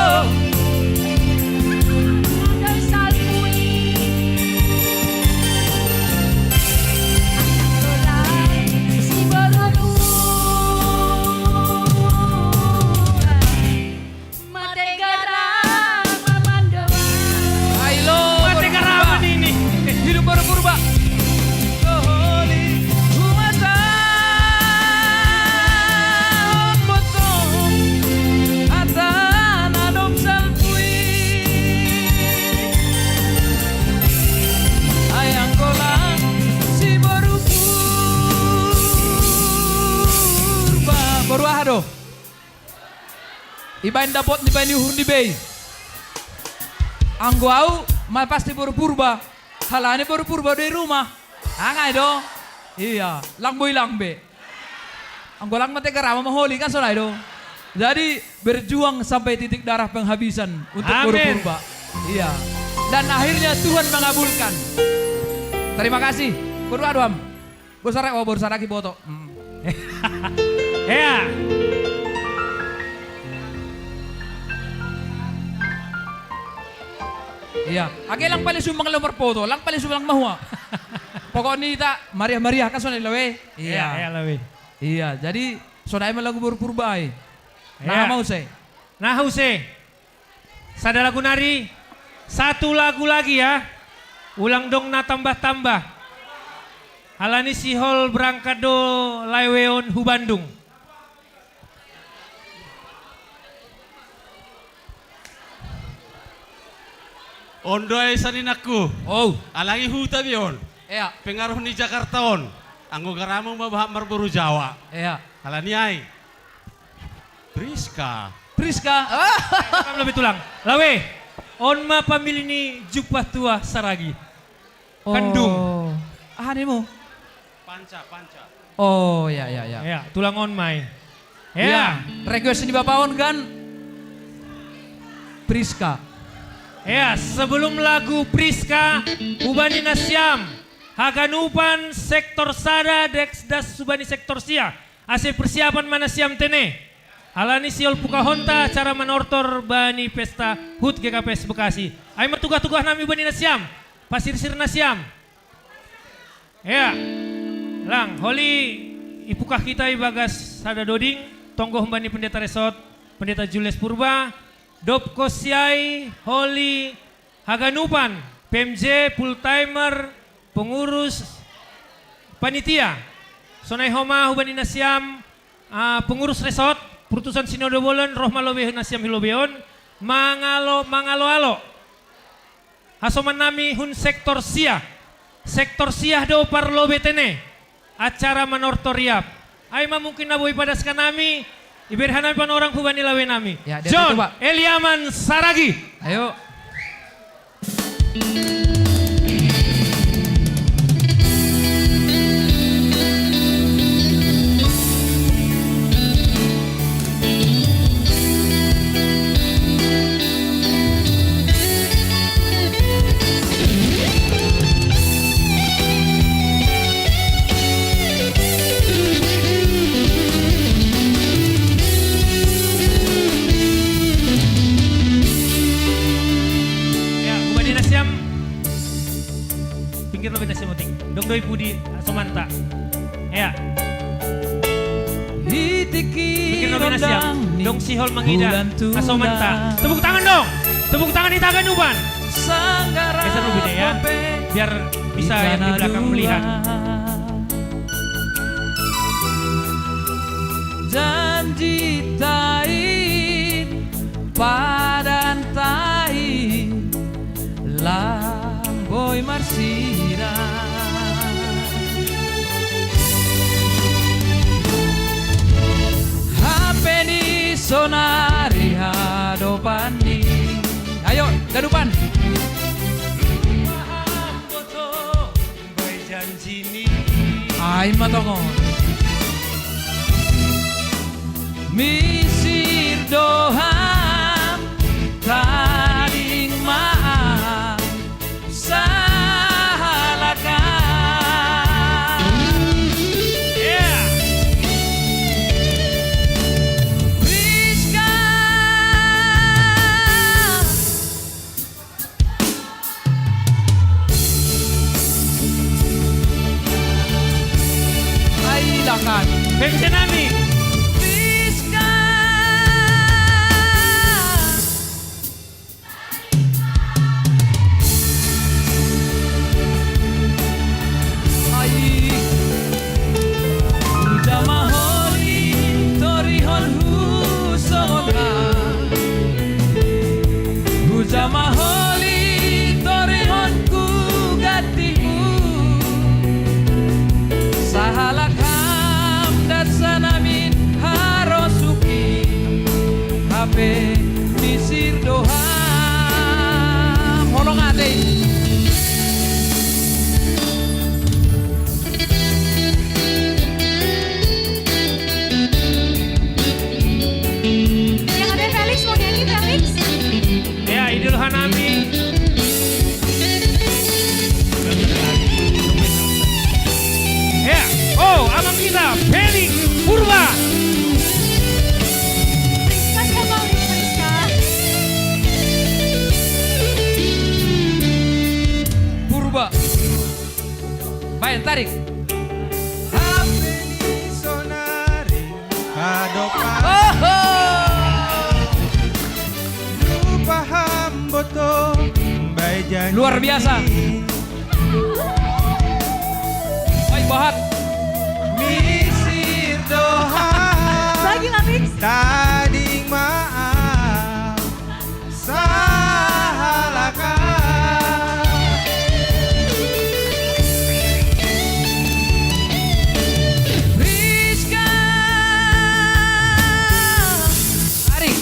Mate garam mandoa. Ailo, mate garam ini. Hidup boru Purba. Doholi huatahon boto, hata na dong salpu i. Ai anggo lang si boru Purba. Boru aha do? Ibaen dapot ni, ibaen ni uhur ni be i. Anggo au ma pasti boru Purba. Halani boru Purba do i rumah. Aha i do? Iya, lang boi lang be. Anggo lang mate garam ma holi kan sonai do. Jadi berjuang sampai titik darah penghabisan untuk boru Purba. Iya. Dan akhirnya Tuhan mengabulkan. Terima kasih. Boru aha do am? Boru Saragi, oh, boru Saragi boto. Hmm. Iya. Iya, age lang paling sumbang laho marfoto, lang paling sumbang mahua. Pokokni ita mariah-mariah kan sonai lawe. Iya, iya, lawe. Iya, jadi sonai ma lagu boru Purba i. Nah, mau se. Nah, use. Sada lagu nari, satu lagu lagi ya. Ulang dong na tambah-tambah. Halani sihol berangkat do laweon hu Bandung. On do ai saninangku. Oh. Alai huta be on. Iya. Pengaruh ni Jakarta on. Anggo garammu ma bahat marboru Jawa. Iya. Halani ai. Priska. Priska. Ah. Lebih tulang. Lawe. On ma pamili ni Jumpah Tua Saragi. Kandung. Oh. Aha nimmu? Panca, panca. Oh, ya, ya, ya. Ya, tulang on ma i. Ya. Ya, request ni bapa on kan? Priska. Ya, sebelum lagu Priska, hubani nasiam haganupan sektor sada, Deksdas hubani sektor sia. Ase persiapan ma nasiam tene. Halani sihol pukahonta acara manortor bani pesta hut G K P S Bekasi. Ai ma tugah-tugah nami bani nasiam. Pasirsir nasiam. Ya. Lang, holi ipukah hita ibagas sada doding, tonggo humbani pendeta resort, Pendeta Julius Purba, dob konsi ai holi haganupan, P M J, full timer, pengurus, panitia. Sonai homa hubani nasiam, ah, pengurus resort, perutusan Sinode Bolon, roh ma lobei nasiam hu lobei on, mangalo, mangalo-alo. Hasoman nami hun sektor sia. Sektor sia do parlobei tene. Acara manortor riap. Ai ma mungkin na boi padaskan nami, ibere hanami panorang hubani lawe nami. Ya, dia John, coba. Eliaman Saragi. Ayo. Ya, hubani nasiam. Pinggir lobei nasiam otik. Dong do i pudi somanta. Ya. Pikir nominasi ya. Dong Sihol mangidah. Aso manta. Tepuk tangan dong. Tepuk tangan di tangan Uban. Geser dulu, Bide, ya. Biar bisa yang di belakang melihat. Janji tain, padan tain, Lamboi marsira. Hapeni sonari hadopani. Ayo, gadupan. Paham boto, bai janjini. Ai matongon. Misir doham, tading maaf, sahalakam. Yeah. Priska. Ai lakan. Pensenami. Priska. Ai. Uja maholi torihon hu songon ha. Uja maholi torihon hu gantimu. Sahalak ham dasanamin harosuki. Hape misir doham. Holong atei. Yang ada Felix, mau nyanyi, Felix? Ya, idul hanami. Ya, oh, abang kita, Felix Purba. Mas, Abang, Mas, Kak. Purba. Baen, tarik. Hape ni sonari hadopan. Oho. Lupa hamboto, bai janji. Luar biasa. Baik, Bahat. Misir doham. Lagi, Lapis. Tading maaf. Sahalaka. Rizka. Ari.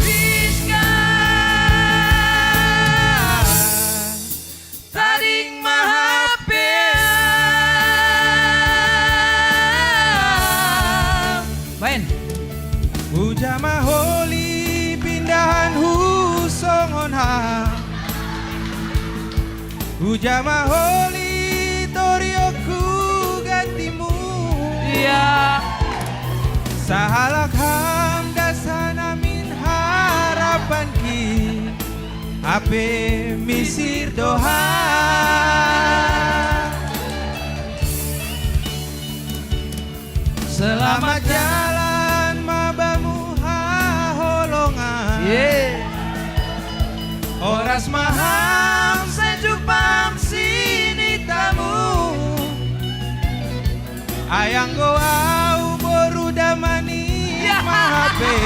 Rizka. Tading ma hapea. Baen. Uja ma holi pindahanhu songon ham. Uja ma holi torionku gantimu. Iya. Sahalak ham dasanamin harapanki. Hape misir do ham. Selamat jalan ma bamu haholongan. Ye. Horas ma ham sai jumpa ham sinitamu. Ai anggo au boru damani, ya, ma hape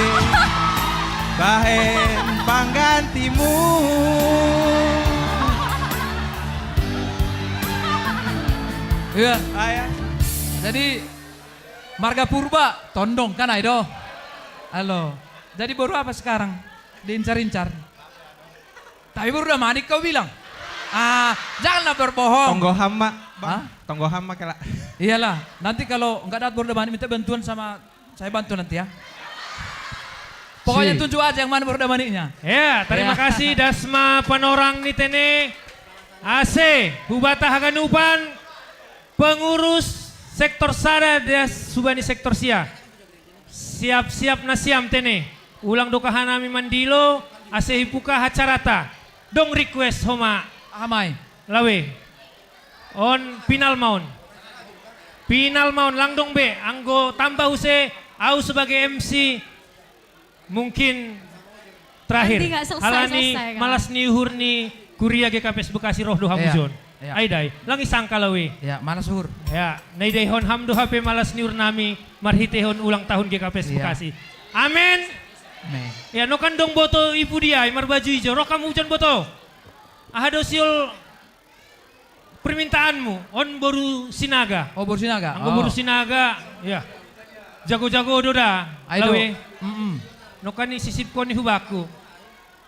bahen panggantimu. Iya. Ai. Jadi marga Purba, tondong kan, ai do. Halo. Jadi boru apa sekarang? Diincar-incar. Tapi boru damani kau bilang. Ah, janganlah berbohong. Tonggo ham ma, Bang. Hah? Tonggo ham ma kela. Iyalah, nanti kalau nggak dapat boru damani, minta bantuan sama saya, bantu nanti ya. Pokoknya tunjuk aja yang mana boru damaninya. Ya, terima kasih Dasma Panorang ni tene. Ase, hubata haganupan pengurus sektor sada das hubani sektor sia. Siap-siap nasiam tene. Ulang do hanami mandilo, ase hubuka acarata. Dong request homa. Aha ma i? Lawe. On final ma on. Final ma on, lang dong be. Anggo tamba muse, au sebagai M C mungkin terakhir. Nanti nggak selesai-selesai, halani kan? Malas ni uhur ni kuria G K P S Bekasi roh do hamu, iya, Jon. Iya. Ai da i, lang disangka lawe. Iya, malas uhur. Iya, na idaihon hamu do hape malas ni uhur nami marhitehon ulang tahun G K P S, iya, Bekasi. Amin. Amin. Iya, nongkan dong boto i pudi ai marbaju ijo. Roh hamu Jon boto. Aha do siol permintaanmu? On boru Sinaga. Oh, boru Sinaga. Anggo, oh, boru Sinaga, iya. Jago-jago do da. Ai do. Lawe. Mm-mm. Nongkan disisipkon i hubakku.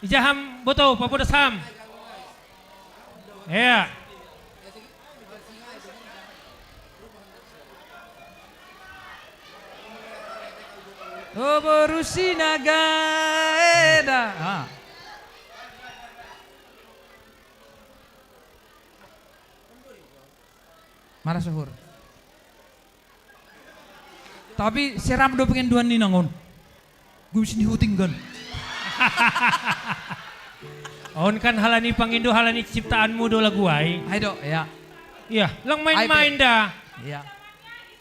Ija hamu boto, papodas hamu. Iya. Oh, boru Sinaga, eda. Ah. Malas uhur. Tapi seram do pengenduhan ni nangon. Gumis ni huting kan. On kan halani pangendo, halani ciptaanmu do lagu ai. Ai do, ya. Iya, lang main-main da. Iya.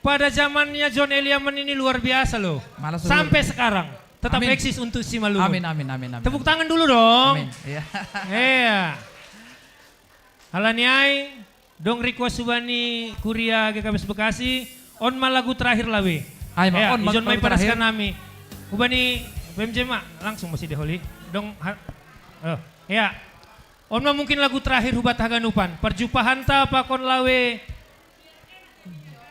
Pada zamannya John Eliaman ini luar biasa loh. Malas uhur. Sampai sekarang tetap, amin, eksis untuk Simalungun. Amin, amin, amin, amin. Tepuk tangan dulu dong. Amin. Iya. Iya. Halani ai, dong request hubani kuria G K P S Bekasi, on ma lagu terakhir lawe. Ai ma, iya, on ma ijon ma lagu terakhir. Ipadaskan nami. Hubani P M J ma, langsung muse diholi. Dong ha-, oh, iya. On ma mungkin lagu terakhir hubanta haganupan. Parjumpahanta pakon lawe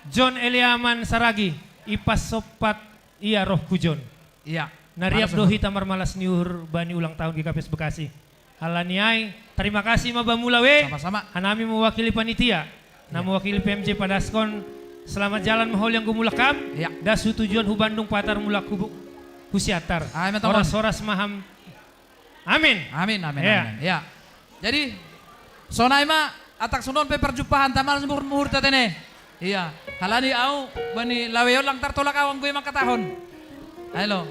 John Eliaman Saragih, ipasompat ia rohku John. Iya. Na riap do hita marmalas ni uhur bani ulang tahun G K P S Bekasi. Halani ai, tarima kasih ma bamu lawe. Sama-sama. Hanami mewakili panitia. Iya. Na mewakili P M J padaskon, selamat jalan ma holi anggo mulak hamu. Iya. Das hu tujuan hu Bandung, patar mulak hu, hu Siantar. Ai ma, tomon. Horas-horas ma hamu. Amin. Amin, amin, iya, amin. Iya. Jadi, sonai ma, atak songon on pe parjumpahanta, malas uhur-uhurta tene. Iya. Halani au, bani lawe on lang tartolak au anggo i mangkatahon. Ai lo.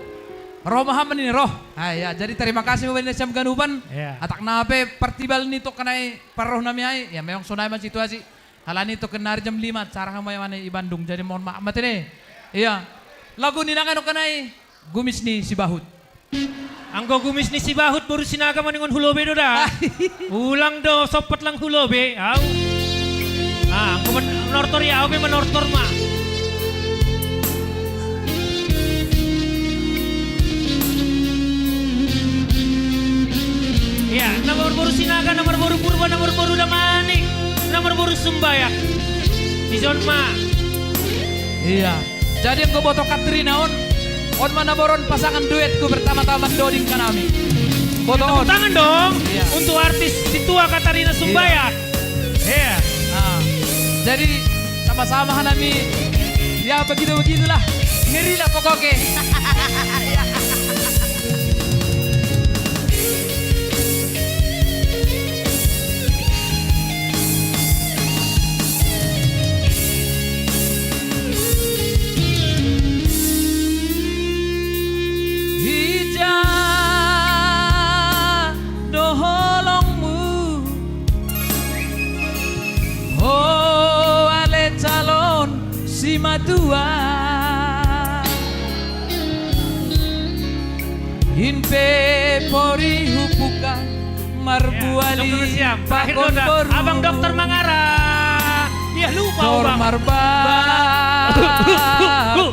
Roh ma hamu ninna roh. Ai, iya. Jadi tarima kasih ma bani nasiam ganupan. Iya. Atak na pe partibal ni tongkan nai parroh nami ai. Iya, memang sonai ma situasi. Halani tongkan nari jam lima, acara hamu ma i Bandung. Jadi mohon maaf ma tene. Iya. Lagu ni nangkanon kan ai. Gumis ni Sibahut. Anggo gumis ni Sibahut boru Sinaga maningon hu lobe do da. Ulang do sompat lang hu lobe, au. Ah, anggo manortor ia, au pe manortor ma. Iya, na marboru Sinaga, na marboru Purba, na marboru Damanik, na marboru Sumbayak. Ijon ma. Iya. Jadi anggo boto Katrina on, on ma na boron pasangan duetku pertama-tama mandoding hanami. Boto on. Tepuk tangan dong, iya, untuk artis si tua Katarina Sumbayak. Iya. Iya. Nah, jadi sama-sama hanami. Ya begitu-begitulah. Ngerilah pokoknya. Ija do holongmu, ho ale calon simatua. In pe pori hubuka marbuali, ya, terakhir pakon dulu dah. Boru. Abang dokter Mangara. Iya, lupa, tor Bang. Marba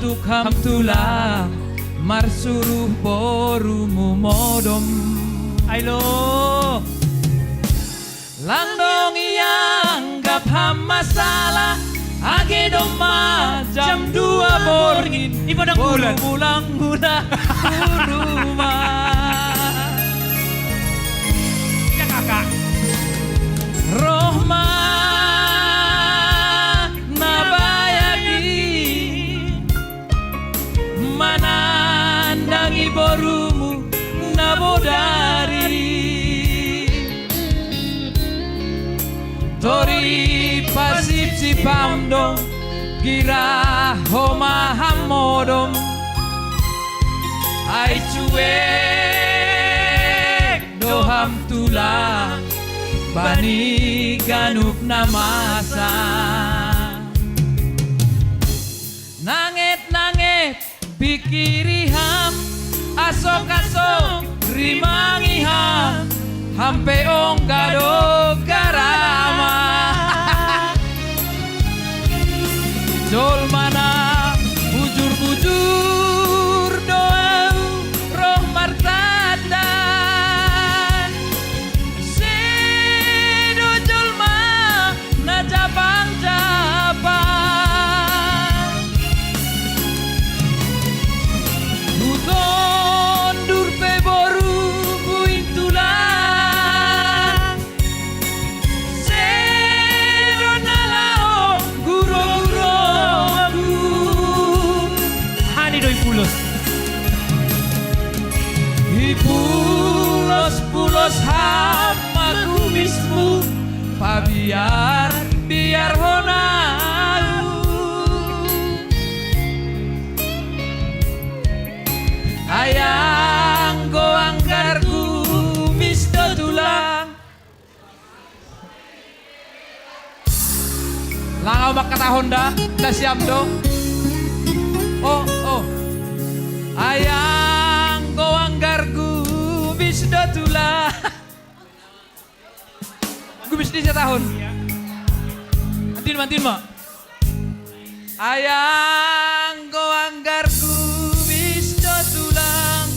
tukang tulang marsuruh borumu modom. Ai lo. Lang dong ianggap ham masalah, age domma jam dua borngin. I padang bulan. Borumu lang mulak tu rumah. Ya, Kakak. Roh ma na bayak i manandangi borumu na bodari. Tori pasipsip ham dong, gira homa ham modom. Ai cuek do ham tu tulang bani ganup na masa. Nanget-nanget pikiri ham, asok-asok rimangi ham, hampe ongga do garama. Jolma na bujur-bujur do au roh martandan. Sedo jolma na japang-japang. Hutondur pe boru buin tulang. Sedo na laho guro-guroku. Hani do i pulos. I pulos-pulos ham ma kumismu, pabiar-biar hona au. Ai anggo anggar kumis do tulang. Lang au mangkatahon da, nasiam do. Oh, oh. Ai anggo anggar kumis do tulang. Kumis ni satahon. Antin ma, antin ma. Ai anggo anggar kumis do tulang.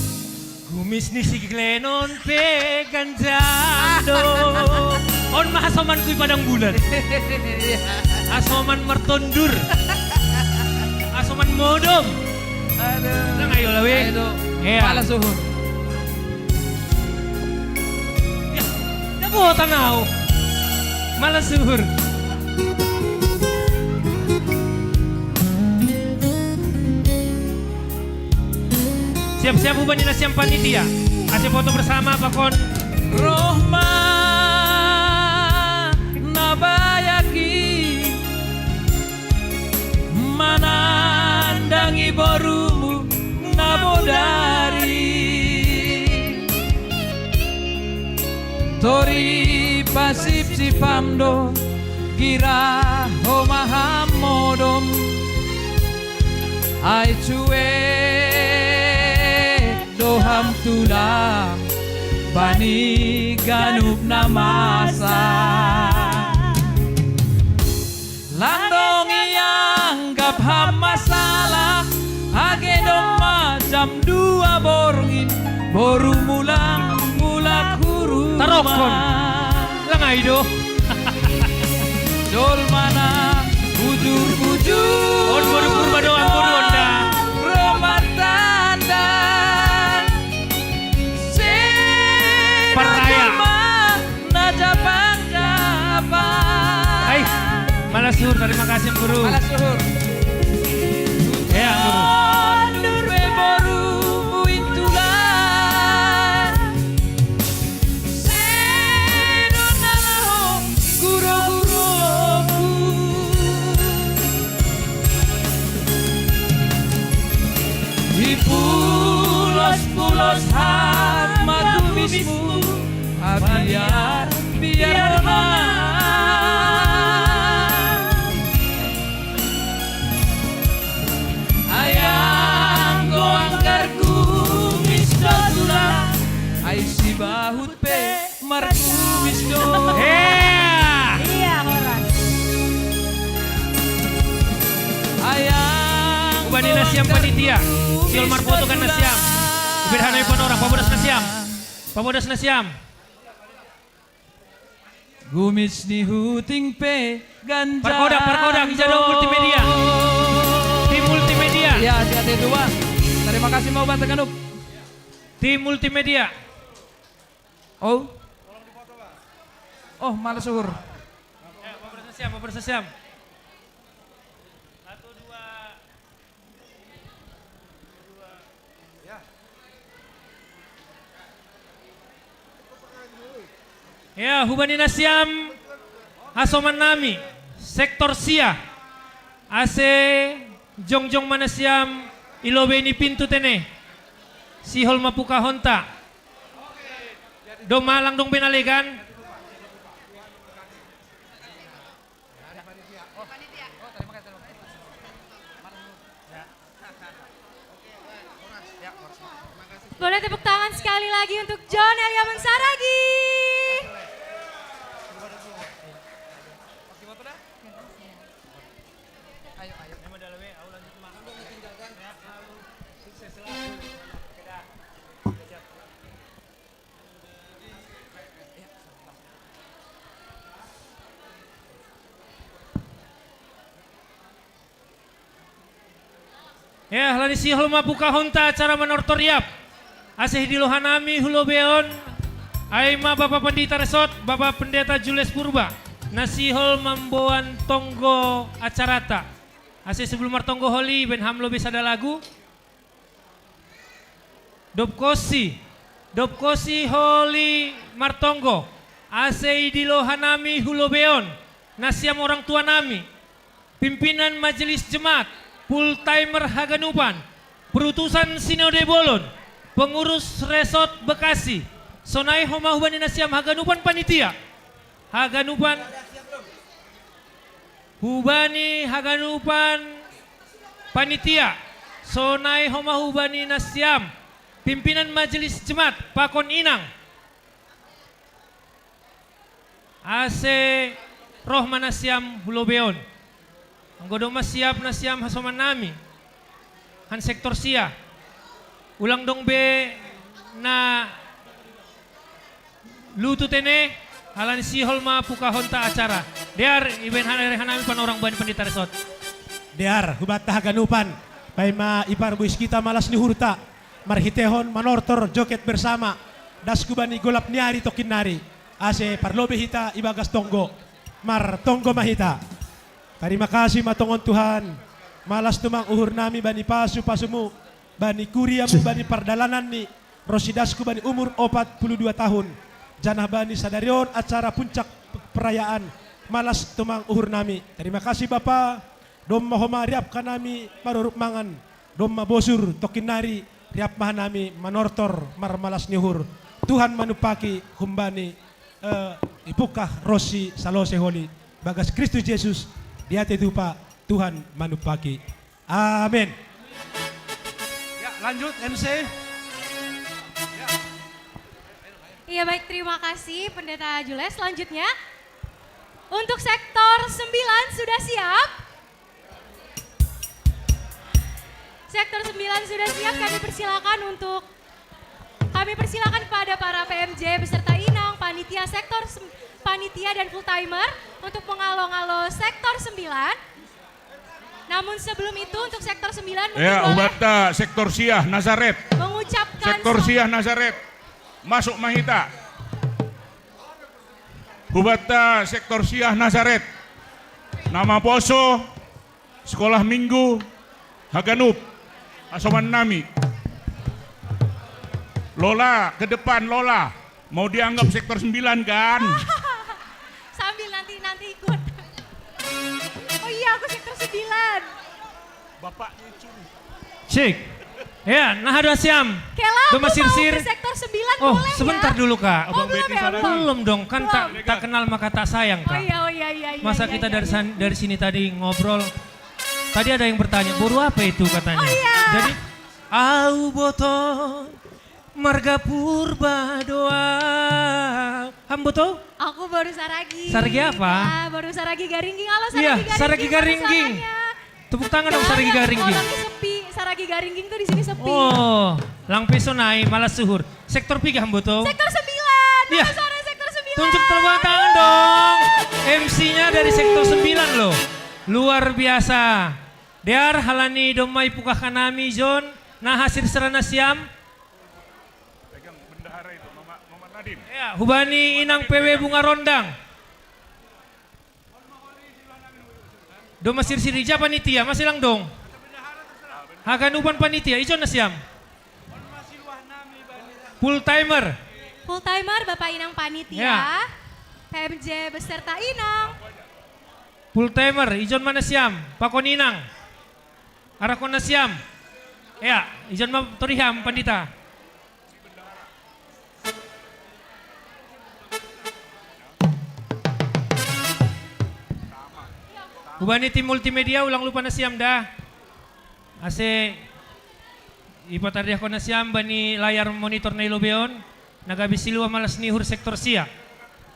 Kumis ni si Glenn on pe ganjang do. On ma hasomanku i Padang Bulan. Hasoman martondur. Hasoman modom. Aduh. Nang ayo lawe. Ayo do. Iya. Pala suhun. Ya, dapotan au. Malas suhur. Siap-siap hubani nasiam panitia. Ase foto bersama pakon. Roh ma na bayak i manandangi borumu na bodari. Tori pasipsip ham do, gira ho ma ham modom. Ai cuek do ham tulang bani ganup na masa. Lang dong ianggap ham masalah, age domma jam dua borngin, borumu lang mulak hu rumah. Tarokkon. Lang ai do. Jolma na bujur-bujur. On boru Purba doang, boru on da. Ro martandan. Parraya. Sedo jolma na japang-japang. Hai, malas suhur, terima kasih, Guru. Malas suhur. Ya, Guru. Ondur pe borumu i tulang. Sedo na laho guro-guroku. I pulos-pulos ham ma kumismu, pabiar-biar hona. Ai anggo anggar kumis do tulang, ai sibahut pe markumis do. Iya. Iya, horas. Ai anggo anggar kumis do tulang. Hubani nasiam panitia, siol marfoto kan nasiam. Berhanai panorang, pabodas nasiam. Pabodas nasiam. Kumis ni Huting pe ganjang. Pargodang, pargodang, ija do multimedia. Tim multimedia. Iya, siap, siap, siap. Terima kasih mau bantu kanuk. Tim multimedia. Oh. Oh, malas suhur. Ya, pabodas nasiam, pabodas nasiam. Satu, dua. Ya, hubani nasiam hasoman nami, sektor sia, ase jongjong ma nasiam i lobei ni pintu tene, sihol ma pukahonta. Domma langdong be nalegan. Boleh tepuk tangan sekali lagi untuk John Eliaman Saragih. Ya, lani sihol ma pukahonta acara manortor yap. Ase idilohanami hulobeon, ai ma Bapa Pandita Resort, Bapa Pendeta Jules Purba, na sihol mamboan tonggo acarata. Ase sebelum martonggo holi, baen ham lobe sada lagu. Dobkonsi, dobkonsi holi martonggo, ase idilohanami hulobeon, nasiam orang tuanami, pimpinan majelis jemaat, full timer haganupan, perutusan sinode bolon, pengurus resort Bekasi, sonai homa hubani nasiam haganupan panitia, haganupan hubani haganupan panitia, sonai homa hubani nasiam, pimpinan majelis jemaat, pakon inang. Ase roh ma nasiam hulobeon. Anggo domma siap nasiam hasomannami. Han sektor sia. Ulang dong be na lutu tene, halani sihol ma pukahonta acara. Dear, ibaen hana rehanami panorang bani Pandita Resort. Dear, hubanta haganupan, paima iparbuis kita malas ni uhurta, marhitehon manortor joget bersama, dasku bani golap ni ari tongkin nari, ase parlobei hita ibagas tonggo, martonggo ma hita. Tarima kasih ma tongon Tuhan, malas tumang uhurnami bani pasu-pasumu, bani kuriamu, bani pardalananni, ro sidasku bani umur opat puluh dua tahun, janah bani sadari on acara puncak perayaan, malas tumang uhurnami. Tarima kasih Bapa, domma homa riap hanami maruruk mangan, domma bosur tongkin nari riap ma hanami manortor marmalas ni uhur. Tuhan manumpaki humbani eh, ipungkah ronsi salose holi bagas Kristus Jesus di ate tupa Tuhan manumpaki. Amen. Ya, lanjut M C. Iya baik, terima kasih Pendeta Jules. Selanjutnya untuk sektor sembilan sudah siap? Sektor sembilan sudah siap, kami persilakan untuk kami persilakan kepada para P M J beserta inang, panitia sektor panitia dan full timer untuk mengalo-ngalo sektor sembilan. Namun sebelum itu untuk sektor sembilan mungkin ya, boleh ubata sektor siah Nazaret. Mengucapkan sektor siah Nazaret. Masuk mahita. Ubata sektor siah Nazaret. Nama poso sekolah minggu haganup hasoman nami. Lola, ke depan Lola. Mau dianggap sektor sembilan kan? Sambil nanti nanti ikut. Oh iya, aku sektor sembilan. Bapaknya curi. Cik. Ya, nah ada siam. Kela, Doma sirsir. Sektor sembilan oh, boleh sebentar ya? Dulu kak. Oh, belum, ya, belum. Belum dong, kan belum. Tak tak kenal maka tak sayang kak. Oh iya, oh iya, iya. Iya, Masa iya, kita iya, dari iya. San, dari sini tadi ngobrol. Tadi ada yang bertanya, boru apa itu katanya. Oh, iya. Jadi, au boto marga Purba doang. Ham boto? Aku baru saragi. Saragi apa? Ah, baru saragi garingging. Halo saragi iya, garingging. Saragi garingging. Tepuk tangan dong Saragi Garingging. Orangnya sepi, Saragi Garingging tuh di sini sepi. Oh, lang peso nai malas suhur. Sektor piga hamboto? Sektor sembilan. Iya. Sektor sembilan. Tunjuk tepuk tangan dong. M C-nya dari sektor sembilan loh. Luar biasa. Dear halani domai pukah kanami John. Nah hasil serana siam. Pegang bendahara itu, Mama, Mama Nadine. Ya, hubani inang P W Bunga Rondang. Doma sirsir ija panitia, masilang dong. Haganupan panitia, ijon na siam. Full timer. Full timer Bapak Inang panitia. Ya. P M J beserta Inang. Full timer, ijon mana siam, pakon Inang. Arakon na siam. Ya, ijon ma toriham pandita. Hubani tim multimedia, ulang lupa nasiam dah. Ase ipatardiahkon nasiam bani layar monitor na i lobei on, na gabe silua malas ni uhur sektor sia.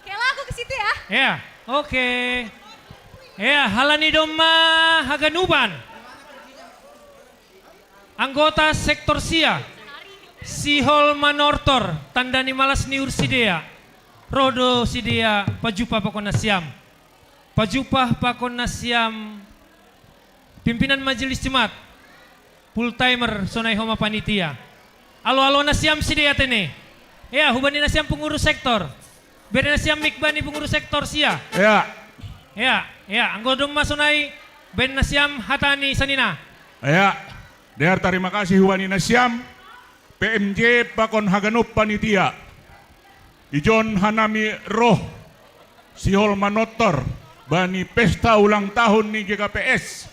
Kela aku ke situ ya. Ya, oke. Ya, halani domma haganupan. Anggota sektor sia, sihol manortor, tanda ni malas ni uhur sidea. Ro do sidea pajumpa pakon nasiam. Pajumpa pakon nasiam pimpinan majelis jemaat, full timer sonai homa panitia. Alo-alo nasiam sidea tene. Ya, hubani nasiam pengurus sektor. Bere nasiam mik bani pengurus sektor sia. Ya. Ya, ya, anggo domma sonai, baen nasiam hata ni sanina. Ya. Dear, tarima kasih hubani nasiam, P M J pakon haganup panitia. Ijon hanami roh sihol manortor bani pesta ulang tahun ni G K P S,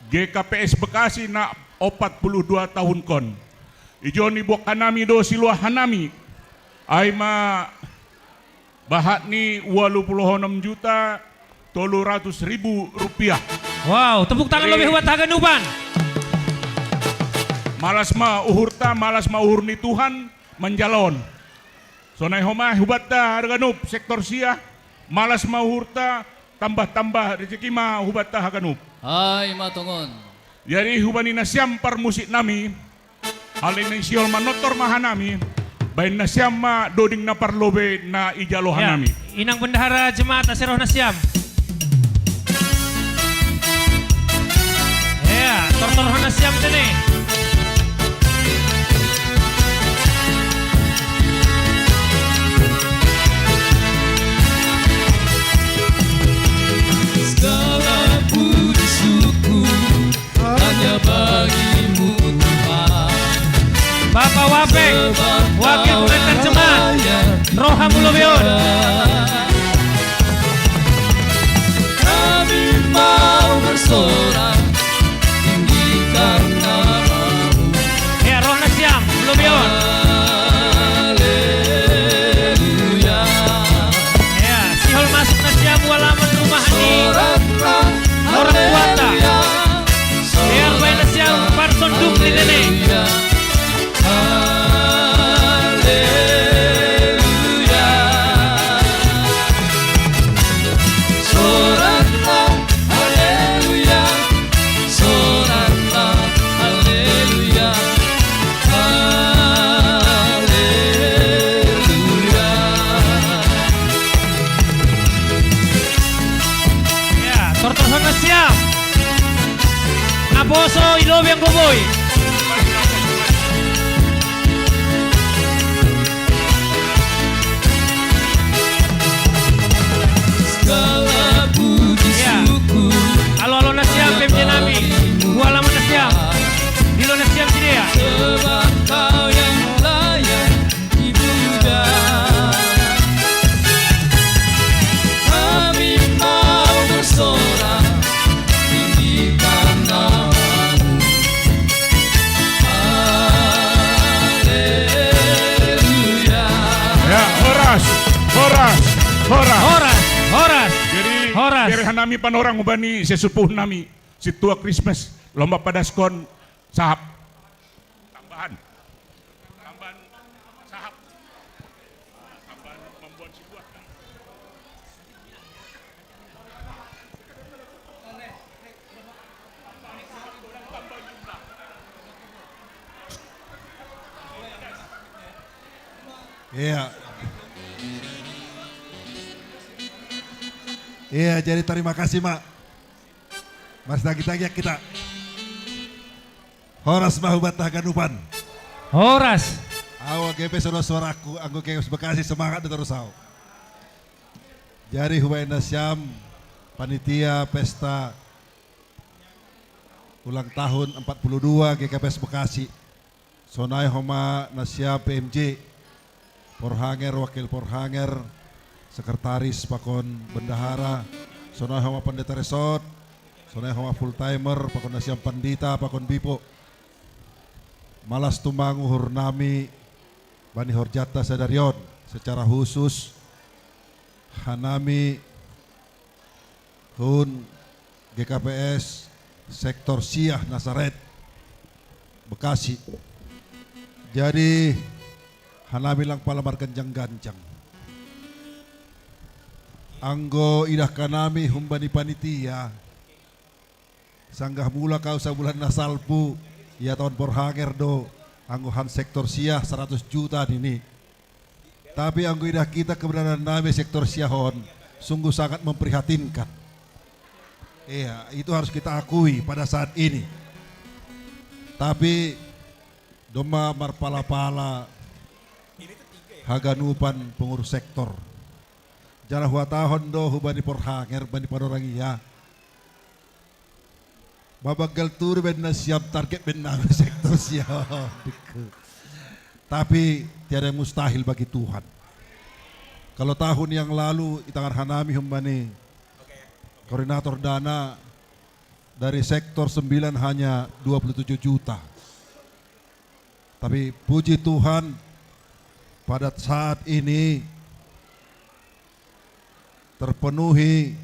G K P S Bekasi na opat puluh dua tahunkon. Ijon ibuat hanami do silua hanami, ai ma bahat ni ualu puluh onom juta tolu ratus ribu rupiah. Wow, tepuk tangan. Jadi, lobei hubuat haganupan. Malas ma uhurta, malas ma uhur ni Tuhan manjalo on. Sonai homa hubatta haganup sektor sia, malas ma uhurta, tambah-tambah rezeki ma hubatta haganup. Ai ma tongon. Jadi hubani nasiam parmusik nami, alai na sihol manortor ma hanami, baen nasiam ma doding na parlobei na ijalo hanami. Inang bendahara jemaat ase roh nasiam. Ya, tortor roh nasiam tene. Segala puji syukur hanya bagimu Tuhan. Bapa Wapek, wakil pengantar jemaat, roh hamu lobei on. Kami mau bersorak tinggikan namamu. Ya, roh nasiam, lobei on. Haleluya. Ya, sihol masuk nasiam hu alaman rumah ni orang tuata. Biar baen nasiam parsonduk ni nene. Haleluya. Soranna, haleluya. Soranna, haleluya. Haleluya. Ya, tortor roh nasiam. Naposo i lobei anggo boi. Segala puji syukur. Alo-alo nasiam, P M J nami. Hu alaman nasiam. Dilo nasiam sidea. Sebab kau yang layak dipuja. Kami mau bersorak tinggikan namamu. Haleluya. Ya, horas, horas, horas. Horas, horas. Jadi, horas. Bere hanami panorang hubani sesepuh nami, Sintua Krismas, lomba padaskon sahap. Tambahan. Tambahan sahap. Tambahan membuat sebuah. Iya. Iya, jadi tarima kasih, Mak. Mas tagi-tagi kita. Horas ma hubatta haganupan. Horas. Au anggo pe songon suaraku, anggo G K P S Bekasi semangat do torus au. Jadi hubaen nasiam panitia pesta ulang tahun empat puluh dua G K P S Bekasi. Sonai homa nasiam P M J, porhanger, wakil porhanger, sekretaris pakon bendahara, sonai homa pendeta resort, sonai homa full timer, pakon nasiam pandita, pakon bipo. Malas tumang uhur nami bani horjanta sadari on, secara khusus hanami hun G K P S Sektor Siah Nasaret, Bekasi. Jadi, hanami lang pala marganjang-ganjang. Anggo idah hanami humbani panitia, sanggah mulak au sabulan na salpu, ia taon porhanger do, anggo han Sektor Siah saratus juta nini. Tapi anggo idah hita keberadaan nami Sektor Siah on, sungguh sangat memprihatinkan. Iya, itu harus kita akui pada saat ini. Tapi domma marpala-pala haganupan pengurus sektor. Jala huhatahon do hubani porhanger, bani panorang ia, ma banggal tudu baen nasiam target baen nami Sektor Siah on. Tapi tiada yang mustahil bagi Tuhan. Kalau tahun yang lalu itangar hanami humbani koordinator dana, dari Sektor sembilan hanya dua puluh tujuh juta. Tapi puji Tuhan, pada saat ini terpenuhi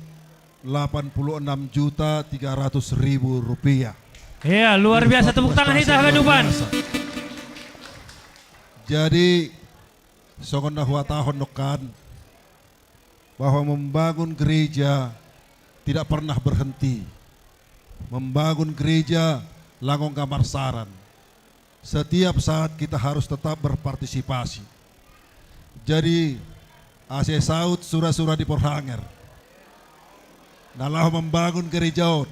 delapan puluh enam juta tiga ratus ribu rupiah. Iya, luar biasa. Tepuk tangan hita haganupan. Jadi, songon na huhatahon do kan, bahwa membangun gereja tidak pernah berhenti. Membangun gereja lang anggo marsaran. Setiap saat kita harus tetap berpartisipasi. Jadi, ase saut sura-sura ni porhanger na laho membangun gereja on,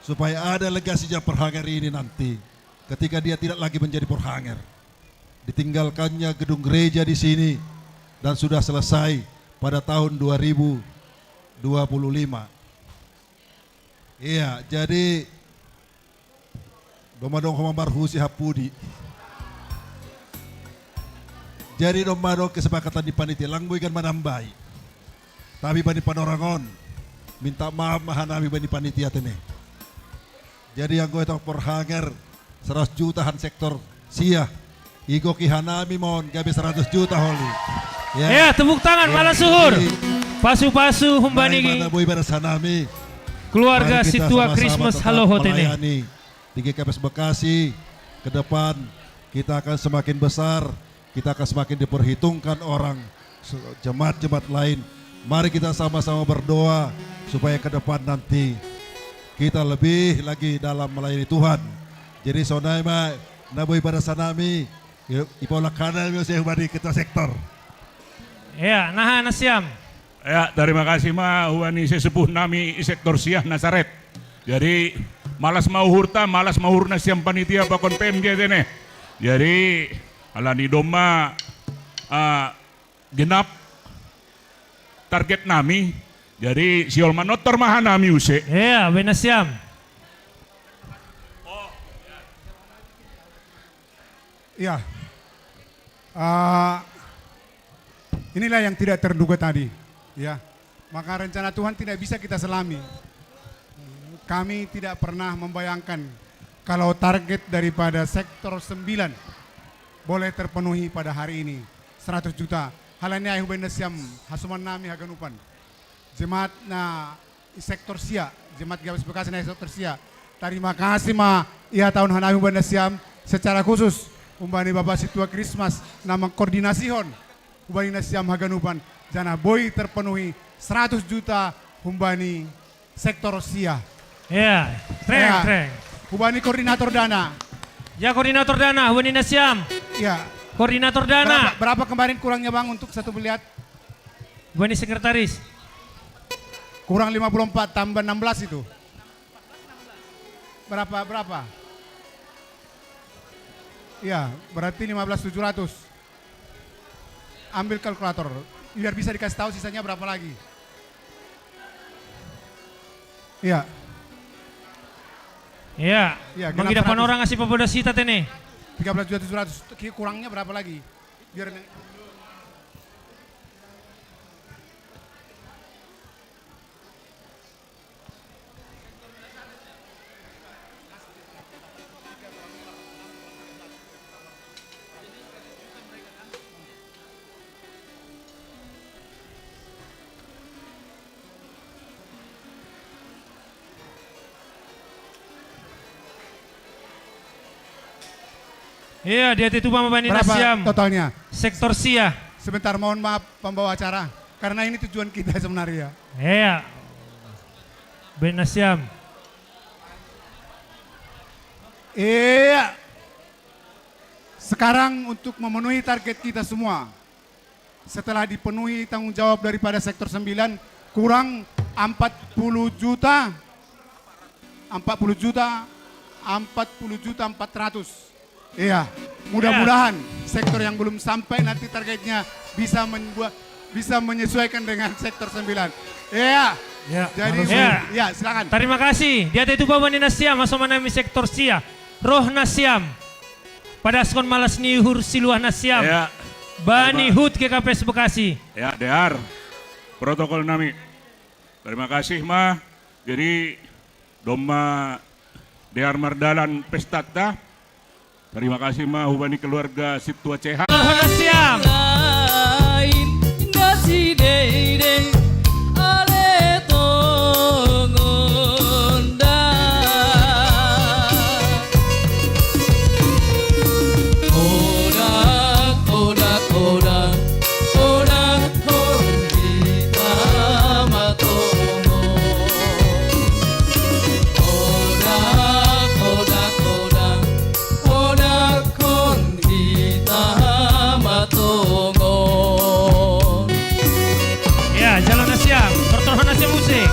supaya ada legasinya porhanger ini nanti, ketika dia tidak lagi menjadi porhanger. Ditinggalkannya gedung gereja di sini dan sudah selesai pada tahun dua ribu dua puluh lima. Iya, jadi domma adong ho marhusi hampudi. Jadi domma adong kesepakatan di panitia, lang boi kan manambai. Tapi bani panorang on, minta maaf ma hanami bani panitia tene. Jadi anggo itangar porhanger seratus juta han Sektor Siah, igoki hanami ma on gabe seratus juta holi. Ya, tepuk tangan, malas suhur. Pasu-pasu humbani. Boi baen nami keluarga sintua Krismas Haloho tene. Di G K P S Bekasi, ke depan kita akan semakin besar, kita akan semakin diperhitungkan orang, jemaat-jemaat lain. Mari kita sama-sama berdoa supaya ke depan nanti kita lebih lagi dalam melayani Tuhan. Jadi sonai ma na boi baen nami, ipaulak hanami muse humbani ketua sektor. Ya, naha nasiam. Ya, terima kasih ma humbani sesepuh nami Sektor Siah Nasaret. Jadi malas ma uhurta, malas ma uhur nasiam panitia pakon P M G tene. Jadi alani domma, ah, genap target nami. Jadi sihol manortor ma hanami use. Iya, baen nasiam. Ya. Ah, inilah yang tidak terduga tadi, ya. Maka rencana Tuhan tidak bisa kita selami. Kami tidak pernah membayangkan kalau target daripada Sektor sembilan boleh terpenuhi pada hari ini, seratus juta. Halani ai hubaen nasiam, hasoman nami haganupan, jemaat na Sektor Sia, jemaat G K P S Bekasi na Sektor Sia, tarima kasih ma ihatahon hanami hubaen nasiam, secara khusus humbani Bapak Sintua Krismas na mangkoordinasihon humbani nasiam haganupan, janah boi terpenuhi seratus juta humbani Sektor Sia. Ya, treng, ya, treng. Humbani koordinator dana. Ya, koordinator dana, humbani nasiam. Ya. Koordinator dana. Berapa, berapa kemarin kurangnya, Bang, untuk satu melihat? Humbani sekretaris. Kurang lima puluh empat tambah enam belas itu. Berapa, berapa? Iya, berarti lima belas tujuh ratus. Ambil kalkulator, biar bisa dikasih tahu sisanya berapa lagi. Iya. Iya. Iya, genap seratus. Mangida panorang asi pabodas hita tene. Tiga belas juta tujuh ratus. Ki-, kurangnya berapa lagi? Biar ne- Iya, dia itu pama bani na siam. Berapa totalnya? Sektor sia. Sebentar, mohon maaf pembawa acara. Karena ini tujuan kita sebenarnya. Iya. Bani na siam. Iya. Sekarang untuk memenuhi target kita semua. Setelah dipenuhi tanggung jawab daripada sektor sembilan, kurang empat puluh juta, empat puluh juta, empat puluh juta empat ratus. Iya, mudah-mudahan sektor yang belum sampai nanti targetnya bisa membuat, bisa menyesuaikan dengan sektor sembilan. Iya. Ya, jadi, harus. Ya, ya, silakan. Terima kasih. Dia itu pama bani na siam, hasoman nami sektor sia. Roh na siam. Padaskon ma las ni uhur siluah na siam. Ya. Bani hut G K P S Bekasi. Ya, dear. Protokol nami. Terima kasih ma. Jadi, domma dear mardalan pestata. Terima kasih ma hubani keluarga Situa Ceha. Roh na siam. Lain, inda si dede, ale tongonda. Oda, oda, oda, oda, hon kita matongo. Oda, oda, oda, oda, hon kita matongo. Ya, jalan na siam, tortorhon na siam musik.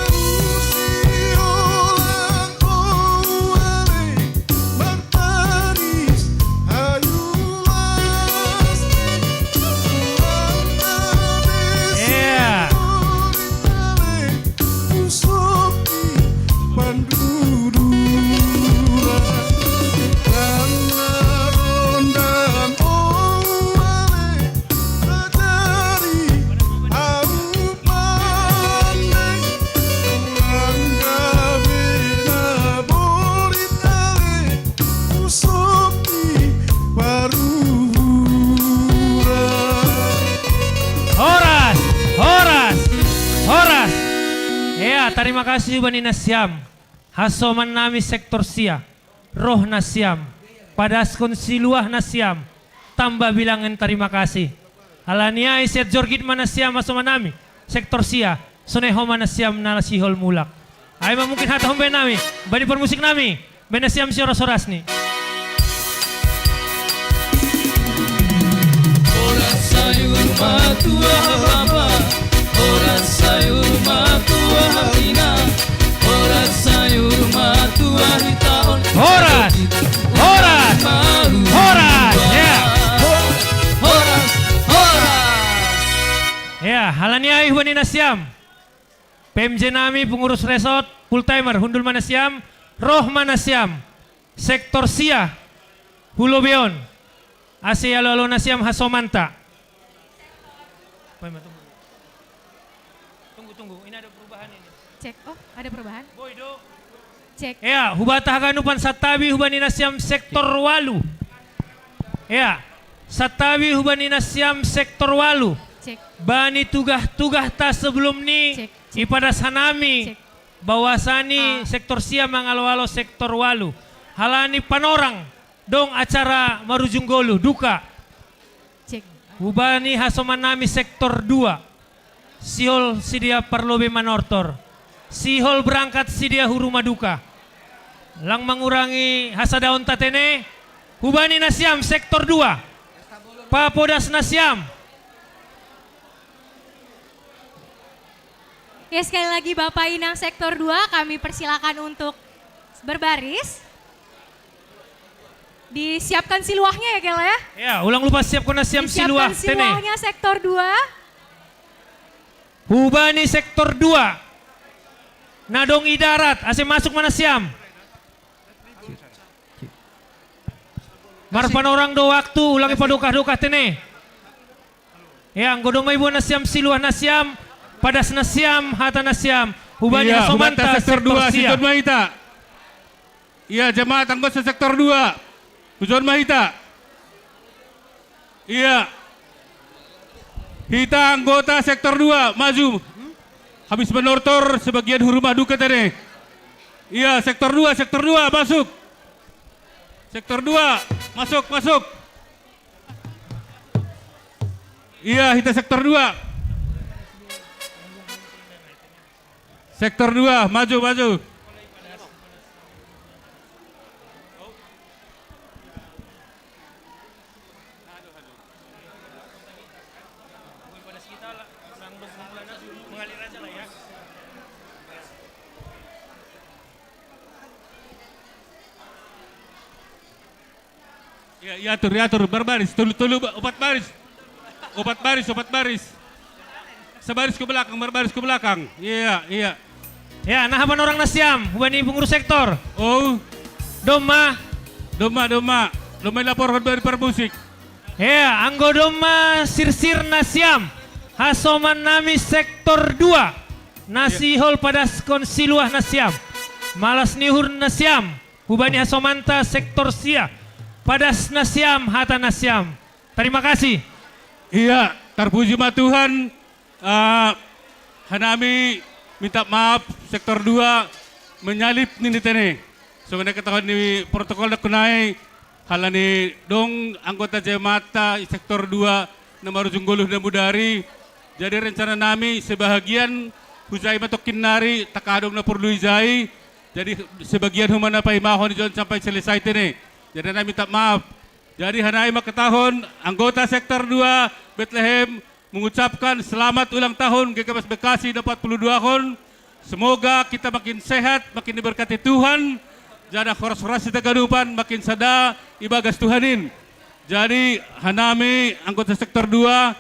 Ya. Horas, horas, horas. Ya, tarima kasih bani na siam. Hasoman nami sektor sia. Roh na siam, padaskon siluah na siam, tamba bilangen tarima kasih. Alani ai sian jorgit ma na siam hasoman nami, sektor sia, sonai ho ma na siam na sihol mulak. Ai ma mungkin hatahon bani nami, bani parmusik nami, bani na siam si horas-horas ni. Horas sayur matua bapa, horas sayur matua ina, horas sayur matua hitaon. Horas, horas, horas, ya. Horas, horas. Ya, alani ai hubani na siam. P M J nami, pengurus resort, full timer, hundul ma na siam, roh ma na siam. Sektor sia, hu lobei on. Ase alo-alo na siam hasomanta. Poin ma, tunggu. Tunggu, tunggu. Ini ada perubahan ini. Cek. Oh, ada perubahan? Boy, do. Cek. Ya, hubata haganupan santabi hubani na siam sektor walu. Ya, santabi hubani na siam sektor walu. Cek. Bani tugah-tugahta sebelum ni, cek, cek, ipadas hanami. Cek. Bahwasani, ah, sektor sia mangalo-alo sektor walu. Halani panorang dong acara marujung goluh, duka. Cek. Hubani hasoman nami sektor dua. Sihol sidea parlobei manortor. Sihol berangkat sidea hu rumah duka. Lang mangurangi hasadaonta tene. Hubani na siam sektor dua. Papodas na siam. Ya, sekali lagi Bapak Inang sektor dua, kami persilakan untuk berbaris. Disiapkan siluahnya ya, Kel, ya? Ya, ulang lupa siapkan na siam siluah, tene. Disiapkan siluahnya sektor dua. Hubani sektor dua. Na dong i darat, ase masuk ma na siam. Marpanorang do waktu, ulang i padokah-dokah tene. Ya, anggo dong ma iboan na siam siluah na siam, padas na siam, hata na siam. Hubani hasomanta sektor dua, sektor sia. Hujon ma hita. Iya, jemaat anggota sektor dua. Hujon ma hita. Iya. Hita anggota sektor dua, maju. Habis manortor sebagian hu rumah duka tene. Iya, sektor dua, sektor dua, masuk. Sektor dua, masuk, masuk. Iya, hita sektor dua. Sektor dua, maju, maju. Ya, ya, atur, ya, atur, berbaris, tulu, tulu, opat baris. Opat baris, opat baris. Sebaris ke belakang, berbaris ke belakang. Iya, iya. Ya, nah, hapan orang nasiam, hubani pengurus sektor. Oh. Domma. Domma, domma. Domma laporkan dari permusik. Ya, anggo domma sirsir nasiam. Hasoman nami sektor dua. Nasihol padaskon siluah nasiam. Malas ni uhur nasiam. Hubani hasomanta sektor sia. Padas nasiam, hata nasiam. Terima kasih. Iya, terpuji ma Tuhan. Ah, hanami minta maaf, sektor dua menyalip nini tene. Songon na ketahuan ni protokol na kunai, halani dong anggota jemaat sektor dua na marujung goluh na mudari. Jadi rencana nami sebahagian hujai ma tongkin nari, takadong na porlu ijai. Jadi sebagian homa na paimahon ijon sampai selesai tene. Jadi nami minta maaf. Jadi hanai ma ketahon anggota sektor dua Betlehem mengucapkan selamat ulang tahun G K P S Bekasi na empat puluh dua hon. Semoga kita makin sehat, makin diberkati Tuhan. Jana horas-horas kita ganupan makin sada ibagas Tuhan in. Jadi hanami anggota sektor dua,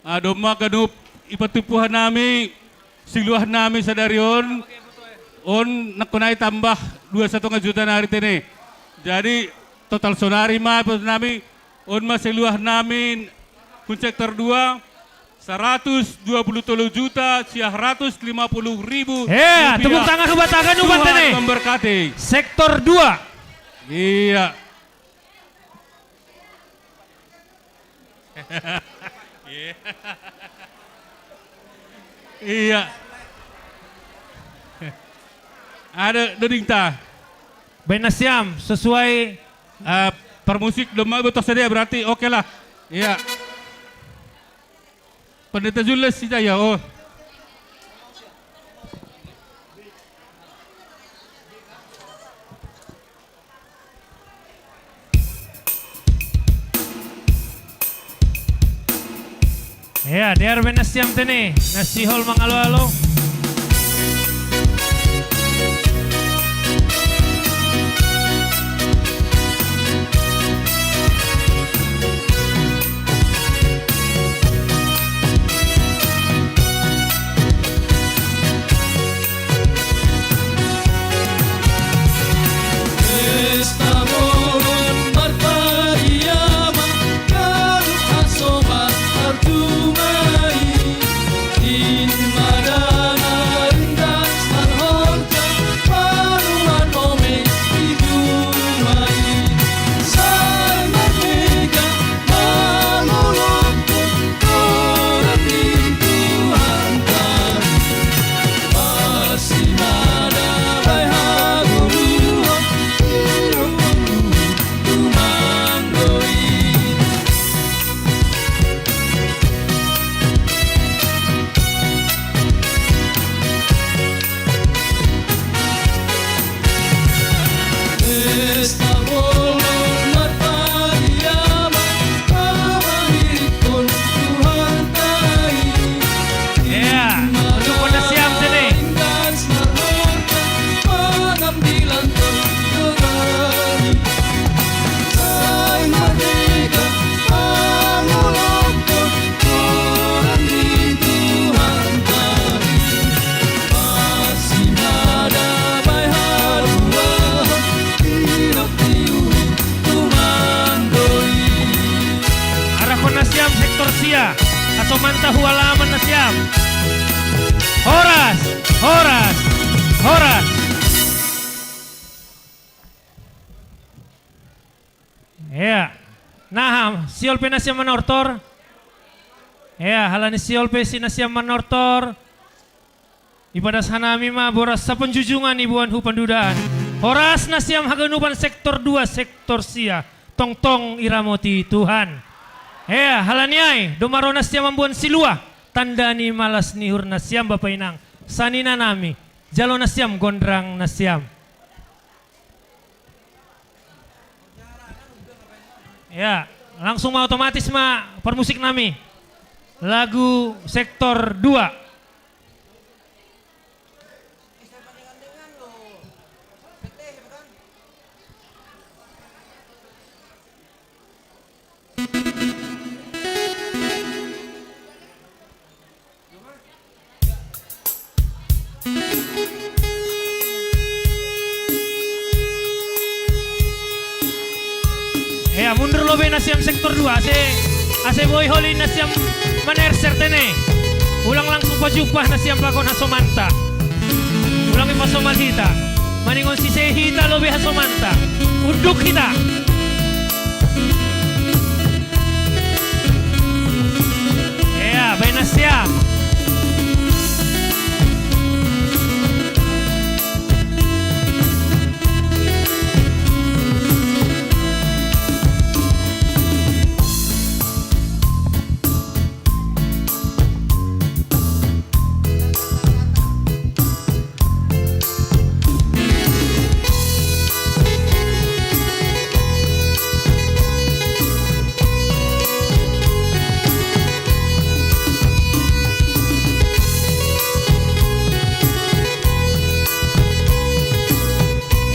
ah, domma ganup ipatupu hanami siluah nami sadari on. On nangkunai tambah dua satonga juta nari tene. Jadi total sonari ma ipatupu nami, on ma siluah nami hun sektor dua, seratus dua puluh tolu juta sia ratus lima puluh ribu. Ya, tepuk tangan hubatakan ubat tene. Memberkati. Sektor dua. Iya. Iya. Iya. Ada doding ta. Baen nasiam sesuai. Eh, permusik domma betoh sadia berarti oke lah. Iya. Pendeta Jules sida ya, oh. Ya, dear baen nasiam tene, nasihol mangalo-alo. Arahon nasiam sektor sia, hasomanta hu alaman nasiam. Horas, horas, horas. Ya. Nah, sihol pe nasiam manortor. Ya, halani sihol pe si nasiam manortor. Ipadas hanami ma boras saponjujungan iboan hu pandudaan. Horas nasiam haganupan sektor dua, sektor sia. Tongtong iramoti Tuhan. Hea, halani ai, domma ro nasiam mamboan silua, tanda ni malas ni uhur nasiam bapa inang, sanina nami, jalo nasiam gondrang nasiam. Ya, langsung ma otomatis ma parmusik nami. Lagu sektor dua. Ya, mundur lobe nasiam sektor dua, ase, ase boi holi nasiam manerser tene. Ulang langsung pajumpah nasiam pakon hasomanta. Ulang ipasomal hita. Maningon sise hita lobe hasomanta. Unduk hita. Ya, baen nasiam.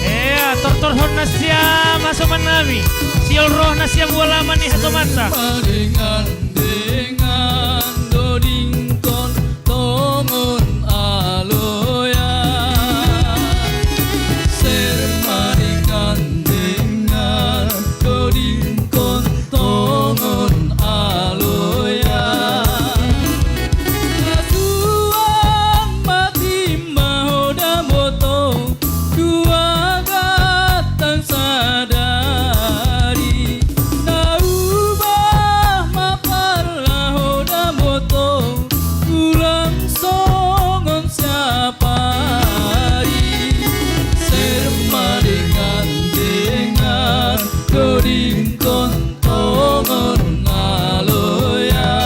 Ea, tortorhon nasiam hasoman nami. Sihol roh nasiam ualaman ni hasomanta. Dengan, dengan dodingkon tongon aloya. Serma dengan, dengan dodingkon tongon aloya. Kasuang mati mahoda boto, dua gatang sadari. Naubah ma parlahoda boto, ulang songon siapari. Serma dengan, dengan dodingkon tongon aloya.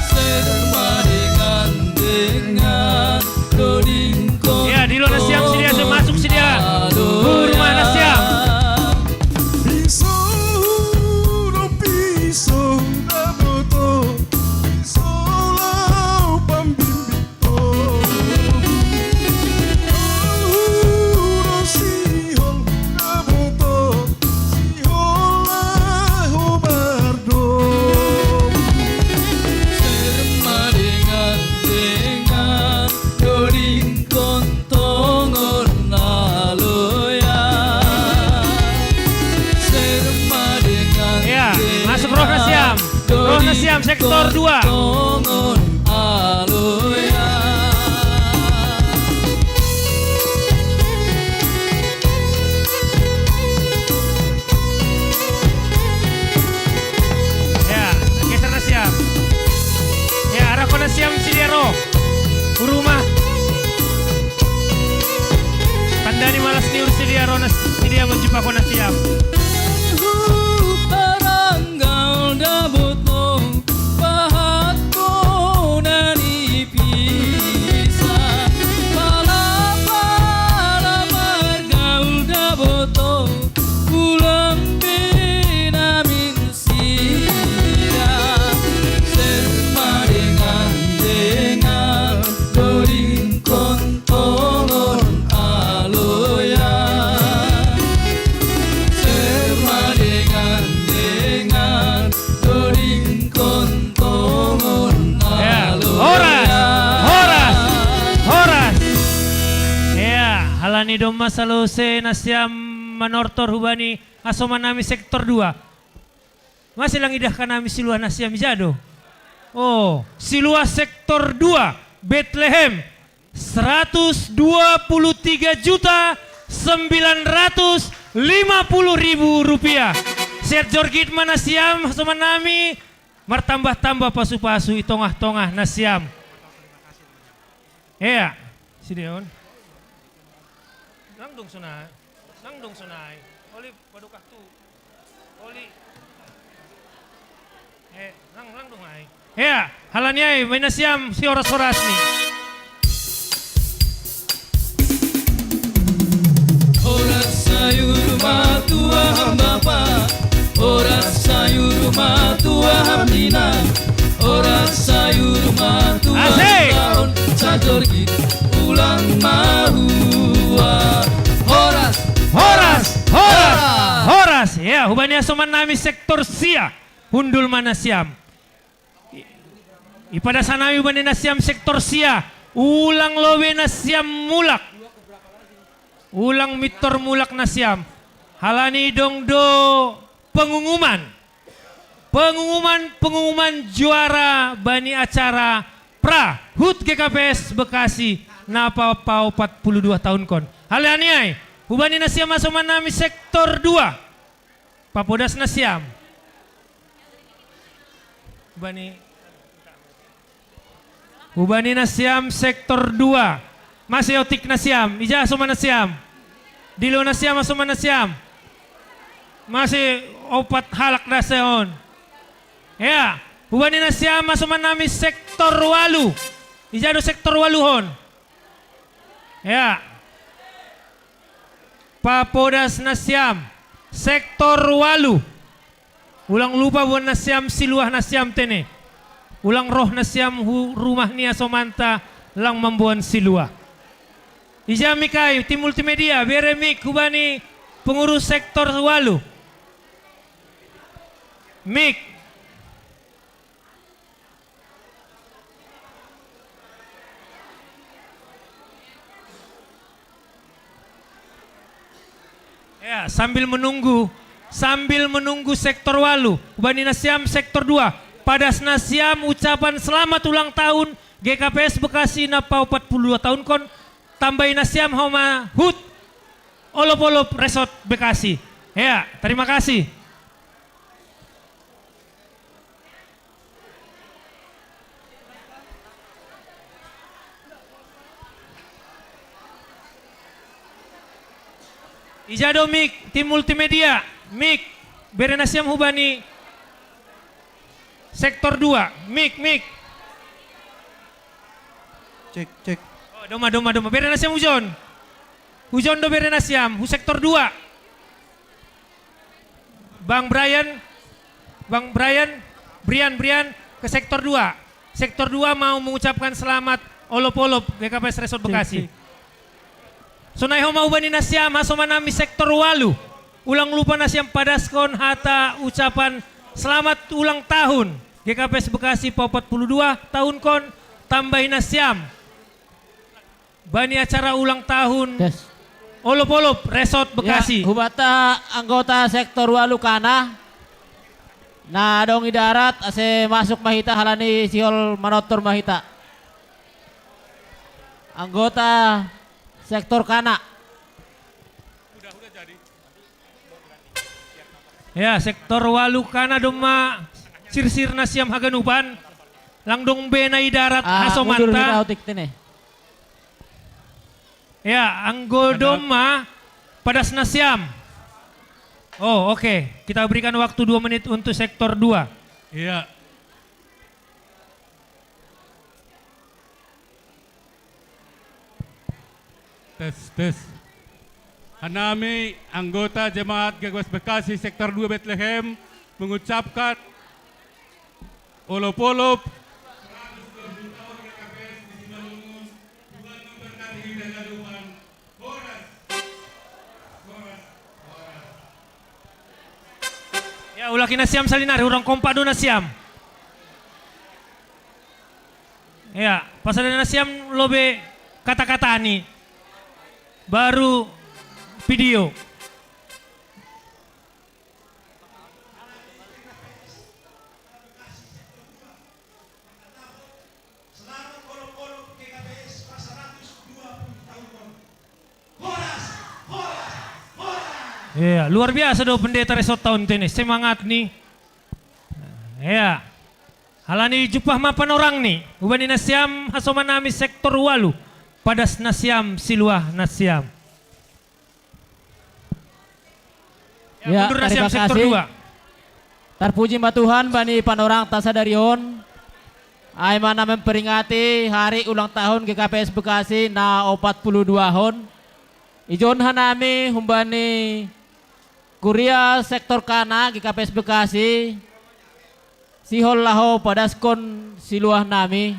Serma dengan, dengan dodingkon. Ya, dilo nasiam sidia, tongon, masuk sidia. Aloya. Hurma nasiam. Piso, do piso, daboto, piso lau pambimbing. Ya, masuk roh nasiam. Roh nasiam sektor dua. Ya, geser nasiam. Ya, arahkon nasiam sidia ro. Hurma. Tanda ni malas ni uhur sidia ro nas-, sidia manjumpahon nasiam. Paranggal daboto, pahatkon nani pisan. Pala, pala margaul daboto, ulang be namin sida. Serma dengan, dengan dodingkon tongon aloya. Serma dengan, dengan dodingkon tongon aloya. Ya, horas, horas, horas. Ya, halani domma salose nasiam manortor hubani hasoman nami sektor dua. Mase lang idahkan nami silua nasiam i ja do. Oh, silua sektor dua, Betlehem, seratus dua puluh tiga juta sembilan ratus lima puluh ribu rupiah. Seat jorgit ma nasiam, hasoman nami, martambah-tambah pasu-pasu i tongah-tongah nasiam. Ea, sideon. Nang dong sonai, nang dong sonai. Oli padokah tu. Oli. Eh, lang, lang dong ai. Ya, halani ai, main nasiam si horas-horas ni. Horas sayur matua bapa, horas sayur matua mina, horas sayur matua Asik. Tahun sajorgi ulang mahua. Horas, horas, horas, horas. Ya, hubani asoman nami sektor sia. Hundul ma nasiam. I-, ipadas hanami hubani nasiam sektor sia. Ulang lobe nasiam mulak. Ulang mintor mulak nasiam. Halani dong do pengumuman. Pengumuman, pengumuman juara bani acara Pra Hut G K P S Bekasi na pa-, paopat puluh dua tahun kon. Halani ai, hubani nasiam asoman nami sektor dua. Papodas nasiam. Hubani. Hubani nasiam sektor dua. Masi otik nasiam. Ija asoman nasiam. Dilo nasiam asoman nasiam. Masi opat halak da se on. Ya. Hubani nasiam asoman nami sektor walu. Ija do sektor walu hon. Ya. Papodas nasiam, sektor walu. Ulang lupa buan nasiam siluah nasiam tene. Ulang roh nasiam hu rumah ni asomanta lang mamboan siluah. Ija mik ai, tim multimedia, bere mik hubani pengurus sektor walu. Mik. Ya, sambil menunggu, sambil menunggu sektor walu, hubani nasiam sektor dua, padas nasiam ucapan selamat ulang tahun G K P S Bekasi na paopat puluh dua tahun kon, tambai nasiam homa hut olop-olop Resort Bekasi. Ya, terima kasih. Ija do mik, tim multimedia, mik, bere nasiam hubani sektor dua, mik, mik. Cek, cek. Oh, doma, doma, doma. Bere nasiam hujon. Hujon do bere nasiam, hu sektor dua. Bang Brian, Bang Brian, Brian, Brian, ke sektor dua. Sektor dua mau mengucapkan selamat olop-olop G K P S Resort Bekasi. Sonai homa hubani nasiam, asoman nami sektor walu. Ulang lupa nasiam padaskon hata ucapan selamat ulang tahun G K P S Bekasi paopat puluh dua tahun kon, tambai nasiam bani acara ulang tahun Tes. Olop-olop Resort Bekasi. Ya, hubata anggota sektor walu kana. Na dong i darat, ase masuk ma hita halani sihol manortor ma hita. Anggota sektor kana. Ya, sektor walu kana doma sirsir nasiam haganupan. Lang dong be na i darat. Ah, mundur hasomanta. Hita otik tene. Ya, anggo doma padas nasiam. Oh, oke. Kita berikan waktu dua menit untuk sektor dua. Iya. Tes, tes. Hanami, anggota jemaat G K P S Bekasi Sektor dua Betlehem, mengucapkan olop-olop. Ya, ulaki nasiam salinari, hurang kompak do nasiam. Ya, pasada nasiam lobe kata-kata ni. Baru video. Iya, luar biasa do pendeta Resort Taunton ini, semangat ni. Iya. Halani jumpah ma panorang ni, hubani nasiam hasoman nami sektor walu, padas nasiam siluah nasiam. Ya, mundur nasiam sektor dua. Tarpuji ma Tuhan bani panorang tasadari on. Ai ma na memperingati hari ulang tahun G K P S Bekasi na opat puluh dua hon. Ijon hanami humbani Kuria Sektor Kana G K P S Bekasi, sihol laho padaskon siluah nami.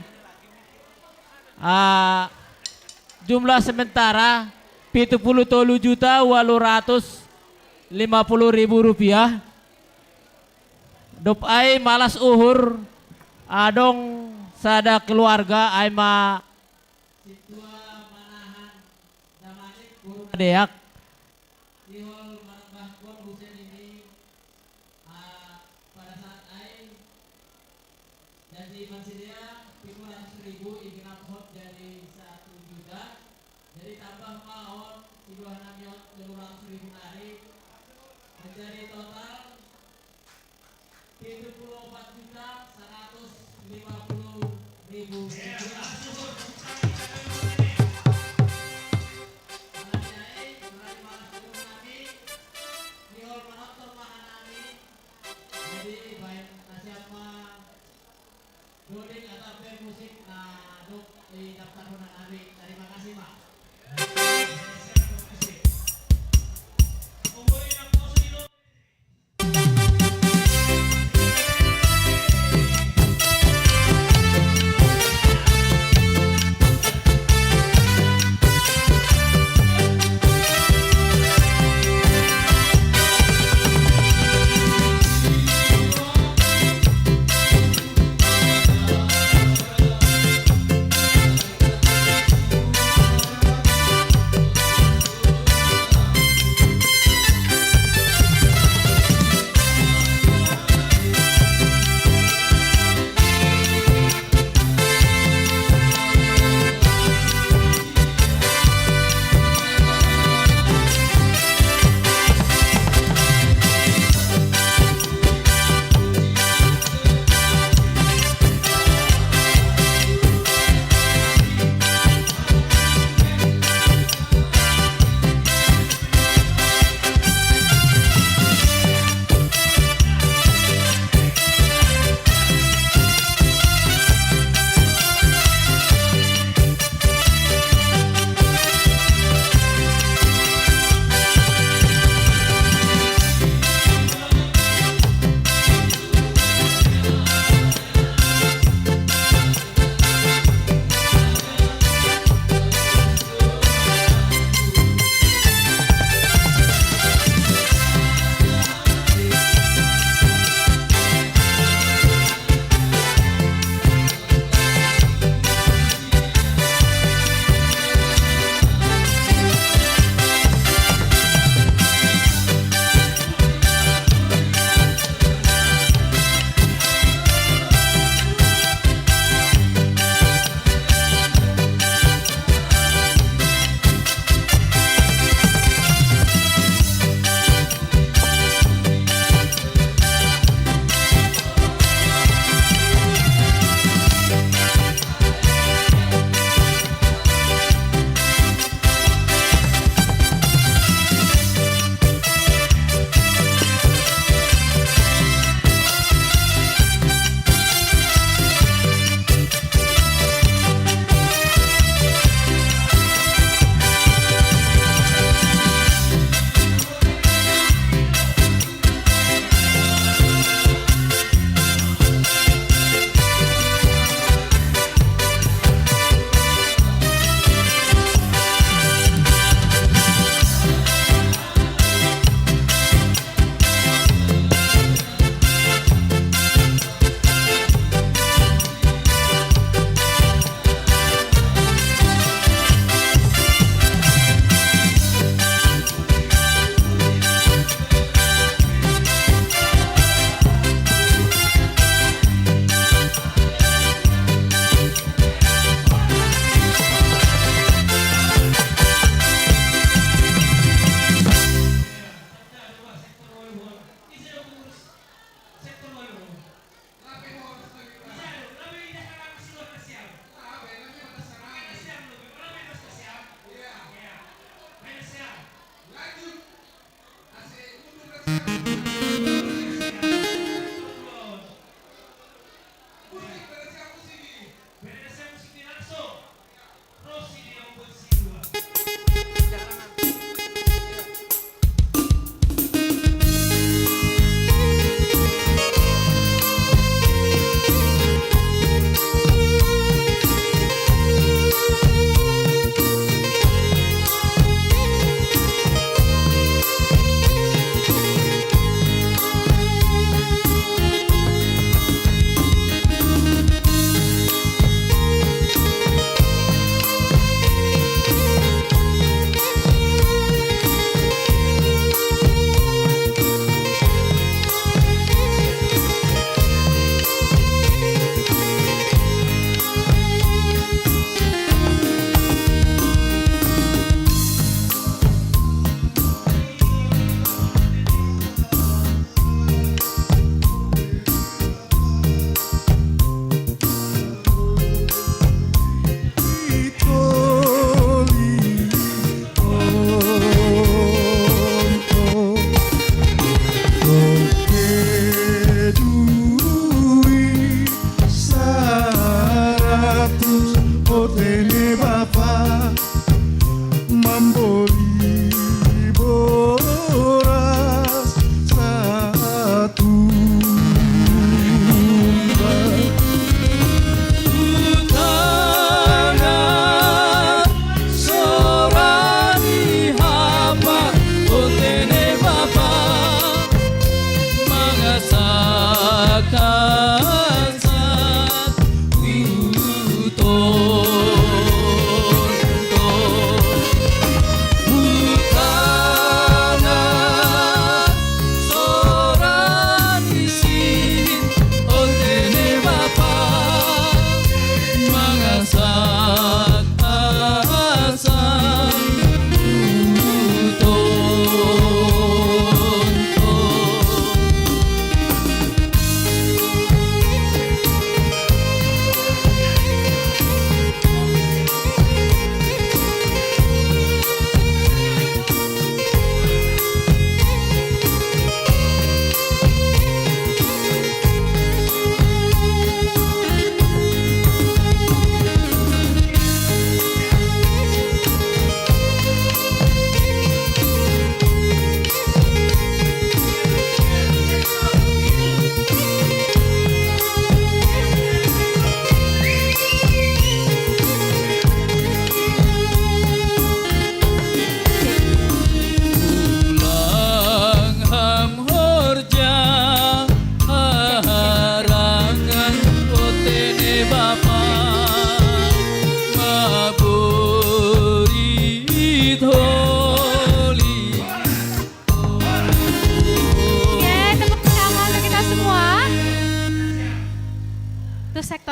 Ah, jumlah sementara pitu puluh tolu juta walu ratus lima puluh ribu rupiah. Dob ai malas uhur, adong sada keluarga ai ma sintua manahan damanik boru na deak. Sihol manambahkon muse nini, ah, pada saat ai janji mansidia pitu ratus ribu, i genap hot jadi satu juta. Jadi tambah ma on siluah nami on tolu ratus ribu nari, menjadi total pitu puluh opat juta seratus lima puluh ribu rupiah. Jadi baik, nasihat ma Doding atau band musik na dok di daftar hona nami. Terima kasih, Pak.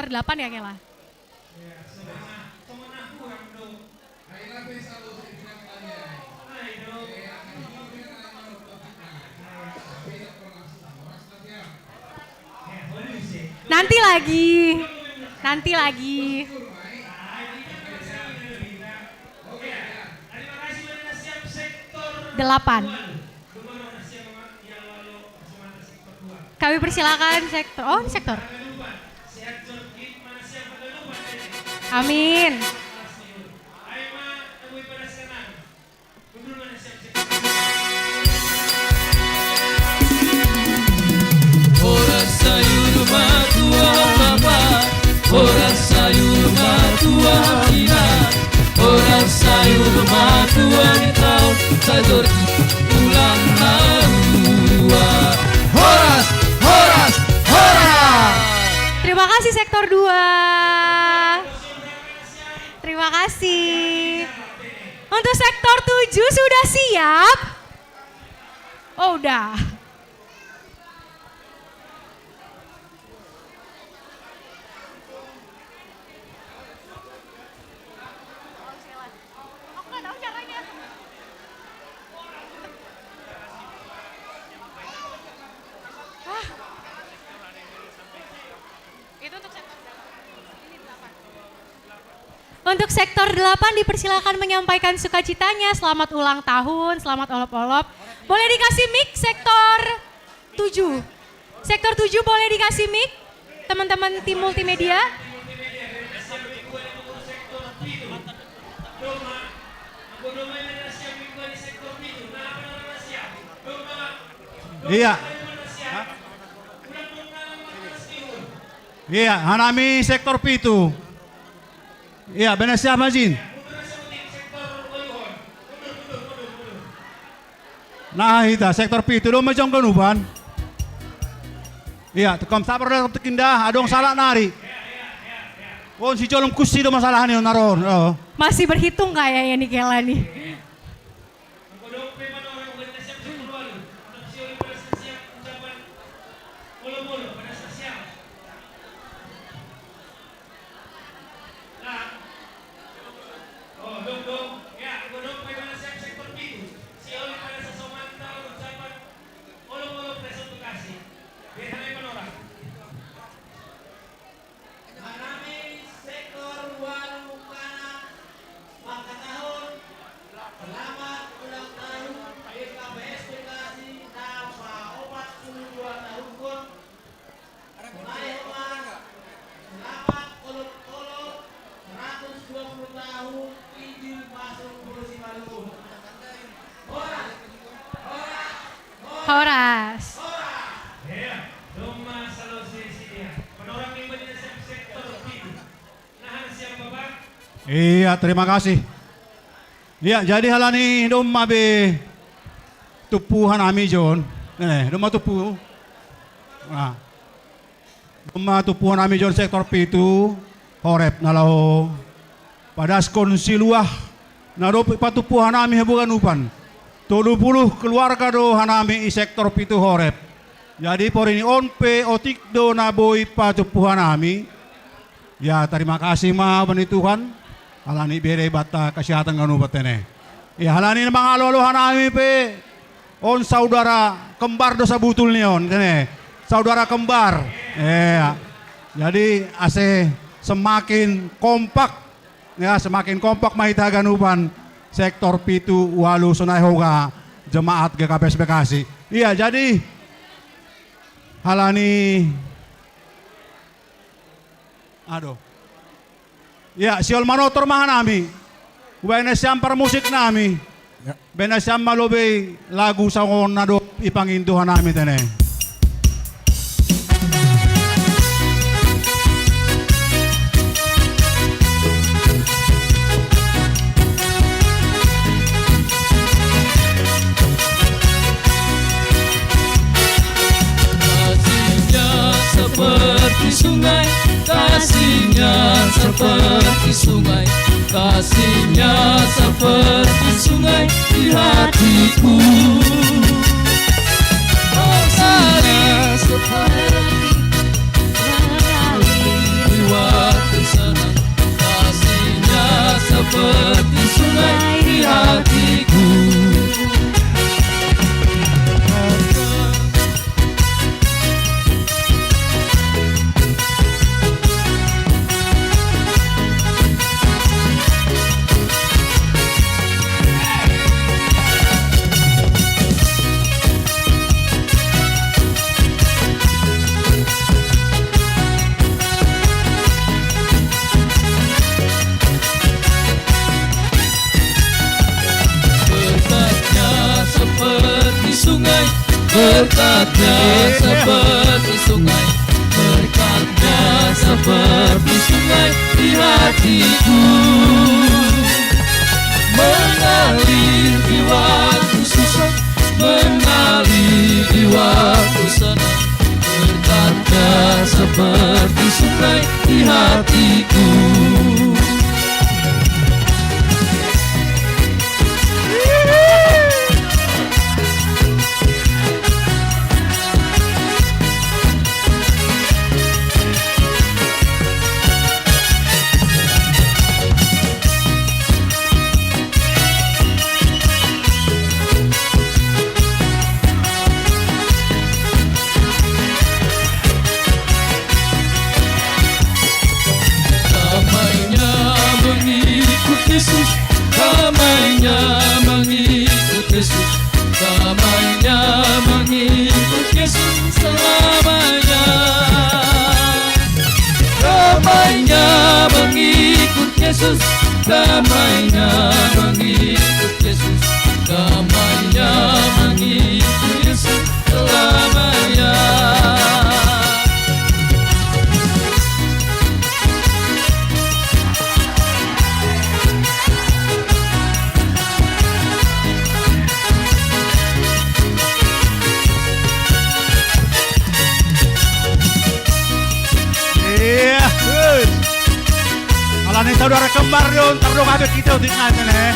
delapan ya, Kela? Nanti lagi. Nanti lagi. Delapan. Kami persilakan sektor. Oh, ini sektor. Amin. Orang sayur matua bapa, orang sayur matua ina, orang sayur matua tahu, sayur ulang matua. Horas, horas, horas. Terima kasih sektor dua. Terima kasih. Untuk sektor tujuh sudah siap? Oh, udah. Itu untuk sektor delapan. Ini delapan. Untuk sektor delapan dipersilakan menyampaikan sukacitanya, selamat ulang tahun, selamat olop-olop. Boleh dikasih mic sektor tujuh. Sektor tujuh boleh dikasih mic, teman-teman tim multimedia. Iya. Iya, hanami sektor pitu. Iya, bena siapa, Jin? Nah, hita sektor pitu, domma jong ganupan. Iya, tukang sabar dah tekinda, adong salah nari. Oh, si jolom kusi do masalah ni naron. Oh. Masih berhitung kayaknya nih Kela nih. Horas. Iya, terima kasih. Iya, jadi halani domma be tuppu hanami jon. Nene, domma tuppu. Nah. Domma tuppu hanami jon sektor pitu, Horeb na laho. Padaskon siluah na dope patuppu hanami habuganupan. Tolu puluh keluarga do hanami i sektor pitu Horeb. Jadi porini on pe otik do na boi patuppu hanami. Ya, terima kasih ma bani Tuhan. Alani bere bata kesehatan ganupan tene. Ya, halani mangalo-alo hanami pe on saudara kembar do sabutul ni on tene. Saudara kembar. Ya. Jadi ase semakin kompak. Ya, semakin kompak ma hita ganupan sektor pitu walu sonai hoga jemaat G K P S Bekasi. Iya, jadi halani Aduh. Ya, siol manotor ma hanami. Ubaen siam parmusik nami. Ya. Bena siam malobei lagu sangon na do ipangintu hanami tene. Kasihnya seperti sungai, kasihnya seperti sungai, kasihnya seperti sungai di hatiku. Kasihnya seperti Berkatnya seperti sungai, berkatnya seperti sungai di hatiku. Mengalir di waktu susah, mengalir di waktu senang. Berkatnya seperti sungai di hatiku. Damainya mengikut Yesus, damainya mengikut Yesus, damainya mengikut Yesus selamanya. Damainya mengikut Yesus, damainya mengikut Yesus, damainya mengikut Yesus selamanya. Iya, good. Alani saudara kembar dong, terdong aja kita untuk ngasih nih.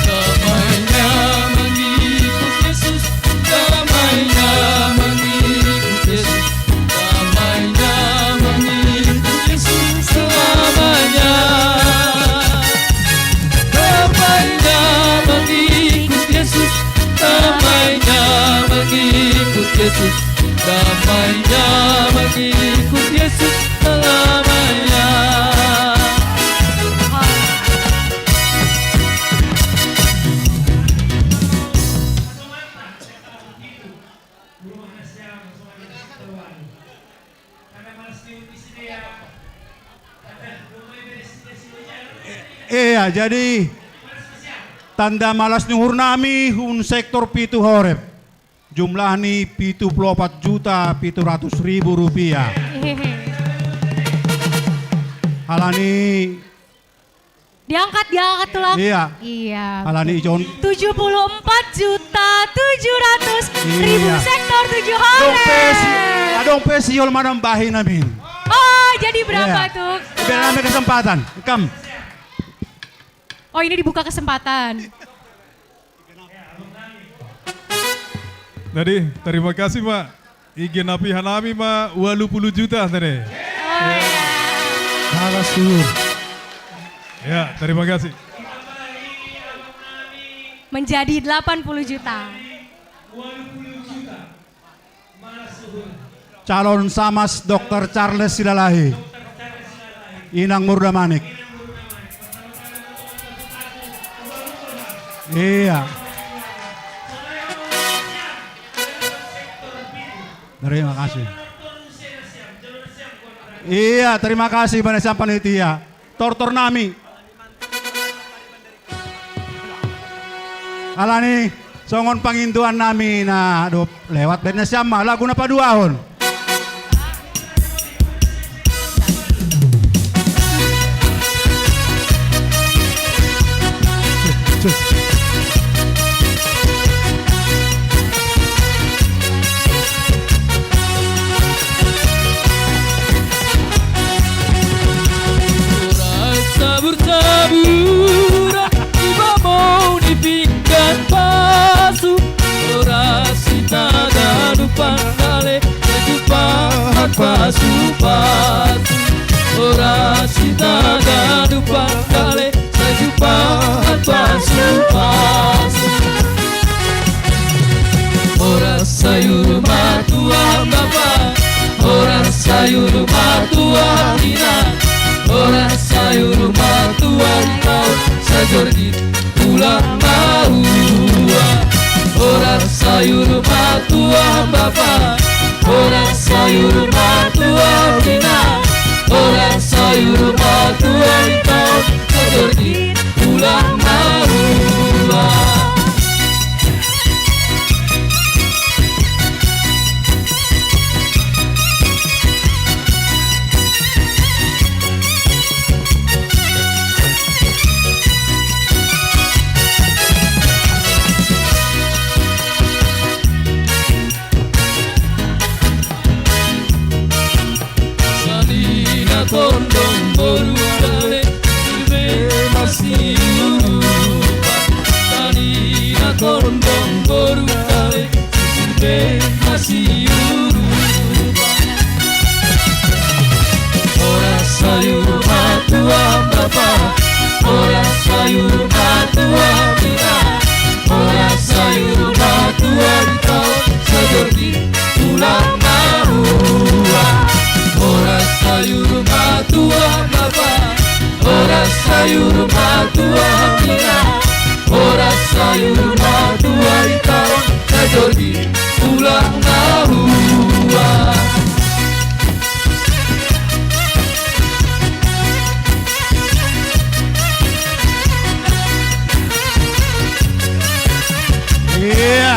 Damainya mengikut Yesus, damainya mengikut Yesus, damainya mengikut Yesus selamanya. Damainya mengikut Yesus, damainya mengikut Yesus, damainya mengikut Yesus selamanya. Iya, jadi tanda malas ni uhur nami hun sektor pitu Horeb. Jumlah ni pitu puluh opat juta pitu ratus ribu rupiah. Alani. Diangkat, diangkat tulang. Iya. Iya. Alani John. Tujuh puluh empat juta tujuh ratus ribu. Iya. Sektor tujuh Horeb. Dong pesi, adong pesi yol madam bahi namin. Oh, jadi berapa tuh? Iya. Biar nami kesempatan. Kam. Oh, ini dibuka kesempatan. Jadi, terima kasih, Mak. Igen api hanami, Mak, walu puluh juta tadi. Makasih. Ya, terima kasih. Menjadi delapan puluh juta. Calon Samas dokter Charles Silalahi. Inang Murda Manik. Iya. Terima kasih. Iya, terima kasih pada siapa panitia. Tortor nami. Alani, songon pangintuan nami na dob lewat, baen nasiam ma lagu na paduahon. Rasa bertabur di bambu di pinggan pasu, orasi tagadu pangkale, sejupahan pasu-pasu. Orasi tagadu pangkale, sejupahan pasu-pasu. Oras sayur matua bapa, oras sayur matua ina, oras sayur matua ina, sajorgi ulang maua. Oras sayur matua bapa, oras sayur matua ina, oras sayur matua ina, sajorgi ulang Sayur matua mina, ora sayur matua di tahun sajordi ulang mahua. Ora sayur matua bapa, ora sayur matua mina, ora sayur matua di tahun sajordi ulang mahua. Iya.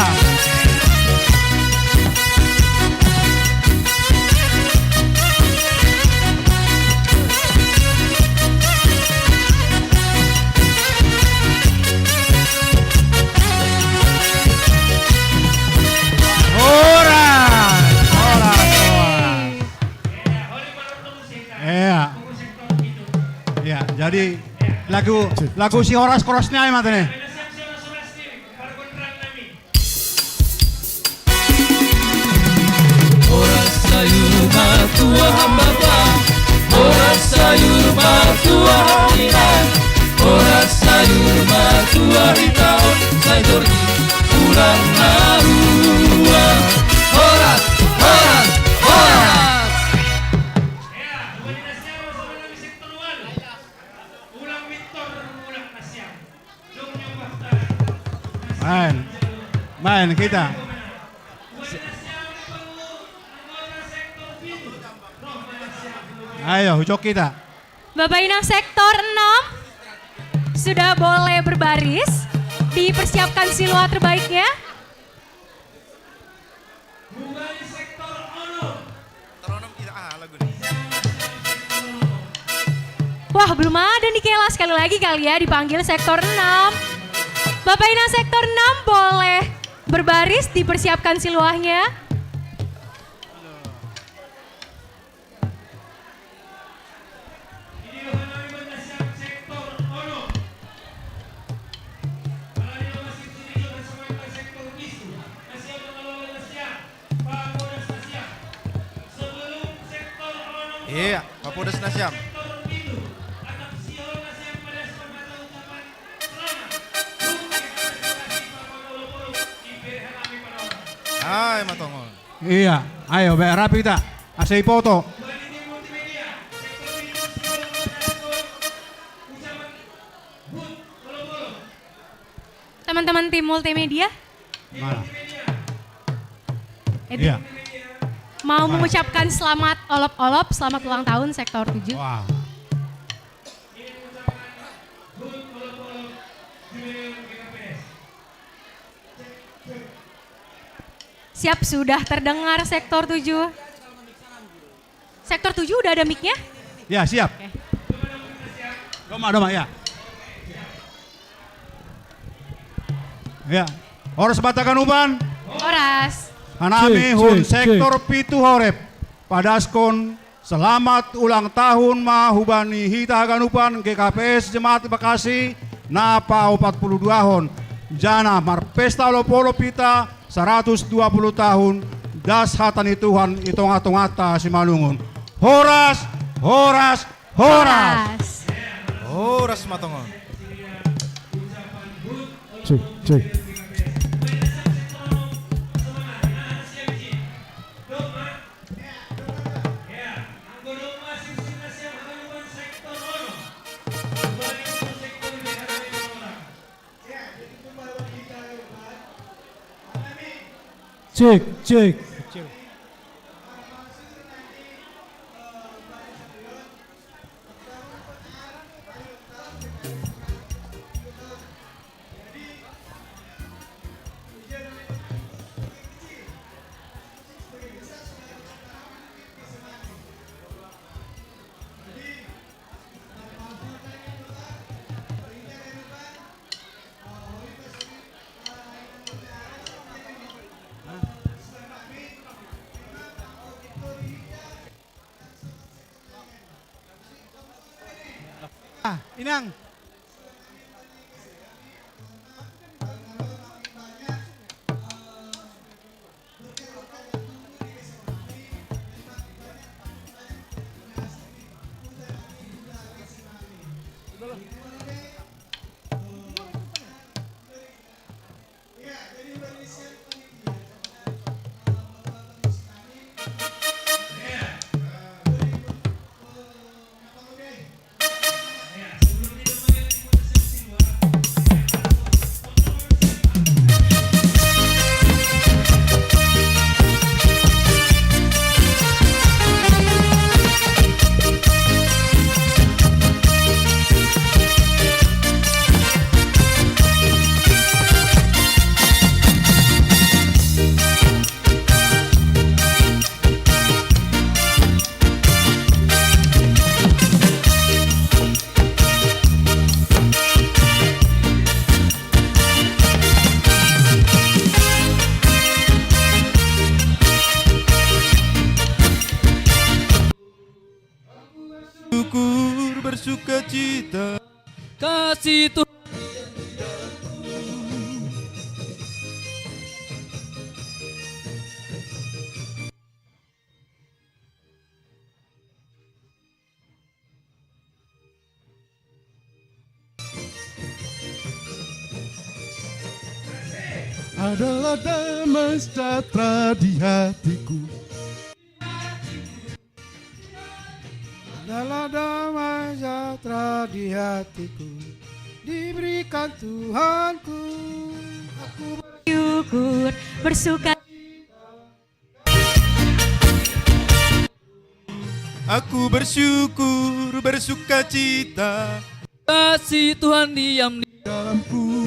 Horas, horas, horas. Iya. Iya, jadi lagu, lagu si Horas Korosnya ya, Mat, nih. Ora sayur matua bapa, ora sayur matua ina, ora sayur matua ita, sayur di ulang narua. Horas, horas, horas. Main. Main kita. Ayo, hucok kita. Bapak Inang sektor enam sudah boleh berbaris. Dipersiapkan siluet terbaiknya. Wah, belum ada nih Kela. Sekali lagi kali ya dipanggil sektor enam. Bapak Inang sektor enam boleh berbaris, dipersiapkan siluahnya. Iya, Pak Polres Nasiam. Hai, Matongon. Iya, ayo, baik rapi kita. Asai foto. Teman-teman tim multimedia. Mana? Edit. Iya. Mau mengucapkan selamat olop-olop, selamat ulang tahun sektor tujuh. Wah. Siap, sudah terdengar sektor tujuh. Sektor tujuh udah ada mic-nya? Ya, siap. Oke. Doma, doma, ya. Ya. Horas Batakanupan. Horas. Hanami cek, hun cek, sektor cek. Pitu Horeb. Padaskon selamat ulang tahun ma hubani hita haganupan G K P S Jemaat Bekasi napa opat puluh dua hon. Jana marpesta olop-olop hita saratus dua puluh tahun, das hata ni Tuhan i tonga-tongata simalungun. Horas, horas, horas. Horas. Horas Matongon. Cek, cek. Cek, cek. Ah, Inang. Cita kasih Tuhan. Adalah damai sejahtera di hatiku. Adalah damai sejahtera di hatiku, diberikan Tuhanku. Aku bersyukur, bersuka. Aku bersyukur, bersuka cita. Kasih Tuhan diam di dalamku.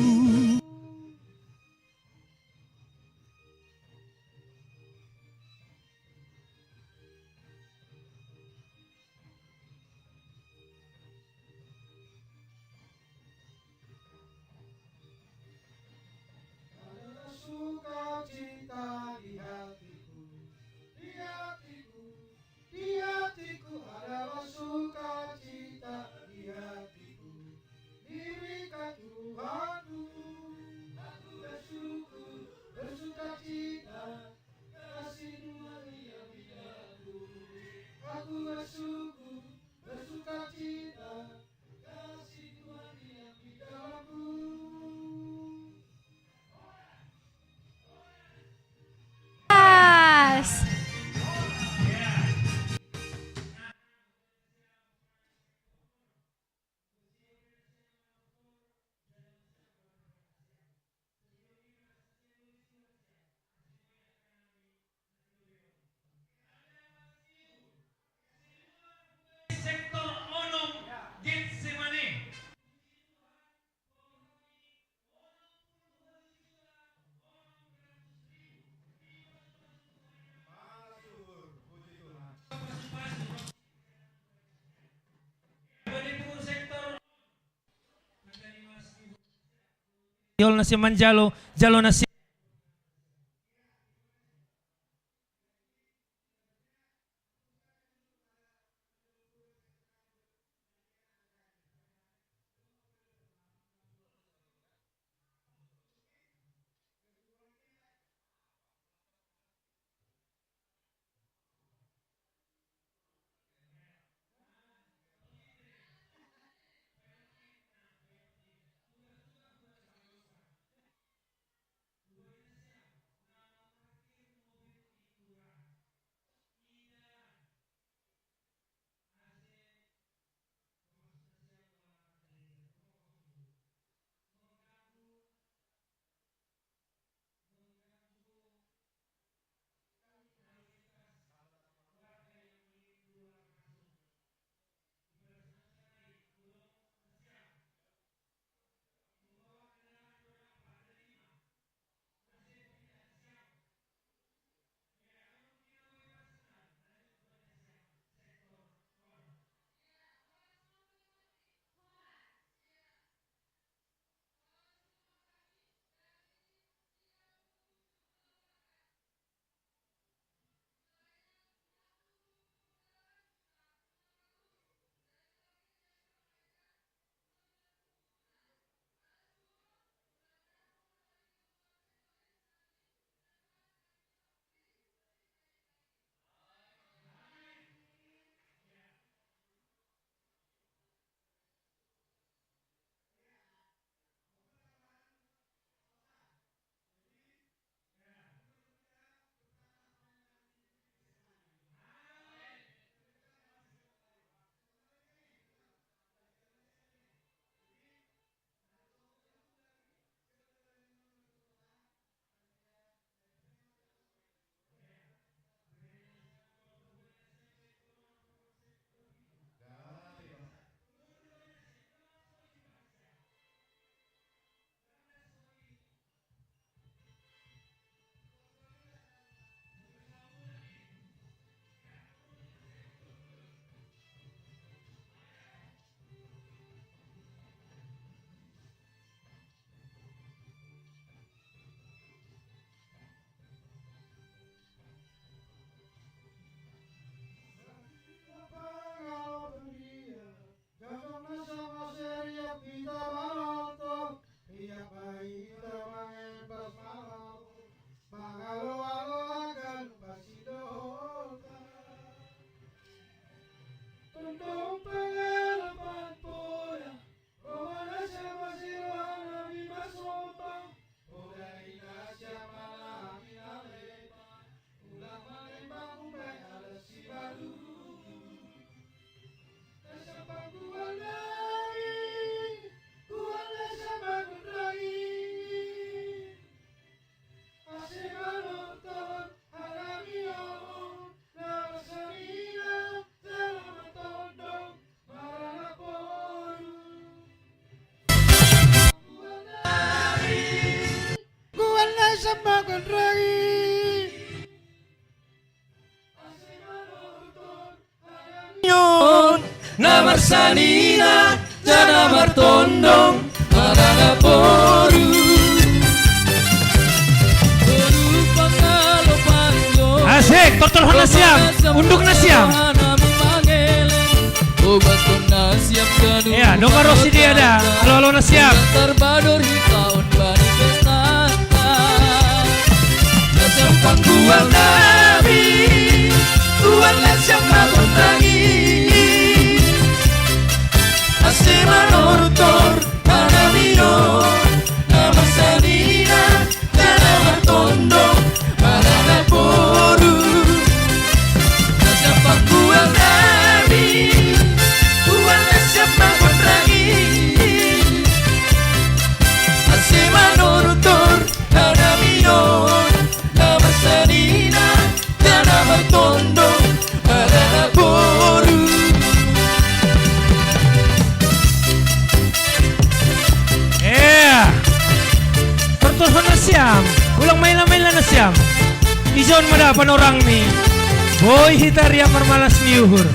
Sukacita di hatiku, di hatiku, di hatiku adalah sukacita di hatiku. Diberikan Tuhanku, aku bersyukur, bersukacita, kasih Tuhan yang di dalamku. Aku bersyukur, bersukacita, kasih Tuhan yang di dalamku. Yes. Sektor onom Getsemane. Jalo na si manjalo, jalo na si Sanina jana martondong manana boru. Asik, tortor hana siam, unduk na siam. Ya, dong marosi dia da, halo-halo na siam. Pangkuan nami, kuan na siam magondangi. Ase manortor, manamino, na marsanina, jana martondong, manana boru. Na siam pangkuan nami, kuan na siam magondangi. Ase manortor, manamino, na marsanina, jana martondong, manana boru. Ya. Tortor hana siam, ulang maila-maila na siam. Ijon ma da panorangni. Boi hita riap marmalas ni uhur.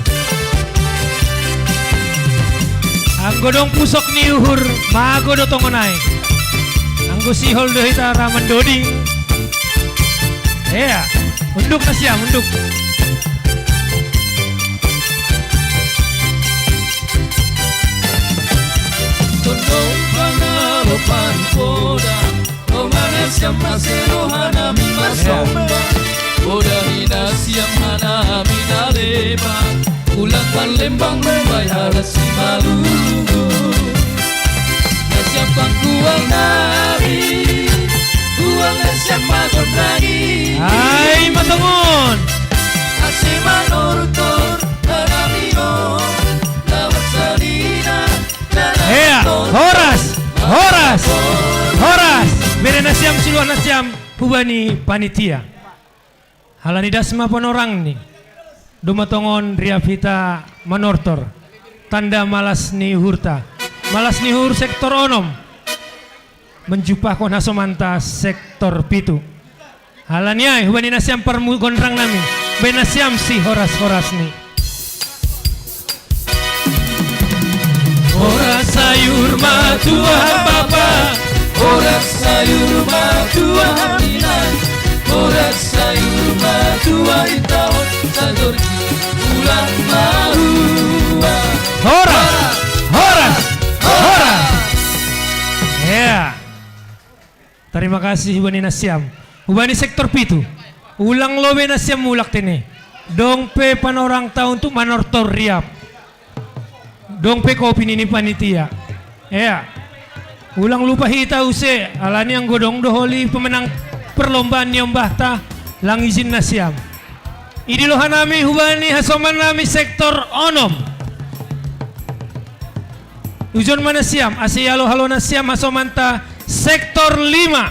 Anggo dong pusok ni uhur, mago do tongon ai. Anggo sihol do hita ra mandoding. Ya, unduk na siam, unduk. Tondong pangalopan poda, roha na siam ase roha nami marsomba. Poda ni na siam hanami na leban, ulang parlembang lumbai halak Simalungun. Na siam pangkuan nami, kuan na siam magondangi. Ai matongon. Ase manortor, hanami on, na marsanina. Ya, horas, horas, horas. Bere na siam, siluah na siam, hubani panitia. Halani das ma panorangni. Doma tongon riap hita manortor. Tanda malas ni uhurta. Malas ni uhur sektor onom. Manjumpahkon hasomanta sektor pitu. Halani ai, hubani na siam parmugonrang nami, baen na siam sihoras-horasni. Horas sayur ma tuah bapa, horas sayur ma tuah inang, horas sayur ma tuah intahon satorgi ulang marua. Horas, horas, horas. Ya. Tarima kasih hubani na siam. Hubani sektor pitu. Ulang lobei na siam mulak tene. Dong pe panorangta untuk manortor riap. Dong pe kopi ni panitia. Ya. Ulang lupa hita use, alani anggo dong do holi pemenang perlombaan ni ombahta, lang izin na siam. Idi loha nami hubani hasoman nami sektor onom. Ujon ma na siam, ase ialo-alo na siam hasomanta sektor lima.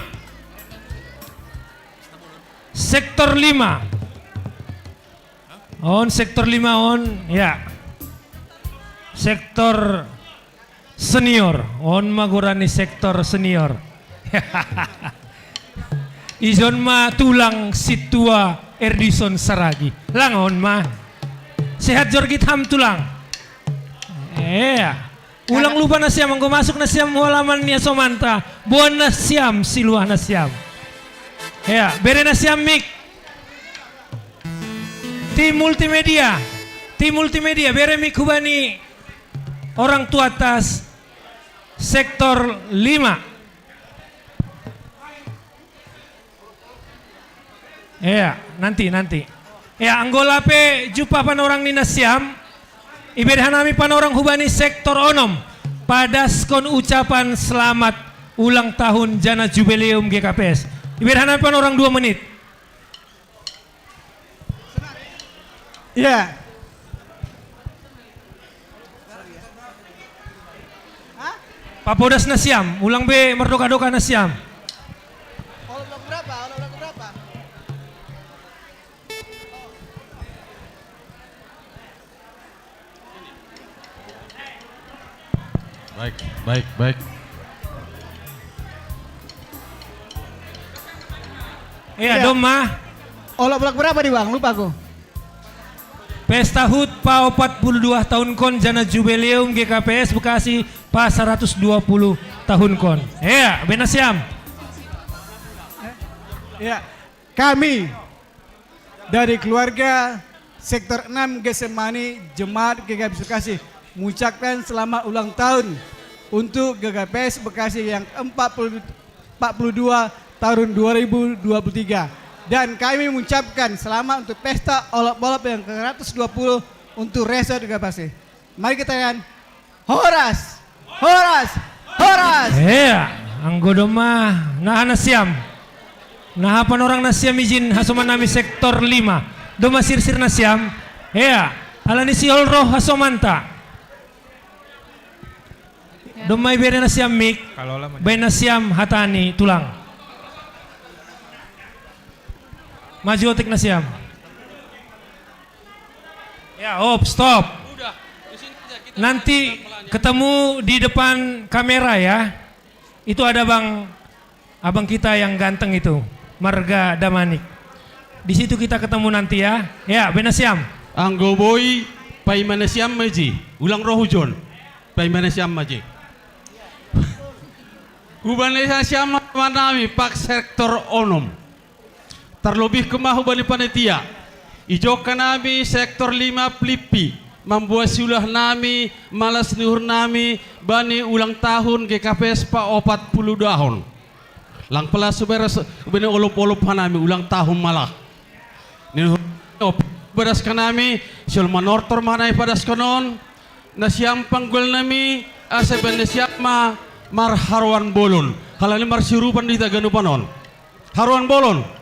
Sektor lima. On sektor lima on, ya. Sektor senior, on ma goran ni sektor senior. Ijon ma tulang sintua Erdison Saragi. Lang on ma. Sehat jorgit ham tulang. Iya. Ulang lupa na siam, anggo masuk na siam halaman ni hasomanta, boan na siam, siluah na siam. Ya, bere na siam mik. Tim multimedia. Tim multimedia, bere mik hubani orang tua atas sektor lima. Iya, nanti, nanti. Ya, anggo lape jumpah panorang ni na siam, ibere hanami panorang hubani sektor onom. Padaskon ucapan selamat ulang tahun jana jubileum G K P S. Ibere hanami panorang dua menit. Iya. Papodas na siam, ulang be mardoka-doka na siam. Olok berapa? Olok berapa? Baik, baik, baik. Iya, iya. Doma. Olok bolak berapa di bang? Lupa aku. Pesta hut pa opat puluh dua tahun kon, jana jubileum G K P S Bekasi pa saratus dua puluh tahun kon. Ea, bena siam. Ya, kami dari keluarga Sektor enam Getsemani Jemaat G K P S Bekasi mengucapkan selamat ulang tahun untuk G K P S Bekasi yang empat puluh, empat puluh dua tahun dua ribu dua puluh tiga. Dan kami mengucapkan selamat untuk pesta olop-olop yang ke seratus dua puluh untuk Resort G K P S Bekasi. Mari kita kan. Horas! Horas! Horas! Ea, anggo domma naha nasiam. Naha panorang nasiam ijin hasoman nami sektor lima. Domma sirsir nasiam. Ea, alani sihol roh hasomanta. Domma ibere nasiam mik. Baen nasiam hata ni tulang. Maju otik nasiam. Ya, op, stop. Nanti ketemu di depan kamera ya. Itu ada bang, abang kita yang ganteng itu, marga Damanik. Di situ kita ketemu nanti ya. Ya, baen nasiam. Anggo boi, paima nasiam ma iji. Ulang roh hujon. Paima nasiam ma iji. Hubaen nasiam ma nami pak sektor onom. Tarlobihku ma hubani panitia. Ijokkon nami sektor lima Plippi mamboan siulah nami, malas ni uhur nami bani ulang tahun G K P S pa opat puluh dahon. Lang pala suberas bani olop-olop hanami ulang tahun malah. Ni uhur op beras kanami, siol manortor ma hanami padaskon on, nasiam panggol nami, asa baen nasiam ma marharoan bolon. Halani marsiurupan di taganupan on. Haroan bolon.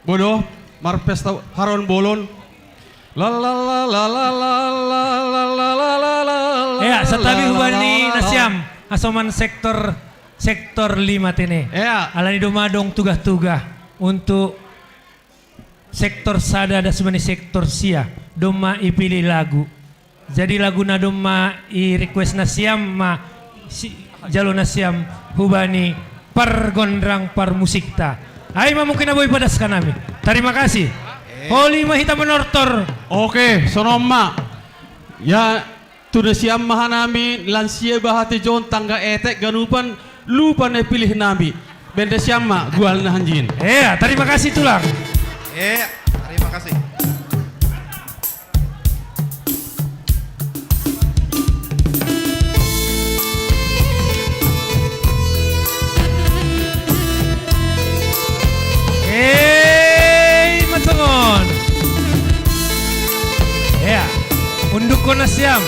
Bodo, marpesta haroan bolon. La la la la la la la la la la la la. Ya, santabi hubani nasiam hasoman sektor, sektor lima tene. Ya. Alani domma adong tugah-tugah untuk sektor sada das bani sektor sia, domma ipilih lagu. Jadi lagu na domma i request nasiam ma sijalo nasiam hubani pargondrang parmusikta. Ai ma mungkin na boi padaskan nami. Tarima kasih. Holi ma hita manortor. Oke, songon on ma. Ya, tu nasiam ma hanami lansia bahat ijon tangga etek ganupan lupa na pilih nami. Baen nasiam ma gual na hanjin. Ya, tarima kasih tulang. Ya, tarima kasih. Ei, matongon. Ya, undukkon nasiam.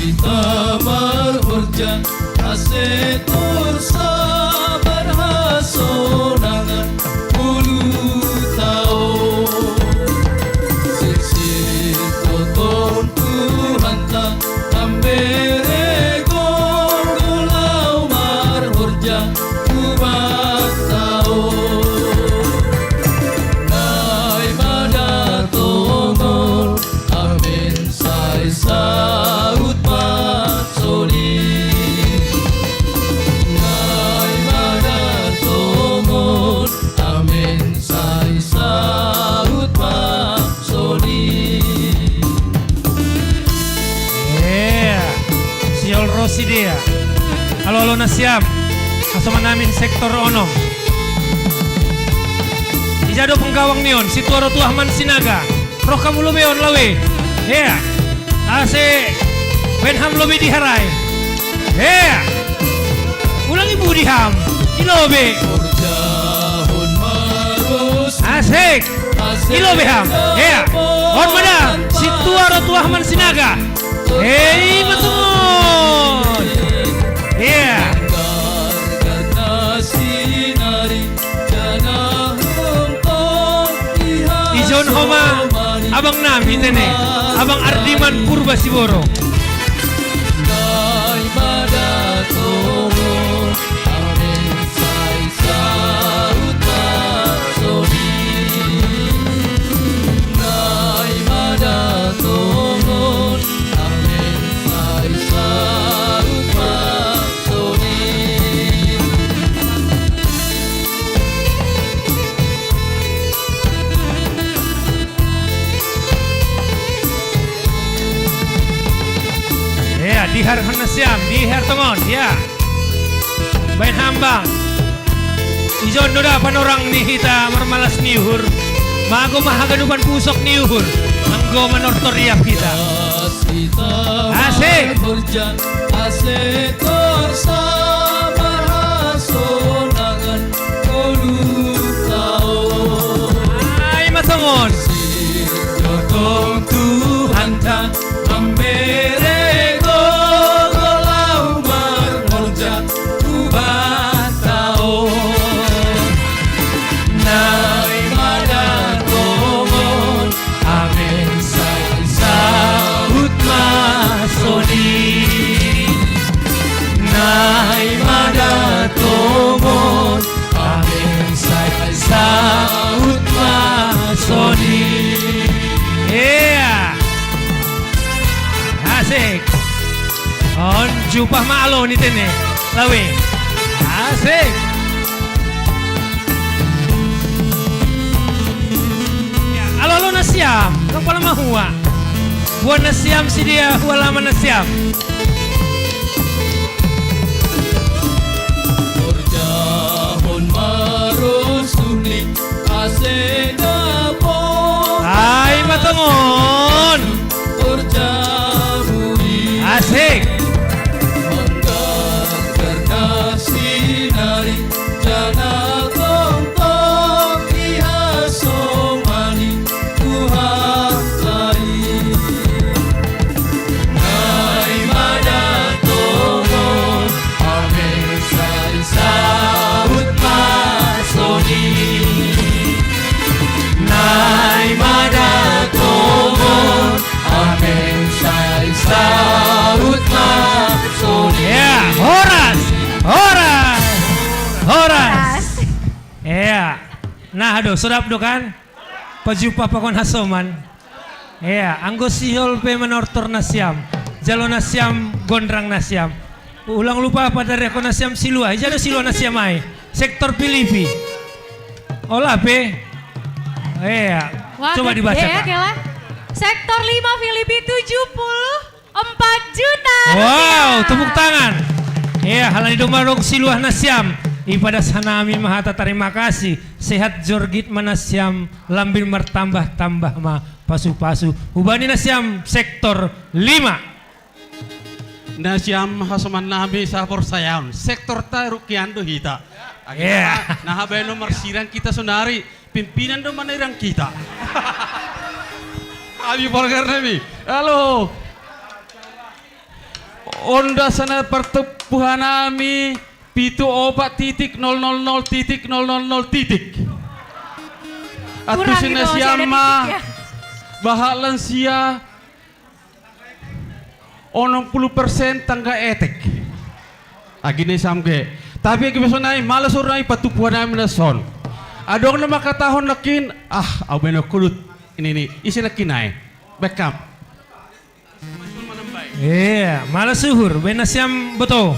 Hita marhorja ase torsa barhasonangan puluh taon. Sisi toton Tuhanta ambere gonggo lau marhorja ubat taon. Naimada tongol amin sai saut ma soli. Naimada tongol amin sai saut ma soli. Ea, siol rosi dea. Alo-alo nasiam, hasoman nami sektor onom. Ija do penggawang ni on, Situaro Tuah Man Sinaga. Roh hamu lobeon lawe. Ea. Ase baen hamu lobe di harai. Ea. Ulang i budi hamu. I lobe. Asik. I lobe hamu. Ea. On ma da. Situaro Tuah Man Sinaga. Hei, betul. Ea. Ijon homa abang nami tene, abang Ardiman Purba Siboro. Siam di Hertongon, ya. Bain hambang. Ijon do da panorang ni hita marmalas ni uhur. Mago ma haganupan pusok ni uhur. Anggo manortor riap hita. Asik. Ase torsa marhasonangan tolu taon. Ai ma tongon. Sing dotong Tuhanta mambere gogo laho marhorja tu banta on. Nai ma da tongon amen sai saut ma soni. Nai ma da tongon amen sai saut ma soni. Iya. Asik. On jupah ma alo ni tene. Lawe. Asik. Ya, alo-alo nasiam, ndang pola mahua. Boan nasiam sidea, hualaman nasiam. Horjahon ma ro sumlik ase dapot. Ai ma tongon. Horjamu i. Asik. Manggagar na sinari jala tongtong dihasomani Tuhanta i. Nai ma da tongon amen sai saut ma soni. Nai ma da tongon amen sai saut ma soni. Ya, horas, horas, horas. Ya. Nah, aduh, sodap do kan? Pajumpang pakon hasoman. Ea, anggo sihol pe manortor nasiam, jalo nasiam gondrang nasiam. Ulang lupa patarihon nasiam siluah, ija do siluah nasiam ai. Sektor Pilipi. Ola pe. Ea, coba dibaca, ya, Kak. Sektor lima Pilipi tujuh puluh empat juta. Wow, tepuk tangan. Ea, halani domma adong siluah nasiam. Ipadas hanami ma hata tarima kasih. Sehat jorgit ma nasiam, lambin martambah-tambah ma pasu-pasu. Hubani nasiam sektor lima. Nasiam hasomannami saporsayaon, sektor ta rupian do hita. Ea. Akhirna, na habaen do marsirang hita sonari, pimpinan do manairang hita. Abi polgar nami. Halo. Onda sana pertubuhan nami pitu opat titik nol nol nol titik nol nol nol titik. Kurang. Antusi gitu, nasiam masih ada ma titik, ya. Bahat lansia onom puluh persen tangga etek. Agi nasiam ge. Tapi agi besok nai, malas orang nai patupuan nai meneson. Adong nama katahon nakin, ah, au beno kulut. Ini, ini, isi nakin nai. Beckham. Iya, malas uhur, baen nasiam boto.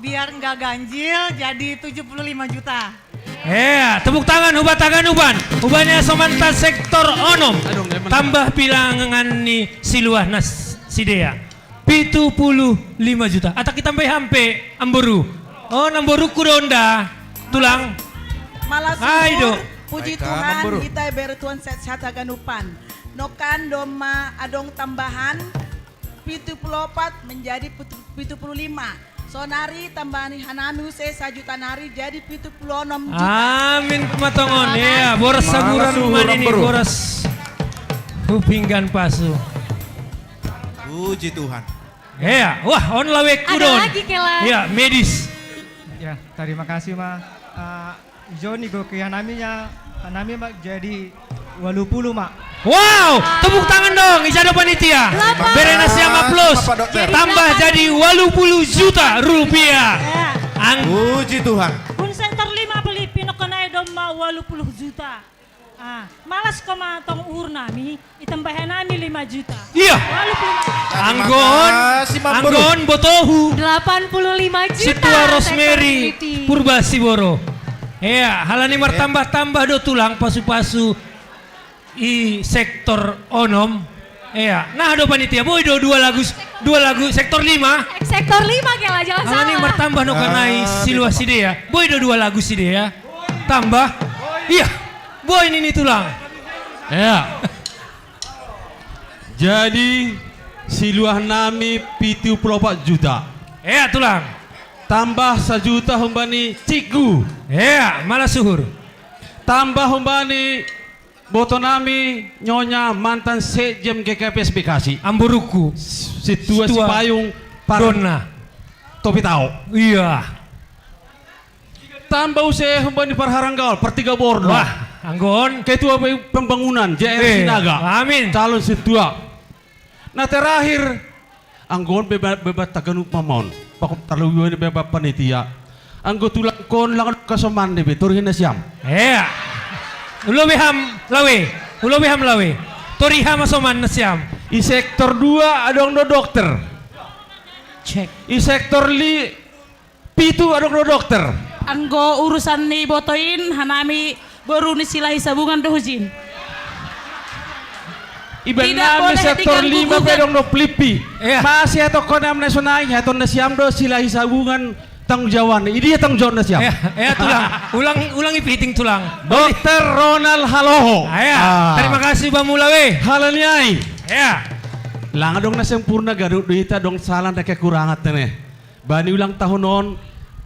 Biar nggak ganjil, jadi tujuh puluh lima juta. Iya, tepuk tangan, hubatakan uban. Ubannya somanta sektor onom. Aduh, nggak enak. Tambah bilangan ni siluah nas sidea. Pitu puluh lima juta. Atak kita sampai hampe, amboru. Oh, amboru kuda onda. Tulang. Malas uhur, puji Tuhan, amboru. Kita bere Tuhan sehat-sehat haganupan. Nokan domma adong tambahan pitu puluh opat menjadi pitu puluh lima. Sonari tambahani hanami use sajuta nari jadi pitu puluh onom juta. Amin, matongon. Iya, boras saburan manini, boras hupinggan pasu. Puji Tuhan. Iya, wah, on lawek kudon. Ada lagi, Kela. Iya, medis. Ya, terima kasih, Ma. Eh, Joni, goki hanami nya, hanami ma jadi walu puluh, Ma. Wow, tepuk tangan dong, ijado panitia. Bere nasiam aplaus. Tambah jadi walu puluh juta rupiah. Ya. Puji Tuhan. Kun sektor lima Pilipi nokan nai domma walu puluh juta. Ah, malas ko ma tong uhur nami. Itambahi hanami lima juta. Iya. Walu puluh lima. Anggo on, anggo on botohu. Delapan puluh lima juta. Situa Rosemary Purba Siboro. Iya, halani martambah-tambah do tulang pasu-pasu i sektor onom. Iya, nah do panitia, boi do dua lagu, dua lagu sektor lima. Sektor lima kela, jangan salah. Ini martambah no kanai. Ah, siluah side ya. Boi do dua lagu side ya. Tambah. Iya. Boi nini tulang. Iya. Jadi siluah nami pitu puluh opat juta. Iya tulang. Tambah sajuta humbani cikgu. Iya, malah suhur. Tambah humbani boto nami, Nyonya mantan sekjen G K P S Bekasi. Amburuku. Situa, situa Sipayung, par dona. Topi tao. Iya. Tambah use humbani parharanggal, partiga bordo. Wah, anggon. Ketua pembangunan, J R eh, Sinaga. Amin. Calon situa. Nah, terakhir, anggon beba, beba taganu mamon. Pakon terlebih ini beba panitia. Anggo tulangkon lang kasoman debe, tori hina siam. Iya. Ulo beham lawe, ulo beham lawe. Tori hama soman na siam. I sektor dua adong do dokter. Cek. I sektor li, pitu adong do dokter. Anggo urusan ni botoin, hanami boru ni Silahi Sabungan do hujin. Iban nami sektor lima pe adong do plipi. Iya. Masih atau kona menasonai, atau nasiam do Silahi Sabungan tanggung jawab. Ini dia tanggung jawab nasiam. Iya, iya tulang. Ulang, ulang ipiting tulang. Dokter Ronald Haloho. Iya. Ah. Terima kasih Bamula we. Halaniai. Iya. Lang adong na sempurna ganup do ita adong salah na kekurangan tene. Bani ulang tahun on,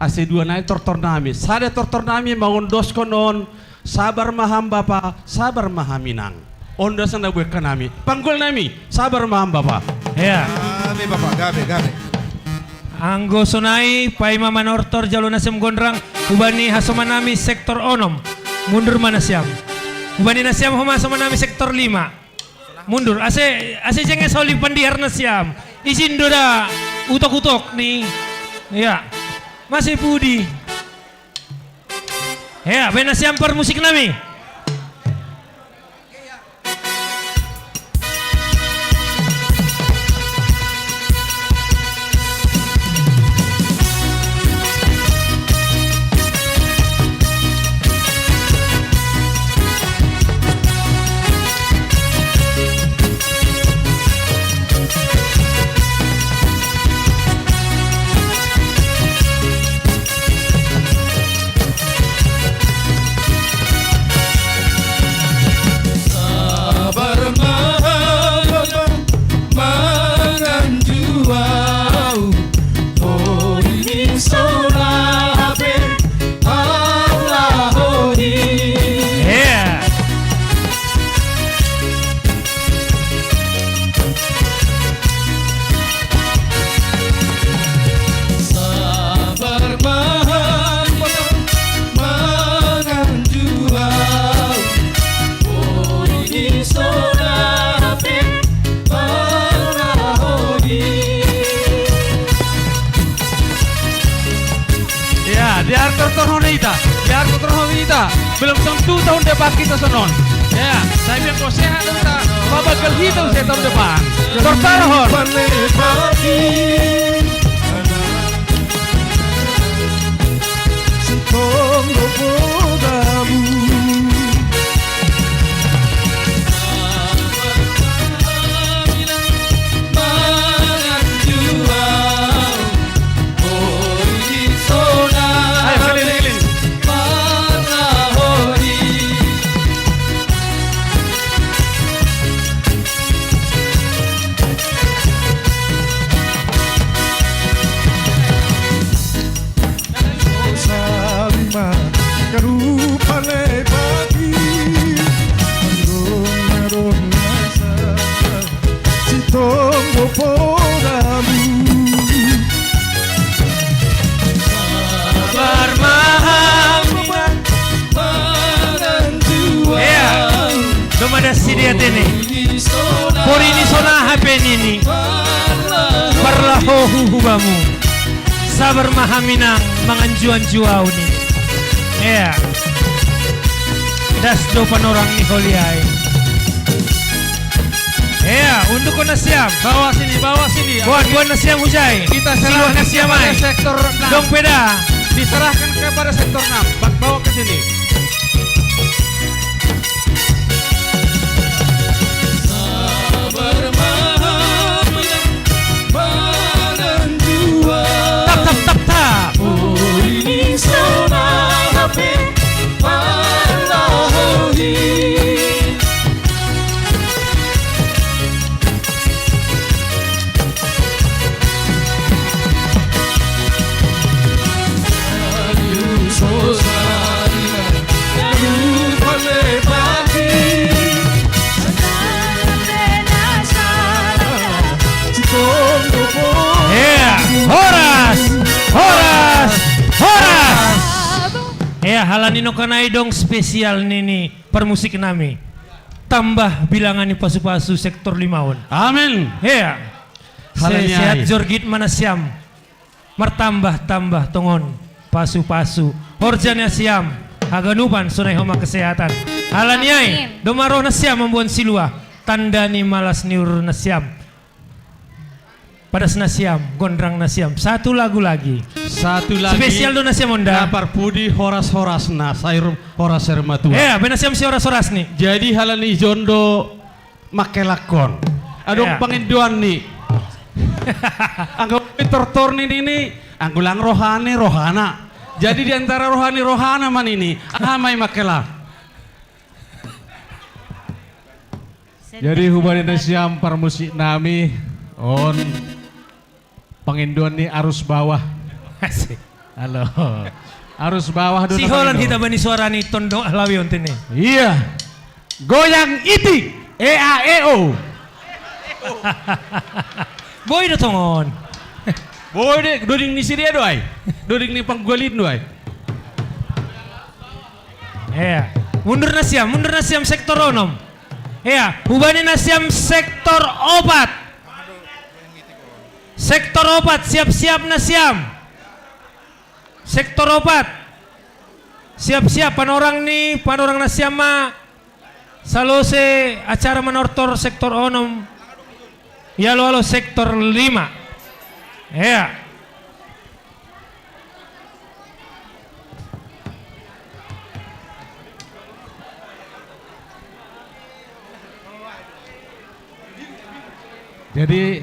ase dua nai tortor nami. Sada tortor nami mangondoskon on, sabar maham bapa, sabar maham inang. Onda sana buek nami. Panggul nami, sabar maham bapa. Iya. Gabe bapa, gabe, gabe. Anggo sonai, paima manortor jalo nasiam gondrang, hubani hasoman nami sektor onom. Mundur ma nasiam. Hubani nasiam homa hasoman nami sektor lima. Mundur, ase, ase jeng es oli pandihar nasiam. Izin do da utok-utok ni. Iya. Masih pudi. Iya, baen nasiam par musik nami. Sabar mahal mangan juau, oh ini solah hape Allah oh ini. Iya. Sabar mahal mangan juau. Oi, di sonape para oi. Ya, di arto torhon ita, di arto torhon ita. Belum tentu tahun depan kita sonon. Ya, tapi yang kau sehat ita, mabagel hita use tahun depan. Tortorhon. Pane pagi. Sitonggo podamu. Ayo, keliling, keliling. Salima, karupa le pagi. Dong, dong, nasa. Sitonggo podamu. Sabar mahami. Iya. Doma da si dia tene. Porini sona hape nini. Parlahohu hubamu. Sabar mahami nang mangan juau-juau ni. Iya. Das do panorang ni holiai. Iya, unduk ko nasiam. Bawa sini, bawa sini. Buat, buat nasiam hujai. Kita serahkan kepada sektor enam. Dong peda. Diserahkan kepada sektor enam. Bawa ke sini. Tap, tap, tap, tap. Iya, horas, horas, horas. Iya, halani no kanai dong spesial nini parmusik nami. Tambah bilangan ni pasu-pasu sektor lima on. Amin. Iya. Halani sehat ai. Jorgit mana siam. Martambah-tambah tongon pasu-pasu. Horja nasiam haganupan sonai homa kesehatan. Halani ai, amin. Doma roh nasiam mamboan silua. Tanda ni malas ni uhur nasiam. Padas nasiam, gondrang nasiam. Satu lagu lagi. Satu lagi. Spesial do nasiam onda. Na parpudi horas-horas na, sayur horas air matua. Eh, baen nasiam si horas-horas ni. Jadi halani jondo Makelakon. Adong, iya, pangindoan ni. Anggo tortor ni nini, anggo lang rohani rohana. Jadi di antara rohani rohana ma nini, aha ma i Makela. Jadi hubaen nasiam parmusik nami on. Pangindoan ni arus bawah. Asik. Halo. Arus bawah do. Si holan hita bani suara ni tondo lawi on tene. Iya. Goyang iti. E A E O. Boi do tongon. Boi de, doding ni sidea do ai. Doding ni panggualin do ai. Iya. Mundur nasiam, mundur nasiam sektor onom. Iya, hubaen nasiam sektor opat. Sektor opat, siap-siap nasiam. Sektor opat. Siap-siap, panorang ni, panorang nasiam ma. Salose acara manortor sektor onom. Ialo-alo sektor lima. Iya. Jadi,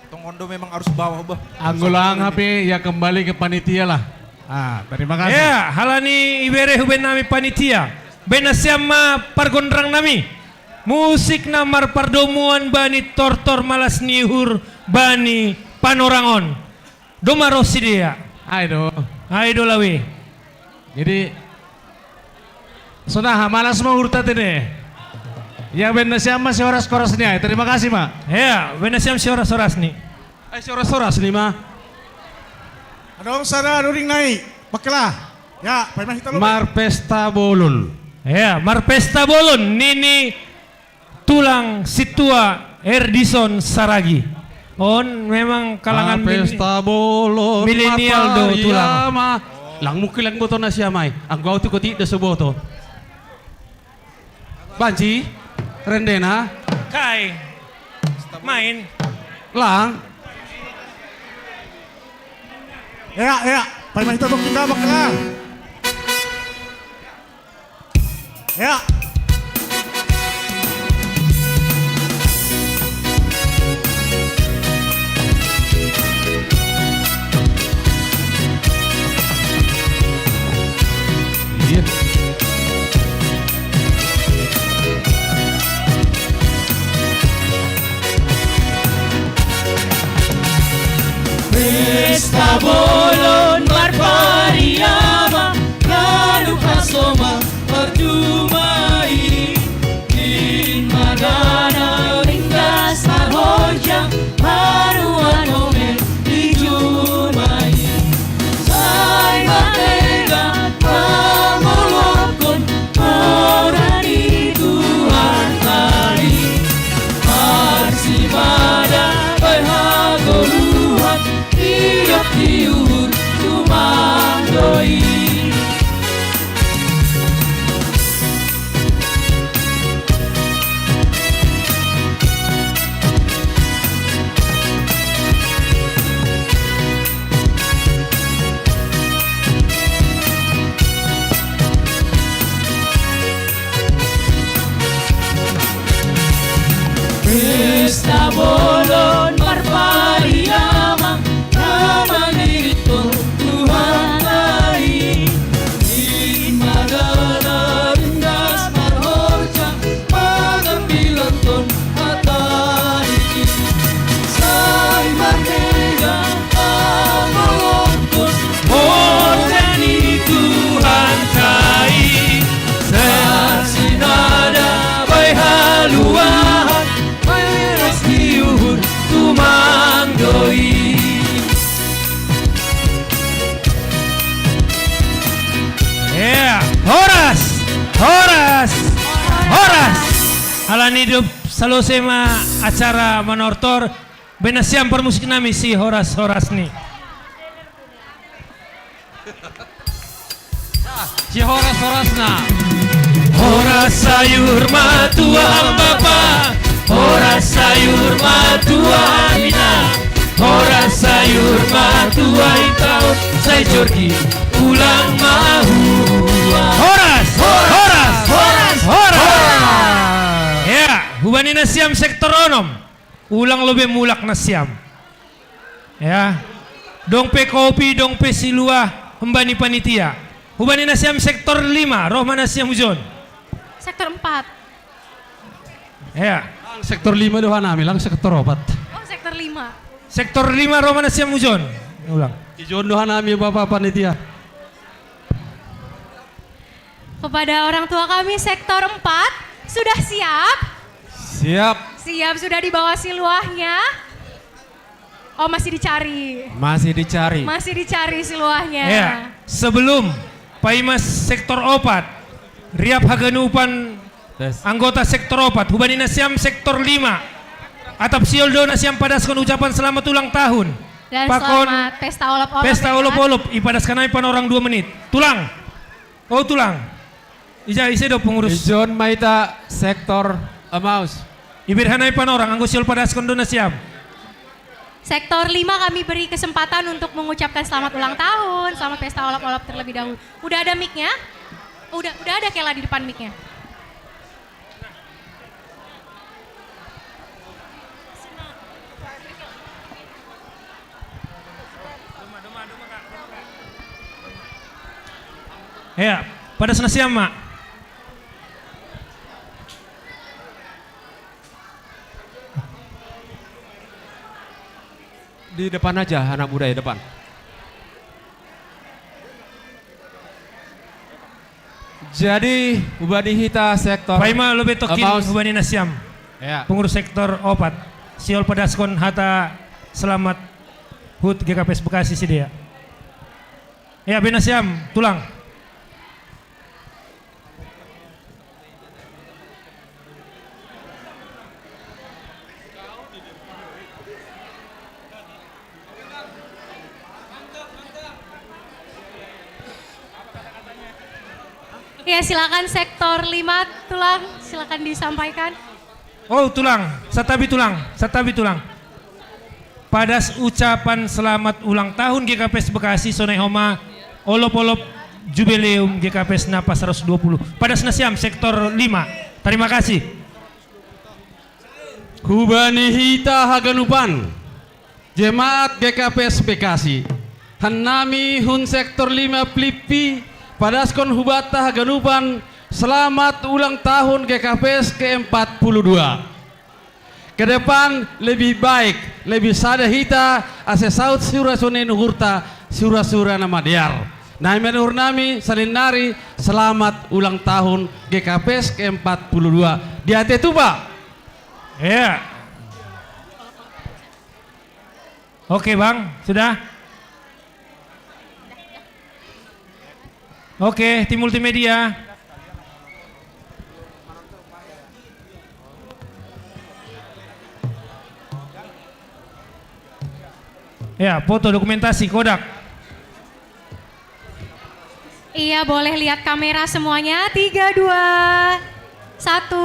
tong ondo memang harus bawa, bah. Anggo lang hape, ya kembali ke panitia lah. Ah, terima kasih. Ya, halani ibere hubaen nami panitia. Baen nasiam ma pargondrang nami. Musik na marpardomuan bani tortor malas ni uhur bani panorang on. Doma roh sidea. Ai do. Ai do lawi. Jadi, sonaha malas ma uhurta tene. Ya, baen nasiam ma si horas-horas ni ai. Terima kasih ma. Ya, baen nasiam si horas-horas ni. Ai si horas-horas ni ma. Adong sada doding nai. Makela. Ya, paima hita lo. Marpesta bolon. Ya, marpesta bolon nini tulang sintua Erdison Saragi. On memang kalangan, ah, pesta bolon, milenial do tulang. Lang mungkin lang boto nasiam ai. Anggo au tu kotik da so boto. Banci, rendena. Kai. Main. Lang. Ea, ea. Paima hita tong kinda, Makela. Ya. Iya. Pesta bolon marpariama, ganup hasoma parjumai. Din madana ringgas marhorja, paruan omen di jumai. Sai marlega pangolokkon, hora ni Tuhan ai. Marsibada bae hagoluhan, idok di uhur tumandoi. Hidup salo sema acara manortor, bena siam parmusik nami si Horas Horas ni. Si Horas Horasna. Horas sayur matuang bapa, horas sayur matuang ina, horas sayur matuang taun sai jorki ulang mahua. Horas, horas, horas, horas. Ya, hubani nasiam sektor onom. Ulang lobe mulak nasiam. Ya. Dong pe kopi, dong pe siluah, hubani panitia. Hubani nasiam sektor lima, roh ma nasiam hujon. Sektor empat. Ya. Lang sektor lima doha nami, lang sektor opat. Oh, sektor lima. Sektor lima, roh ma nasiam hujon. Ulang. Ijon doha nami bapa panitia. Kepada orang tua kami sektor empat, sudah siap? Siap. Siap, sudah dibawa siluahnya? Oh, masih dicari. Masih dicari. Masih dicari siluahnya. Ya, sebelum paimas sektor opat, riap haganupan anggota sektor opat, hubani nasiam sektor lima. Atap siol do nasiam padaskon ucapan selamat ulang tahun. Dan pakon selamat pesta olop-olop, pesta ya, olop-olop, ipadaskon nai panorang dua menit. Tulang. Oh, tulang. Ija, ise do pengurus? Ijon ma hita sektor Emmaus. Iberhan nai panorang, anggo siol padaskon do nasiam. Sektor lima kami beri kesempatan untuk mengucapkan selamat ulang tahun, selamat pesta olop-olop terlebih dahulu. Udah ada mic-nya? Udah, udah ada Kela di depan mic-nya. Ya, padas nasiam ma. Di depan aja, anak muda ya, depan. Jadi, hubani hita sektor. Paima lobe tokin Emmaus. Hubani nasiam. Ya. Pengurus sektor opat. Siol padaskon hata selamat hut G K P S Bekasi sidea. Ya, bena siam, tulang. Ya, silakan sektor lima, tulang, silakan disampaikan. Oh, tulang, santabi tulang, santabi tulang. Padas ucapan selamat ulang tahun G K P S Bekasi sonai homa olop-olop jubileum G K P S Napa seratus dua puluh. Padas nasiam sektor lima. Terima kasih. Hubani hita haganupan jemaat G K P S Bekasi, hannami hun sektor lima Plippi padaskon hubanta haganupan selamat ulang tahun G K P S ke empat puluh dua. Ke depan lebih baik, lebih sada hita, ase saut sura-sura ni uhurta, sura-sura na madear. Nami, uhur nami salin nari, selamat ulang tahun G K P S ke empat puluh dua. Di ate tuba. Ya. Oke, Bang, sudah? Oke, tim multimedia. Ya, foto dokumentasi Kodak. Iya, boleh lihat kamera semuanya. Tiga, dua, satu.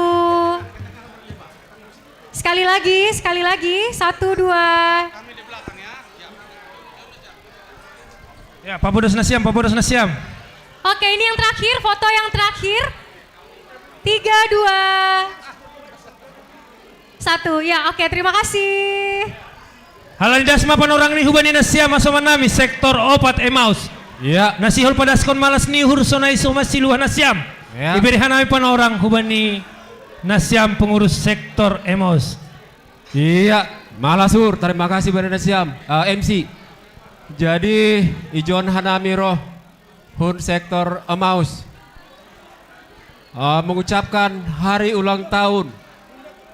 Sekali lagi, sekali lagi. Satu, dua. Ya, pabodos nasiam, pabodos nasiam. Oke, ini yang terakhir, foto yang terakhir. Tiga, dua, satu. Ya, oke, terima kasih. Halani das ma panorang ni hubani nasiam hasoman nami sektor opat Emmaus. Ya. Na sihol padaskon malas ni uhur sonai so masiluah nasiam. Ya. Iberhan nami panorang hubani nasiam pengurus sektor Emmaus. Iya, malas uhur, terima kasih hubani nasiam, eh, M C. Jadi, ijon hanami roh hun sektor Emmaus, eh, mengucapkan hari ulang tahun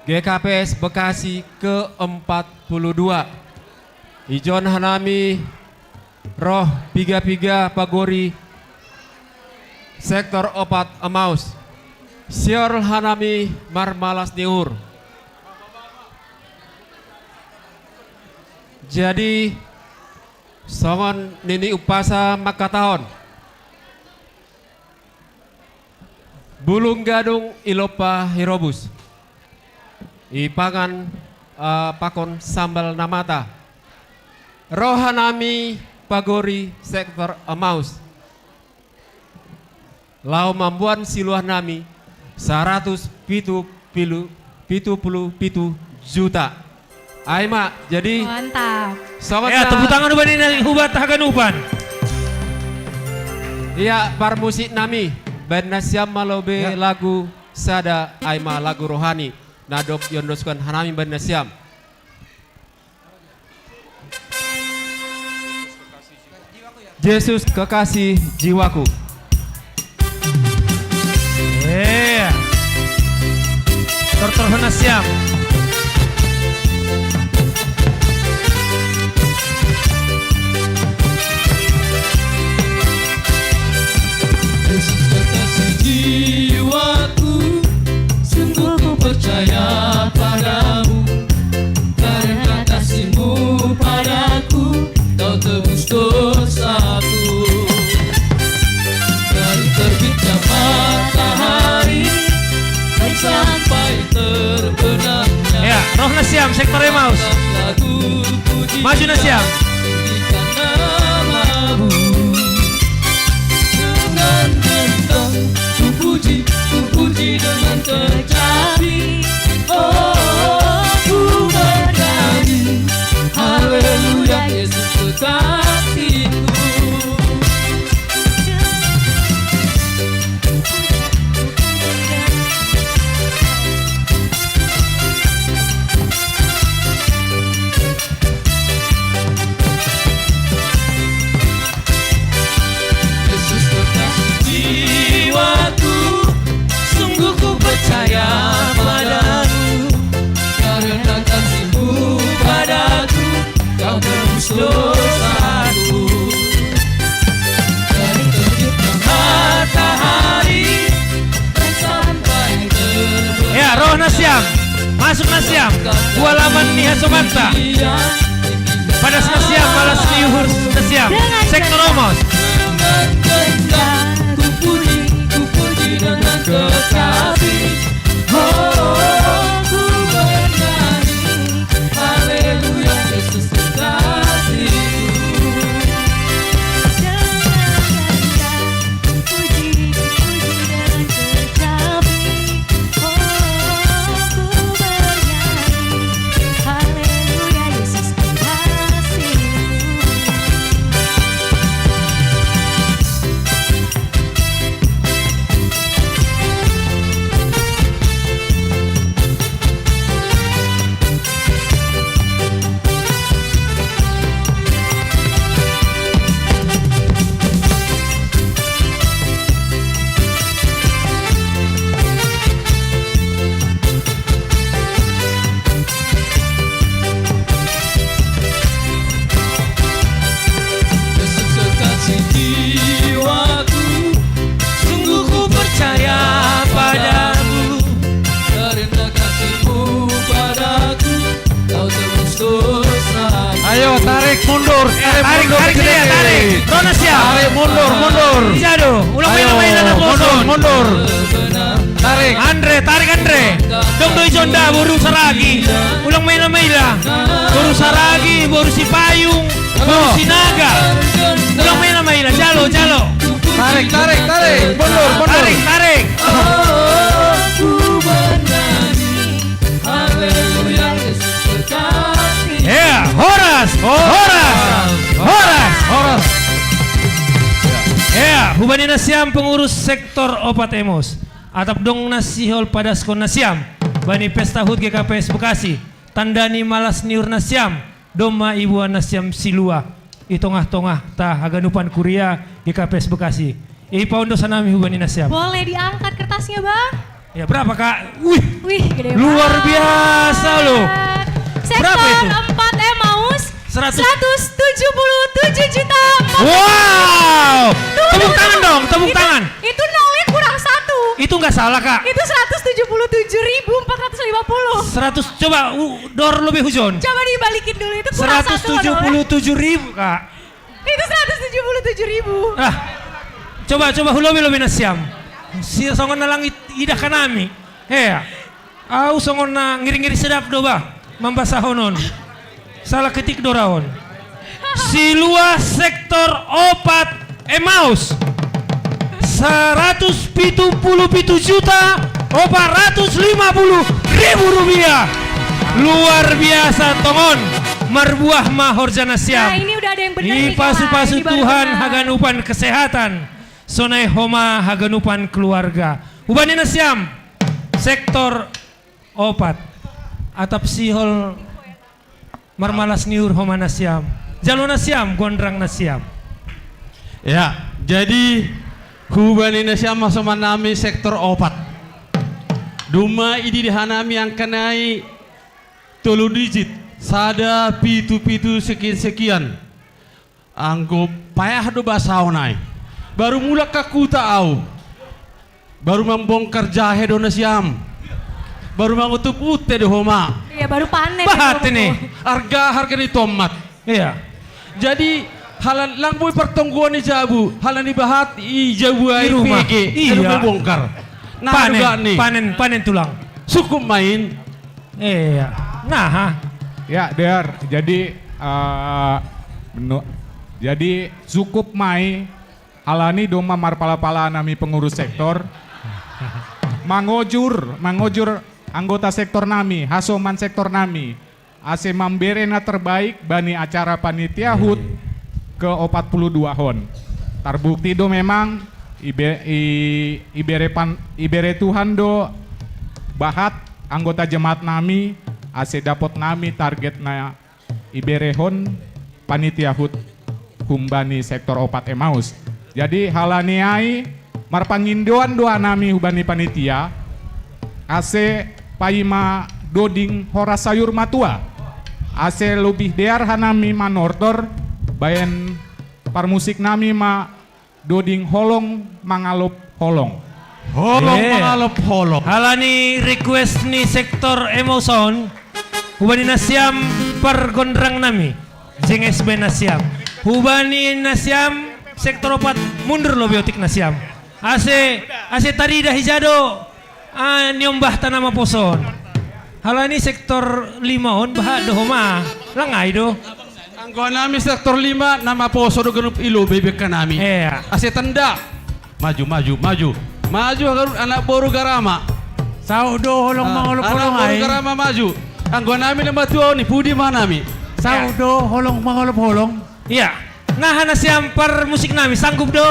G K P S Bekasi ke empat puluh dua. Ijon hanami roh piga-piga pagori sektor opat Emmaus. Sior hanami marmalas ni uhur. Jadi songon nini umpasa mangkatahon, bulung gadung ilompa hirobus, ipangan uh, pakon sambal na mata. Rohanami pagori sektor Emmaus laho mamboan siluah nami saratus pitu pilu pitu puluh pitu juta. Ai ma, jadi mantap. Songon ya, tepuk tangan hubaen na hubat haganupan. Ia parmusik nami, baen nasiam ma lobe ya. Lagu sada ai ma lagu rohani na dob iondoskon hanami baen nasiam. Yesus kekasih jiwaku. Iya. Tortor hona siam. Yesus kekasih jiwaku, sungguh ku percaya padamu. Karena kasihmu padaku, kau tebus dosaku. Dari terbitnya matahari dan sampai terbenamnya. Ya, roh nasiam sektor Emmaus. Lagu pujian. Maju nasiam. Pujikan namamu. Dengan gendang ku puji, ku puji dengan kecapi. Oh, ku bernyanyi, haleluya, Yesus kekasihku. Yesus kekasih jiwaku, sungguh ku percaya padamu. Karena kasihmu padaku, kau tebus dosaku. Dari terbitnya matahari dan sampai terbenam. Ya, roh nasiam, masuk nasiam. Dua laman ni hasomanta. Padas nasiam, malas ni uhur nasiam. Dengan sektor Omos. Dengan gendang ku puji, ku puji dengan kecapi. Oh, ku bernyanyi, haleluya, Yesus kekasihku. Dengan gendang ku puji, ku puji dengan kecapi. Oh, ku bernyanyi, haleluya, Yesus kekasihku. Yesus kekasih jiwaku, sungguh ku percaya padamu. Karena kasihmu padaku, kau tebus dosaku. Ayo, tarik mundur, eh, tarik, tarik mundur, tarik, sedikit, tarik. Roh nasiam. Tarik mundur, mundur. Bisa do. Ulang main. Ayo, main anak mundur, mundur. Tarik. Andre, tarik Andre. Dong do i jolma boru Saragi. Ulang main sama ila. Boru Saragi, boru Sipayung, boru Sinaga. Ulang main sama ila. Jalo, jalo. Tarik, tarik, tarik. Mundur, mundur. Tarik, tarik. Ya, horas, horas, horas, horas. Ya, hubaen nasiam pengurus sektor Opat Emmaus. Atap dong na sihol padaskon nasiam bani pesta hut G K P S Bekasi, tanda ni malas ni uhur nasiam, domma iboan nasiam silua i tongah-tongahta haganupan kuria G K P S Bekasi. Ipaondos hanami hubani nasiam. Boleh diangkat kertasnya, Bang? Ya, berapa, Kak? Wih, wih, gede banget. Luar biasa loh. Berapa itu? Sektor empat Emmaus, seratus. Seratus tujuh puluh tujuh juta empat. Wow. Tunggu, tunggu, tunggu. Tepuk tangan dong, tepuk tangan. Itu nolnya kurang satu. Itu Gak salah, Kak. Itu seratus tujuh puluh tujuh ribu empat ratus lima puluh. Seratus, coba, u-, dor lebih hujon. Coba dibalikin dulu, itu kurang satu, Kak. Seratus tujuh puluh tujuh ribu, Kak. Itu seratus tujuh puluh tujuh ribu. Ah, coba, coba, hulobi, lobi na siam. Si songon na lang it-, idah hanami. Hea. Au songon na ngiri-ngiri sedap do bah. Mambasahonon. Salah ketik do ra on. Silua sektor opat Emmaus. Seratus pitu puluh pitu juta opat ratus lima puluh ribu rupiah. Luar biasa tongon. Marbuah ma horja nasiam. Nah, ini udah ada yang bener nih, Kak. Ipasu-pasu Tuhan haganupan kesehatan. Sonai homa haganupan keluarga. Hubani nasiam. Sektor opat. Atap sihol marmalas ni uhur homa nasiam. Jalo nasiam, gondrang nasiam. Ya, jadi hubani nasiam hasoman nami sektor opat. Duma idi hanami angka nai tolu digit, sada pitu pitu sekian sekian. Anggo payah do basaon ai. Baru mulak ka kuta au. Baru mambongkar jahe do nasiam. Baru mangutup unte do homa. Iya, baru panen. Bahat ini. Arga, harga ni tomat. Iya. Jadi, halan lang boi partonggoan ni jabu, halan ni bahat i jabu ai. Di rumah. Pege, iya. Lalu bongkar. Nah, panen, panen, panen tulang. Cukup main. Iya. Nah, ha. Ya, Dear. Jadi, eh, menu-, jadi cukup mai alani doma marpala-pala nami pengurus sektor. Mangojur, mangojur anggota sektor nami, hasoman sektor nami. Ase mambere na terbaik bani acara panitia hut ke opat puluh dua hon. Tarbukti do memang ibe-, i-, ibere pan-, ibere Tuhan do bahat anggota jemaat nami, ase dapot nami target na iberehon panitia hut humbani sektor opat Emmaus. Jadi halani ai marpangindoan do hanami hubani panitia, ase paima doding horas sayur matua, ase lobih dear hanami manortor, baen parmusik nami ma doding holong mangalop holong. Holong mangalop holong. Halani request ni sektor Emmaus on, hubani nasiam pargondrang nami, jenges be nasiam. Hubani nasiam sektor opat, mundur lobi otik nasiam. Ase, ase taridah ija do, ah, niombahta na maposo on. Halani sektor lima on, bahat do homa, lang ai do. Anggo hanami sektor lima, na maposo do ganup i lobei be hanami. Iya. Ase tanda. Maju, maju, maju. Maju haganup anak boru Garama. Saut do holong mangalop holong ai. Anak boru Garama maju. Anggo hanami na matua on, i pudi ma hanami. Saut do holong mangalop holong. Iya. Ngaha nasiam parmusik nami, sanggup do?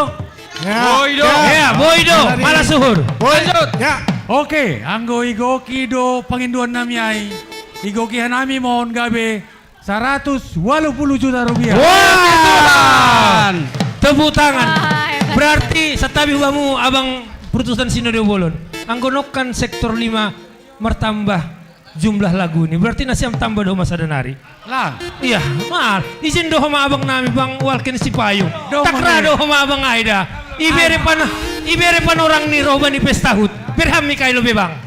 Ya. Boi do. Ya, boi do. Malas uhur. Boi. Lanjut. Ya. Oke, anggo igoki do pangindoan nami ai. Igoki hanami ma on gabe saratus walu pulu juta rupiah. Wah! Tepuk tangan. Wah, hebat. Berarti santabi hubamu Abang Putusan Sinode Bolon. Anggo nongkan sektor lima martamba jumlah lagu ni. Berarti nasiam tamba do homa sada nari. Lah. Iya, mal. Izin do homa abang nami, Bang Walken Sipayung. Takra do homa abang ai da. Ibere pan-, ibere panorang ni roha ni pesta hut. Berham Mikailo be, Bang.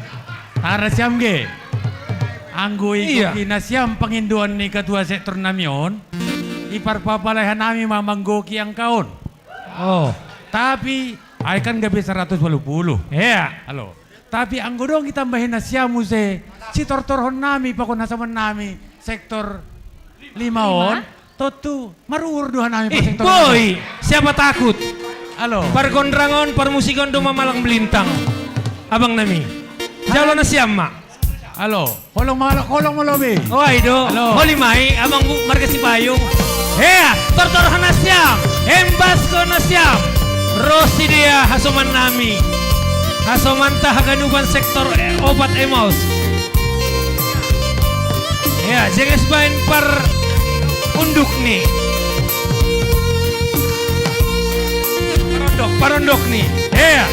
Tara siam ge. Anggo igoki nasiam pangindoan ni ketua sektor nami on, iparpapalai hanami ma manggoki angka on. Oh. Tapi ai kan gabe saratus walu pulu. Iya. Alo. Tapi anggo dung itambahi nasiam muse, sitortorhon nami pakon hasoman nami sektor lima on. Tontu maruhur do hanami. Ih, boi, siapa takut? Alo. Pargonrangon, parmusikon do mamalang melintang. Abang nami. Jalo nasiam ma. Alo. Holong ma, holong ma lobi. Oh, ai do. Alo. Holi ma i, Abang Bu-, marga Sipayung. Hea, tortorhon nasiam. Embaskon nasiam. Ro sidea hasoman nami. Hasomanta haganupan sektor, eh, opat Emmaus. Ya, jenges baen parunduk ni. Parondok, parondok ni. Ya.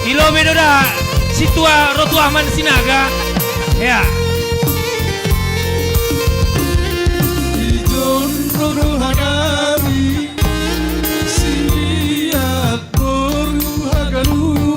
I lobei do da, situa ro tu Ahmad Sinaga. Ya. Ijon ro do hanami, siap boru haganup.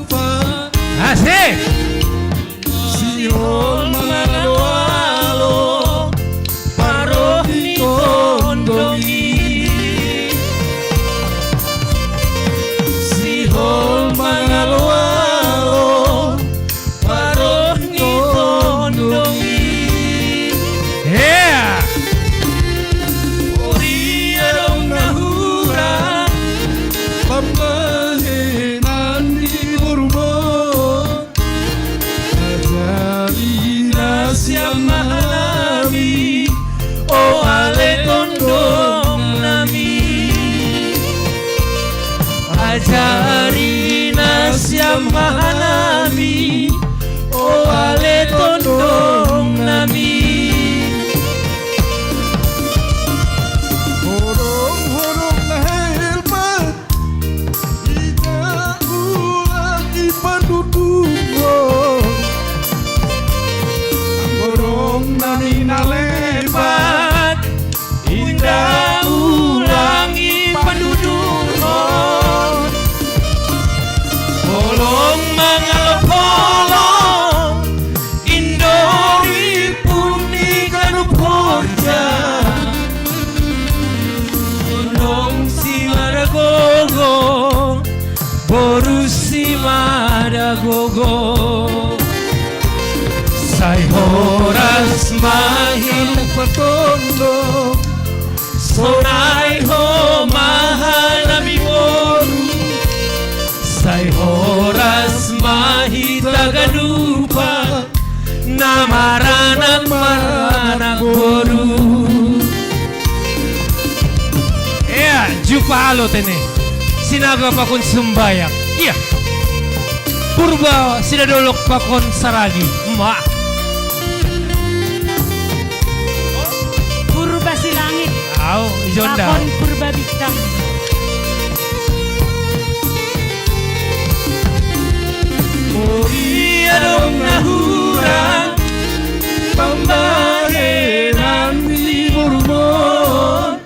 gogo. Sai horas ma hita patondo, sonai ho mahanami boru. Sai horas ma hita gadupa, na maranak maranak boru. Ea, jupa alo tene. Sinaga pakon sumbayak. Ia. Purba Sidadolok pakon Saragi. Ma. Purba Silangit. Au, ijonda. Pakon Purba Bintang. Oria dong nahurang pambahenan di Borbon.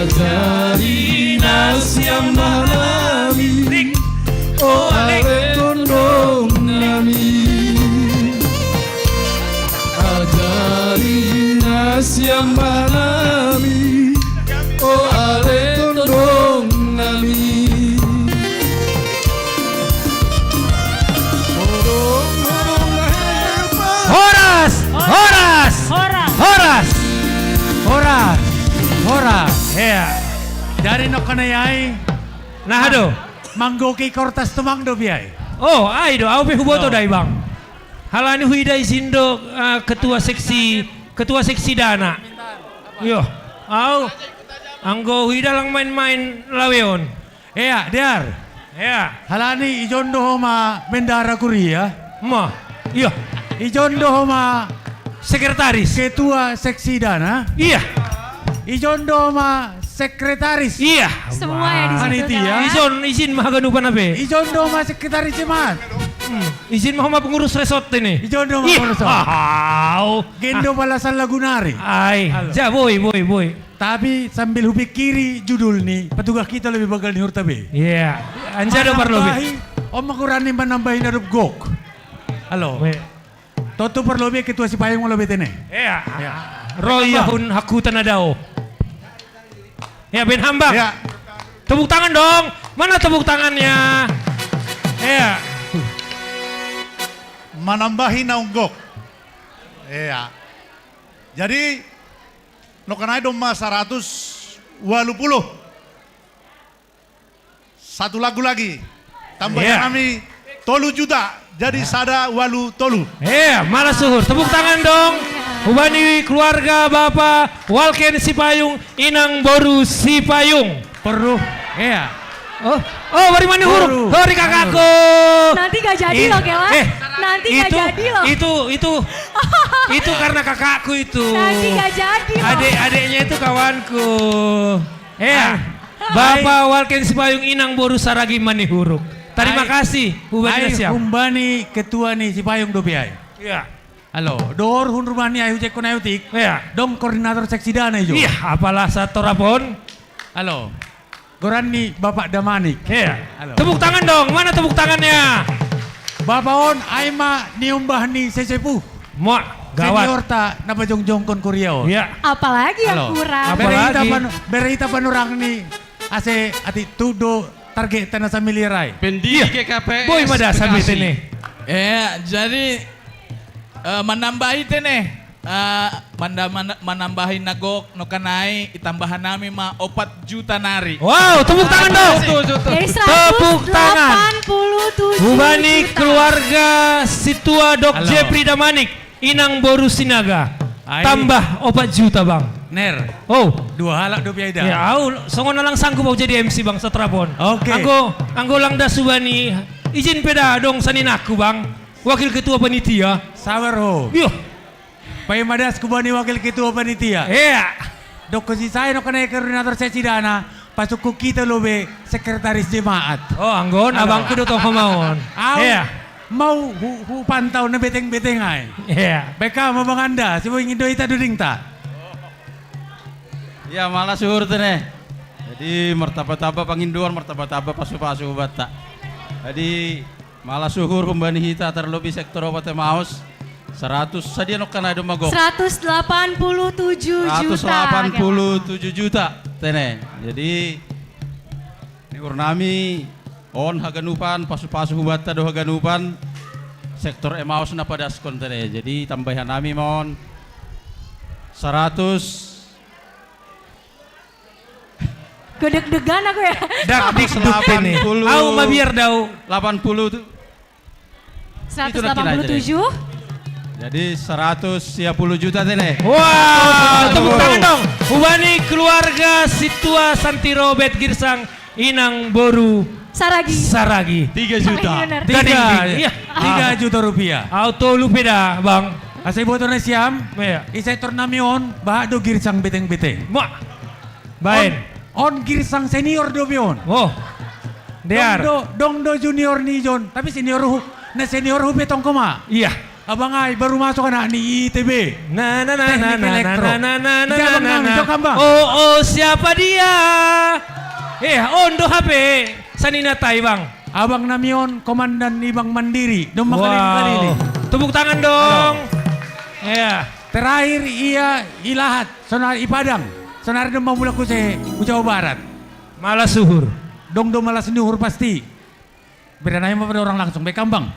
Ajari nasi ambanami, o ale tondong nami. Ajari nasi ambanami, o ale tondong nami. Horas! Horas! Horas! Horas! Horas! Horas! Hea. Dari no kana yai. Nah do. Manggoki kortas tumang do biai. Oh, ai do. Au pe huboto dai bang. Halani huida isin do uh, ketua seksi ketua seksi dana. Yo. Au. Anggo huida lang main-main laweon. Ea, dear. Ya. Halani ijondo homa bendara kuria. Ma. Iya. Ijondo homa Sekretaris. Ketua seksi dana. Iya. Ijondo homa sekretaris. Iya. Semua ya di situ. Panitia. Ison isin mahaganu panape. Ijondo homa sekretaris jemaat. Isin mahoma pengurus resort ini. Ijondo homa pengurus resort. Wow. Gendo palasan lagunari. Ai. Ja boy boy boy. Tapi sambil hupikiri judul ni, petugas kita lebih bakal ni hurta be. Iya. Anjado parlobi. Om makurani manambahi nadop gok. Halo. Toto parlobi ketua sipayung lobi tene. Iya. Roy yahun haku tanadao. Ya Ben Hambang. Ya. Tepuk tangan dong. Mana tepuk tangannya? Iya. Manambahi naung gok. Iya. Jadi no kanai domma saratus walu puluh. Satu lagu lagi. Tambah yeah. Kami tolu juta. Jadi yeah. Sada walu tolu. Iya, yeah, malah suhur. Tepuk tangan dong. Hubani keluarga Bapak Walken Sipayung, Inang Boru Sipayung. Perlu. Iya. Yeah. Oh, oh, bari mani huruk. Sorry kakakku. Nanti gak jadi eh, loh, Kela. Eh, nanti itu, gak jadi loh. Itu, itu, itu karena kakakku itu. Nanti gak jadi loh. Adik-adiknya itu kawanku. Iya. Ah. Bapak Walken Sipayung Inang Boru Saragi mani huruk. Terima kasih. Humbani siap. Humbani ketua ni Sipayung dopi ai. Iya. Halo, dor hun rumah ni ayu cek kona utik. Iya. Dong koordinator seksi dana ijo. Iya, apalah satorapon. Halo. Goran ni Bapak Damanik. Iya. Halo. Tepuk tangan dong. Mana tepuk tangannya? Bapak on aima niumbah ni sesepuh. Mo, gawat. Senior ta na pajongjongkon kuriau. Iya. Apalagi yang Halo. Kurang. Apalagi. Berita, panu, berita panurang ni ase ati tudo target tanah samilirai. Pendiri iya. K K P S. Boy mada sambil tene. Eh, jadi uh, menambahi tene. Uh, manda, man, manambahi nagok no kanai itambahan nami ma opat juta nari. Wow, tepuk tangan dong. Betul, betul. Dari tepuk tangan. Hubani keluarga Situa Dok Halo. Jeffrey Damanik, Inang Boru Sinaga. Ai. Tambah opat juta bang. Ner. Oh. Dua halak dua piaida. Ya au, songon lang sanggup au jadi M C bang Satrapon. Oke. Okay. Anggo, anggo lang das hubani, izin peda dong saninaku bang. Wakil ketua panitia. Sabar ho. Yo. Pai madas kubani wakil ketua panitia. Iya. Dokko si saya no kena koordinator seksi dana, pasukku kita lobe sekretaris jemaat. Oh, anggon, abangku do toho maon. Au, iya. Mau hu, hu pantau ne beteng-beteng ai. Iya. Beka mau banganda, si boing indo ita duding ta. Iya, malah suhur tene. Jadi martaba-taba panginduan, martaba-taba pasu-pasu batta. Jadi Mala suhur humbani hita tarlobi sektor opat Emaus. Seratus sadia nokkan ado magok. Seratus delapan puluh tujuh juta. Seratus delapan puluh tujuh juta tene. Jadi ni urnami On haganupan, pasu-pasu hubata do haganupan. Sektor Emmaus na padaskon tadi. Jadi tambahan nami ma on. Saratus. Kedeg-degan aku ya. Dak dik duk tene. Au mabiar dau. Delapan puluh. Seratus delapan puluh tujuh. Jadi seratus sia puluh juta tene. Wah, tepuk tangan dong. Hubani keluarga Situa Santi Robert Girsang Inang Boru Saragi. Saragi. Tiga juta. Bener. Tiga. Iya, tiga juta rupiah. Au tolu peda, Bang. Asai buat orang siam. Iya. Isai turnamen on, bah do Girsang beteng-beteng. Mak. Baen. On, on Girsang senior do be on. Oh. Dear. Dong do, dong do junior ni John, tapi senior hu, na senior hu betong koma. Iya. Abang ai baru masuk anak ni I T B. Na na na na Teknik na elektro. Na na na na Iya, na Bang, na Bang, na. Jokam, Bang. Oh oh, siapa dia? Eh, on do H P. Sanina tai, Bang. Abang nami on komandan ni Bang Mandiri. Dong makalin kali ni. Tepuk tangan dong. Iya. Terakhir ia ilahat, sonari i Padang. Sonari dong mamula ku se ku Jawa Barat. Malas suhur. Dong do malas ni uhur pasti. Beda nai ma pada orang langsung. Baik, Bang.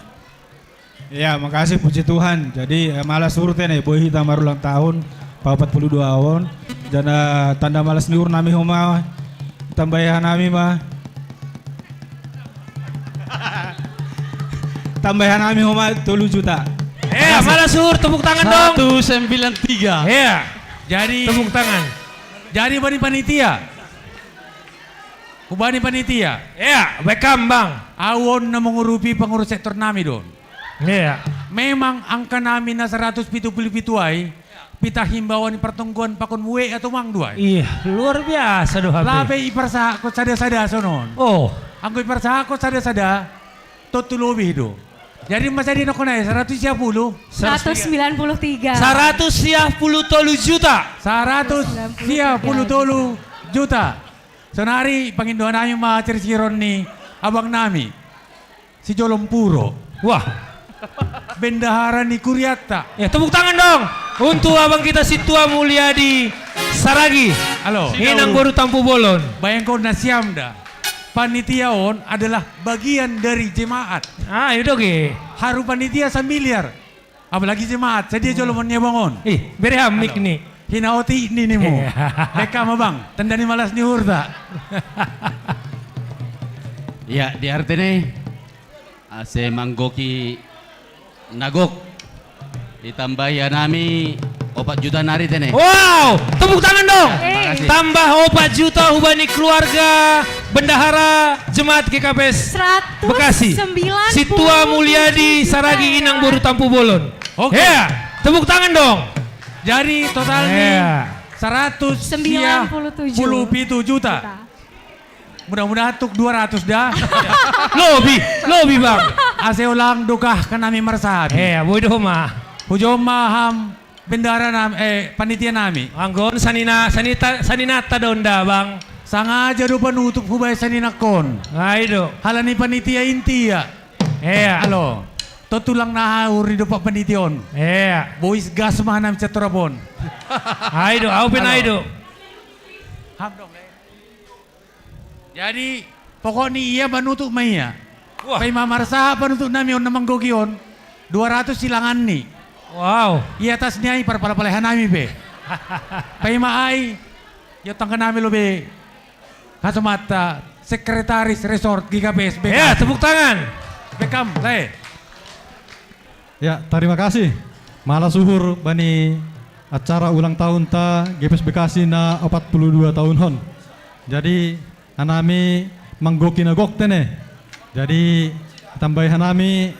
Ya, makasih, puji Tuhan. Jadi eh, malas suhur tene, boy hita marulang tahun, papat puluh dua on. Jana tanda malas ni uhur nami homa, tambahan nami ma. Tambahan nami homa tolu juta. Eh, malas suhur, tepuk tangan dong. Satu sembilan tiga. Iya. Jadi Tepuk tangan. Jadi bani panitia. Hubani panitia. Iya, bekam, Bang. Au on na mengurupi pengurus sektor nami don. Iya. Memang angka nami na seratus pitu puluh pitu ai, pita himbauan pertengguan pakon mue atau mang duai. Iya, luar biasa do H P. Labe iparsa ko sada-sada sonon. Oh. Anggo iparsa ko sada-sada, totu lobi do. Jadi masa di nokona seratus sia puluh. Seratus sembilan puluh tiga. Seratus sia puluh tolu juta. Seratus sia puluh tolu juta. Sonari pangindoan nami ma cerisiron ni abang nami. Si Jolompuro. Wah. Bendahara ni Kuriatta. Ya, tepuk tangan dong. Untuk abang kita Situa Mulyadi Saragi. Halo. Inang Boru Tampubolon. Bayangkon na siam da. Panitia on adalah bagian dari jemaat. Ah, itu oke. Haru panitia sambiliar. Apalagi jemaat, sadia jolo mon nia bangon. Ih, bere ham mic ni. Hinaoti ni nimu. Beka ma bang, tanda ni malas ni hurta. Ya, di arti ni ase manggoki nagok. Ditambahi nami opat juta nari tene. Wow, tepuk tangan dong. Eh. Tambah opat juta hubani keluarga bendahara jemaat G K P S Bekasi. Seratus sembilan puluh tujuh Situa Mulyadi juta, Saragi ya. Inang Boru Tampubolon. Oke. Ya, tepuk tangan dong. Jadi total ni Ya. seratus Sembilan puluh tujuh puluh pitu juta. Mudah-mudahan tuk dua ratus dah. Lobi, lobi bang. Ase ulang dukah ke nami marsabi. Eh, boy do ma. Hujo ma ham bendahara nami, eh, panitia nami. Anggon sanina, sanita, saninata donda bang. Sangaja do panutup hubai sanina kon. Ai do. Halani panitia intia. Eh, Halo. To tulang na huri do pak panitia on. Eh, Boys gas ma nami caturapon. Ai do, au pe ai do. Ham dong. Jadi pokokni ia panutup ma ia. Wah. Pai ma marsaha panutup nami on na manggoki on. Dua ratus silangan ni. Wow. Ia tas ni ai parpala-pala hanami pe. Pai ma ai. Ia tangka nami lobe. Kasomata sekretaris resort G K P S Bekasi. Ya, tepuk tangan. Bekam, lae. Ya, terima kasih. Malas suhur bani acara ulang tahun ta G P S Bekasi na opat puluh dua tahun hon. Jadi hanami manggoki na gok tene. Jadi tambahi hanami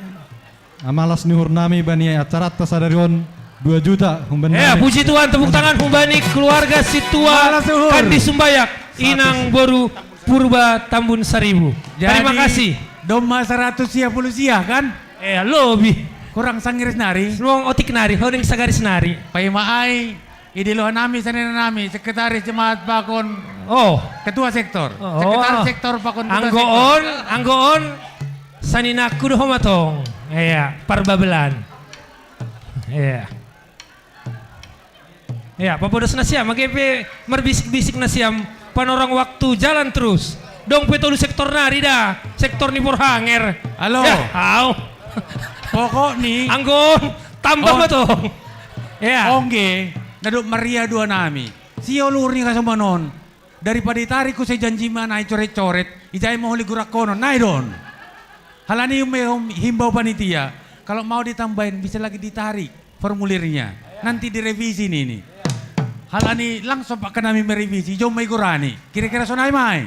malas ni uhur nami bani acara ta sadari on dua juta humbani. Ya, puji Tuhan, tepuk tangan humbani keluarga Situa Malas suhur. Kandi Sumbayak, Inang Boru Purba Tambun Saribu. Terima kasih. Doma seratus sia puluh sia kan? Eh, lobi. Kurang sangiris nari. Luang otik nari, honing sagaris nari. Pai ma ai. Idi loha nami sanina nami sekretaris jemaat pakon Oh. Ketua sektor. Oh. Sekretaris sektor pakon ketua Anggo sektor. On, anggo on. Saninaku do homa tong. Iya, parbabelan. Iya. Ya, papodos nasiam, age pe marbisik-bisik nasiam, panorang waktu jalan terus. Dong pe tolu sektor nari da. Sektor ni Porhanger. Halo. Ya, au. Pokok ni. Anggon, tambah Oh. Betul. Ya. Ongge, nadok meriah dua nami. Sio lur ni kasomanon. Daripada itarik ku sejanji mana icoret-coret, ijai mau holi gurak konon. Nai don. Halani me himbau panitia. Kalau mau ditambahin, bisa lagi ditarik formulirnya. Nanti direvisi nih ini. Halani langsung pak kenami merevisi. Jom mai gurani. Kira-kira sonai mai.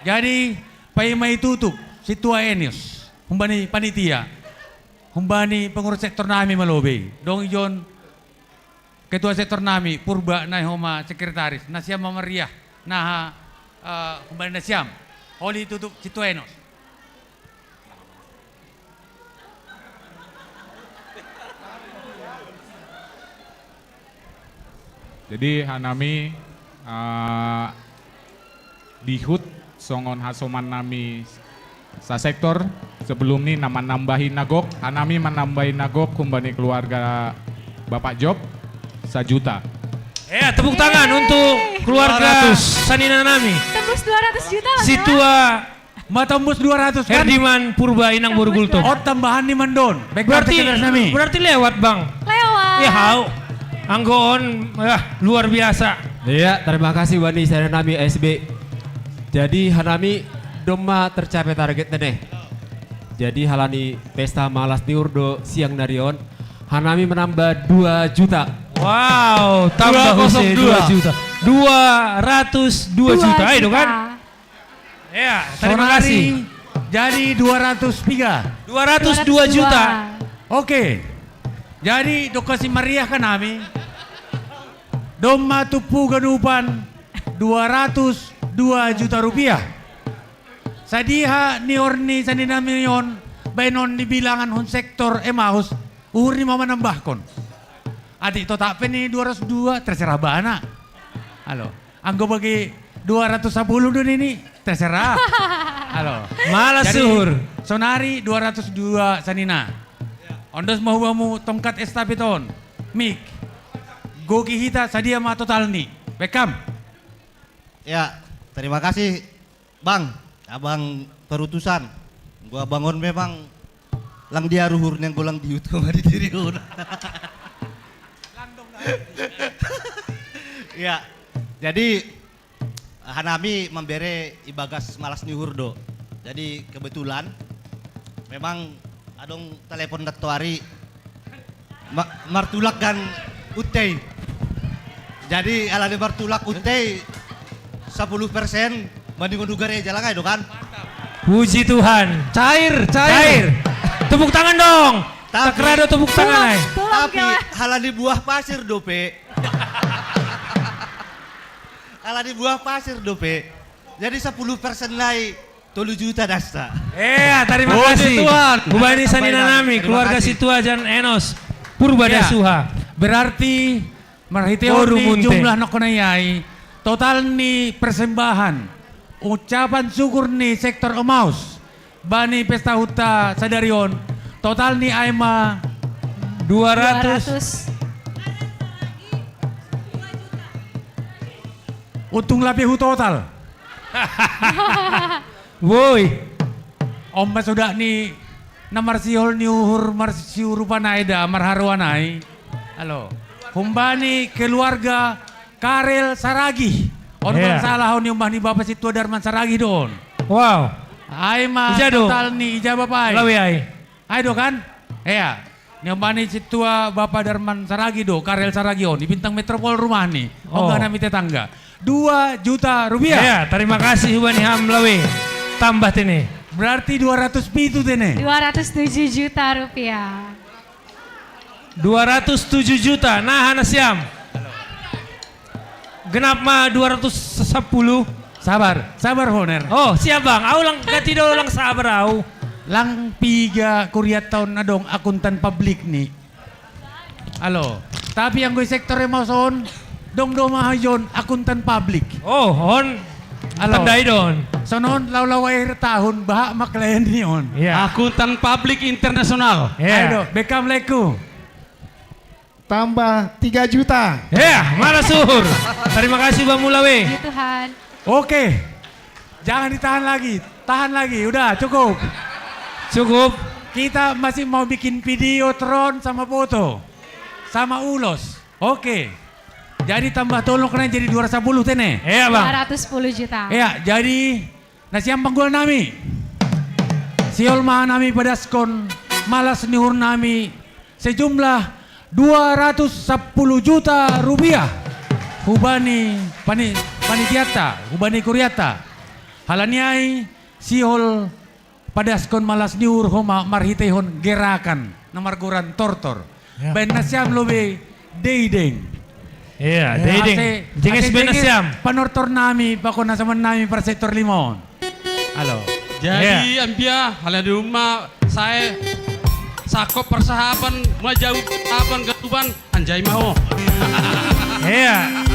Jadi, pai mai tutup. Situa Enius. Humbani panitia. Humbani pengurus sektor nami malobe. Dong ijon ketua sektor nami, Purba nai homa sekretaris. Nasiam mamariah. Naha, eh, humbani nasiam. Holi tutup situa Enius. Jadi hanami uh, dihut songon hasoman nami sasektor. Sebelum ni na manambahi nagok, hanami manambahi nagok humbani keluarga Bapak Job sajuta. Ya, tepuk tangan untuk keluarga Sanina nami. Tembus dua ratus juta loh. Situa Matombus dua ratus kan? Herdiman Purba Inang Boru Gultom. Oh, tambahan ni mandon. Baik, berarti nami. Berarti lewat, Bang. Lewat. Ya, hau. Anggoon, ya, luar biasa. Iya, terima kasih Wani, saya nami S B. Jadi hanami domma tercapai target deh. Jadi halani pesta malas ni urdo siang narion, hanami menambah dua juta. Wow, tambah dua juta. Dua ratus dua juta, ayo kan? Ya, terima kasih. Jadi dua ratus tiga. Dua ratus dua juta. Oke. Jadi dokasi meriah kan ami. Domma tupu ganupan dua ratus dua juta rupiah. Sadiha ni orni saninamion bainon ni bilangan hun sektor Emmaus uhur ni mama nambahkon. Atik totak pe ni dua ratus dua terserah bana. Halo. Anggo bagi dua ratus sepuluh dun ini terserah. Halo. Malas suhur. Sonari dua ratus dua sanina. Ondos mahubamu tongkat estafet on. Mik. Goki hita sadia ma total ni. Beckham. Ya, terima kasih Bang. Abang perutusan. Gua bangun memang lang dia ruhur neng golang di YouTube di diri. Ya, jadi hanami membere ibagas malas ni hurdo. Jadi kebetulan memang adong telepon dattoari ma martulak kan uttei. Jadi alani martulak uttei sepuluh persen mending udah gare jalan aja kan. Puji Tuhan. Cair, cair. Cair. Tepuk tangan dong. Tapi, Takrado tepuk tangan. Tapi halani buah pasir dope. Ala di buah pasir dope. Jadi sepuluh persen lai tolu juta dasta. Eh, terima kasih. Tuhan. Hubani sanina nami, keluarga Situa Jan Enos, Purba ya. Dasuha. Berarti marhiteon ni jumlah nokonai ai, total ni persembahan, ucapan syukur ni sektor Emmaus, bani pesta huta sadari on total ni ai ma dua ratus. Untung lape hu total. Woi. Omba sudah ni na marsihol ni uhur marsiurupan ai da marharuan ai. Halo. Humbani keluarga Karel Saragih. On yeah. Salah on ni umbah ni bapa situa Darman Saragih do on. Wow. Ai ma ija do. Total ni ija bapa ai. Lawi ai. Ai do kan? Ea. Ni umbah ni situa bapa Darman Saragih do, Karel Saragih on. Di Bintang Metropol rumah ni. Oh. Umbah nami tetangga. Dua juta rupiah. Ea, terima kasih umbah ni ham lawi. Tambah tene. Berarti dua ratus pitu tene. Dua ratus tujuh juta rupiah. Dua ratus tujuh juta. Nah, hana siam. Genap ma dua ratus sepuluh. Sabar, sabar Honer. Oh, siap bang. Au lang gati do lang sabar au. Lang piga kuriat tahun adong akuntan publik ni. Halo. Tapi yang gue sektor mau son dong do ma hajon akuntan publik. Oh, on. Halo. Tandai don. Sonon lau-lau akhir tahun bahak mak klien ni on. Yeah. Akuntan publik internasional. Yeah. Ayo, bekam leku. Tambah tiga juta. Ya, mana suhur. Terima kasih Bang Mulawe. Puji Tuhan. Oke. Jangan ditahan lagi, tahan lagi, udah cukup. Cukup. Kita masih mau bikin video tron sama foto. Sama ulos. Oke. Jadi tambah tolong kena jadi dua ratus sepuluh tene. Iya, Bang. Dua ratus sepuluh juta. Iya, jadi nasiam panggul nami. Sihol ma nami padaskon malas ni uhur nami sejumlah dua ratus sepuluh juta rupiah. Hubani pani-, panitiata, hubani kuriata. Halani ai sihol padaskon malas ni uhur ho ma marhiteihon gerakan na margoran tortor. Ya. Baen nasiam lobi deideng. Iya, ya, deideng. Ase, jenges ase baen jenges nasiam. Panortor nami, pakon na saman nami par sektor lima on. Halo. Jadi, ya, ambia, halani dung ma sae sakop parsahapan, ma jau parsahapan gatuban, anjai ma ho. Iya.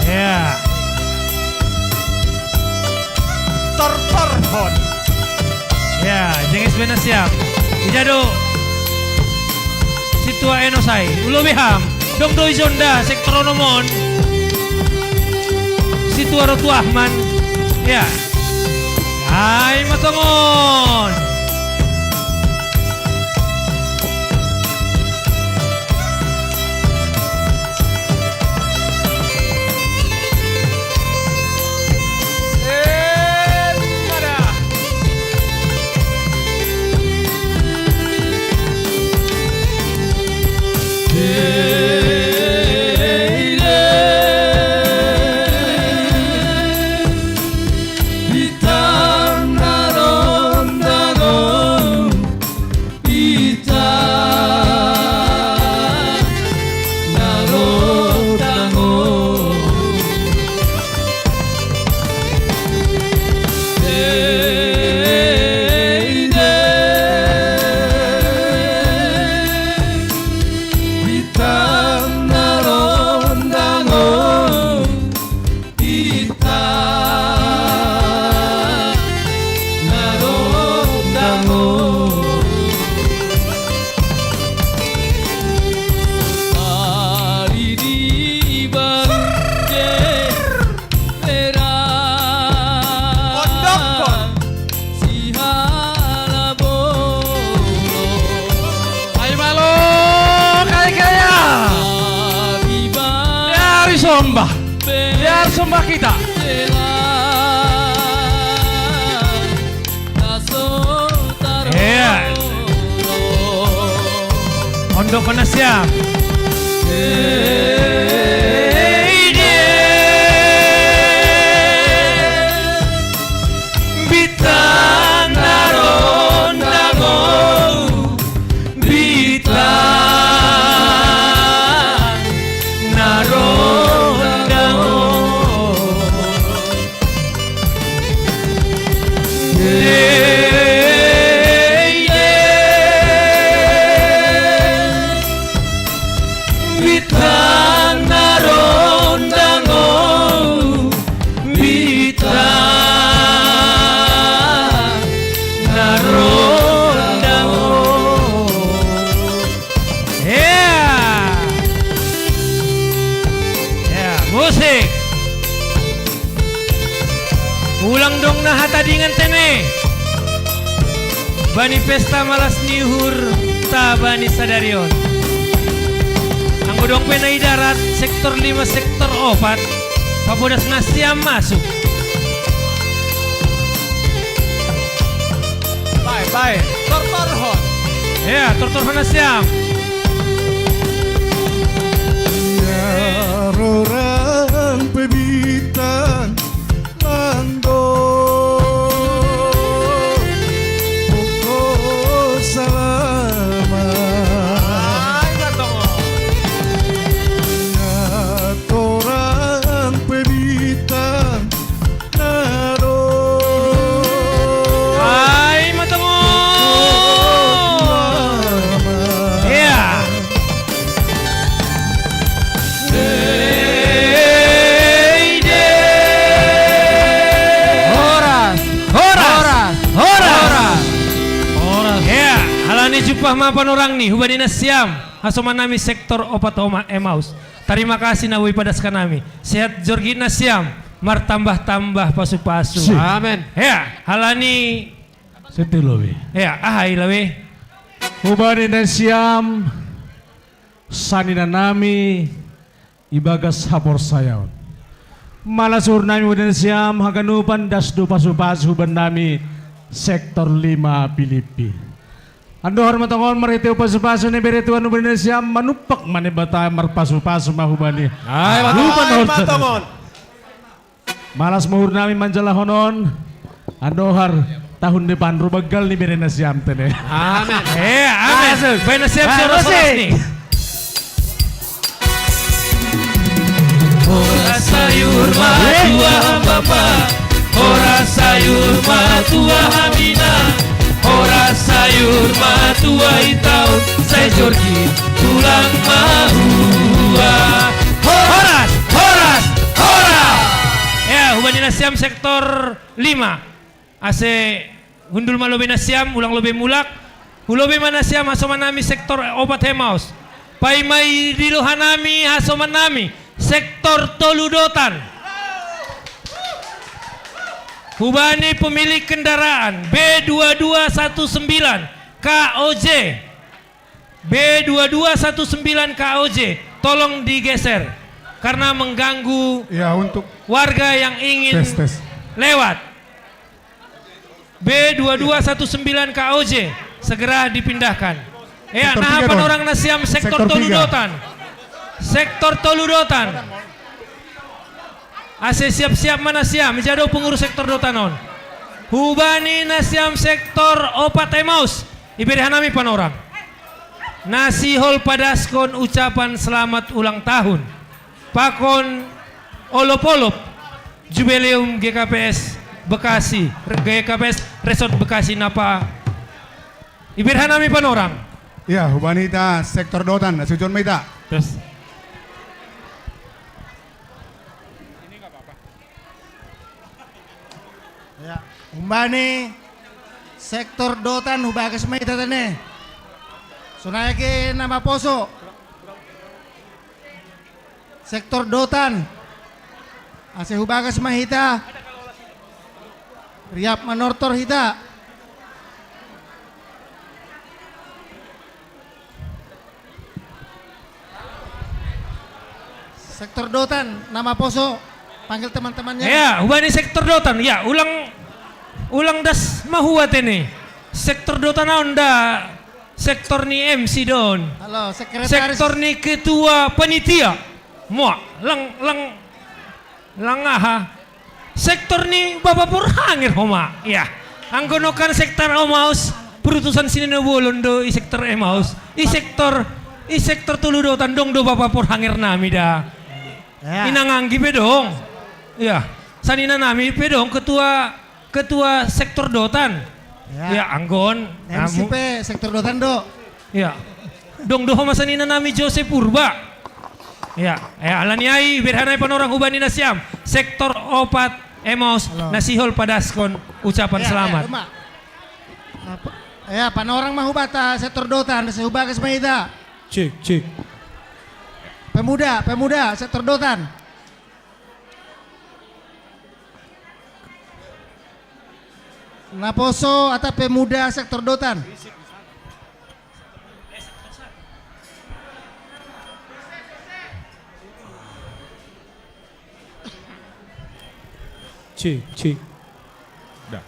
Iya. Tortorhon. Iya, jenges baen nasiam. Ija do. Situa Enos ai. Ulo beham. Dong do ijon da sektor onom on. Situa ro tu Ahman. Iya. Ai ma tongon. Ai malo, kai kaya. Biar sombah. Biar sombah kita. Iya. Ondok mana siap? Bintang na rondango, bintang na rondango. Bintang na rondango, bintang na rondango. Yeah. Yeah, musik. Ulang dong na hatadingan tene. Bani pesta malas ni uhur ta bani sadari on. Anggo dong pe na i darat sektor lima sektor opat, papodas nasiam masuk. Bae, bae. Tortorhon. Ya, tortorhon nasiam. Ya, rorang pe bintang Mando poko salama. Torang pe bintang naro. Ai, matongo. Iya. Horas, horas, horas, horas. Horas. Ya, halani jumpah ma panorang ni, hubani nasiam. hasoman nami sektor opat Oma-, Emaus. Tarima kasih na boi padaskan nami. Sehat jorgit nasiam, martambah-tambah pasu-pasu. Si. Amen. Ya, halani. Sete lobi. Ya, aha i lobi. Hubani nasiam, sanina nami, ibagas haporsayaon. Malas uhur nami hubani nasiam haganupan, das do pasu-pasu hubani nami sektor lima Pilipi. Andohar ma tongon marhitehon pasu-pasu na ibere Tuhan hubani nasiam, manumpak ma Naibata, marpasu-pasu ma hubani. Ai, ma tongon. Ai, ma tongon. Malas ma uhur nami manjalahonon, andohar tahun depan ro banggal ni bere nasiam tene. Amen. Eh, amen. Masuk. Bere nasiam. Masuk. Horas sayur matua Bapa, horas sayur matua Amina, horas sayur matua Itaun, sai jorgit tulang mahua. Horas, horas, horas. Ya, hubani nasiam sektor lima. Ase hundul ma lobi nasiam, ulang lobi mulak. Hu lobi ma nasiam hasoman nami sektor opat Emaus. Paima i di loha nami hasoman nami sektor tolu Dotan. Hubani pemilik kendaraan B dua dua satu sembilan K O J. B dua dua satu sembilan K O J, tolong digeser karena mengganggu, ya, untuk warga yang ingin tes, tes, lewat. B dua dua satu sembilan K O J, segera dipindahkan. Ya, sektor naha tiga, Don. Panorang nasiam sektor, sektor tolu tiga. Dotan. Sektor tolu Dotan. Ase siap-siap ma nasiam, ija do pengurus sektor Dotan on. Hubani nasiam sektor opat Emaus, ibere hanami panorang. Na sihol padaskon ucapan selamat ulang tahun pakon olop-olop Jubileum G K P S Bekasi, G K P S Resort Bekasi napa. Ibere hanami panorang. Ya, hubani hita sektor Dotan, na sujon ma hita. Terus. Ya, hubani sektor Dotan hubagas ma hita tene. Sonai ake na maposo. Sektor Dotan. Ase hubagas ma hita. Riap manortor hita. Sektor Dotan, na maposo, panggil teman-temannya. Ya, hubani sektor Dotan, ya, ulang, ulang das mahua tene. Sektor Dotan on da sektor ni M C don. Halo, sekretaris. Sektor ni ketua panitia. Mua, lang, lang, lang aha. Sektor ni Bapa Porhanger homa. Ya. Anggo nokan sektor Emaus, perutusan sinina bolon do i sektor Emaus. I sektor, i sektor tolu Dotan dong do Bapa Porhanger nami da. Ya. Inang Anggi pe dong. Ya. Sanina nami pe dong ketua, ketua sektor Dotan. Ya. Ya, anggon. M C pe sektor Dotan do. Ya. Dong do homa sanina nami Jose Purba. Ya, ya, alani ai, ibere hanami panorang hubani nasiam sektor opat Emaus, halo, na sihol padaskon ucapan selamat. Ya, ya, doma. Apa? Ya, panorang ma hubata sektor Dotan, ase hubagas ma hita. Cek, cek. Pemuda, pemuda sektor Dotan. Naposo atap pemuda sektor Dotan. Cek, cek. Dah.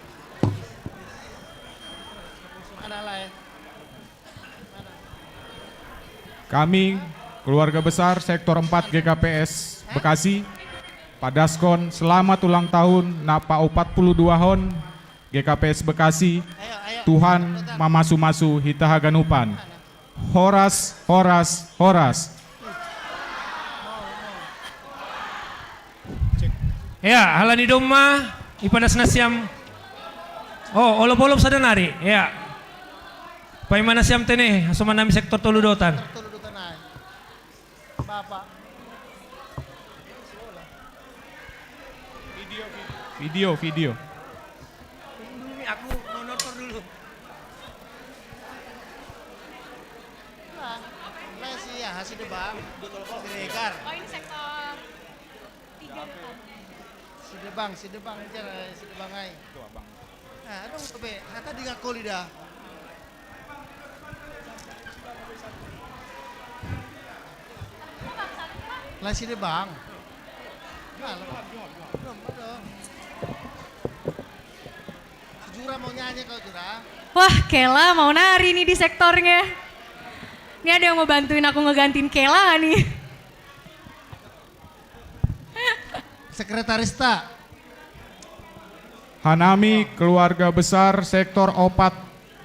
Kami, keluarga besar Sektor empat G K P S Bekasi, padaskon selamat ulang tahun na paopat pulu duahon G K P S Bekasi. Tuhan mamasu-masu hita haganupan. Horas, horas, horas. Ya, halani domma, ipadas nasiam. Oh, olop-olop sada nari, ya. Paima nasiam tene, hasoman nami sektor tolu Dotan. Bapak. Video, video. Tunggu dulu nih, aku mau nonton dulu. Lah, lah Sidebang, Siregar. Oh, ini sektor tiga depan. Sidebang, Sidebang, Sidebang ai. Nah, aduh, be, hata di ngakoli dah. Lah Sidebang. Nah, belum, belum. Jura mau nyanyi kau, Jura? Wah, Kela mau nari nih di sektornya. Ini ada yang mau bantuin aku ngegantiin Kela nggak nih? Sekretaris ta. Hanami keluarga besar sektor opat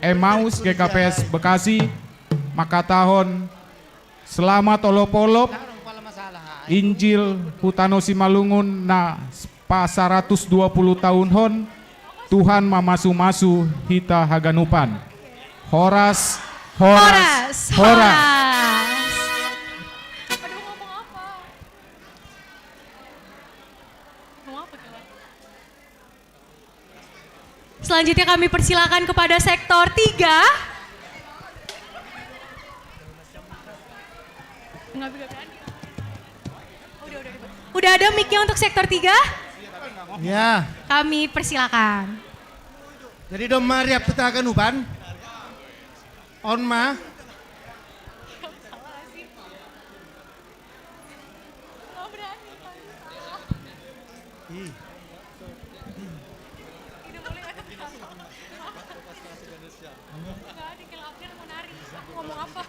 Emmaus G K P S Bekasi, makatahon selamat olop-olop Injil hutano Simalungun na pasaratus dua puluh tahun hon, Tuhan mamasu-masu hita haganupan. Horas, horas, horas. Aduh, ngomong apa? Ngomong apa, Kela? Selanjutnya kami persilakan kepada sektor tiga. Nggak, nggak berani. Udah, udah, udah. Udah ada mic-nya untuk sektor tiga? Ya. Kami persilakan. Jadi dong mari apa kita akan uban? On ma. Nggak berani, Pak. Ih. Tidak boleh ada. Nggak ada, Kela Abner mau nari. Aku ngomong apa?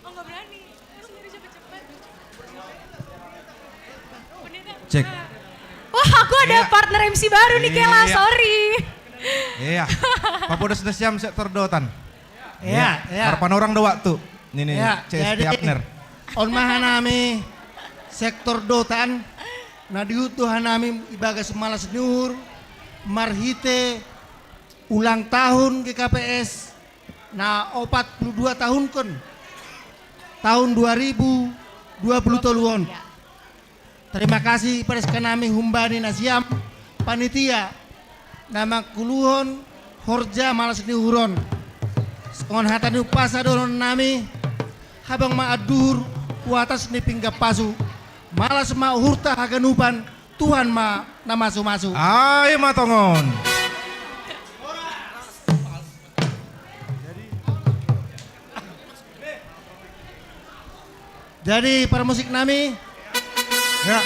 Oh, nggak berani. Terus nyari cepet-cepet. Bener nggak? Cek. Wah, aku ada Iya. partner M C baru nih, Kela. Iya. Sorry. Iya. Papodos na siam sektor dotan. Iya, iya. Harapan orang do waktu. Ini nih, Iya, C S P jadi, Abner. On ma hanami sektor dotan, na diutus hanami ibagas malas ni uhur, marhite ulang tahun G K P S, na opat puluh dua tahun kon, tahun dua ribu dua puluh tolu on. Iya. Terima kasih, padas hanami humbani na siam panitia na mangkuluhon horja malas ni uhur on. Songon hata ni umpasa dohonon nami, habang ma anduhur, hu atas ni pinggan pasu, malas ma uhurta haganupan, Tuhan ma na masu-masu. Ai ma tongon. Jadi parmusik nami. Ya.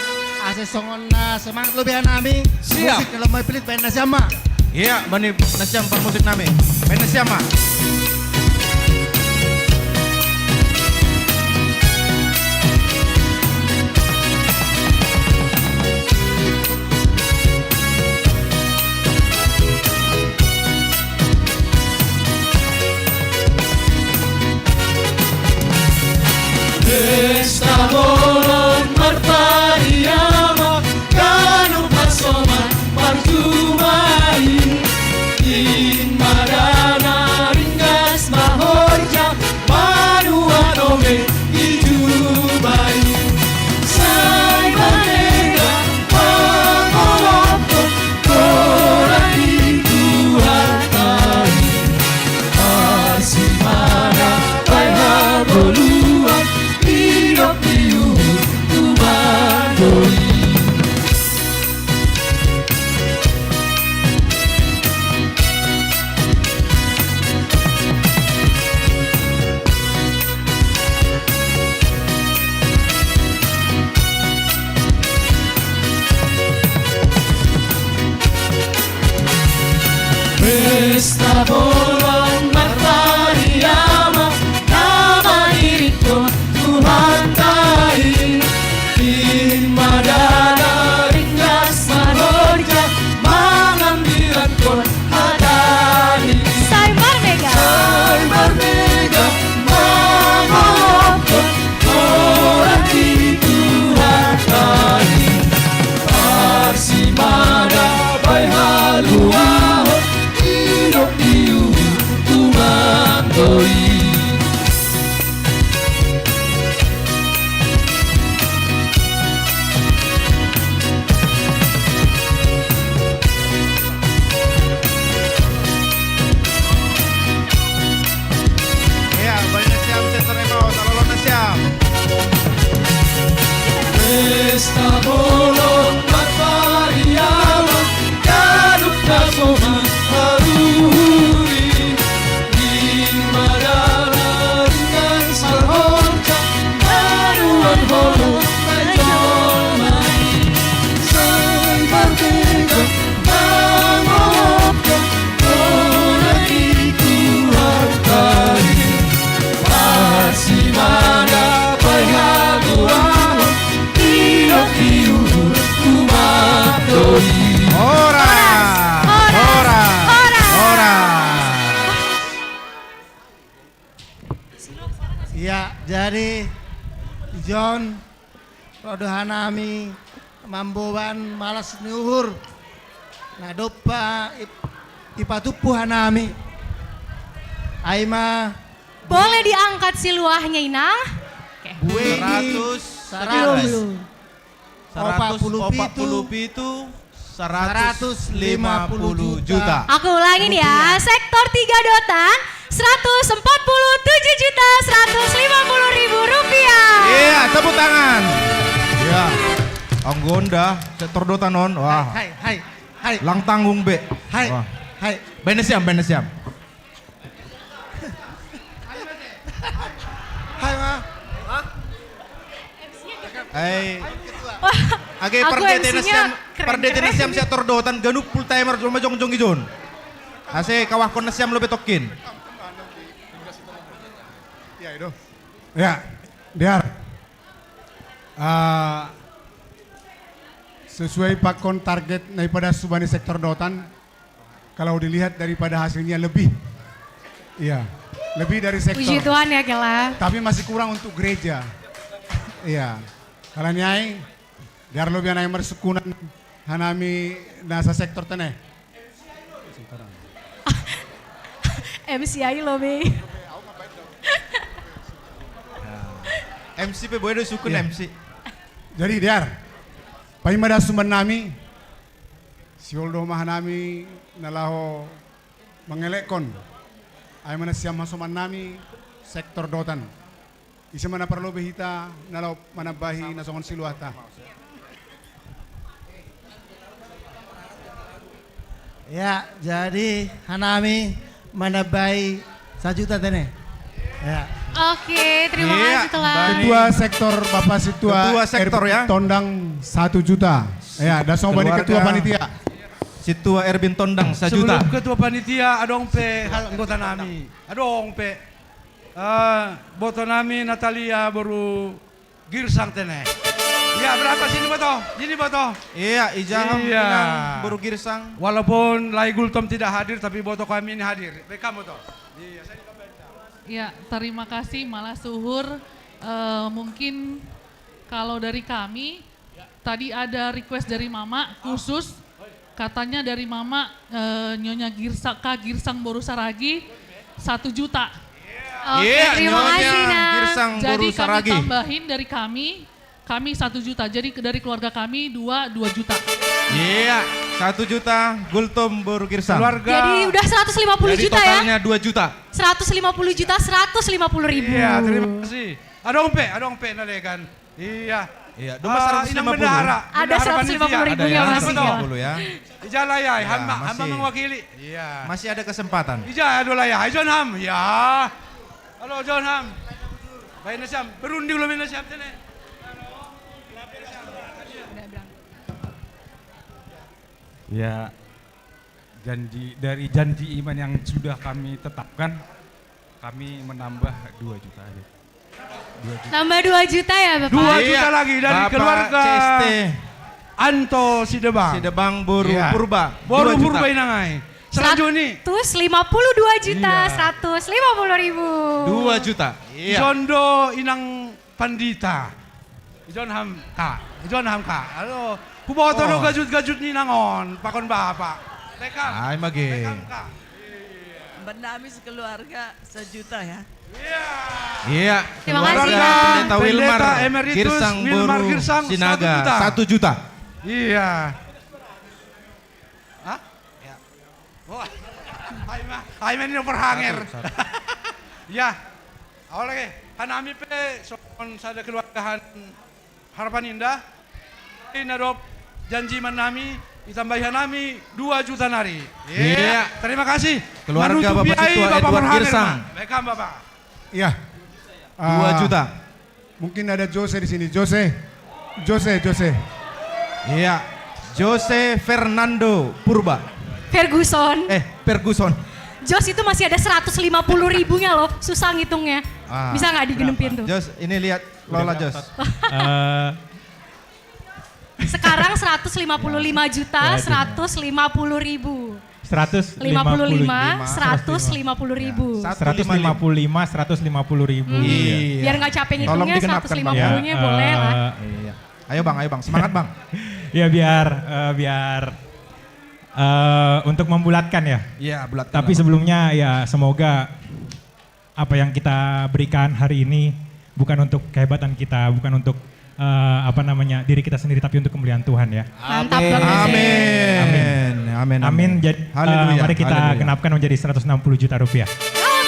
Ase songon na semangat lobi hanami. Siap. Musik na lomo i pilit baen na siam ma. Iya, bani na siam parmusik nami. Baen na siam ma. Pesta bolon marpariama, ganup marsoman marjumai. In ma da na ringgas ma horja, manuan oge dijumai. Sai mardeka mangolopkon, horas ni Tuhan ai. Asi ma da baen hagoluhan, didok ni uhur tumandoi. Pesta bolon marpariama, na mangiringhon Tuhanta i. In ma da na ringgas ma horja, mangambilankon hata ni. Sai mardeka. Sai mardeka mangolopkon, horas ni Tuhanta i. Asi ma da baen haluahon, didok ni uhur Horas! Horas! Horas! Horas! Horas! Ya, jadi John, rodo hanami mamboban malas ni uhur. Na dompa ip-, ipatumpu hanami. Ai ma. Boleh diangkat siluahnya, Inang? Oke. Buei ni saratus. Saratus. Saratus opat puluh pitu. Opat puluh pitu, saratus lima puluh juta. Aku ulangin ya, rupiah. Sektor tiga Dotan, seratus empat puluh tujuh juta seratus lima puluh ribu rupiah. Iya, tepuk tangan. Ya. Anggonda, sektor Dotan on. Wah. Hai, hai, hai. Lang tanggung be. Hai, wah. Hai. Bene siam, bene siam. Hai, Ma. Hai. Wah, age aku pardete na M C-nya siam, keren, pardete na keren. Siam sektor Dotan ganup full timer joma jongjong ijon. Ase kawahkon na siam lobe tokkin. Ya, itu. Ya, Diar. Ah, sesuai pakon target naipada subani sektor Dotan, kalau dilihat daripada hasilnya lebih. Iya, lebih dari sektor. Puji Tuhan ya, Kela. Tapi masih kurang untuk gereja. Iya. Kalau niai, Diar lobi anai marsukunan hanami nasa sektor tene. M C ai lobi. Ya. M C pe boedo sukun. Iya. M C. Jadi, Diar, paima da sumban nami, siol do ma hanami na laho mangelekkon, ai ma na siam hasoman nami sektor Dotan. Ise ma na parlobei hita na laho manambahi na songon siluahta. Ya, jadi hanami manambahi sajuta tene. Ya. Oke, terima kasih, Kela. Ketua sektor, Bapak Situa Erwin Tondang, satu juta. Ya, da songon bani ketua panitia. Situa Erwin Tondang, sajuta. Sebelum ketua panitia, adong pe anggota nami. Adong pe. Eh, boto nami Natalia boru Girsang tene. Iya, berapa sini boto? Sini boto. Iya, ijaham. Iya. Inang boru Girsang. Walaupun Lai Gultom tidak hadir, tapi boto kami ini hadir. Baik, kamu boto. Iya, saya di. Iya, terima kasih, malas suhur. Eh, mungkin kalau dari kami, tadi ada request dari Mama khusus, katanya dari Mama, eh, Nyonya Girsa-, Kak Girsang boru Saragi, satu juta. Oke, iya, terima kasih, Nyonya Nang. Girsang boru Saragi. Jadi kami tambahin dari kami, kami satu juta. Jadi ke-, dari keluarga kami dua, dua juta. Iya, satu juta Gultom boru Girsang. Keluarga. Jadi udah seratus lima puluh juta ya? Jadi totalnya dua juta. Seratus lima puluh juta, seratus lima puluh ribu. Iya, terima kasih. Adong pe, adong pe na legan. Iya. Iya, dua ratus lima puluh. Ah, Inang Bendahara. Ada seratus lima puluh ribunya masih, ya. Ada ya, seratus lima puluh ya. Ija layai, iya, hamba, hamba masih mewakili. Iya. Masih ada kesempatan. Ija, aduh layai, John Ham. Ya. Halo, John Ham. Baik, na siam. Berunding lo, na siam, tene. Ya, janji, dari janji iman yang sudah kami tetapkan, kami menambah dua juta aja. Dua juta. Tambah dua juta ya, Bapak? Dua juta lagi dari keluarga C S T. Anto Sidebang. Sidebang boru Purba. Boru Purba Inangai. Selanjutnya. Seratus lima puluh dua juta seratus lima puluh ribu. Dua juta. Iya. Jondo Inang Pandita. John Ham, Kak. John Ham, Kak. Aduh, huboto do gajut-gajut ni nangon, pakon Bapak. Tekam. Ai mage. Tekam, Kak. Benda ami sekeluarga sejuta ya. Iya. Iya. Terima kasih, Bang. Pendeta Wilmar Emeritus Girsang Sinaga, satu juta. Satu juta. Iya. Hah? Ya. Oh, ai ma, ai ma ni overhanger. Satu, satu. Ya. Awal lagi, hanami pe songon sada keluarga han Harapan Indah. Ini dok, janji manami, ditambahi nami dua juta nari. Iya. Terima kasih. Keluarga Bapak Situa Edward Girsang. Baik, Bapak. Iya. Dua juta. Mungkin ada Jose di sini. Jose. Jose, Jose. Iya. Jose Fernando Purba. Ferguson. Eh, Ferguson. Jos itu masih ada seratus lima puluh ribunya loh. Susah ngitungnya. Ah, bisa nggak digenepin tuh? Jos, ini lihat Lola Jos. Eh, sekarang seratus lima puluh lima juta seratus lima puluh ribu. Seratus lima puluh lima, seratus lima puluh ribu. Ya, seratus lima puluh lima, seratus lima puluh ribu. Hmm, iya. Biar nggak capek ngitungnya, tolong digenapkan, Bang. Seratus lima puluh-nya ya, boleh lah. Iya. Ayo, Bang, ayo, Bang. Semangat, Bang. Ya, biar, eh, biar, eh, untuk membulatkan ya. Iya, bulatkan. Tapi lah, Bang, sebelumnya ya, semoga apa yang kita berikan hari ini bukan untuk kehebatan kita, bukan untuk, eh, apa namanya, diri kita sendiri, tapi untuk kemuliaan Tuhan ya. Mantap, Bang Jose. Amin. Amin. Amin. Amin. Amin. Jadi, eh, haleluya, mari kita genapkan menjadi seratus enam puluh juta rupiah.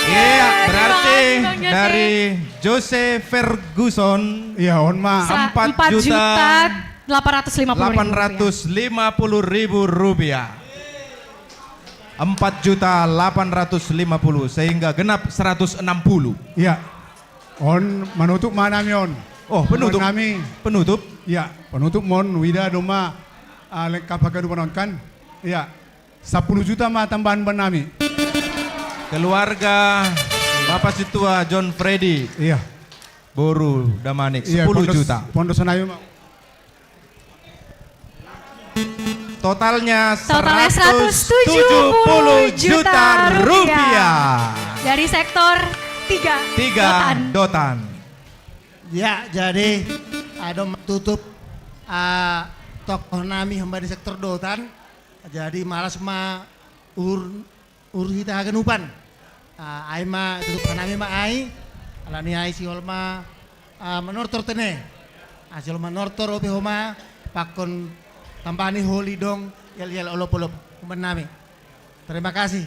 Oke, iya, terima kasih, Bang Jose. Berarti dari Jose Ferguson, iya, on, Ma. Sa-, empat juta delapan ratus lima puluh ribu rupiah. Empat juta delapan ratus lima puluh ribu rupiah. Empat juta delapan ratus lima puluh, sehingga genap seratus enam puluh. Iya. On, manutup ma nami on. Oh, penutup. Nami. Penutup? Iya, penutup mon, wida doma, ah, lengkap haganupan on kan? Iya. Sepuluh juta ma tambahan ban nami. Keluarga Bapak Situa John Freddy. Iya. Boru Damanik, iya, sepuluh juta. Pondos, pondos nami, Ma. Totalnya seratus tujuh puluh juta rupiah. Dari sektor tiga, tiga Dotan. Dotan. Ya, jadi, ah, dong tutup, ah, tokoh nami hamba di sektor Dotan. Jadi, malas ma ur- Ur hita haganupan. Ah, ai ma tutup hanami ma ai. Alani ai sihol ma, ah, manortor tene. Ah, sihol manortor ope homa, pakon tambani holi dong, yel-yel olop-olop umban nami. Terima kasih.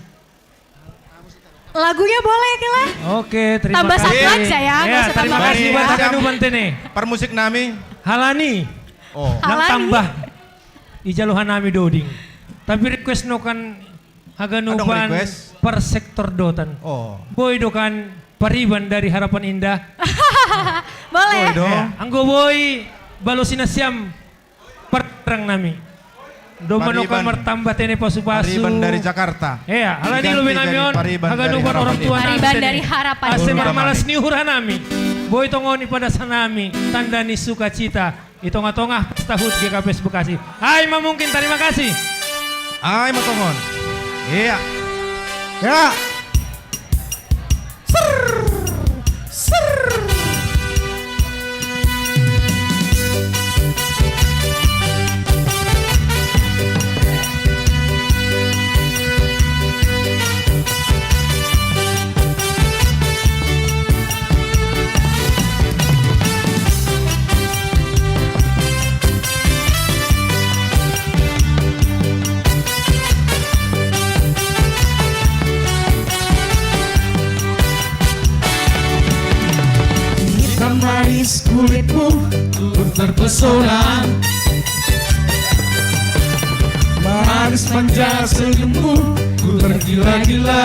Lagunya boleh ke lah? Oke, terima kasih. Tambah satu aja ya, nggak usah tambah banyak. Ya, terima kasih buat haganupan tene. Permusik nami. Halani. Oh. Nang tambah. Ijalo hanami doding. Tapi request no kan haganupan per sektor Dotan. Oh. Boi do kan pariban dari Harapan Indah. Boleh. Boi do. Ya, anggo boi balosi nasiam parang nami. Doma no kan martamba tene pasu-pasu. Pariban dari Jakarta. Iya, halani lobi nami on haganupan orang tua nami. Pariban dari Harapan Indah. Ase marmalas ni uhur hanami. Boi tongoni padas hanami tanda ni sukacita. I tongah-tongah pesta hut G K P S Bekasi. Ai ma mungkin, terima kasih. Ai ma tongon. Iya. Ya. Hitam manis kulitmu, ku terpesona. Manis manja senyummu, ku tergila-gila.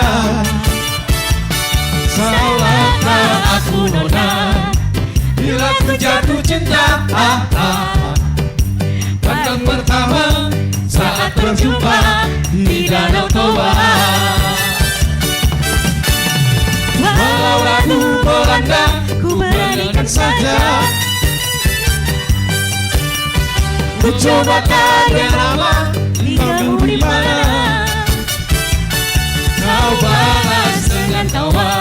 Salahkah aku nona, bila ku jatuh cinta, ah, ah. Pandang pertama saat berjumpa di Danau Toba. Walau lagu Belanda, ku berikan saja. Ku coba tanya nama, tinggalmu di mana? Kau balas dengan tawa,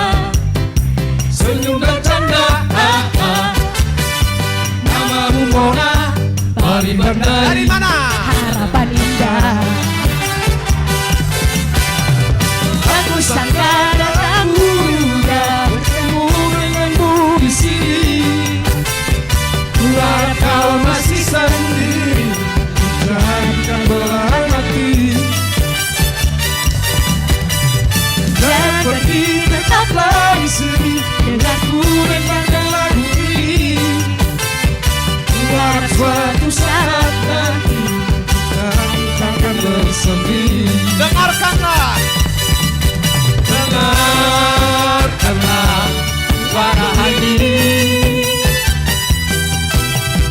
senyum dan canda, ah, ah. Namamu Mona, pariban dari mana? Harapan Indah. Aku sangka datang muda bertemu denganmu di sini. Ku harap kau masih sendiri, jadikan belahan hati. Jangan pergi, tetaplah di sini, dengarku dan dengarkan lagu ini. Ku harap suatu saat Dengarkanlah. Dengarkanlah suara hati.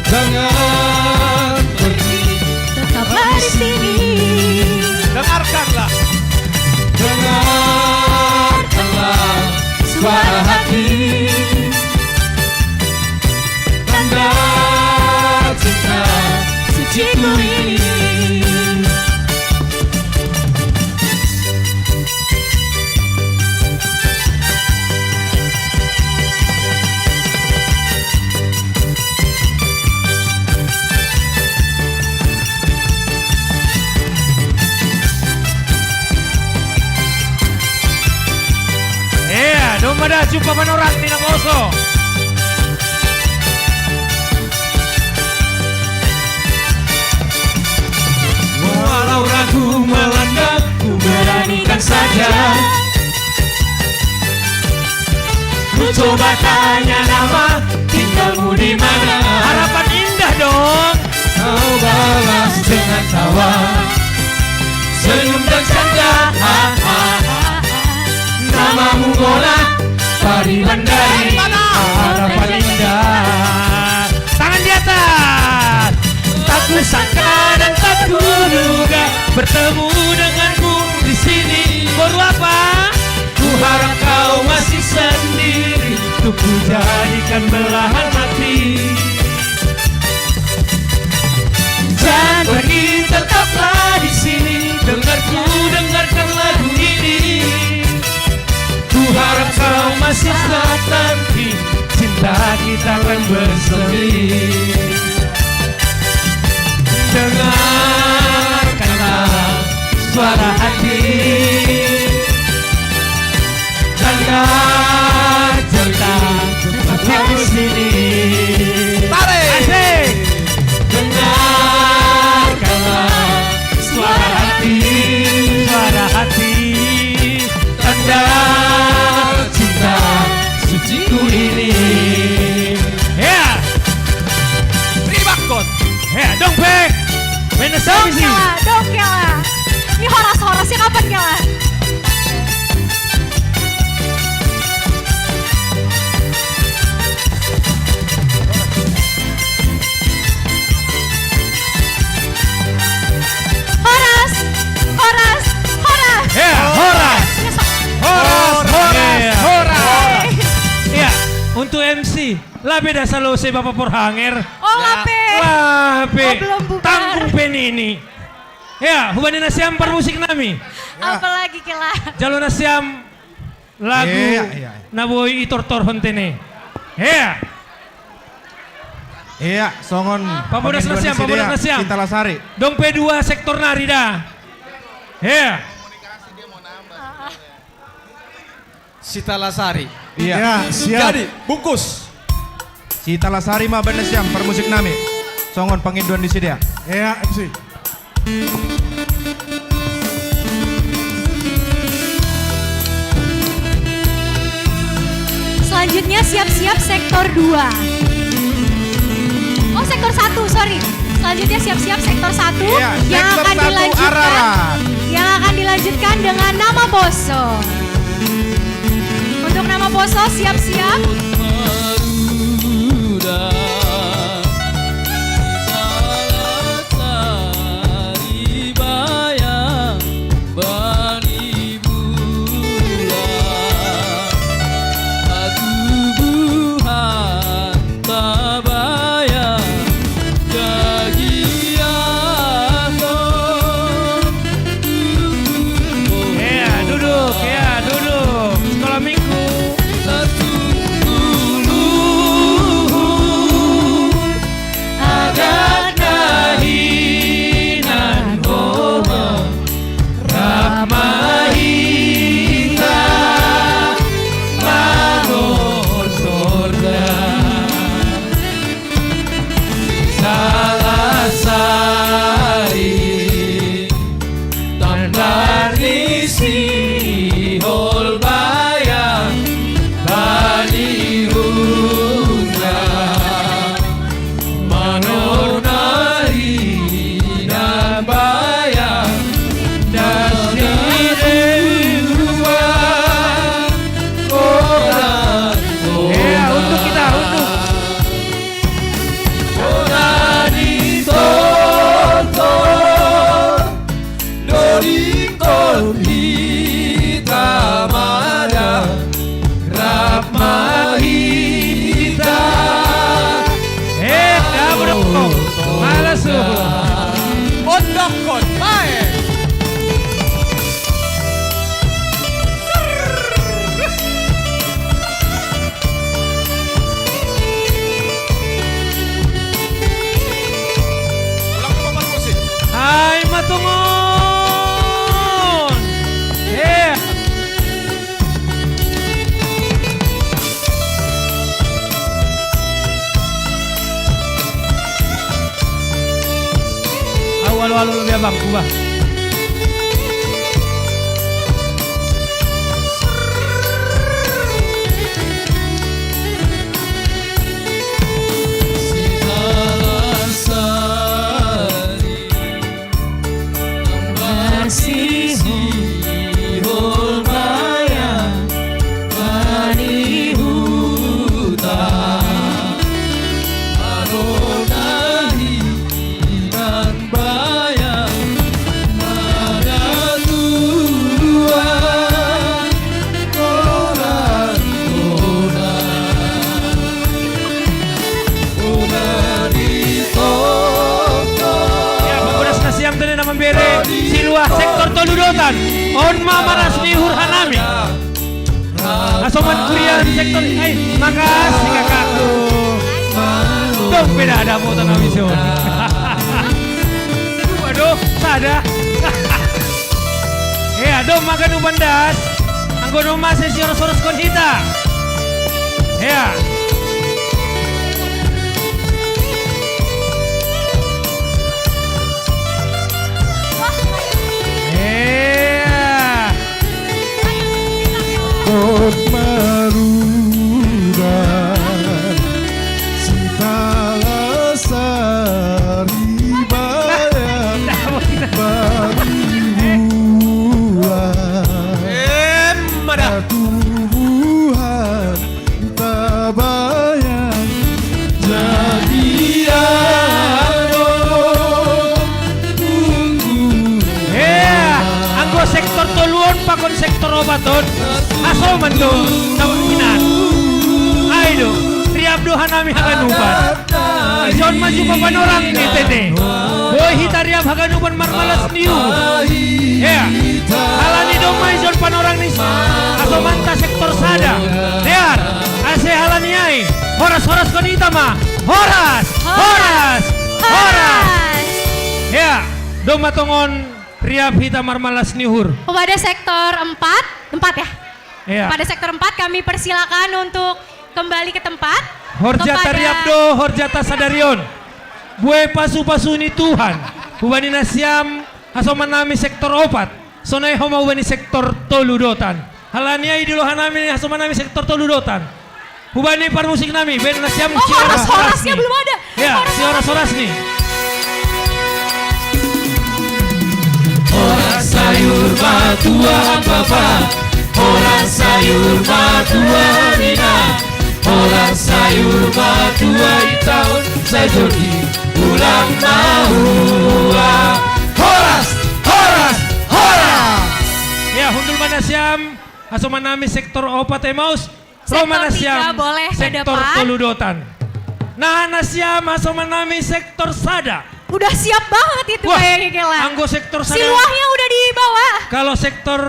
Jangan pergi. Tetaplah di sini. Dengarkanlah. Dengarkanlah suara hati. Tanda cinta suciku ini. Iya, domba dah jumpa manorang tina poso. Walau ragu melanda, ku beranikan saja. Ku coba tanya nama, tinggalmu di mana? Harapan indah dong. Kau balas dengan tawa, senyum dan canda. Ha, ha, ha, ha. Namamu Mola, pariban dari harapan indah. Tangan di atas. Tak kusangka dan tak kuduga bertemu denganmu di sini. Baru apa? Ku harap kau masih sendiri, untuk ku jadikan belahan hati. Jangan pergi, tetaplah di sini. Dengar ku dengarkan lagu ini. Ku harap kau masih tetap di cinta kita akan bersemi. Dengarkanlah suara hati. Tanda cinta tetap di sini. Tarik. Asik. Dengarkanlah suara hati. Suara hati. Tanda cinta suciku ini. Ya. Ribakon. Ya, dong, Pek. Mana dong, sih? Kela, dong, Kela. Ini horas-horasnya kapan, Kela? Horas, horas, horas. Ya, horas. Horas, horas, horas. Ya, untuk M C, labe dasar lo se Bapak Porhanger. Oh, lape. Lape. Oh, belum bubar. Tanggung penini. Ya, hubani nasiam par musik nami. Apalagi kela. Jalo nasiam lagu. Iya, iya, iya. Naboi itor-tor hontene. Iya. Iya, songon. Pamodas nasiam, pamodas nasiam. Cinta Lasari. Dong P dua sektor nari dah. Iya. Sita Lasari. Iya. Ya, siap. Jadi, bungkus. Sita Lasari ma benda siam, par musik nami. Songon panginduan di sidea. Iya, M C. Selanjutnya siap-siap sektor dua. Oh, sektor satu, sorry. Selanjutnya siap-siap sektor satu. Iya, yang sektor akan satu dilanjutkan, Ararat. Yang akan dilanjutkan dengan Nama Poso. Untuk Nama Poso siap-siap. Ya, duduk, ya, duduk. Sekolah minggu. Tungun. Iya. Alu-alu lebih abang, kubah. Ya, pambudas na siam tene na mambere, Siluah sektor tolu Dotan. On ma maras ni uhur hanami. Asoman kurian sektor, ai, makasi kakakku. Dong beda ada mo tanami son. Aduh, sada. Ya, dong makan umpan das. Anggo no mase si oros-oros kon hita. Ya. Ya. Kot maruda sitala sari bayan bari bulan. Em, mada. Tubuhan tabayang jadi ado tunggu. Hea, anggo sektor tolu on pakon sektor opat on. Asoman do naung hinan. Ai do, riap do hanami haganupan. Ijon ma jumpa panorang ni tene. Boi hita riap haganupan marmalas ni uhur. Hea. Halani domma ijon panorang ni asomanta sektor sada. Dear. Ase halani ai. Horas-horas kon hita ma. Horas. Horas. Horas. Hea. Domma tongon riap hita marmalas ni uhur. Kepada sektor empat, empat ya? Iya. Pada sektor empat kami persilakan untuk kembali ke tempat. Horjata kepada riap do, horjata sadari on. Bue pasu-pasu ni Tuhan. Hubani nasiam, hasoman nami sektor opat. Sonai homa hubani sektor tolu Dotan. Halani ai di loha nami, hasoman nami sektor tolu Dotan. Hubani parmusik nami, band nasiam. Oh, si horas-horasnya belum ada. Ya, si horas-horas nih. Horas sayur matua bapa, horas sayur matua nina, horas sayur matua itaon sajogi ulang maua. Horas, horas, horas. Ya, hundul ma nasiam, hasoman nami sektor opat Emaus. Ro ma nasiam sektor tolu Dotan. Nah, nasiam hasoman nami sektor sada. Udah siap banget itu kayaknya, Kela. Anggo sektor sada. Siluahnya udah dibawa. Kalau sektor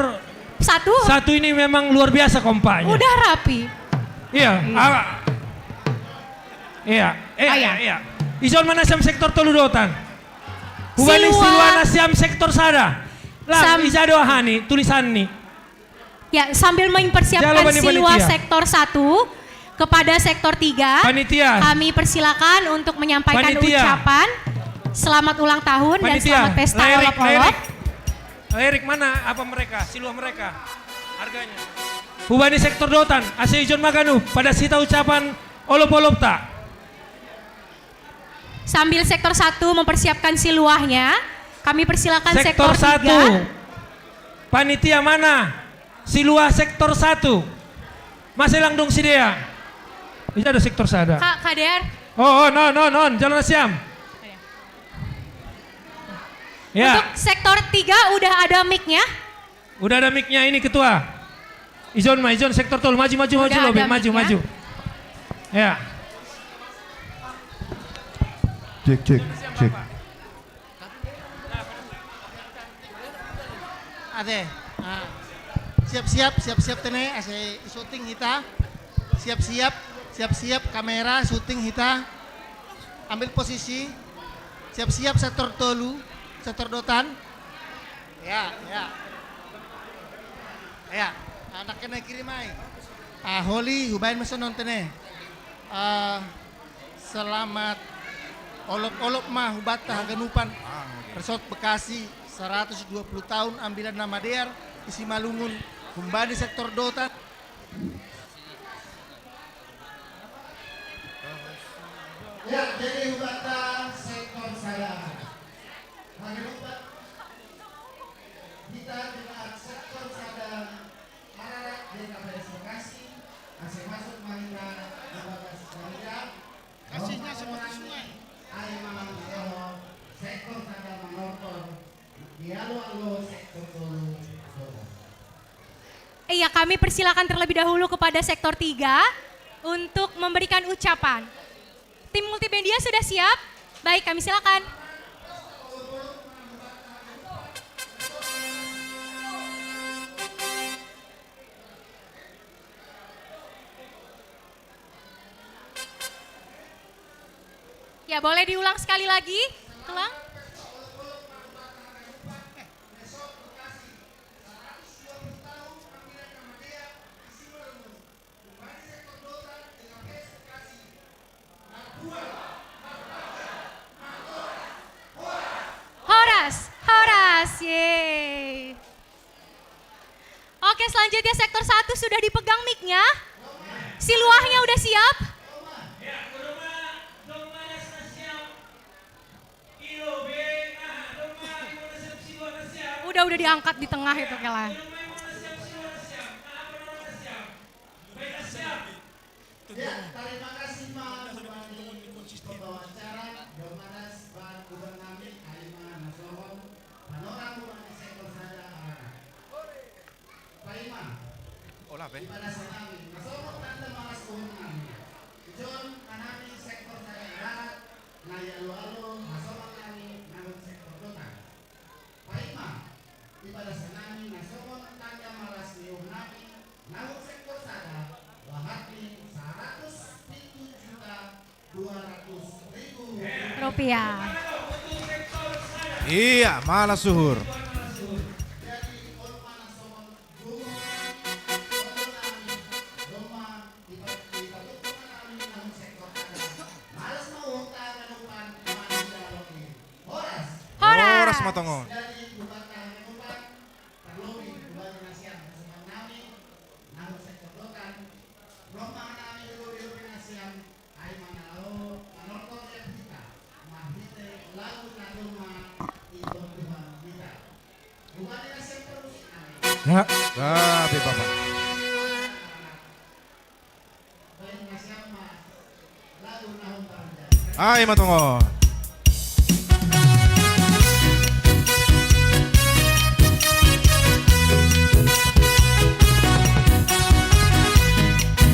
satu? Satu ini memang luar biasa kompaknya. Udah rapi. Iya. Iya. Ah, iya, iya, iya. Ijon ma nasiam sektor tolu Dotan. Hubani Siluah nasiam sektor sada. Lah, ija do aha ni tulisan ni. Ya, sambil mempersiapkan Siluah sektor satu kepada sektor tiga, panitia, kami persilakan untuk menyampaikan ucapan selamat ulang tahun dan selamat pesta olop-olop. Erik, mana apa mereka? Siluah mereka. Harganya. Hubani sektor Dotan, ase ijon ma ganup, padas hita ucapan olop-olopta. Sambil sektor satu mempersiapkan siluahnya, kami persilakan sektor tiga. Panitia mana? Siluah sektor satu. Mase lang dung sidea. Ija do sektor sada. Kak Kader. Oh, oh, non, non, non, jalo nasiam. Ya. Untuk sektor tiga udah ada mic-nya? Udah ada mic-nya ini, Ketua. Ijon ma, ijon sektor tolu, maju, maju, maju, lobe, maju, maju. Ya. Cek, cek, cek. Ate, ah, siap-siap, siap-siap tene, ase syuting hita. Siap-siap, siap-siap kamera, syuting hita. Ambil posisi. Siap-siap sektor tolu, sektor Dotan. Ya, ya. Ya, anak kena kirim ai. Ah, Holi, hubain masa nonton eh. Ah, selamat olop-olop ma hubata haganupan. Resort Bekasi, seratus dua puluh tahun ambilan nama dear, isi malungun, humbani sektor Dotan. Ya, jadi hubata sektor sada. Haganupan kita dengan sektor sada Ararat D K P S Bekasi, ase masuk ma hita di bagas gereja. Kasihnya seperti sungai. Ai ma, sektor sada manortor, di alo-alo sektor tolu. Iya, kami persilakan terlebih dahulu kepada sektor tiga untuk memberikan ucapan. Tim multimedia sudah siap? Baik, kami silakan. Ya, boleh diulang sekali lagi? Ulang. Horas, Horas, yeay. Oke, selanjutnya sektor satu sudah dipegang mic-nya. Si luahnya udah siap? Udah, udah diangkat di tengah itu, Kela. Ya, tarima kasih ma hubani pembawa acara, Domanas ban uban nami, ai ma na sohon panorang hubani sektor sada Ararat. Paima, Ola be. Ipada sanami na sohon tanda malas uban nami. John anami sektor sada Ararat, na i alo-alo na sohon nami nahut sektor Dotan. Paima, Ipada sanami na sohon tanda malas ni uban nami nahut sektor sada, bahatni saratus pitu juta dua ratus ribu rupiah. Rupiah. Iya, malas suhur. Jadi, on ma na sohon gumong, on ma nami, on ma ipa- ipatutu ma nami nahut sektor sada. Malas ma uang ta haganupan, ma di alo-alo i. Horas. Horas. Horas ma tongon. Jadi, hubata haganupan, tarlobi hubani nasiam, na sohon nami nahut sektor Dotan. Ro ma nami lobi-lobi nasiam, ai ma na laho manortor hita marhite lagu na domma i tontuhon hita. Hubani nasiam parmusik nami. Ya, tapi Bapak. Baen nasiam ma lagu na hombar. Ai ma tongon.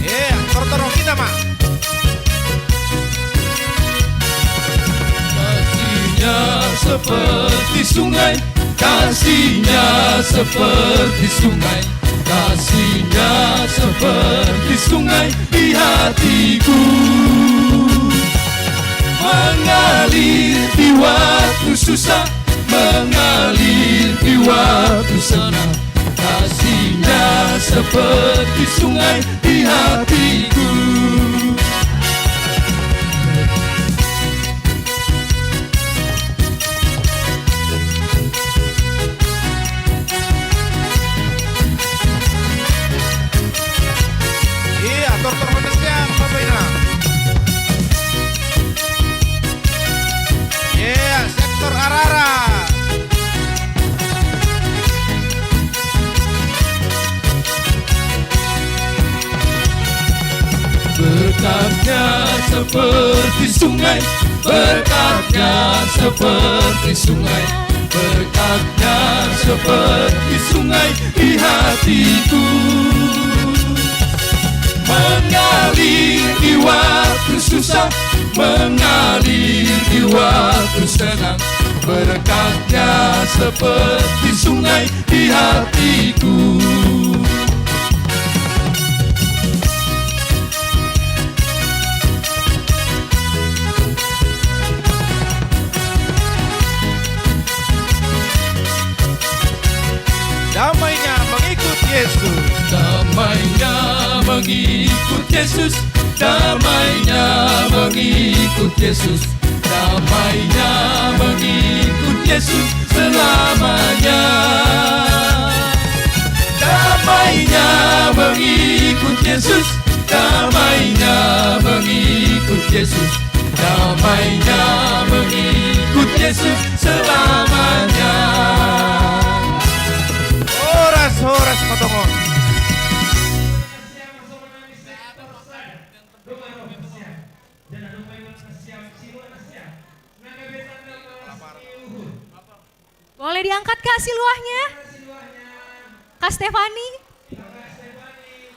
Iya, tortor kita ma. Kasihnya seperti sungai, kasihnya seperti sungai, kasihnya seperti sungai di hatiku. Mengalir di waktu susah, mengalir di waktu senang. Kasihnya seperti sungai di hatiku. Iya, tortor manusia, Bapak Ina. Iya, sektor Ararat. Berkatnya seperti sungai, berkatnya seperti sungai, berkatnya seperti sungai di hatiku. Mengalir di waktu susah, mengalir di waktu senang, berkatnya seperti sungai di hatiku. Ikut Yesus, damainya mengikut Yesus. Damainya mengikut Yesus selamanya. Damainya mengikut Yesus. Damainya mengikut Yesus. Damainya mengikut Yesus selamanya. Horas, horas, Matongon. Boleh diangkat, Kak, siluahnya? Kak Stefani?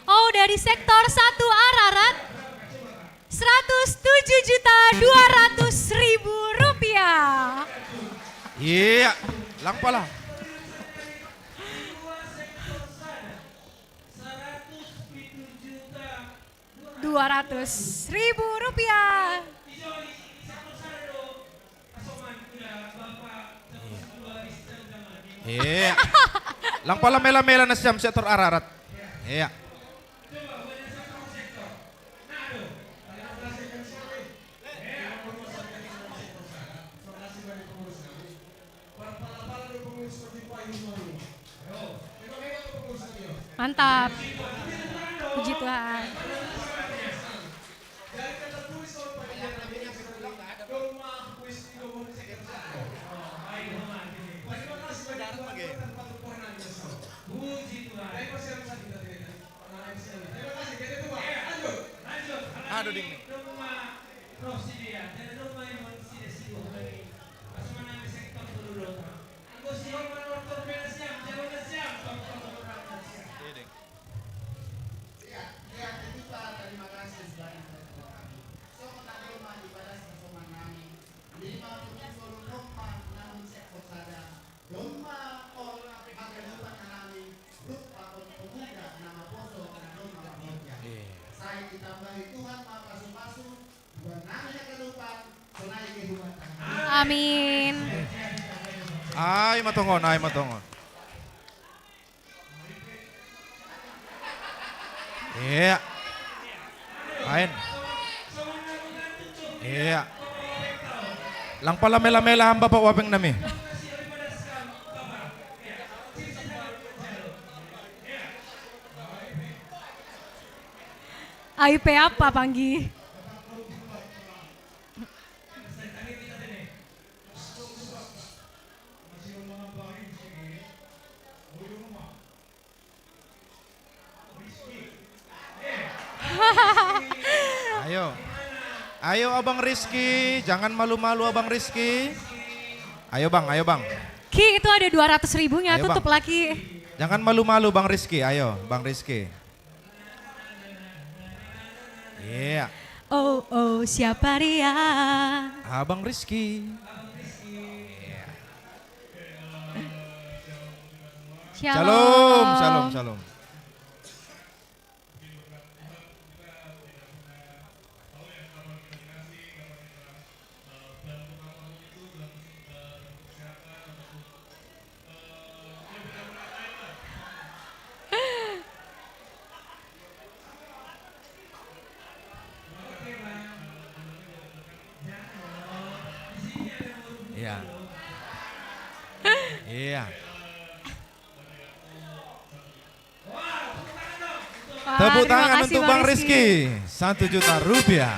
Oh, dari sektor satu Ararat, seratus tujuh juta dua ratus ribu rupiah. Iya, lang pala. Dua ratus ribu rupiah. Iya. Lang pala mela-mela na siyam sektor Ararat. Iya. Mantap. Puji Tuhan. Aduh, ding. Iya, ding. Iya. Amin. Ay, Matongon, ay, Matongon. Iya. Ain. Iya. Lang pala mela-mela hamba pa wapeng nami. Ay, pe apa, Panggi? Ayo. Ayo, Abang Rizky, jangan malu-malu, Abang Rizky. Ayo, Bang, ayo, Bang. Ki, itu ada dua ratus ribunya, ayo, tutup Bang. Lagi. Jangan malu-malu, Bang Rizky. Ayo, Bang Rizky. Iya. Oh, oh, siapa dia? Abang Rizky. Iya. Shalom. Shalom, shalom, shalom. Iya. Iya. Wah, tepuk tangan untuk Bang Rizky. Satu juta rupiah.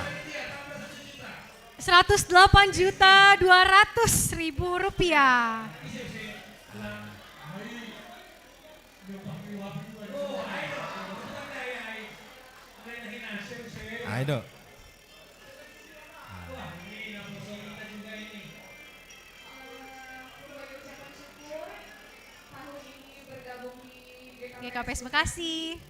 Seratus delapan juta dua ratus ribu rupiah. Ayo, Dok. G K P S Bekasi.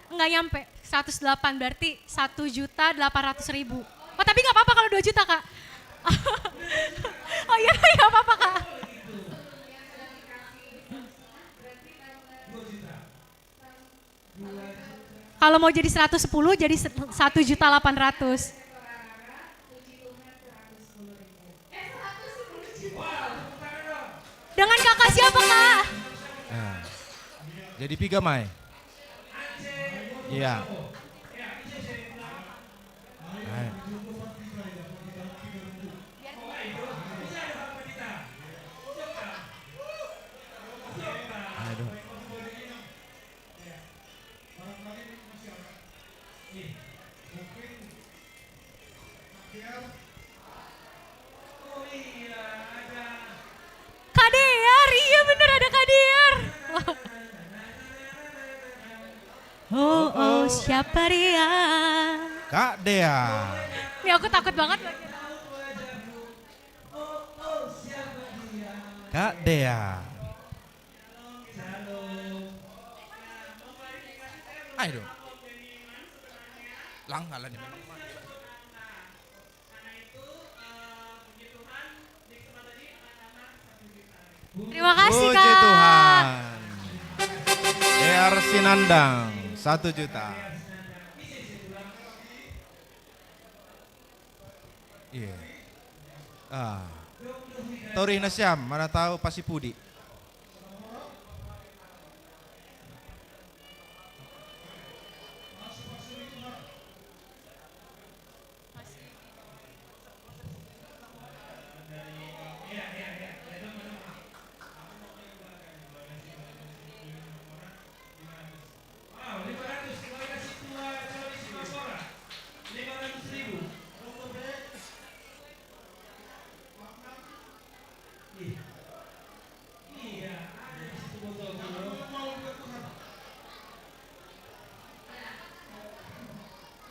Enggak nyampe, seratus delapan, berarti satu juta delapan ratus ribu. Oh, tapi nggak apa-apa kalau dua juta, Kak. Oh iya, nggak apa-apa, Kak. Kalau mau jadi seratus sepuluh, jadi se-, satu juta delapan ratus. Puji Tuhan, seratus sepuluh ribu. Eh, seratus sepuluh juta. Wah, tepuk tangan Dengan kakak siapa, Kak? Nah, jadi piga mai. Iya. Nah. Aduh. Kak Dear, iya bener ada Kak Dear. Oh, oh, siapa dia? Kak Dea. Ini aku takut banget lagi. Kak Dea. Ayo dong. Langgalan ini memang kemana? Terima kasih, Puji Kak. Tuhan. D R Sinandang, satu juta. Iya. Ah. Torih na siam, mana tahu pasi pudi.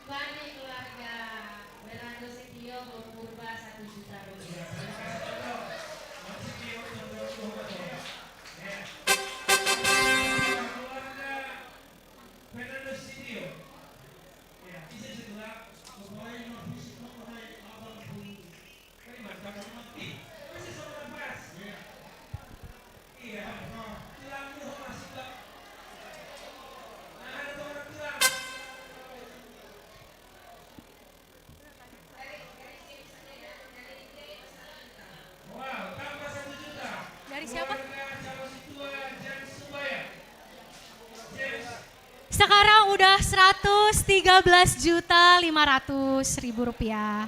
Bagi keluarga Bernardo Sitio, Bung Purba, satu juta rupiah. Dari siapa? Sekarang udah seratus tiga belas juta lima ratus ribu rupiah.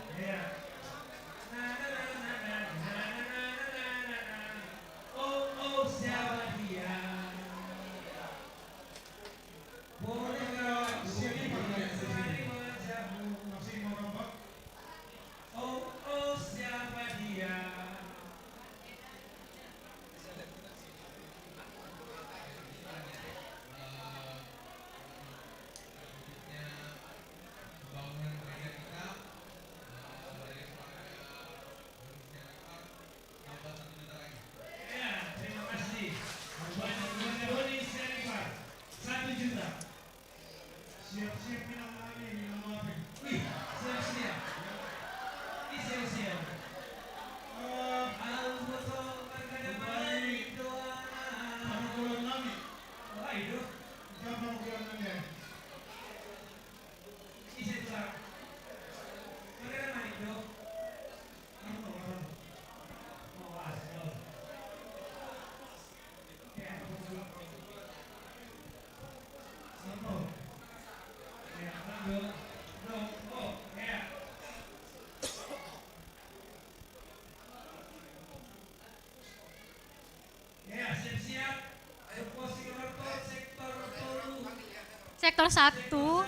Sektor satu.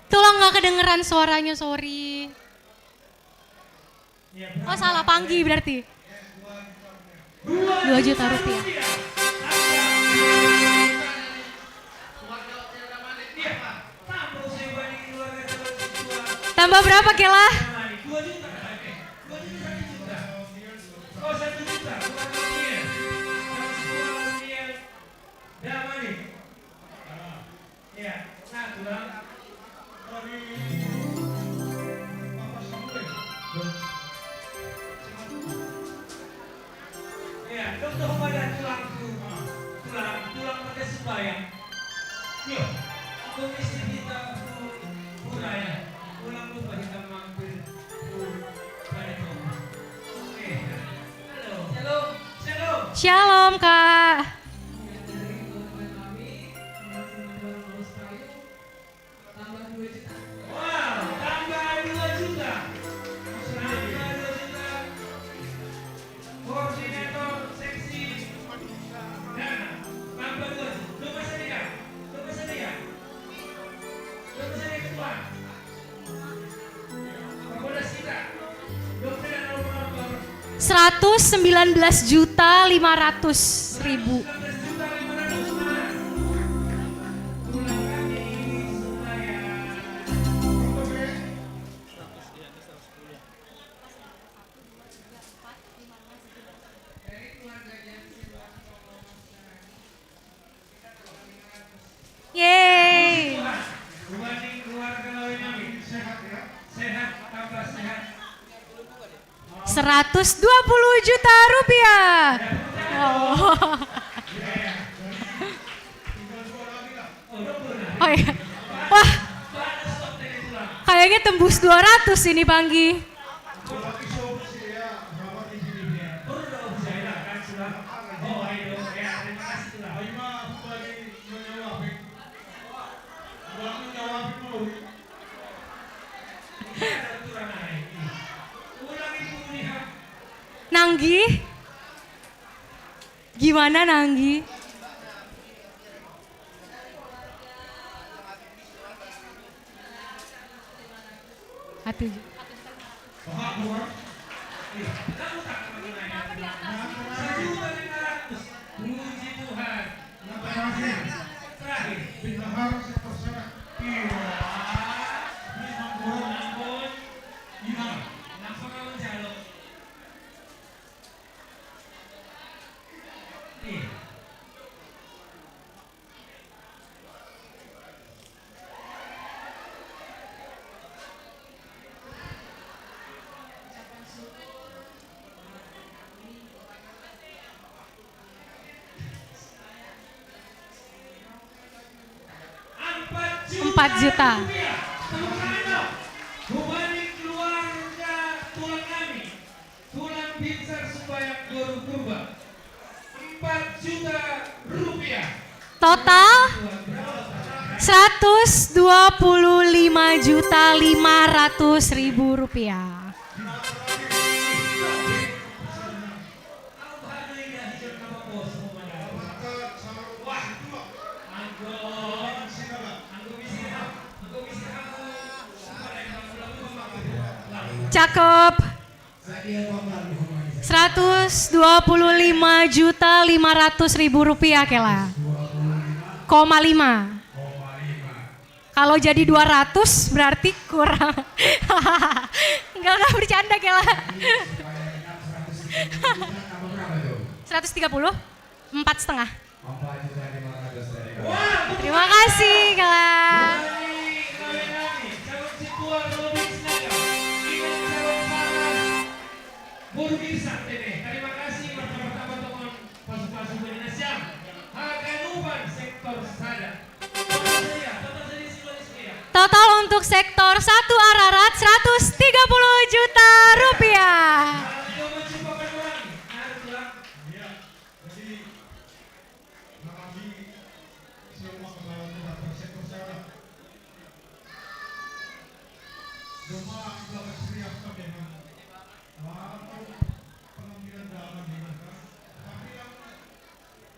Tulang nggak kedengeran suaranya, sorry. Oh, salah, Panggi berarti. Dua juta rupiah. Tambah berapa, Kela? Shalom, Kak. Seratus sembilan belas juta lima ratus ribu. Yeay. Seratus dua puluh juta rupiah. Oh. Oh iya. Wah. Kayaknya tembus dua ratus ini, Panggi. Nanggi? Gimana, Nanggi? Atuh. Empat juta. Tulang Binsar Sumbayak Guru Purba, empat juta rupiah. Total seratus dua puluh lima juta lima ratus ribu rupiah. Cakep. Seratus dua puluh lima juta lima ratus ribu rupiah, Kela. Koma lima. Kalau jadi dua ratus berarti kurang. Enggak, enggak, bercanda, Kela. Seratus tiga puluh? Empat setengah. Terima kasih, Kela. Guru Irsa T V, terima kasih, martabak-martabak, tokon pasu-pasu, Indonesia. Haganupan sektor sada. Total sedia, total sedia, sedia. Total untuk sektor satu Ararat seratus tiga puluh juta rupiah. Halo, coba penurangi. Halo, tulang. Iya. Jadi, makasih semua kepala sektor sada. Domba juga bersedia sampai mana? Walaupun penampilan dalam di mana, tapi yang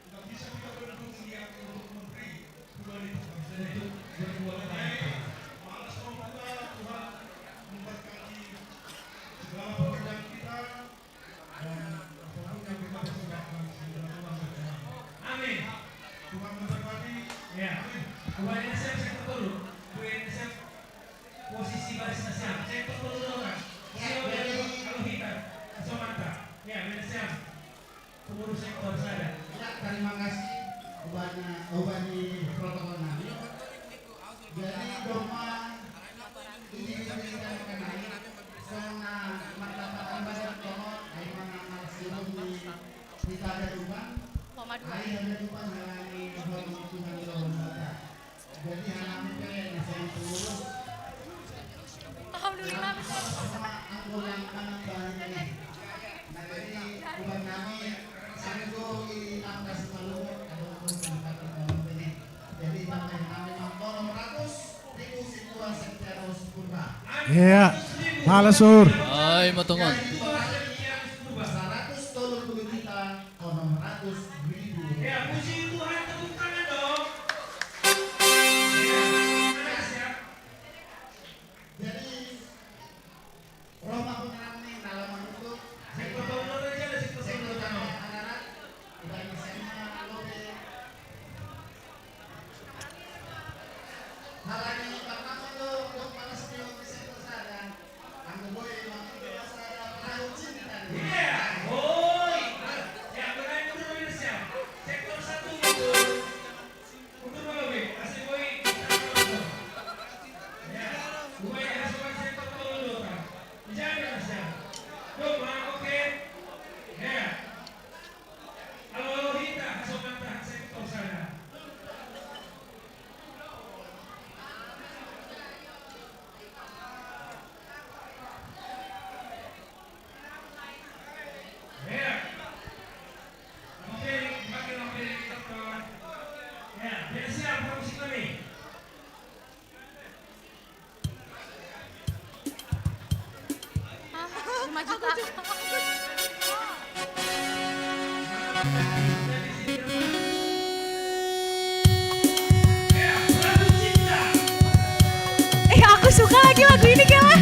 nggak bisa kita bendung niat untuk memberi kembali. Malas membuka, Tuhan memberkati segala pekerjaan kita. Amin. Tuhan memberkati. Ya. Amin. Tuhan Yesus yang tertolong. Tuhan Yesus posisi baris siap. Saya perlu dulu kan. Ya, siap, jadi kalau kita. Samantha. Ya, Tuhan Yesus. Pengurus sektor sada. Ya, terima kasih. Ubahnya, ubah di protokol nami. Jadi, domba ini diberikan ke nami. Karena martabak tambah dari Tongo, ayo mengenal sebelum di, di Taga Tuban. Ayo ada Tuban, halani Tuhan, Tuhan, Tuhan, Tuhan. Jadi, halani pe, nasional pengurus. Semua angkulan tanah baru ini. Nah, jadi buat kami, saya dulu di Angkas Maluku, ada angkulan tanah baru ini. Jadi, kami, kami, kolom ratus ribu Situa Septianus Purba. Iya, malas, Sur. Ay, matungon. Seratus tolong puluh juta, kolom ratus ribu. Ya, puji Tuhan, tepuk tangan dong. Ya, mana siap? Jadi, Roma Penerang nih, dalam menutup. Sektor Taulon aja, ada sektor Taulon. Sektor Taulon, anak-anak, kita ini semua, lobe. Halani Pak Mamoto, Dok Panas Tio, sektor sana. Anggo boy, makin jelas ada perahu cinta nih. Iya, boy. Ya, berani dulu, Miss, ya. Sektor satu, mundur. Mundur, Bang Obi. Kasih boy. Ya, boy, kasih boy, sektor dulu, Kak. Jangan, Mas, ya. Dok, Bang, oke. Ya. Halo, Rita, kasih mata, sektor sana. Lima juta. Eh, aku suka lagi lagu ini, Kela.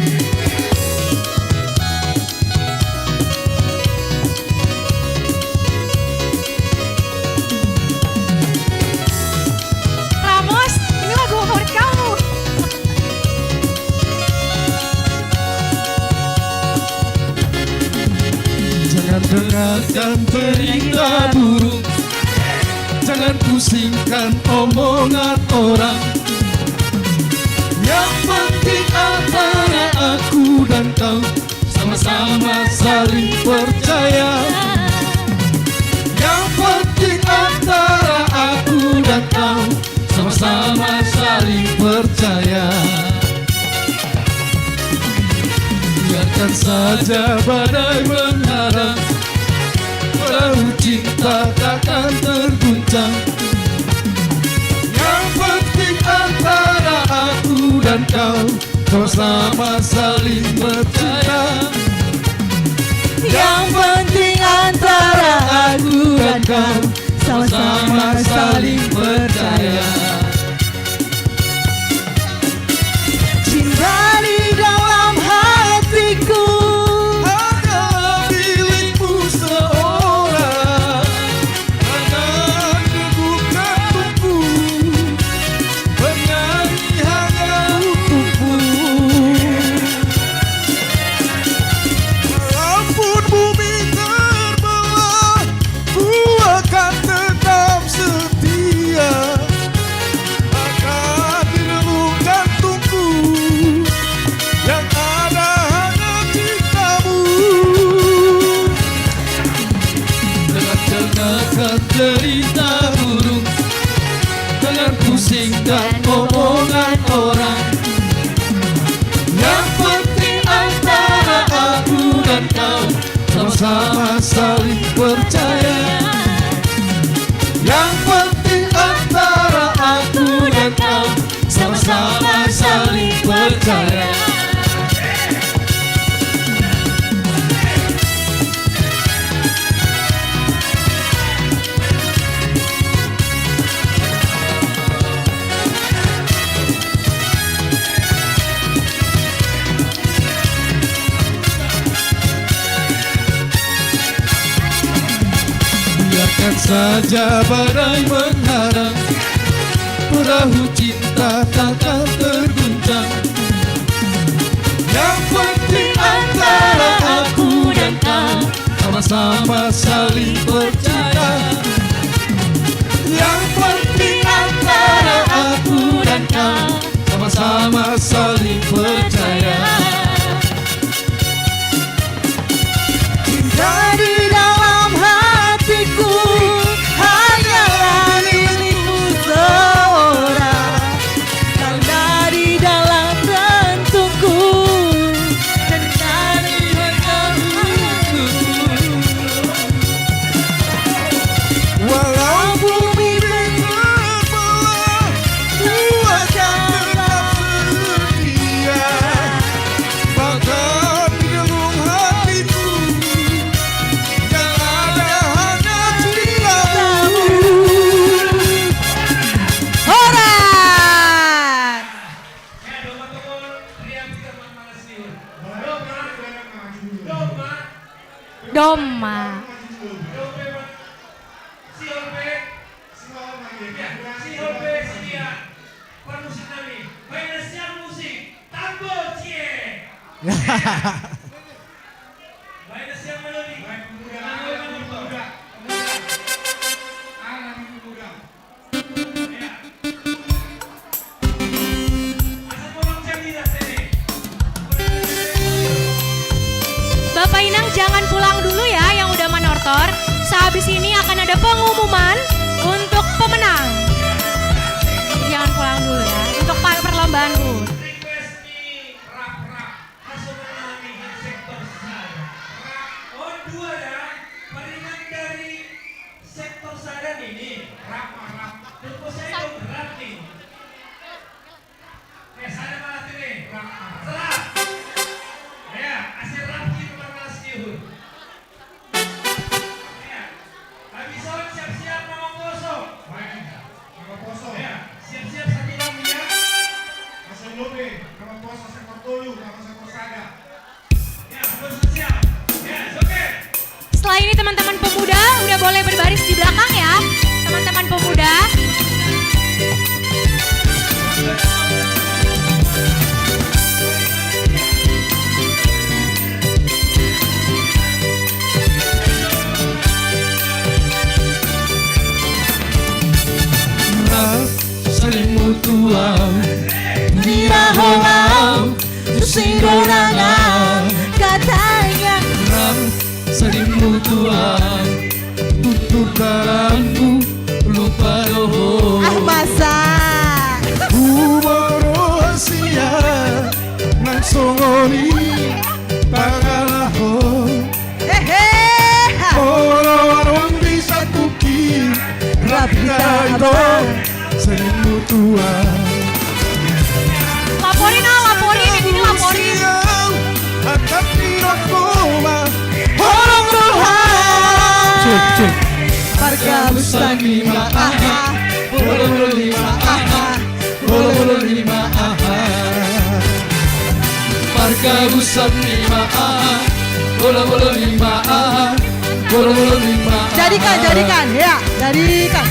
Ramos, ini lagu favorit kamu. Jangan dengarkan berita buruk, jangan pusingkan omongan orang. Yang penting antara aku dan kau sama-sama saling percaya. Yang penting antara aku dan kau sama-sama saling percaya. Biarkan saja badai menghadang, perahu cinta takkan terguncang. Yang penting antara aku dan kau sama-sama saling percaya. Yang penting antara aku dan kau sama-sama saling percaya. Cinta di dalam hatiku hanya milikmu seorang. Hanya dengung jantungku bernyanyi hanya untukmu. Walaupun bumi terbelah, ku akan tetap setia. Akan dengung jantungku yang ada hanya cintamu. Jangan dengarkan cerita burung, jangan pusingkan omongan orang. Yang penting antara aku dan kau sama-sama saling percaya. Yang penting antara aku dan kau sama-sama saling percaya. Biarkan saja badai menghadang, perahu cinta takkan terguncang. Yang penting antara aku dan kau sama-sama saling percaya. Yang penting antara aku dan kau sama-sama saling percaya. Cinta di dalam hatiku hanyalah milikmu seorang. Karena di dalam jantungku Ya, si Hope, si dia, panusin nami. Baina siap musik, tambol cie. Baina siap melodi. Baik, pemuda, anak pemuda, pemuda, anak pemuda. Ya. Asal orang cerita sini. Bapak Inang jangan pulang dulu ya yang udah manortor. Sehabis ini akan ada pengumuman untuk pemenang. Jangan pulang dulu ya. Untuk pa-, perlombaan, Bu. Request nih, rap, rap. Masuk ke dalam nih, sektor saya. Rap, oh, dua ya. Paringan dari sektor saya nih, nih. Rap, rap. Tunggu saya dong, rap nih. Eh, saya malah ini. Rap, rap. Serap. Ya, asal rap gitu, malas gitu. Ya. Habis sholat siap-siap mau poso. Baik. Mau poso. Ya, siap-siap satu lagi ya. Masuk lobe, mau poso sektor tolu, mau sektor sada. Ya, poso siap. Ya, oke. Setelah ini teman-teman pemuda udah boleh berbaris di belakang ya. Teman-teman pemuda. Salimu tuau, mira holau, singorana katanya. Salimu tuau, tutur dalammu lupa doho. Ah, masa? Umur rahasia, nang songoni, pangalaho. Hehe. Orang-orang bisa kuki, rapi dado, salimu tuau. Laporin ah, laporin, ini laporin. Siang, akan tidak koma, orang roha. Cek, cek. Marga Busan lima aha, bolo-bolo lima aha, bolo-bolo lima aha. Marga Busan lima aha, bolo-bolo lima aha, bolo-bolo lima aha. Jadikan, jadikan, ya, jadikan.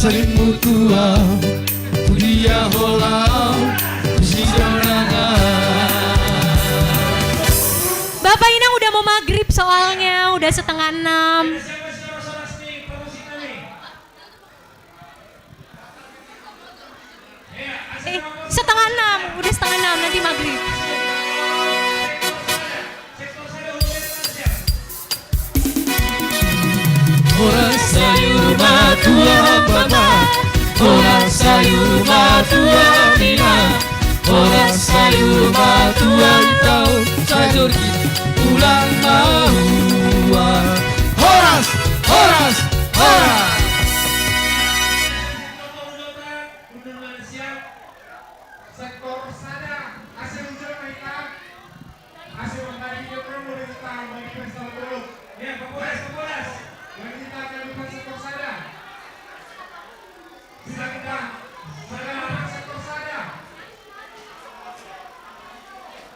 Salimu tuau, pudia holau, sidonangan. Bapak Inang udah mau maghrib soalnya, udah setengah enam. Eh, setengah enam, udah setengah enam, nanti maghrib. Orang sayur matua baba, orang sayur matua mina, orang sayur matua itau, sayur kita pulang maua. Horas, horas, horas. Sektor sada, hasil ujian mereka, hasil membagi dia pun boleh kita bagi pesta dulu. Ya, Kapolres, Kapolres. Bagi kita akan lupa sektor sada. Silakan. Silakan sektor sada.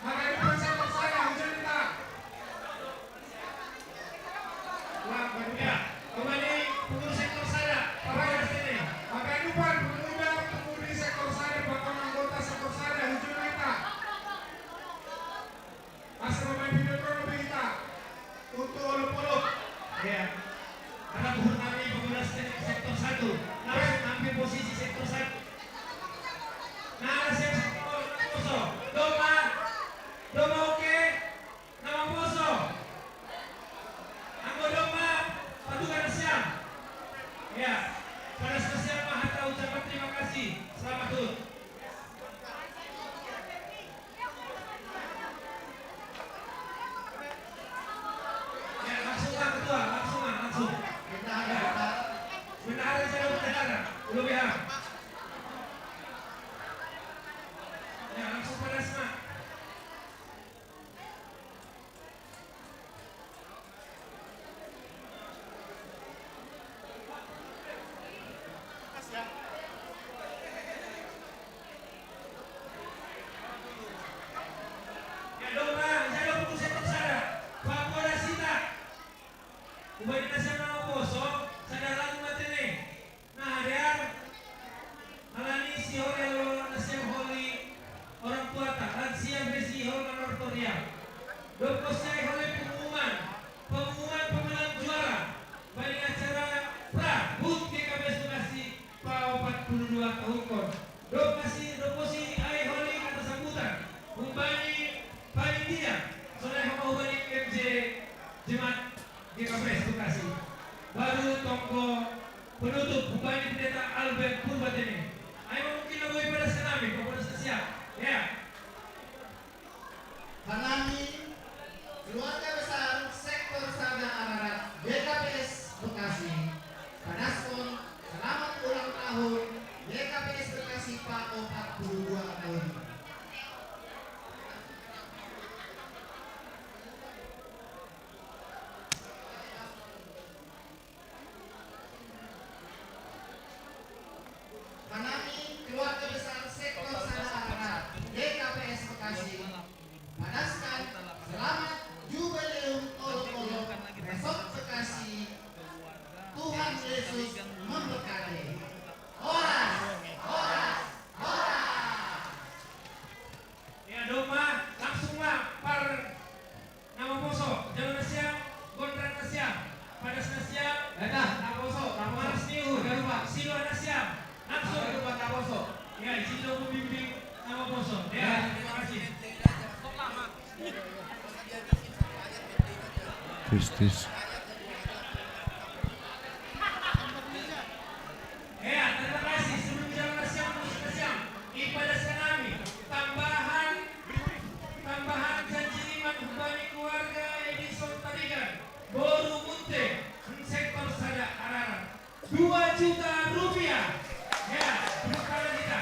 Maka lupa sektor sada, ujian kita. Wah, ya. Kembali, pengurus sektor Jemaat G K P S Bekasi. Baru tongko penutup hubungi Pendeta Albert Purbatene. Ayo mungkin lebih pada senami, kau pada siap. Ya. Hanami, keluarga besar sektor Sada Ararat G K P S Bekasi, padaskon selamat ulang tahun G K P S Bekasi pa opat puluh dua tahun. Hanami, keluarga besar sektor Sada Ararat G K P S Bekasi, padaskon selamat jubileum olok-olok Resort Bekasi. Tuhan Yesus memberkati. Horas, horas, horas. Ya, domma langsung ma par nama poso, jalan nasiam, kontrak nasiam, padas nasiam. Edah, nama poso, nama poso. Malas niu. Agak lupa. Silo nasiam. Langsung. Agak lupa nama poso. Ya, izin dong membimbing nama poso. Ya, ya, terima kasih. Tis, tis. Ya, terima kasih. Sebelum jalan siang, musik siang. Ipada senami. Tambahan, tambahan janji iman hubungi keluarga Edison Tarigan. Boru Munte, sektor Sada Ararat. Dua juta rupiah. Ya, tepuk tangan kita.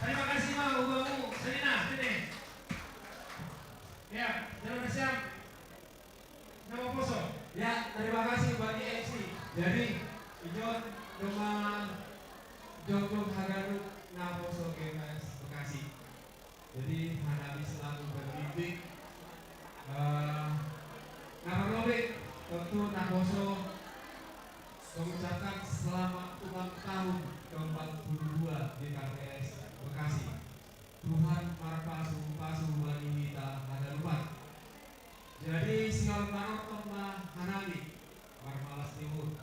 Terima kasih, Ma, ubamu, Selina, sini. Ya, jalan siang. Nama poso. Ya, terima kasih bagi M C. Jadi, ijon cuma jongjong haganu nama poso G K P S Bekasi. Jadi, hanami selaku pembimbing, eh, nama robek tentu nama poso mengucapkan selamat ulang tahun ke empat puluh dua G K P S Bekasi. Tuhan marpasu-pasu bagi kita haganupan. Jadi, sial manortor ma hanami, marmalas ni Tuhan.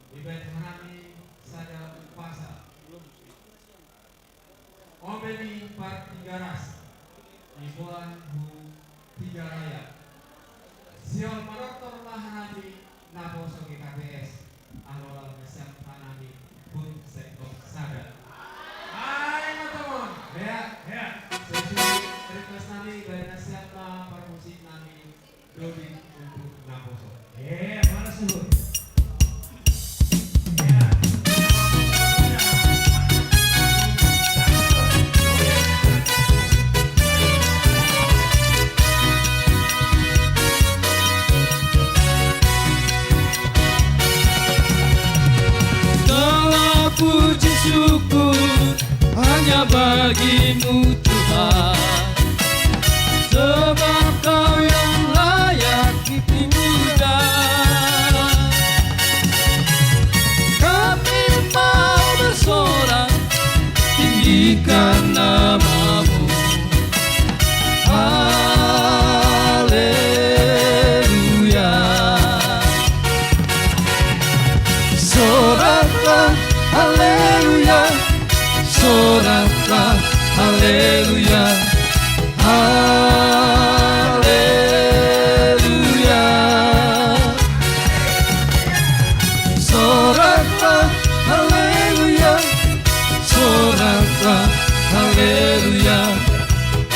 Ibet hanami sada umpasa. Omeni par Tigaras, iboan hu Tigaraya. Sial manortor ma hanami, naposo G K P S. Alola nasiam hanami, pun sektor Sada. Hai, matomon. Ya. Ya. Sesuai request nami, baik nasiam ma parmusik nami, Dodi untuk naposo. Ya, mana suhun? Ya. Segala puji syukur hanya bagimu Tuhan, sebab Kau yang layak dipuja. Kami mau bersorak tinggikan nama-Mu. Haleluya. Soraklah, haleluya. Soraklah, haleluya. Haleluya. Soraklah, haleluya. Soraklah, haleluya.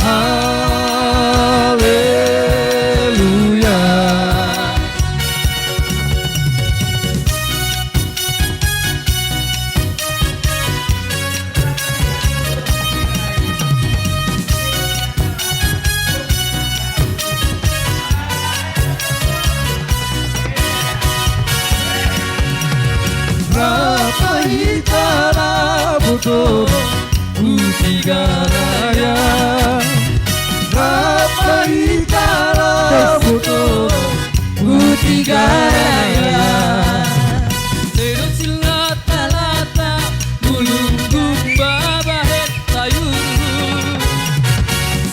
Haleluya. Rapa hita la boto, Hu Tigaraya. Rapa hita la boto, Hu Tigaraya. Sedo si lata-lata, bulung gumba bahet sayur.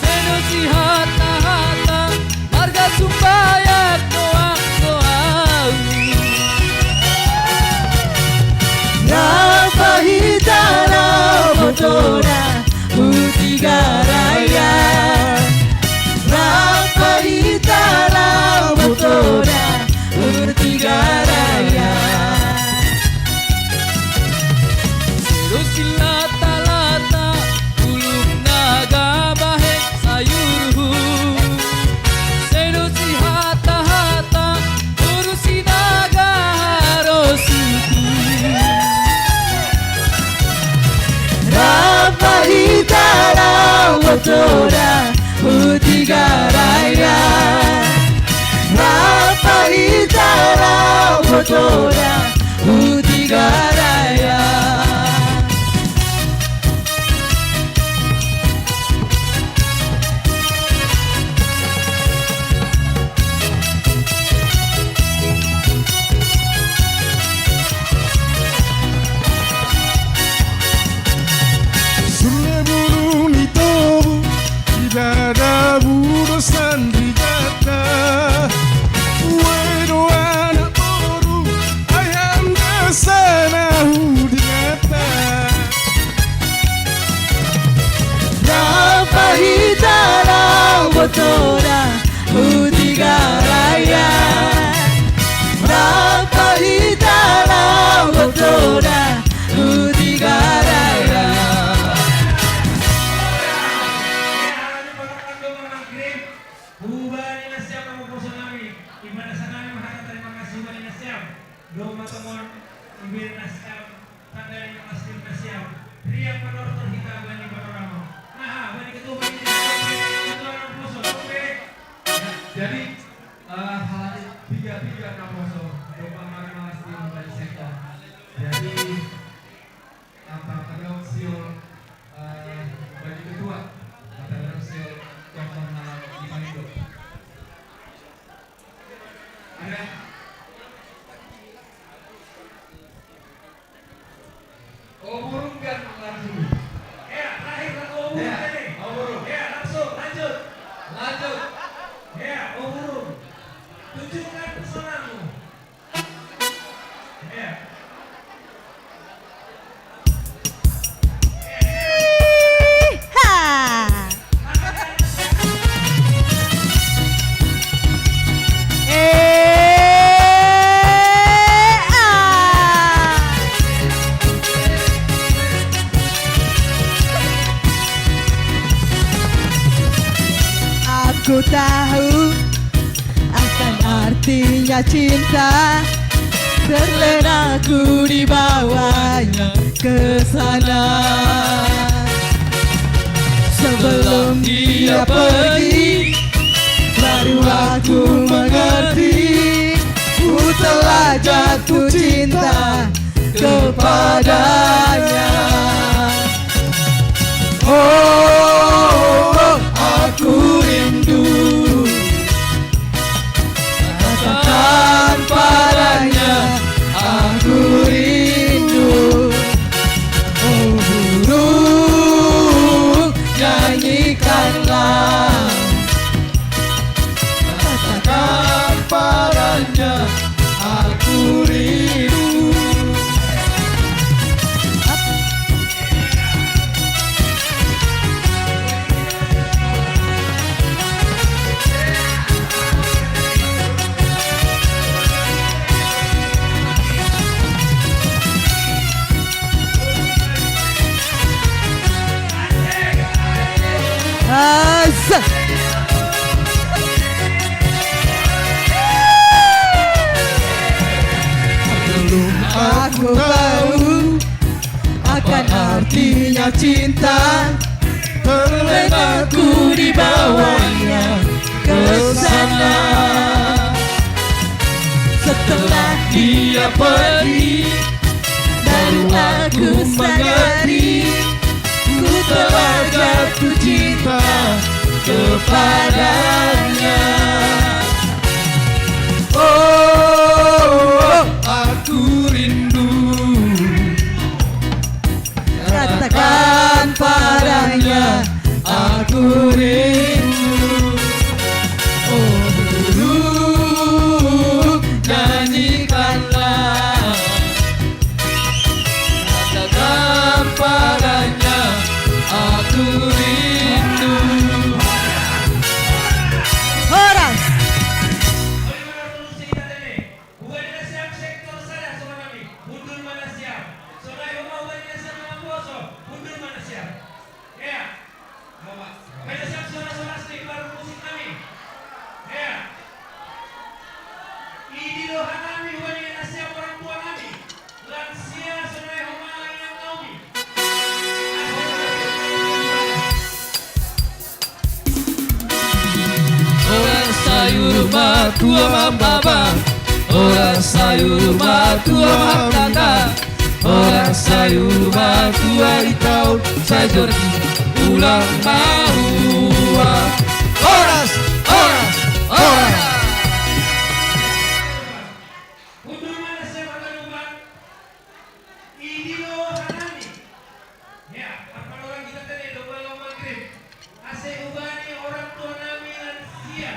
Sedo si hata-hata, marga Sumbayak doang-doang. Rapa hita la Toda utigaraya. Rapa itara botoda utigaraya. Sulle bulu ni tobu, ibada budo sandri gata. Wero ana boru, ayam dasana hudi gata. Rapa hitara botoda, utigaraya. Rapa hitara botoda, utigaraya. Hubani na siyam na maposo nami, ibadah sa nami mahata tarima kasih hubani na siyam. Dong matomon, ibir na siyam, tandai na masjid na siyam. Riang manortor hita bani panorama. Nah, bani ketua bani ketua na poso, oke. Ya, jadi, eh, hal tiga tiga na poso, dong pamar mas di bani sektor. Jadi, apa kedok sio, eh, bani ketua, apa kedok sio, tokoh hal di Panido. Ada. Oburung kan langsung. Ya, terakhir lah Oburung. Ya, tadi. Oburung. Ya, langsung, lanjut. Lanjut. Ya, Oburung. Tunjukkan pesonanmu. Ya. Aku tahu akan artinya cinta, terlena ku dibawanya ke sana. Sebelum dia pergi, baru aku mengerti, ku telah jatuh cinta kepadanya. Oh, aku rindu. Katakan padanya, aku rindu. Oh, burung, nyanyikanlah. Katakan padanya, aku rindu. Asik. Belum aku tahu akan artinya cinta, terlena ku dibawanya ke sana. Setelah dia pergi, baru aku sadari, ku telah jatuh cinta kepadanya. Oh, aku rindu. Katakan padanya, aku rindu. Oh, burung, nyanyikanlah. Katakan padanya, aku rindu. Horas. Hubani na siyam sektor sada, songon nami. Mundur ma na siyam. Sonai homa hubani na siyam na maposo. Mundur ma na siyam. Ya. Homa. Hubani na siyam sona-sona seni baru musik nami. Ya. Idi roha nami hubani na siyam orang tua nami. Lansia sonai homa inang Naomi. Matua Mambaba, ora sayu matua Mangkana, ora sayu matua Itau, sajorti ulang mahua. Horas, horas, horas. Untuk mana saya makan ubat? Idilo hanami. Ya, lapan orang kita tadi domba yang maghrib. Ase ubani orang tua nami lansia.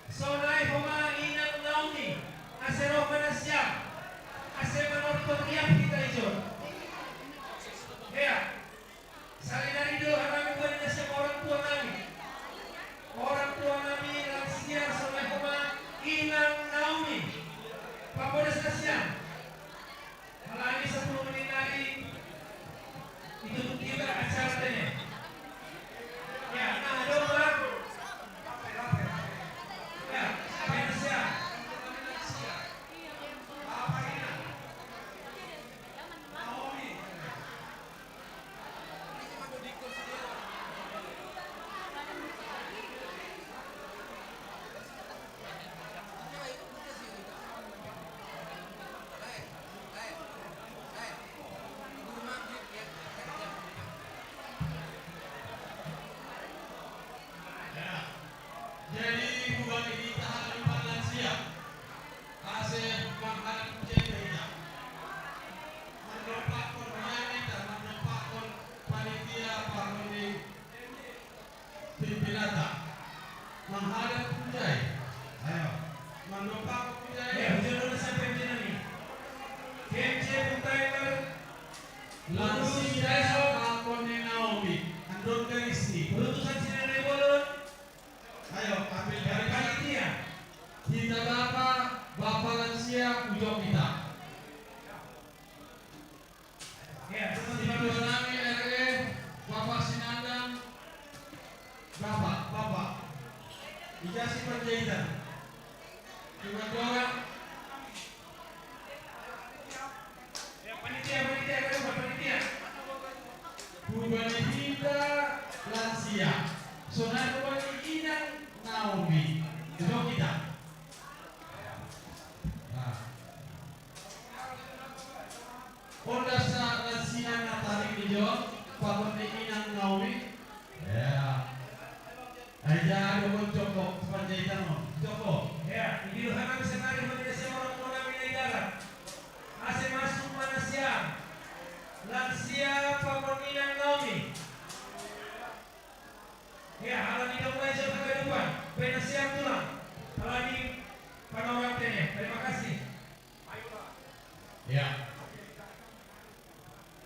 Sonai homa inang Naomi. Ase roh mana siap. Ase manortor iap kita ijo. Ya. Salinari do hanami ubani na siap orang tua nami. Orang tua nami lansia sonai homa inang Naomi. Pamodas na siap. Halani sepuluh menit nari itu kita acara ini. Ya, nah, domba. Ya, Venezia. Apa ini? Naomi. Jadi, hubani hita halani panlansia. Ase manghadap hujai hita. Mandompakkon hujai hita, mandompakkon panitia pakon ni pimpinanta. Manghadap hujai. Ayo. Mandompakkon hujai. Ya, hujai dulu sampai hujai nami. P M C Punta Emer. Lansia pakon ni Naomi. Andon garisni. Urusan sinare bolon. Ayo, ambil dari panitia. Hita bapa, bapa lansia, ujo hita. Ya, terus di bawah nami R E, Bapak Sinandang, Bapak, Bapak. Ijasi Panjaitan. Cuma dua orang. Ya, panitia, panitia, panitia. Hubani hita lansia. Sonai hubani inang Naomi. Duduk kita. Nah. Onda sa lansia na tarik di jo, pakon ni inang Naomi. Ya. Aja, ayo, Bang, Joko, Panjaitan, Bang. Joko. Ya, di Yohanan senari menjadi orang tua nami na i dalan. Ase masuk mana siap. Lansia pakon inang Naomi. Ya, halani domba ijo hagadupan. Pena siap tulang. Halani panorang tene. Terima kasih. Ya.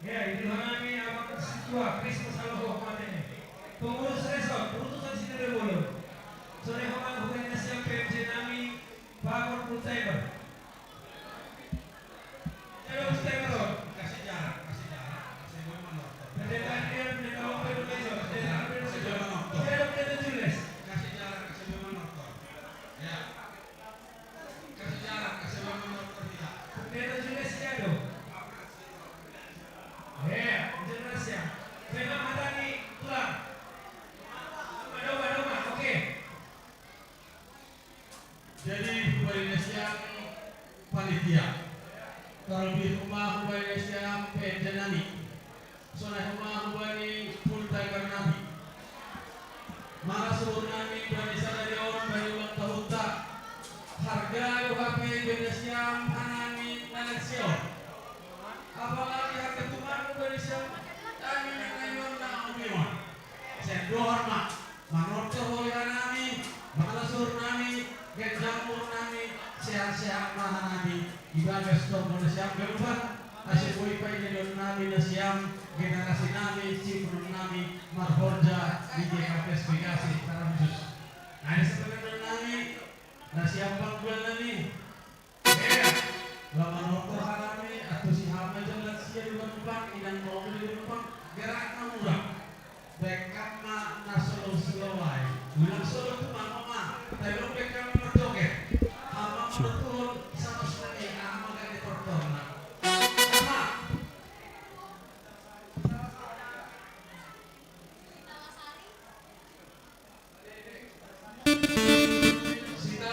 Ya, itu hanami abang situa Kristus Aloho matene. Pengurus resort, urusan sini dulu. Sore homa hubani na siap P M C nami, Pak Konsul Cyber. Jadong Cyber. Kasih jarak, kasih jarak. Saya mau menonton. Pendeta Adrian, pendeta Ope, pendeta Ope, pendeta Ope, pendeta Ope. Jadong pendeta Jules. Kasih jarak, saya mau menonton. Ya. Kasih jarak, kasih bangun dokter kita. Pendeta Jules Jado. Eh, jelas ya. Memang matani tulang. Domba, domba, domba. Oke. Jadi, hubani na siap panitia. Terlebih rumah hubani na siap P M C nami. Sonai homa hubani Punta Emer nami. Mala suhur nami bani sadari on bani ulang tahunta. Harga do hape bani na siam hanami na lansia on. Apalagi harga tumak bani na siam nami na naion na omion. Sen dohor ma. Manortor holi hanami, mala suhur nami, ganjang umur nami, sehat-sehat ma hanami, ibagas tonggo na siap ganupan, ase boi paingaton nami na siam, generasi nami, simunon nami, marhorja, di G K P S Bekasi, secara khusus. Nah, di sebenarnya nami, na siam panggual nami, Lam manortor hanami, antusi hami jo lansia di ganupan, inang na omi di ganupan, gerak na murah. Baen ma na slow-slow ai. Ulang solo tu mano ma, tai long baen ma marjoget. Ama manortor sama sekali, ama gak ditortorna. Ama. Sita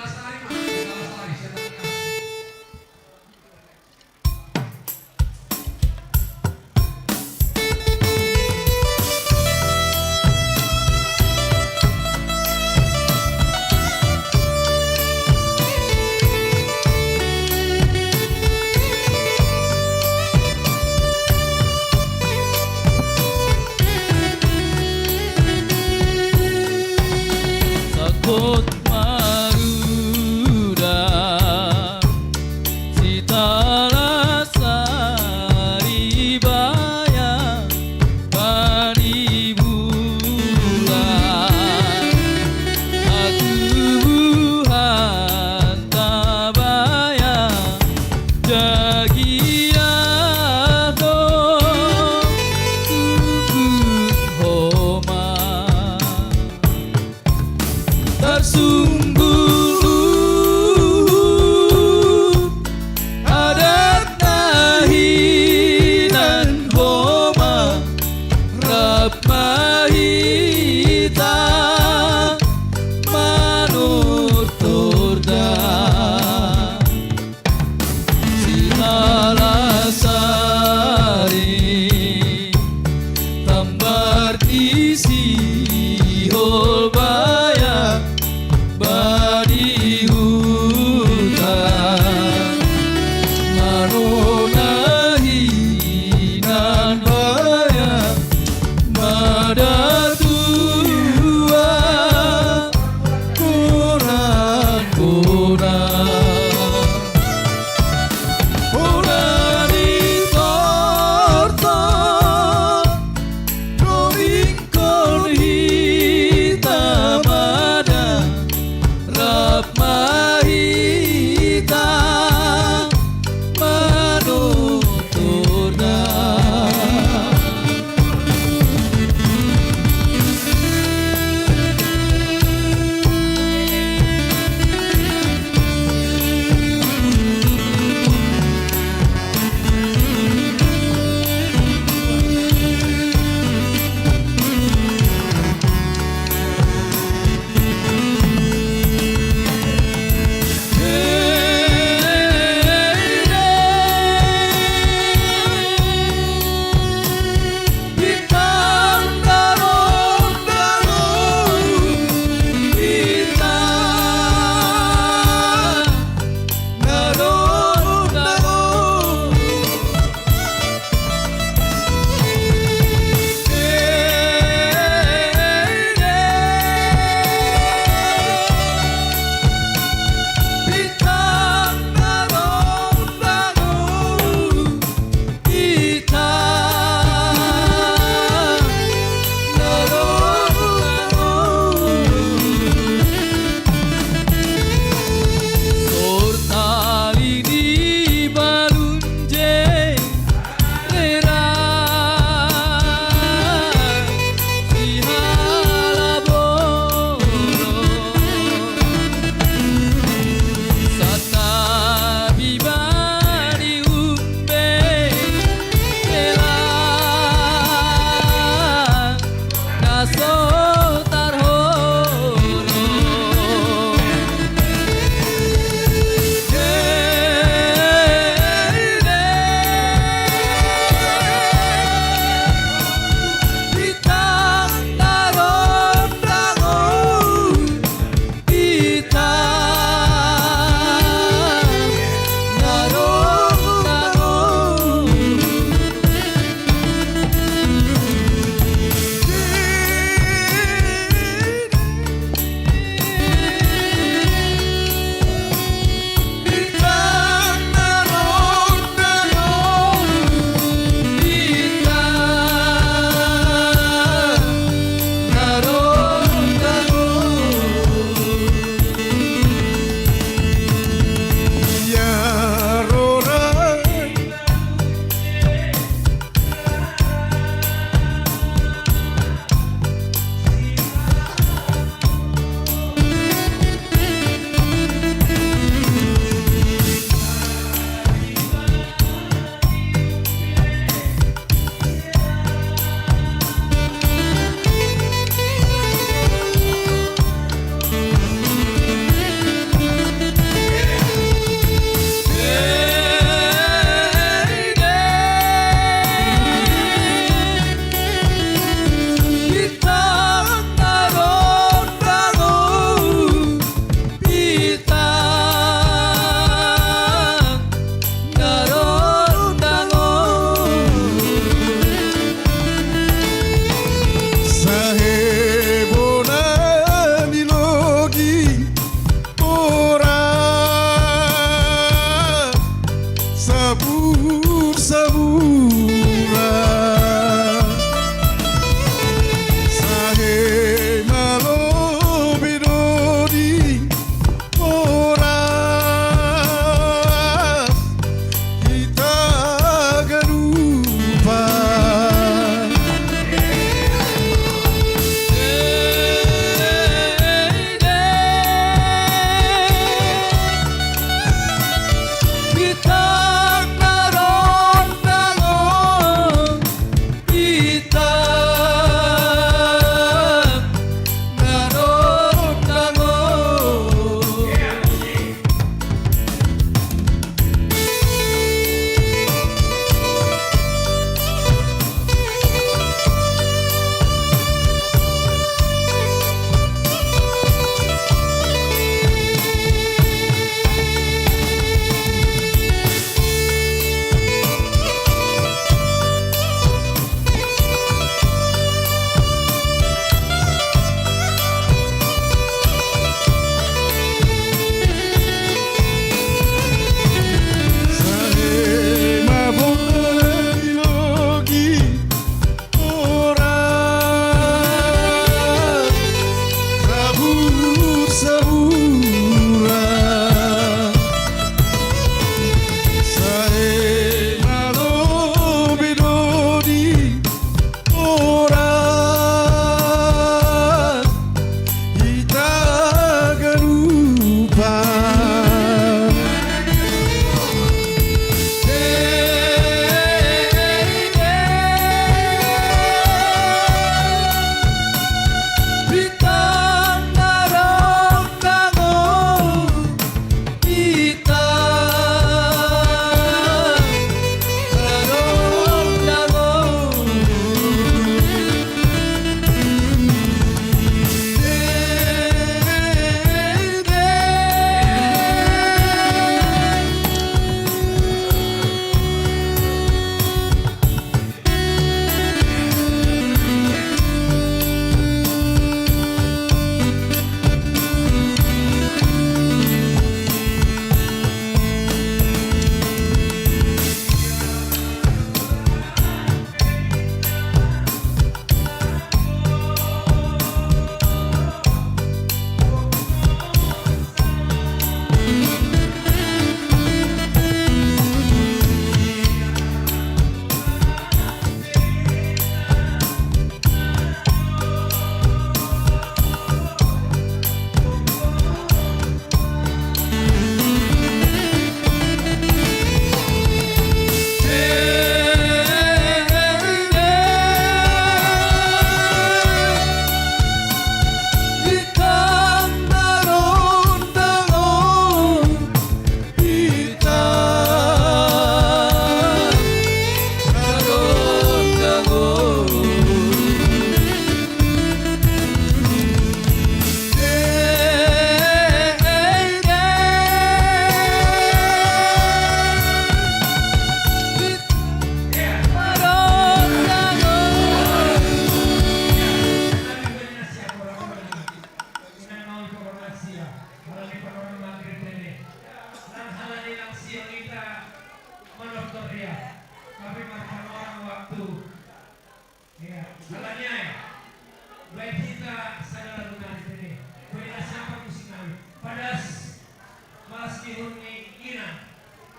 Aski huni ina,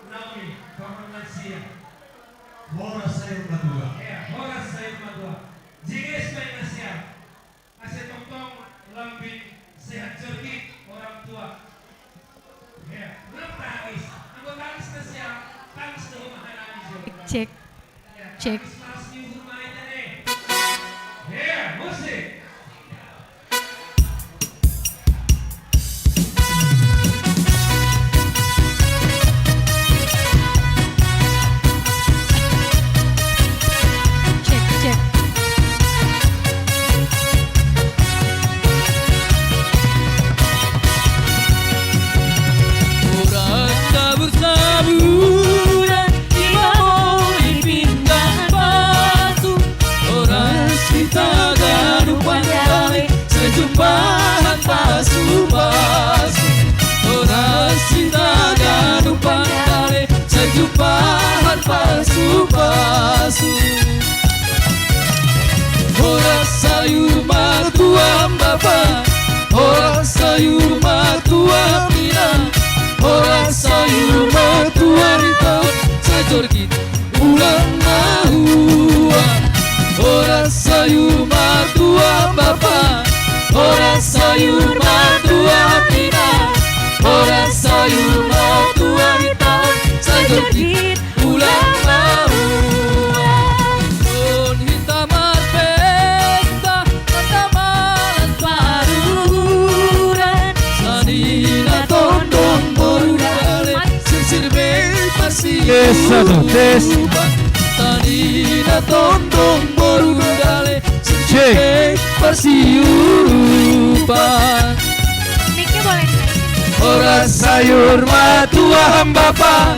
Naomi, paman lansia. Horas sayur matua. Ya, horas sayur matua. Jigis main nasiam. Ase tongtong lambin sehat jorgit orang tua. Ya, nang tangis. Anggo tangis nasiam, tangis do mahanami jo. Cek. Cek. Cek, cek. Orang kabur-kaburan, imamo di pinggan batu. Orang sita ganupan dale, sejumpahan pasu-pasu. Orang sita ganupan dale, sejumpahan pasu-pasu. Horas sayur matua bapa, horas sayur matua mina, horas sayur matua rita, sajorgit ulang mahua. Horas sayur matua bapa, horas sayur matua mina, horas sayur matua rita, sajorgit ulang mahua. Don hita marpesta, hita malas paruran. Sanina tondong boru dale, sirsir be pasi. Tes, satu, tes. Sanina tondong boru dale, sirsir be pasi upa. Mic-nya boleh dinaikin? Horas sayur matua hambapa,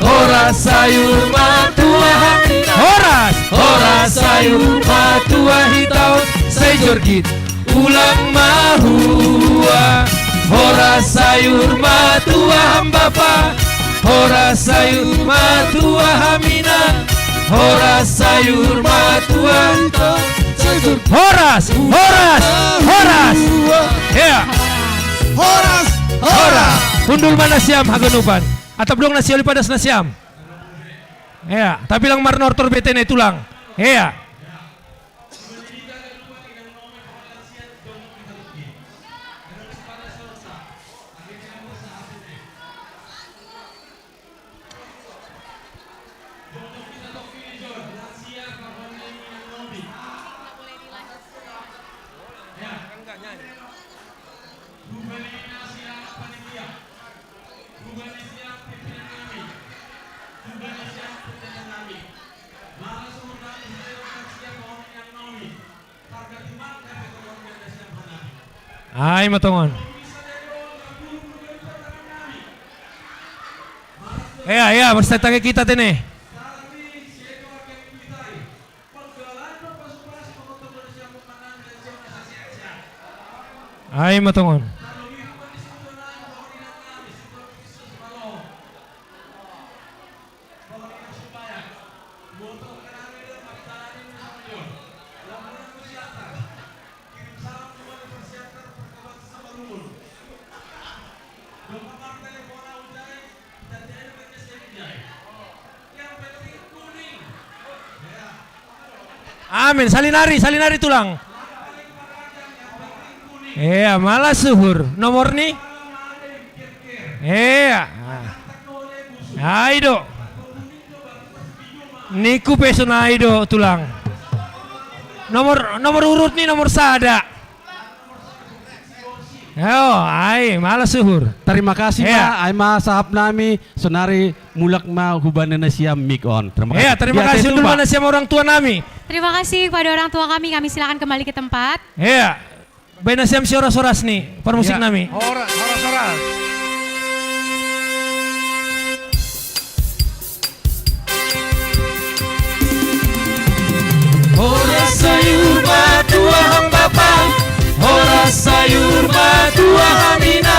horas sayur matua hamina. Horas. Horas sayur matua hitaon, sai jorgit ulang mahua. Horas sayur matua hambapa, horas sayur matua hamina. Horas sayur matua hitaon, sai jorgit. Horas, horas, horas. Ya. Horas, horas. Hundul ma nasiam haganupan. Atap dong nasiam, lipadas nasiam. Ya, tapi lang marnortor betene tulang. Ya. Ai ma tongon. Ea, ea, marsitangiang hita tene. Ai ma tongon. Amin. Salinari, salinari tulang. Ea, malas suhur. Nomor ni? Ea. Ai do. Ningku pe sonai do tulang. Nomor, nomor urut ni nomor sada. Eo, ai, malas suhur. Terima kasih, ea. Ma, ai ma sahap nami, sonari mulak ma hubani nasiam mic on. Terima kasih. Ea, terima kasih, hundul ma nasiam orang tua nami. Terima kasih kepada orang tua kami, kami silakan kembali ke tempat. Ea. Baen nasiam si horas-horas ni parmusik nami. Horas, horas, horas. Horas sayur matua hambapa, horas sayur matua hamina,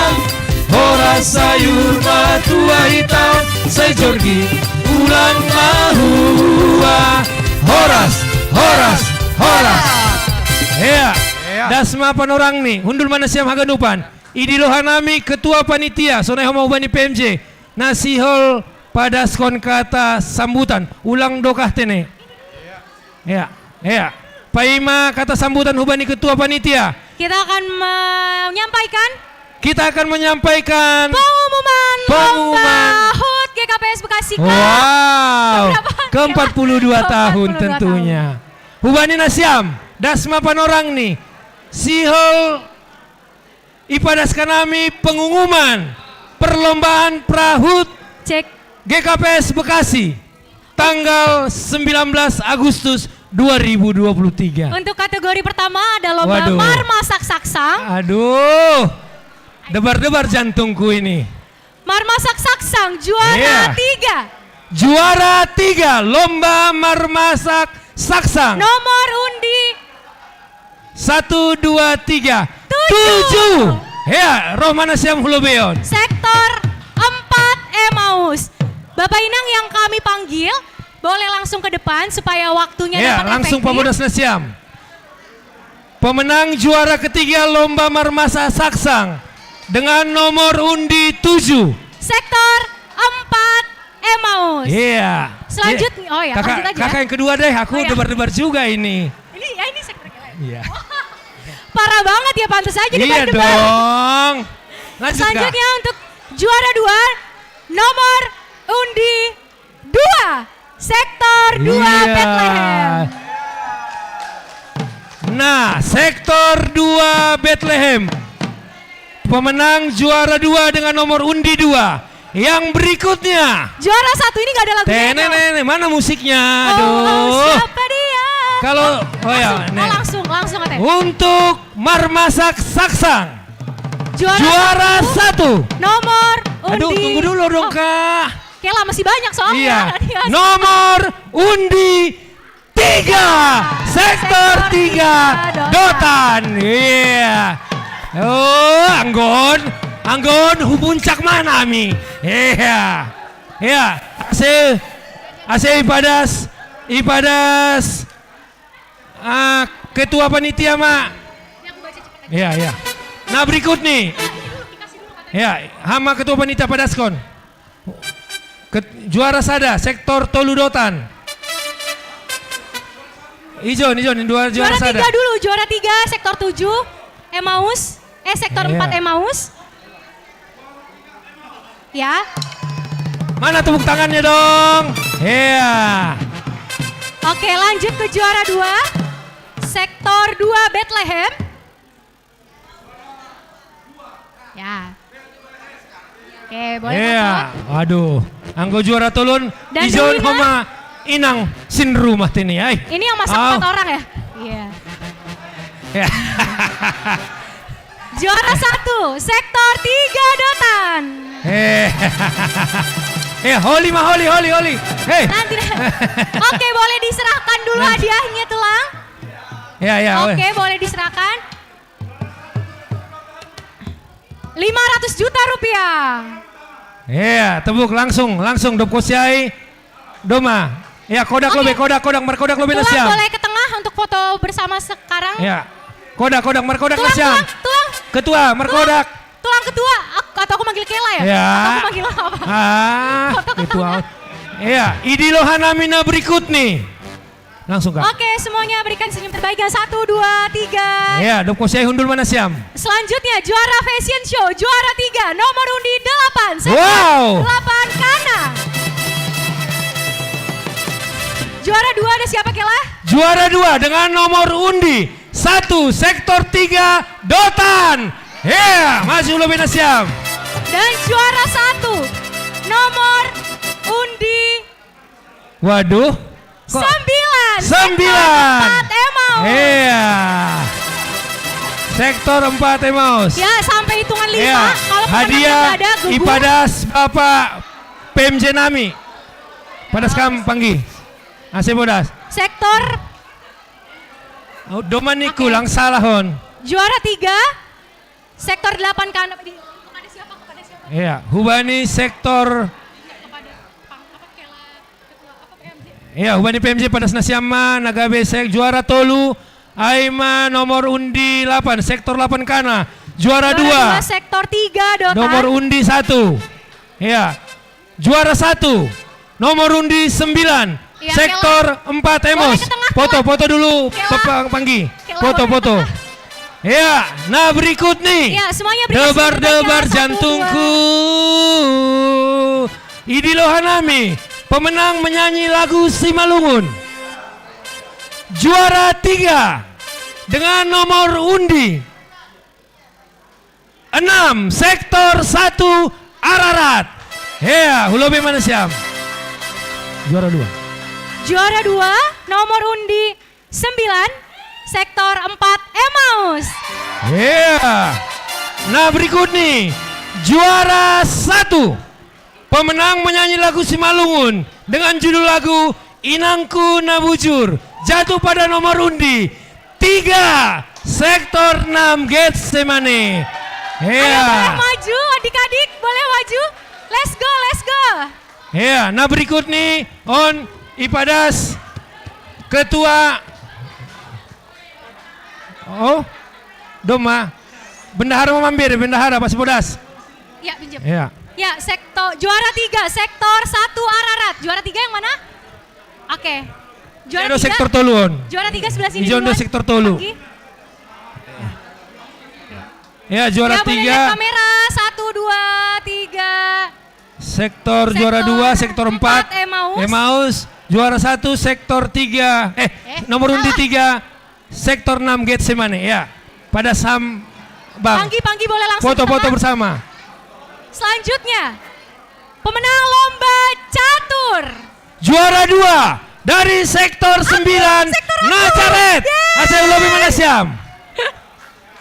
horas sayur matua hita, sai jorgit ulang mahua. Horas, horas, horas. Ea. Ea. Das ma panorang ni, hundul ma nasiam haganupan. Idi lohanami ketua panitia, sonai homa hubani P M J. Na sihol padaskon kata sambutan. Ulang dokah tene. Ya, ya. Paima kata sambutan hubani ketua panitia. Kita akan menyampaikan Kita akan menyampaikan pengumuman lomba pengumuman. HUT G K P S Bekasi ke Wow, berapa? Ke empat puluh dua tahun. Empat puluh dua tentunya. Hubani nasiam, dasma panorangni, sihol ipadaskan nami pengumuman perlombaan pra-HUT Cek. G K P S Bekasi tanggal sembilan belas Agustus dua ribu dua puluh tiga. Untuk kategori pertama ada lomba Waduh. Marmasak Saksang. Aduh, debar-debar jantungku ini. Marmasak Saksang juara Iya. tiga. Juara tiga lomba Marmasak Saksang. Nomor undi Satu, dua, tiga. Tujuh. Tujuh. Ya, roh ma nasiam hu lobion. Sektor empat Emmaus. Bapak Inang yang kami panggil, boleh langsung ke depan supaya waktunya Ya, dapat langsung efektif. Pamodas nasiam. Pemenang juara ketiga lomba Marmasak Saksang dengan nomor undi tujuh. Sektor empat Emmaus. Iya. Selanjutnya, oh ya, Kakak, lanjut aja. Kakak yang kedua deh, aku Oh ya. debar-debar juga ini. Ini ya ini sektor kedua. Iya. Parah banget ya, pantas aja Iya debar-debar. dong. Lanjut, Kak. Selanjutnya untuk juara dua, nomor undi dua, sektor dua Iya. Bethlehem. Nah, sektor dua Bethlehem. Pemenang juara dua dengan nomor undi dua. Yang berikutnya. Juara satu ini nggak ada lagunya. Tenenene, mana musiknya? Oh, Aduh. Siapa dia? Kalau, oh ya, Langsung, nih. oh, langsung, langsung katanya. Untuk Marmasak Saksang. Juara Juara satu. satu. Nomor undi. Aduh, tunggu dulu dong, Oh, Kak. Kela masih banyak soalnya. Iya. Iya. Nomor undi tiga. Sektor Sektor tiga. tiga, Dotan. Dotan. Iya. Oh, anggon. Anggon, hubuncak mana, Mi? Iya. Iya. Ase, ase ipadas, ipadas. Ah, ketua panitia, Mak. Iya, iya. Nah, berikut nih. Ya, hama ketua panitia padaskon. Ket-, juara sada, sektor tolu Dotan. Ijon, ijon, juara, juara Juara sada. tiga dulu, juara tiga, sektor tujuh, Emmaus. Eh, sektor Iya. empat Emmaus. Ya. Mana tepuk tangannya dong? Iya. Oke, lanjut ke juara dua. Sektor dua Bethlehem. Ya. Oke, boleh Iya, foto. Aduh. Anggo juara tolon, Dan ijon Dewi homa inang sin rumah tini, ai. Ini yang masak Au. empat orang ya? Iya. Ya. Juara satu, sektor tiga Dotan. Eh. Eh, holi mah, holi, holi, holi. Hei. Nanti deh. Oke, boleh diserahkan dulu Nanti. hadiahnya, Tulang. Ya, ya, Oke, weh. boleh diserahkan. Lima ratus juta rupiah. Iya, tepuk langsung, langsung Dop Kosiai. Doma. Ya, kodak Oke. lobe, kodak, kodak, markodak lobe Tulang nasiam. boleh ke tengah untuk foto bersama sekarang. Ya. Kodak, kodak, markodak Tulang, nasiam. tulang, tulang. Ketua, markodak. Tulang ketua. Ak-, atau aku manggil Kela ya? Ya. Atau aku manggil apa? Ah, Foto ke ketua. tengah. Iya, idi lohanami na berikut nih. Langsung, Kak. Oke, semuanya berikan senyum terbaiknya. Satu, dua, tiga. Iya, Dop Kosiai hundul ma nasiam. Selanjutnya, juara fashion show, juara tiga, nomor undi delapan, sektor Wow. delapan Kana. Juara dua ada siapa, Kela? Juara dua dengan nomor undi satu, sektor tiga, Dotan. Iya, maju lobe nasiam. Dan juara satu, nomor undi Waduh. Kok Sembilan. Sembilan. Sektor empat Emmaus. Iya. Sektor empat Emmaus. Ya, sampai hitungan lima. Iya. Kalau pemenangnya Hadiah nggak ada, gugur. Ipadas Bapak P M J nami. Padas kam panggi. Ase bodas. Sektor Oh, domaniku Oke. lang salahon. Juara tiga. Sektor delapan Kana di kepada siapa? Kepada siapa? Iya, hubani sektor Kepada Pang, apa, Kela, ketua, apa, P M J? Iya, hubani P M J padas nasiam ma, na gabe sek juara tolu, ai ma nomor undi delapan, sektor delapan Kana. Juara Juara dua. dua sektor tiga, Dota. Nomor undi satu. Ya. Juara satu. Nomor undi sembilan. Iya, Sektor empat, Boleh Emos. ke tengah, Foto, Kela. foto dulu. Kela. Papa Panggi. Kela, Foto, boleh ke foto. tengah. Ya. Nah, berikut nih. Ya, semuanya beri kasih Debar-debar berdaya. Satu, jantungku. Idi Lohanami, pemenang menyanyi lagu Simalungun. Juara tiga dengan nomor undi enam, sektor satu, Ararat. Ya, hulobi manasiam. Juara dua. Juara dua, nomor undi sembilan, sektor empat, Emmaus. Ya. Nah, berikut nih, juara satu, pemenang menyanyi lagu Simalungun dengan judul lagu Inangku Nabujur, jatuh pada nomor undi tiga, sektor enam, Getsemane. Ayo, Ya. boleh maju, adik-adik, boleh maju. Let's go, let's go. Ya, nah, berikut nih, on Ipadas, ketua. Oh, Doma. Bendahara mau mampir, bendahara, Pak Sipodas. Ya, pinjam. Ya. Ya, sektor juara tiga, sektor satu, Ararat. Juara tiga yang mana? Oke. Juara Ijo do tiga. Sektor tolu, on. Juara tiga sebelah sini. Ijo do Duluan. Sektor tolu. Panggi. Ya, juara Ya, boleh tiga. Lihat kamera, satu, dua, tiga. Sektor juara Sektor dua, sektor empat, empat, Emmaus. Emmaus. Juara satu, sektor tiga. Eh, Eh, nomor undi salah. tiga, sektor enam, Getsemane. Ya, pada sam, Bang. Panggi, Panggi, boleh langsung Foto-foto ke tengah. Bersama. Selanjutnya, pemenang lomba catur. Juara dua dari sektor sembilan, sektor aku. Nazaret. Yeay. Asal lebih mana siam?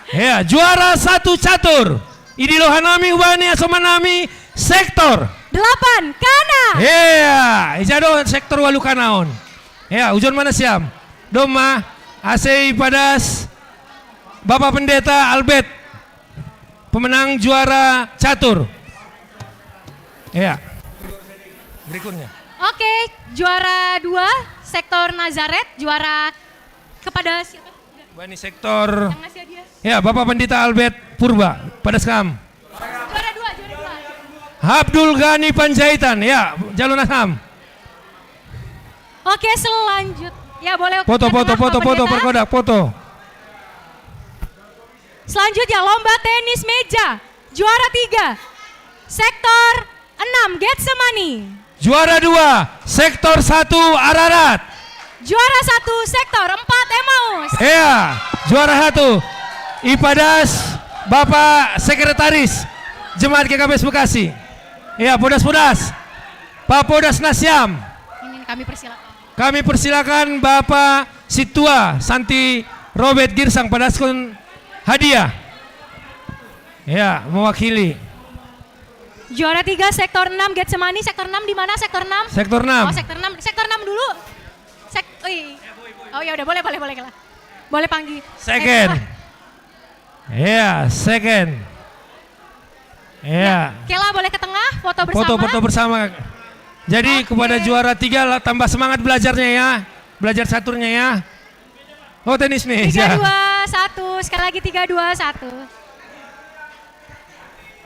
Ya, juara satu catur. Idi Lohanami, Ubani, Asomanami, sektor. Delapan, Kana. Ya, ija do sektor walu Kana, on. Ya, ujon mana siam? Doma, asei padas, Bapak Pendeta Albert, pemenang juara catur. Ya. Berikutnya. Oke, juara dua, sektor Nazaret, juara kepada siapa? Bani sektor. Yang ngasih hadiah. Ya, Bapak Pendeta Albert Purba, pada sekam. Juara dua, juara dua. Abdul Ghani Panjaitan, ya, jalur asam. Oke, selanjut. Ya, boleh Foto, ke foto, tengah, foto, Bapak foto, Pendeta. Perkodak, foto. Selanjutnya, lomba tenis meja. Juara tiga, sektor enam, Getsemani. Juara dua, sektor satu, Ararat. Juara satu, sektor empat, Emmaus. Ya, juara satu, Ipadas, Bapak Sekretaris Jemaat G K P S Bekasi. Ya, Podas-Podas. Pak Podas Nasiam. Ini kami persilakan. Kami persilakan Bapak Situa Santi Robert Girsang padaskun hadiah. Ya, mewakili. Juara tiga, sektor enam, Getsemani. Sektor enam di mana? Sektor enam? Sektor enam. Oh, sektor enam. Sektor enam dulu. Sek, ui. Oh, ya udah, boleh, boleh, boleh, Kela. Boleh, Panggi. Second. Eh, Ya, second. Ya. Kela, boleh ke tengah, foto bersama. Foto-foto bersama. Jadi, Oke. Kepada juara tiga lah, tambah semangat belajarnya, ya. Belajar caturnya, ya. Oh, tenis meja. Tiga, dua, satu. Sekali lagi, tiga, dua, satu.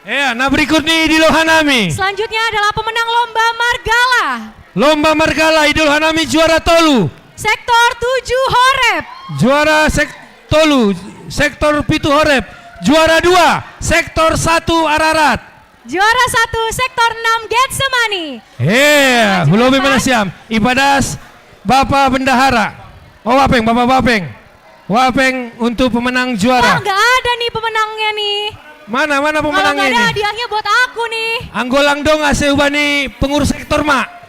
Ya, nah, berikut nih di Lohanami. Selanjutnya adalah pemenang lomba Margala. Lomba Margala, Idi Lohanami juara tolu. Sektor tujuh, Horeb. Juara sek tolu, sektor pitu, Horeb. Juara dua, sektor satu, Ararat. Juara satu, sektor enam, Getsemani. Ya, Maju, hulobi Bapak. Mana siam. Ipadas, Bapak Bendahara. Oh, Wapeng, Bapak Wapeng. Wapeng untuk pemenang Wah, juara. Nggak ada nih pemenangnya nih. Mana, mana Kalau pemenangnya nggak ada ini? Hadiahnya buat aku nih. Anggolang dong, asei ubani pengurus sektor, Mak.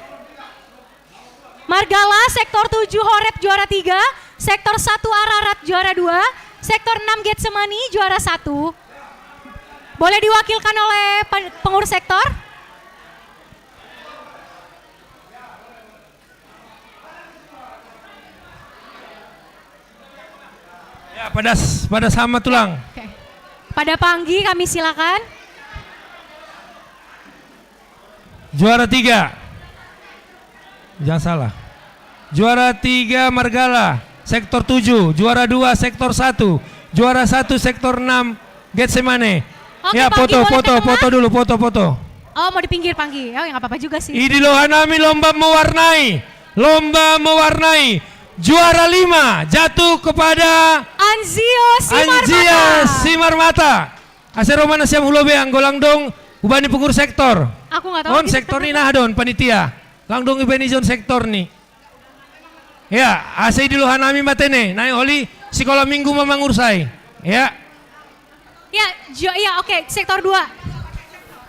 Margala, sektor tujuh, Horeb, juara tiga. Sektor satu, Ararat, juara dua. Sektor enam, Getsemani, juara satu. Boleh diwakilkan oleh pe- pengurus sektor? Ya, pada s- pada sama tulang. Oke. Pada Panggi, kami silakan. Juara tiga. Jangan salah. Juara tiga Margala, sektor tujuh. Juara dua, sektor satu. Juara satu, sektor enam, Getsemane. Oke, ya, Panggi, foto, foto, foto dulu, foto, foto. Oh, mau di pinggir, Panggi. Oh, ya nggak apa-apa juga sih. Idi Lohanami lomba mewarnai. Lomba mewarnai. Juara lima jatuh kepada Anzio Simarmata. Anzio Simarmata. Ase ro ma na siam hu lobi, anggo lang dong hubani pengurus sektor. Aku nggak tahu. On sektor ni, nah, don panitia. Lang dong hubani jon sektor ni. Ya, ase idi Lohanami ma tene, nai oli sikola minggu ma mangursai. Ya. Ya, ya, oke, sektor dua.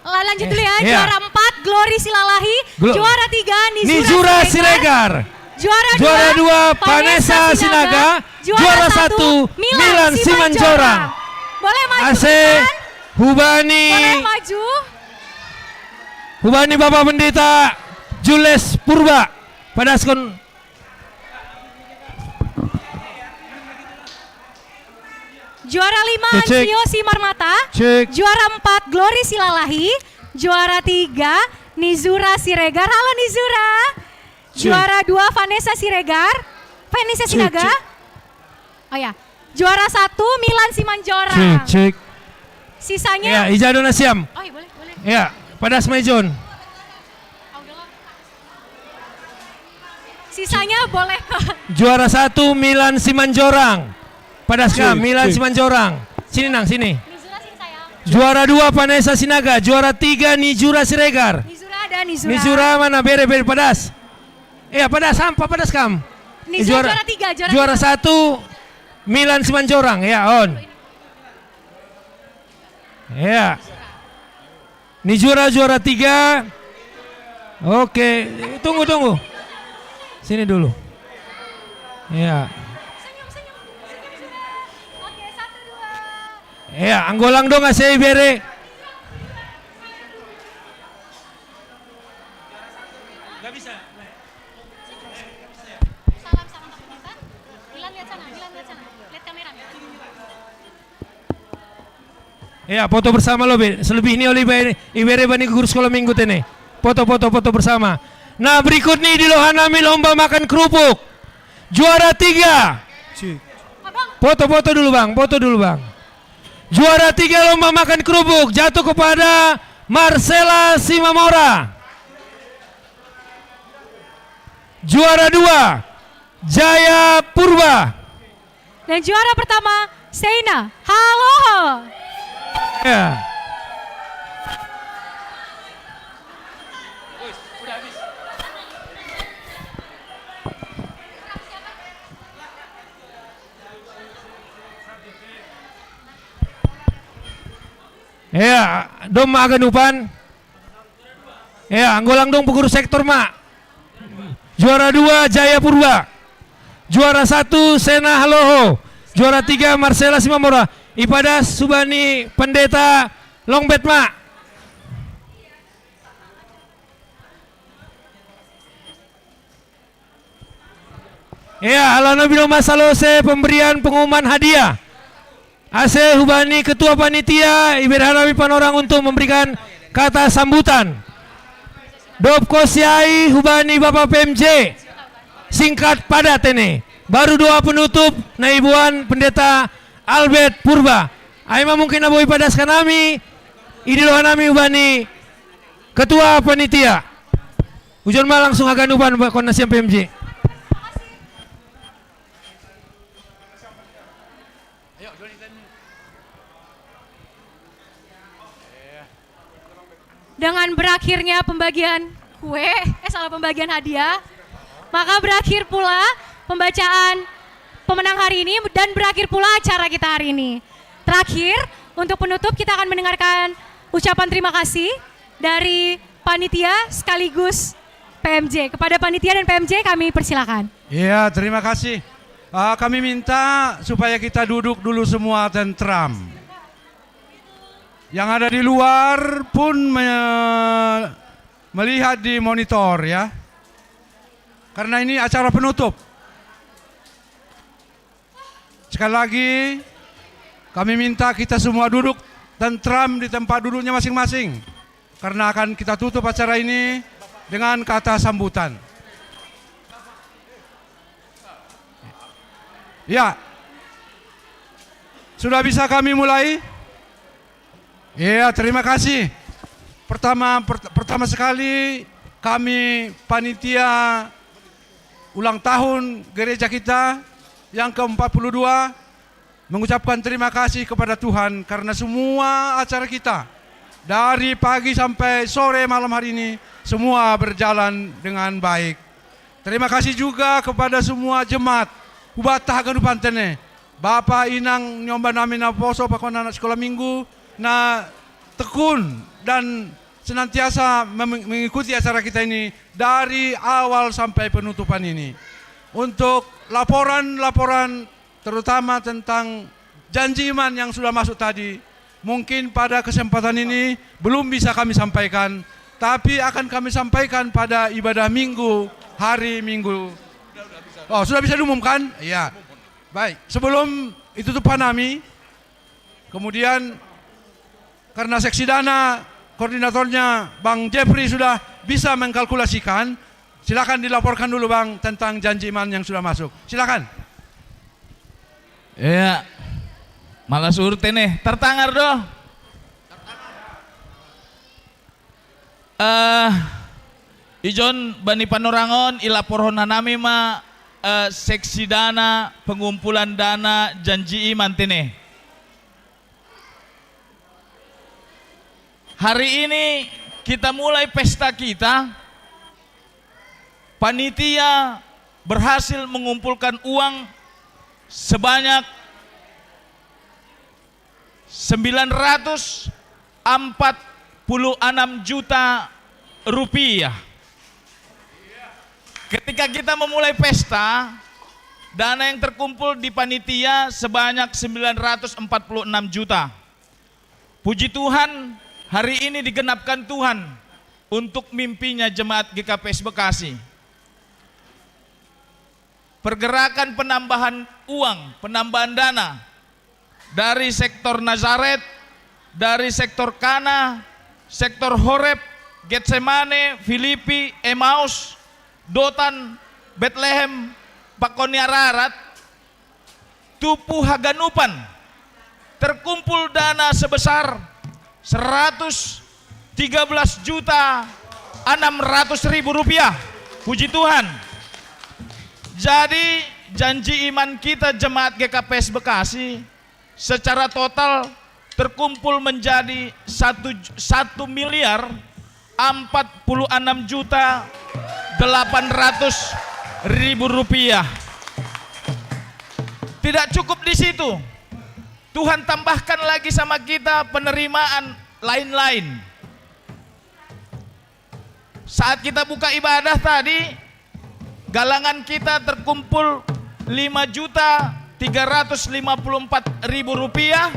Lanjut dulu ya, eh, ya. Juara empat, Glory Silalahi. Glo juara tiga, Nizura, Nizura Siregar. Siregar. Juara, juara dua, Vanessa Sinaga. Juara satu, Milan Simanjorang. Boleh maju. Ase hubani. Boleh maju. Hubani Bapak Pendeta Jules Purba. Padaskon. Juara lima, Sio Simarmata. Cek. Juara empat, Glory Silalahi. Juara tiga, Nizura Siregar. Halo, Nizura. Cek. Juara dua, Vanessa Siregar. Vanessa Sinaga. Cek. Oh ya. Juara satu, Milan Simanjorang. Cek, cek. Sisanya. Ya, ija do na siam. Oh, iya, boleh, boleh. Ya, padas ma ijon. Sisanya boleh ke. Juara satu, Milan Simanjorang. Padas ka, Milan Simanjorang. Sini, nang, sini. Juara dua, Vanessa Sinaga. Juara tiga, Nizura Siregar. Nizura ada, Nizura. Nizura mana? Bere, bere, padas. Iya, padas, sampa, padas kam. Nizura juara tiga, juara satu, Milan Simanjorang. Ya, on. Ya. Ini juara, juara tiga. Oke, tunggu, tunggu. Sini dulu. Ya. Ya, anggo lang dong ase bere. Gak bisa. Ya, foto bersama lo be. Selebih ni oli ibere bani guru sekolah minggu tene. Foto, foto, foto bersama. Nah, berikut nih di Lohanami lomba makan kerupuk. Juara tiga. Foto, foto dulu bang, foto dulu bang. Juara tiga lomba makan kerupuk jatuh kepada Marcela Simamora. Juara dua, Jaya Purba. Dan juara pertama, Seina Haloho. Ya. Ya, dom ma haganupan. Ya, anggo lang dong pengurus sektor ma. Juara dua, Jaya Purba. Juara satu, Sena Haloho. Juara tiga, Marcela Simamora. Ipadas hubani pendeta Longbet ma. Ya, alana bino masalose pemberian pengumuman hadiah. Ase hubani ketua panitia, ibere hanami panorang untuk memberikan kata sambutan. Dob kosiai hubani Bapak P M J. Singkat padat ini. Baru doa penutup, naiboan pendeta Albert Purba. Ai ma mungkin abo ipadas hanami, idi Lohanami hubani ketua panitia. Ujon ma langsung haganupan, Pak, konna sian P M J. Dengan berakhirnya pembagian kue, eh salah, pembagian hadiah, maka berakhir pula pembacaan pemenang hari ini dan berakhir pula acara kita hari ini. Terakhir, untuk penutup kita akan mendengarkan ucapan terima kasih dari panitia sekaligus P M J. Kepada panitia dan P M J kami persilakan. Iya, terima kasih. Uh, kami minta supaya kita duduk dulu semua tentram. Yang ada di luar pun me- melihat di monitor ya. Karena ini acara penutup. Sekali lagi, kami minta kita semua duduk tentram di tempat duduknya masing-masing. Karena akan kita tutup acara ini dengan kata sambutan. Ya. Sudah bisa kami mulai? Iya, terima kasih. Pertama, per-, pertama sekali kami panitia ulang tahun gereja kita yang keempat puluh dua mengucapkan terima kasih kepada Tuhan karena semua acara kita dari pagi sampai sore malam hari ini semua berjalan dengan baik. Terima kasih juga kepada semua jemaat Hubatah Ganupan Tene. Bapa inang nyomba nami na poso pakon anak sekolah minggu na tekun dan senantiasa mem-, mengikuti acara kita ini dari awal sampai penutupan ini. Untuk laporan-laporan terutama tentang janji iman yang sudah masuk tadi, mungkin pada kesempatan ini belum bisa kami sampaikan, tapi akan kami sampaikan pada ibadah minggu, hari Minggu. Oh, sudah bisa diumumkan? Iya. Baik, sebelum itu tuh Panami, kemudian karena seksi dana koordinatornya Bang Jeffrey sudah bisa mengkalkulasikan, silakan dilaporkan dulu Bang tentang janji iman yang sudah masuk. Silakan. Iya. Malah surte nih, tertangar doh. Eh, ijon bani panorangon ilaporhon hanami ma eh, seksi dana, pengumpulan dana janji iman tene. Hari ini kita mulai pesta kita. Panitia berhasil mengumpulkan uang sebanyak sembilan ratus empat puluh enam juta rupiah. Ketika kita memulai pesta, dana yang terkumpul di panitia sebanyak sembilan ratus empat puluh enam juta. Puji Tuhan, hari ini digenapkan Tuhan untuk mimpinya jemaat G K P S Bekasi. Pergerakan penambahan uang, penambahan dana dari sektor Nazaret, dari sektor Kana, sektor Horeb, Getsemane, Filipi, Emaus, Dotan, Betlehem, pakon ni Ararat, tupu haganupan, terkumpul dana sebesar seratus tiga belas juta enam ratus ribu rupiah. Puji Tuhan. Jadi, janji iman kita jemaat G K P S Bekasi secara total terkumpul menjadi satu, satu miliar empat puluh enam juta delapan ratus ribu rupiah. Tidak cukup di situ, Tuhan tambahkan lagi sama kita penerimaan lain-lain. Saat kita buka ibadah tadi, galangan kita terkumpul lima juta tiga ratus lima puluh empat ribu rupiah,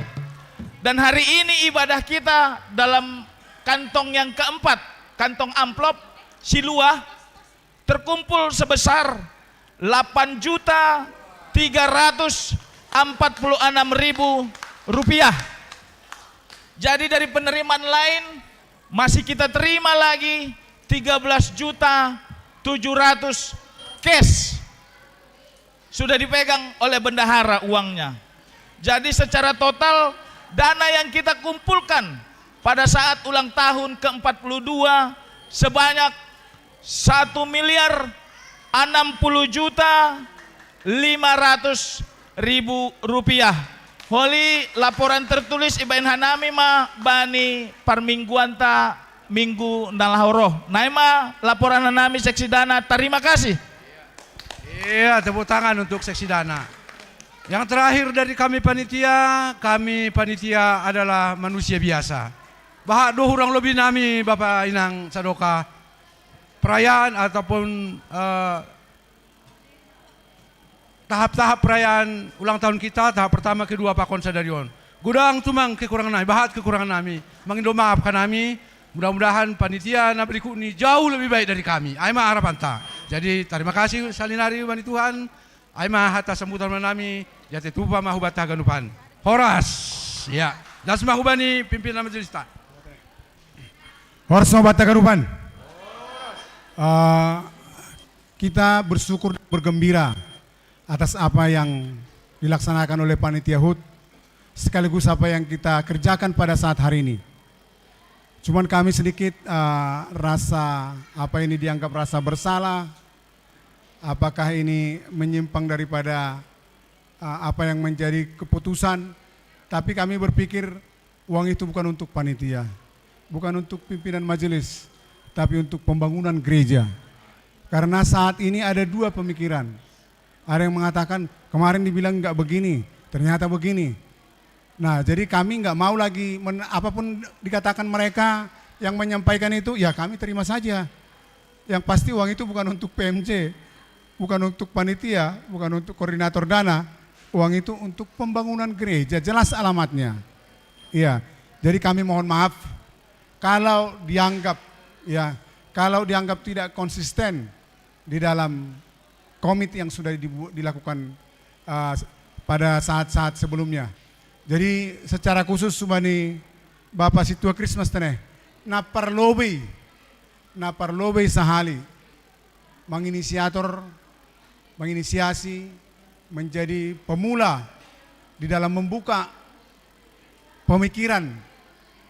dan hari ini ibadah kita dalam kantong yang keempat, kantong amplop siluah, terkumpul sebesar delapan juta tiga ratus empat puluh enam ribu rupiah. Jadi, dari penerimaan lain masih kita terima lagi tiga belas juta tujuh ratus cash sudah dipegang oleh bendahara uangnya. Jadi, secara total dana yang kita kumpulkan pada saat ulang tahun ke empat puluh dua sebanyak satu miliar enam puluh juta lima ratus ribu rupiah. Holi laporan tertulis ibaen hanami ma bani parmingguanta minggu na laho ro. Nai ma laporan hanami seksi dana. Terima kasih. Iya, tepuk tangan untuk seksi dana. Yang terakhir dari kami panitia, kami panitia adalah manusia biasa. Baha do hurang lobi nami Bapak Inang Sadoka, perayaan ataupun eh, tahap-tahap perayaan ulang tahun kita, tahap pertama, kedua, pakon sadarion. Godang tumang kekurangan nami, bahat kekurangan nami. Mangindo maaf ka nami, mudah-mudahan panitia na berikut ini jauh lebih baik dari kami. Ai ma harapanta. Jadi terima kasih salinari bani Tuhan. Ai ma hata sambutan nami, jate tupa ma hubatah ganupan. Horas. Ya. Das ma hubani pimpinan majelista. Horas ma hubatah ganupan. Uh, kita bersyukur dan bergembira atas apa yang dilaksanakan oleh panitia HUT. sekaligus apa yang kita kerjakan pada saat hari ini. Cuman kami sedikit uh, rasa apa ini dianggap rasa bersalah, apakah ini menyimpang daripada uh, apa yang menjadi keputusan. Tapi kami berpikir uang itu bukan untuk panitia, bukan untuk pimpinan majelis, tapi untuk pembangunan gereja. Karena saat ini ada dua pemikiran. Ada yang mengatakan kemarin dibilang nggak begini, ternyata begini. Nah, jadi kami nggak mau lagi men, apapun dikatakan mereka yang menyampaikan itu, ya kami terima saja. Yang pasti uang itu bukan untuk P M J, bukan untuk panitia, bukan untuk koordinator dana. Uang itu untuk pembangunan gereja, jelas alamatnya. Iya, jadi kami mohon maaf kalau dianggap, ya, kalau dianggap tidak konsisten di dalam komit yang sudah dilakukan uh, pada saat-saat sebelumnya. Jadi secara khusus sumbani Bapa Situa Christmas teneh, na parlobei, na parlobei sahali menginisiator, menginisiasi, menjadi pemula di dalam membuka pemikiran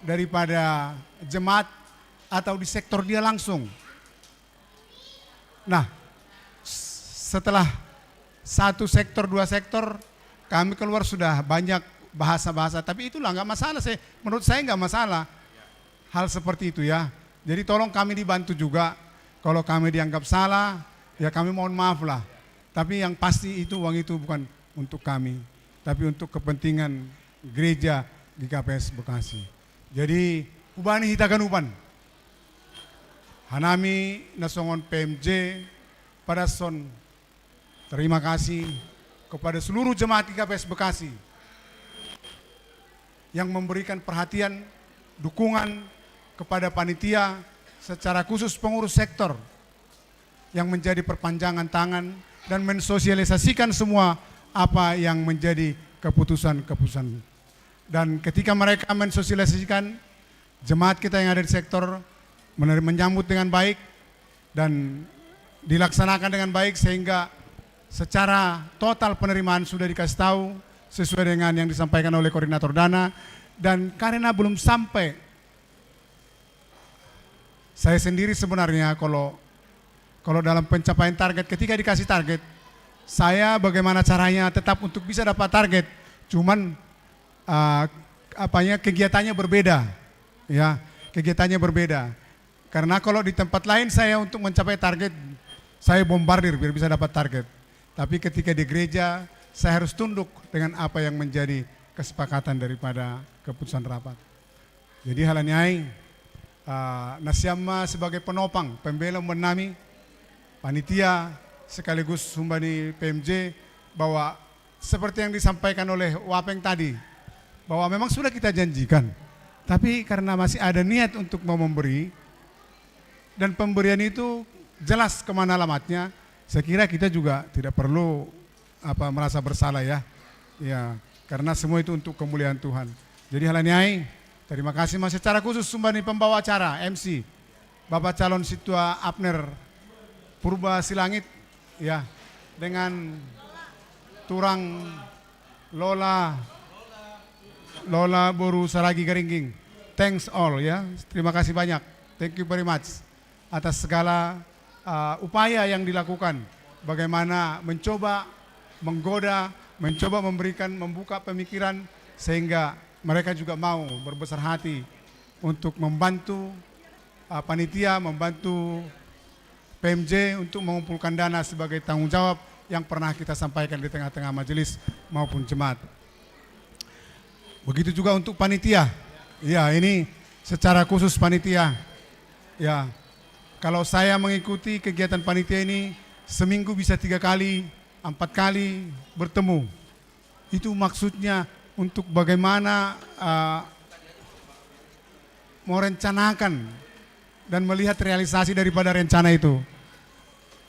daripada jemaat atau di sektor dia langsung. Nah, setelah satu sektor, dua sektor, kami keluar sudah banyak bahasa-bahasa. Tapi itulah, nggak masalah. Saya, menurut saya nggak masalah hal seperti itu, ya. Jadi tolong kami dibantu juga. Kalau kami dianggap salah, ya kami mohon maaf lah. Tapi yang pasti itu uang itu bukan untuk kami, tapi untuk kepentingan gereja G K P S Bekasi. Jadi, ubani hita ganupan. Hanami na songon P M J, pada son terima kasih kepada seluruh jemaat G K P S Bekasi yang memberikan perhatian, dukungan kepada panitia, secara khusus pengurus sektor yang menjadi perpanjangan tangan dan mensosialisasikan semua apa yang menjadi keputusan-keputusan. Dan ketika mereka mensosialisasikan, jemaat kita yang ada di sektor menyambut dengan baik dan dilaksanakan dengan baik, sehingga secara total penerimaan sudah dikasih tahu sesuai dengan yang disampaikan oleh koordinator dana. Dan karena belum sampai, saya sendiri sebenarnya kalau kalau dalam pencapaian target, ketika dikasih target, saya bagaimana caranya tetap untuk bisa dapat target, cuman uh, apanya kegiatannya berbeda, ya, kegiatannya berbeda. Karena kalau di tempat lain saya untuk mencapai target, saya bombardir biar bisa dapat target. Tapi ketika di gereja, saya harus tunduk dengan apa yang menjadi kesepakatan daripada keputusan rapat. Jadi hal ni ai, uh, na siam ma sebagai penopang, pembela umbahen nami, panitia sekaligus umbahen ni P M J, bahwa seperti yang disampaikan oleh Wapeng tadi, bahwa memang sudah kita janjikan, tapi karena masih ada niat untuk mau memberi, dan pemberian itu jelas kemana alamatnya, saya kira kita juga tidak perlu apa merasa bersalah, ya. Ya, karena semua itu untuk kemuliaan Tuhan. Jadi hal ni ai, terima kasih ma secara khusus umbahen ni pembawa acara, M C, Bapak Calon Situa Abner Purba Silangit, ya, dengan turang Lola, Lola boru Saragi Garingging. Thanks all, ya. Terima kasih banyak. Thank you very much atas segala uh, upaya yang dilakukan, bagaimana mencoba menggoda, mencoba memberikan, membuka pemikiran sehingga mereka juga mau berbesar hati untuk membantu uh, panitia, membantu P M J untuk mengumpulkan dana sebagai tanggung jawab yang pernah kita sampaikan di tengah-tengah majelis maupun jemaat. Begitu juga untuk panitia. Ya, ini secara khusus panitia. Ya, kalau saya mengikuti kegiatan panitia ini, seminggu bisa tiga kali, empat kali bertemu. Itu maksudnya untuk bagaimana uh, merencanakan dan melihat realisasi daripada rencana itu.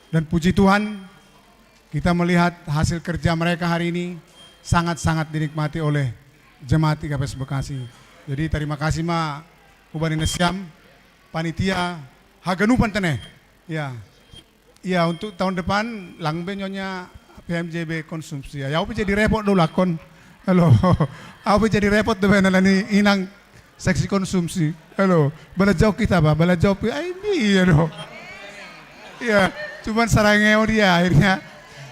Dan puji Tuhan, kita melihat hasil kerja mereka hari ini sangat-sangat dinikmati oleh jemaat G K P S Bekasi. Jadi terima kasih ma umbahen ni na siam, panitia, haganupan teneh. Ya. Ya, untuk tahun depan lang be nyonya P M J be konsumsi. Ya, ya jadi repot dulu akon. Halo, au pe jadi repot do baen ala ni inang seksi konsumsi. Halo, bala jawab kita ba, bala jawab ai ni, iya do. Iya, cuman sarangeo dia akhirnya.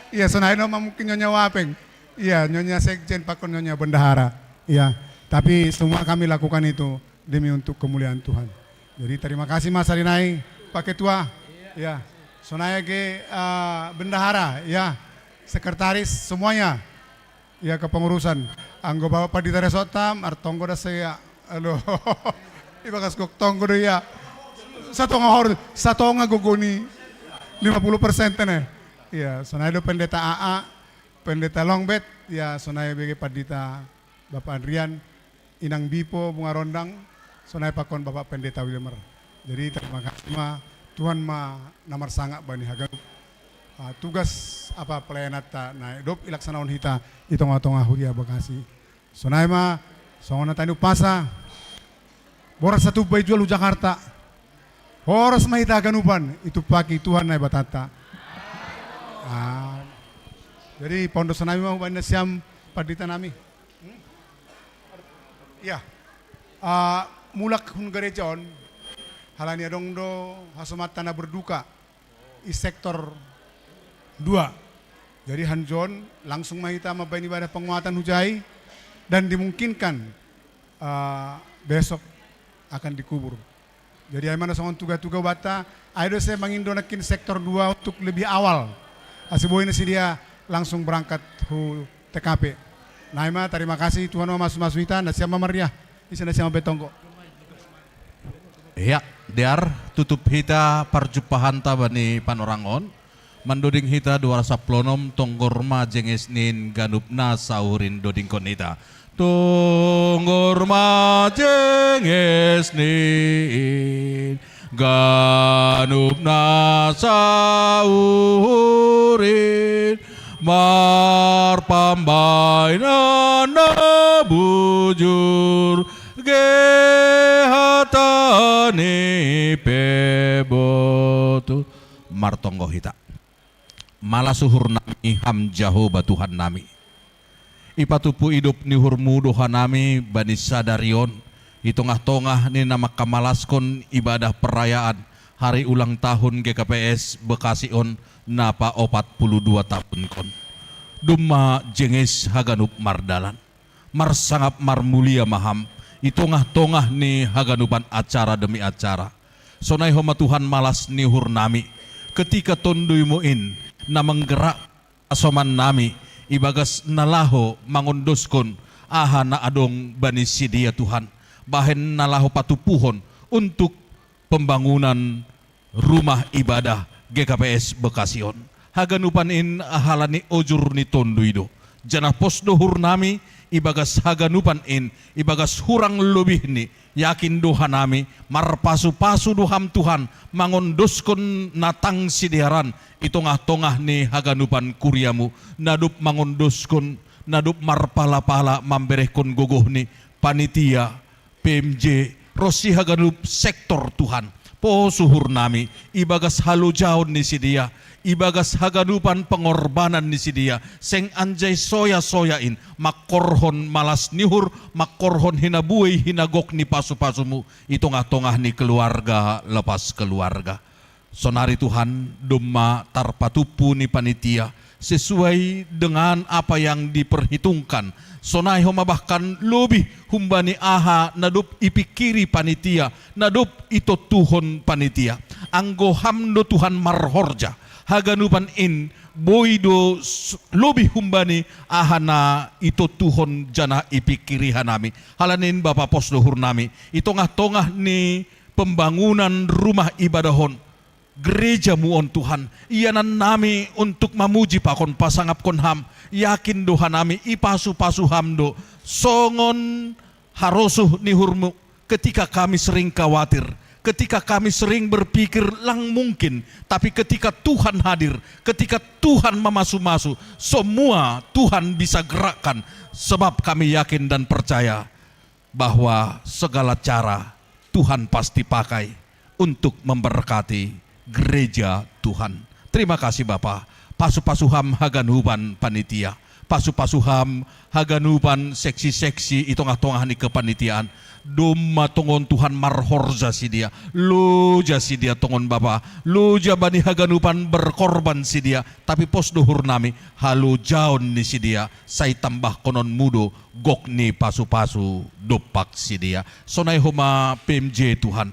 Iya, sonai no ma mungkin Nyonya Wapeng. Iya, Nyonya Sekjen pakon Nyonya Bendahara. Iya, tapi semua kami lakukan itu demi untuk kemuliaan Tuhan. Jadi terima kasih Mas Arinai, Pak Ketua. Iya, sonai ke eh, Bendahara, ya, sekretaris semuanya. Ya, kepengurusan. Anggo Bapak Pandita Resota, martonggo da saya. Halo. Ibagas gok tonggo do ya. Satonga hor, satonga gogoni. Lima puluh persen tene. Ya, sonai do Pendeta A A, Pendeta Longbet, ya, sonai bege Pandita Bapak Andrian, Inang Bipo Bunga Rondang, sonai pakon Bapak Pendeta Wilmer. Jadi terima kasih ma, Tuhan ma na marsangap bani haganup. Ah, tugas apa pelayanan ta na dop ilaksanahon hita i tonga-tonga huria Bekasi. Sonai ma songon na tani umpasa. Boras satupa i jual hu Jakarta. Horas ma hita haganupan, itumpaki Tuhan Naibatanta. Ah, jadi paondosan nami ma hubani nasiam pandita nami. Ya, ah, mulak hun gereja on, halani adong do hasomanta na berduka i sektor dua. Jadi hanjon langsung ma hita mambaen ibadah penguatan hujai dan dimungkinkan ah, besok akan dikubur. Jadi ai ma na songon tuga-tuga banta, ai do saya mangindo nangkin sektor dua untuk lebih awal. Asa boi na sidia langsung berangkat hu T K P. Nai ma, terima kasih Tuhan ma masu-masu hita, nasiam ma maria. Ise nasiam ma betonggo. Ya, dear, tutup hita parjumpahanta bani panorang on. Mandoding hita dua ratus saplonom, tonggor ma jenges nin ganup na saurin dodingkon hita. Tonggor ma jenges nin ganup na saurin, marpambainan na bujur, ge hata ni pe botul. Martonggo hita. Malas uhur nami Ham Jahowa Tuhan nami. Ipatumpu idop ni uhurmu do hanami bani sadari on, i tongah-tongah ni na mangkamalaskon ibadah perayaan hari ulang tahun G K P S Bekasi on na paopat pulu dua tahunkon. Domma jenges haganup mardalan. Marsangap marmulia ma Ham i tongah-tongah ni haganupan acara demi acara. Sonai homa Tuhan malas ni uhur nami, ketika Tonduy-Mu in na manggerak hasoman nami ibagas na laho mangondoskon aha na adong bani sidea Tuhan, bahen na laho patumpuhon untuk pembangunan rumah ibadah G K P S Bekasi on. Haganupan in halani ojur ni Tonduy do. Janah pos do uhur nami ibagas haganupan in, ibagas hurang lobihni, yakin do hanami, marpasu-pasu do Ham Tuhan, mangondoskon na tang sidearan i tongah-tongah ni haganupan kuria-Mu, na dob mangondoskon, na dob marpala-pala mamberehkon gogohni, panitia, P M J, ronsi haganup sektor Tuhan. Pos uhur nami, ibagas halojaon ni sidea, ibagas haganupan pengorbanan ni sidea, seng anjai soya-soya in, mangkorhon malas ni uhur, mangkorhon hinabuei hinagok ni pasu-pasu-Mu, i tongah-tongah ni keluarga lepas keluarga. Sonari Tuhan, domma tarpatumpu ni panitia, sesuai dengan apa yang diperhitungkan. Sonai homa bahkan lobih humbani aha na dob ipingkiri panitia, na dob itontuhon panitia. Anggo Ham do Tuhan marhorja, haganupan in boi do s-, lobih humbani aha na itontuhon janah ipingkiri hanami. Halani in Bapa pos do uhur nami, i tongah-tongah ni pembangunan rumah ibadah on, gereja-Mu on Tuhan, ianan nami untuk mamuji pakon pasangapkon Ham, yakin do hanami ipasu-pasu Ham do, songon harosuh ni uhur-Mu, ketika kami sering khawatir, ketika kami sering berpikir lang mungkin, tapi ketika Tuhan hadir, ketika Tuhan mamasu-masu, semua Tuhan bisa gerakkan, sebab kami yakin dan percaya bahwa segala cara Tuhan pasti pakai untuk memberkati gereja Tuhan. Terima kasih Bapa, pasu-pasu Ham haganupan panitia, Pasu-pasu ham haganupan seksi-seksi i tongah-tongah ni kepanitiaan. Domma tongon Tuhan marhorja sidia, loja sidia tongon Bapa, loja bani haganupan berkorban sidia, tapi pos do uhurnami, halojaon ni sidia sai tambahkononmu do gok ni pasu-pasu dompak sidia. Sonai homa P M J Tuhan,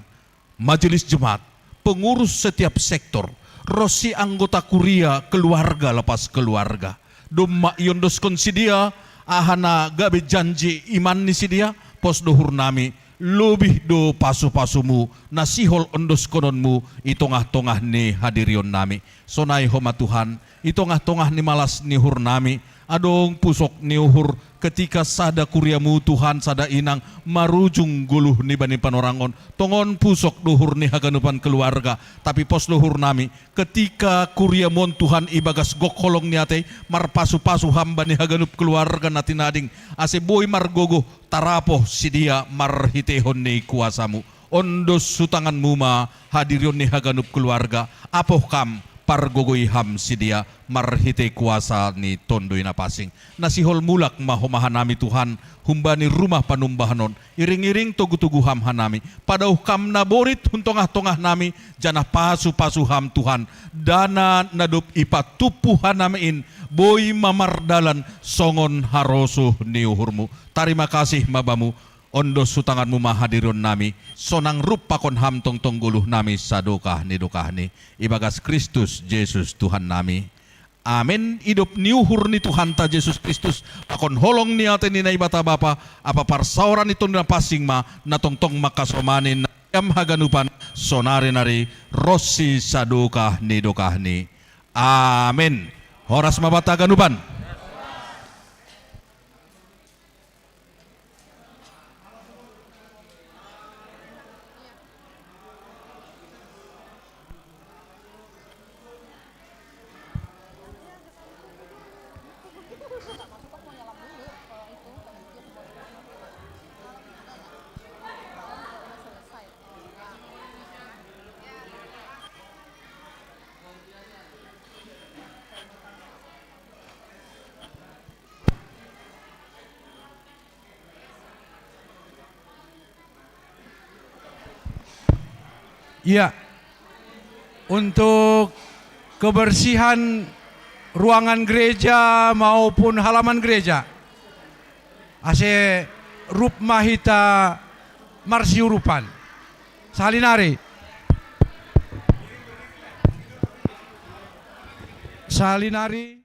majelis jemaat, pengurus setiap sektor, ronsi anggota kuria, keluarga lepas keluarga. Domma iondoskon sidia aha na gabe janji iman ni sidia, pos do uhurnami, lobih do pasu-pasumu na sihol ondoskononmu i tongah-tongah ni hadirionnami. Sonai homa Tuhan, i tongah-tongah ni malas ni uhurnami, adong pusok ni uhur ketika sada kuriamu Tuhan, sada inang marujung goluhni bani panorangon, tongon pusok do uhur ni haganupan keluarga, tapi pos do uhurnami, ketika kuriamu on Tuhan ibagas gok holong ni atei, marpasu-pasu ham bani haganup keluarga na tinading, ase boi margogoh tarapoh sidia marhiteihon ni kuasamu. Ondos tu tanganmu ma hadirion ni haganup keluarga, apoh kam, pargogoi ham sidia marhitei kuasa ni Tonduy Napansing. Na sihol mulak ma homa hanami Tuhan, humbani rumah panumbahan on, iring-iring togu-togu ham hanami, padauh kam na borit hun tongah-tongahnami, janah pasu-pasu ham Tuhan, dana na dob ipatumpu hanami in, boi ma mardalan songon harosuh ni uhurmu. Tarima kasih ma bamu. Ondos tu tanganmu ma hadirionnami, sonang rup pakon ham tongtong goluhnami sadokah ni dokahni, ibagas Kristus Jesus Tuhannami. Amen. Idop ni uhur ni Tuhanta Jesus Kristus, pakon holong ni atei ni Naibata Bapa, ampa parsaoran ni Tonduy Napansing ma, na tongtong mangkasomani nasiam haganupan, sonari-nari, ronsi sadokah ni dokahni. Amen. Horas ma banta haganupan. Iya. Untuk kebersihan ruangan gereja maupun halaman gereja. Ase rup ma hita marsiurupan. Sahali nari. Sahali nari.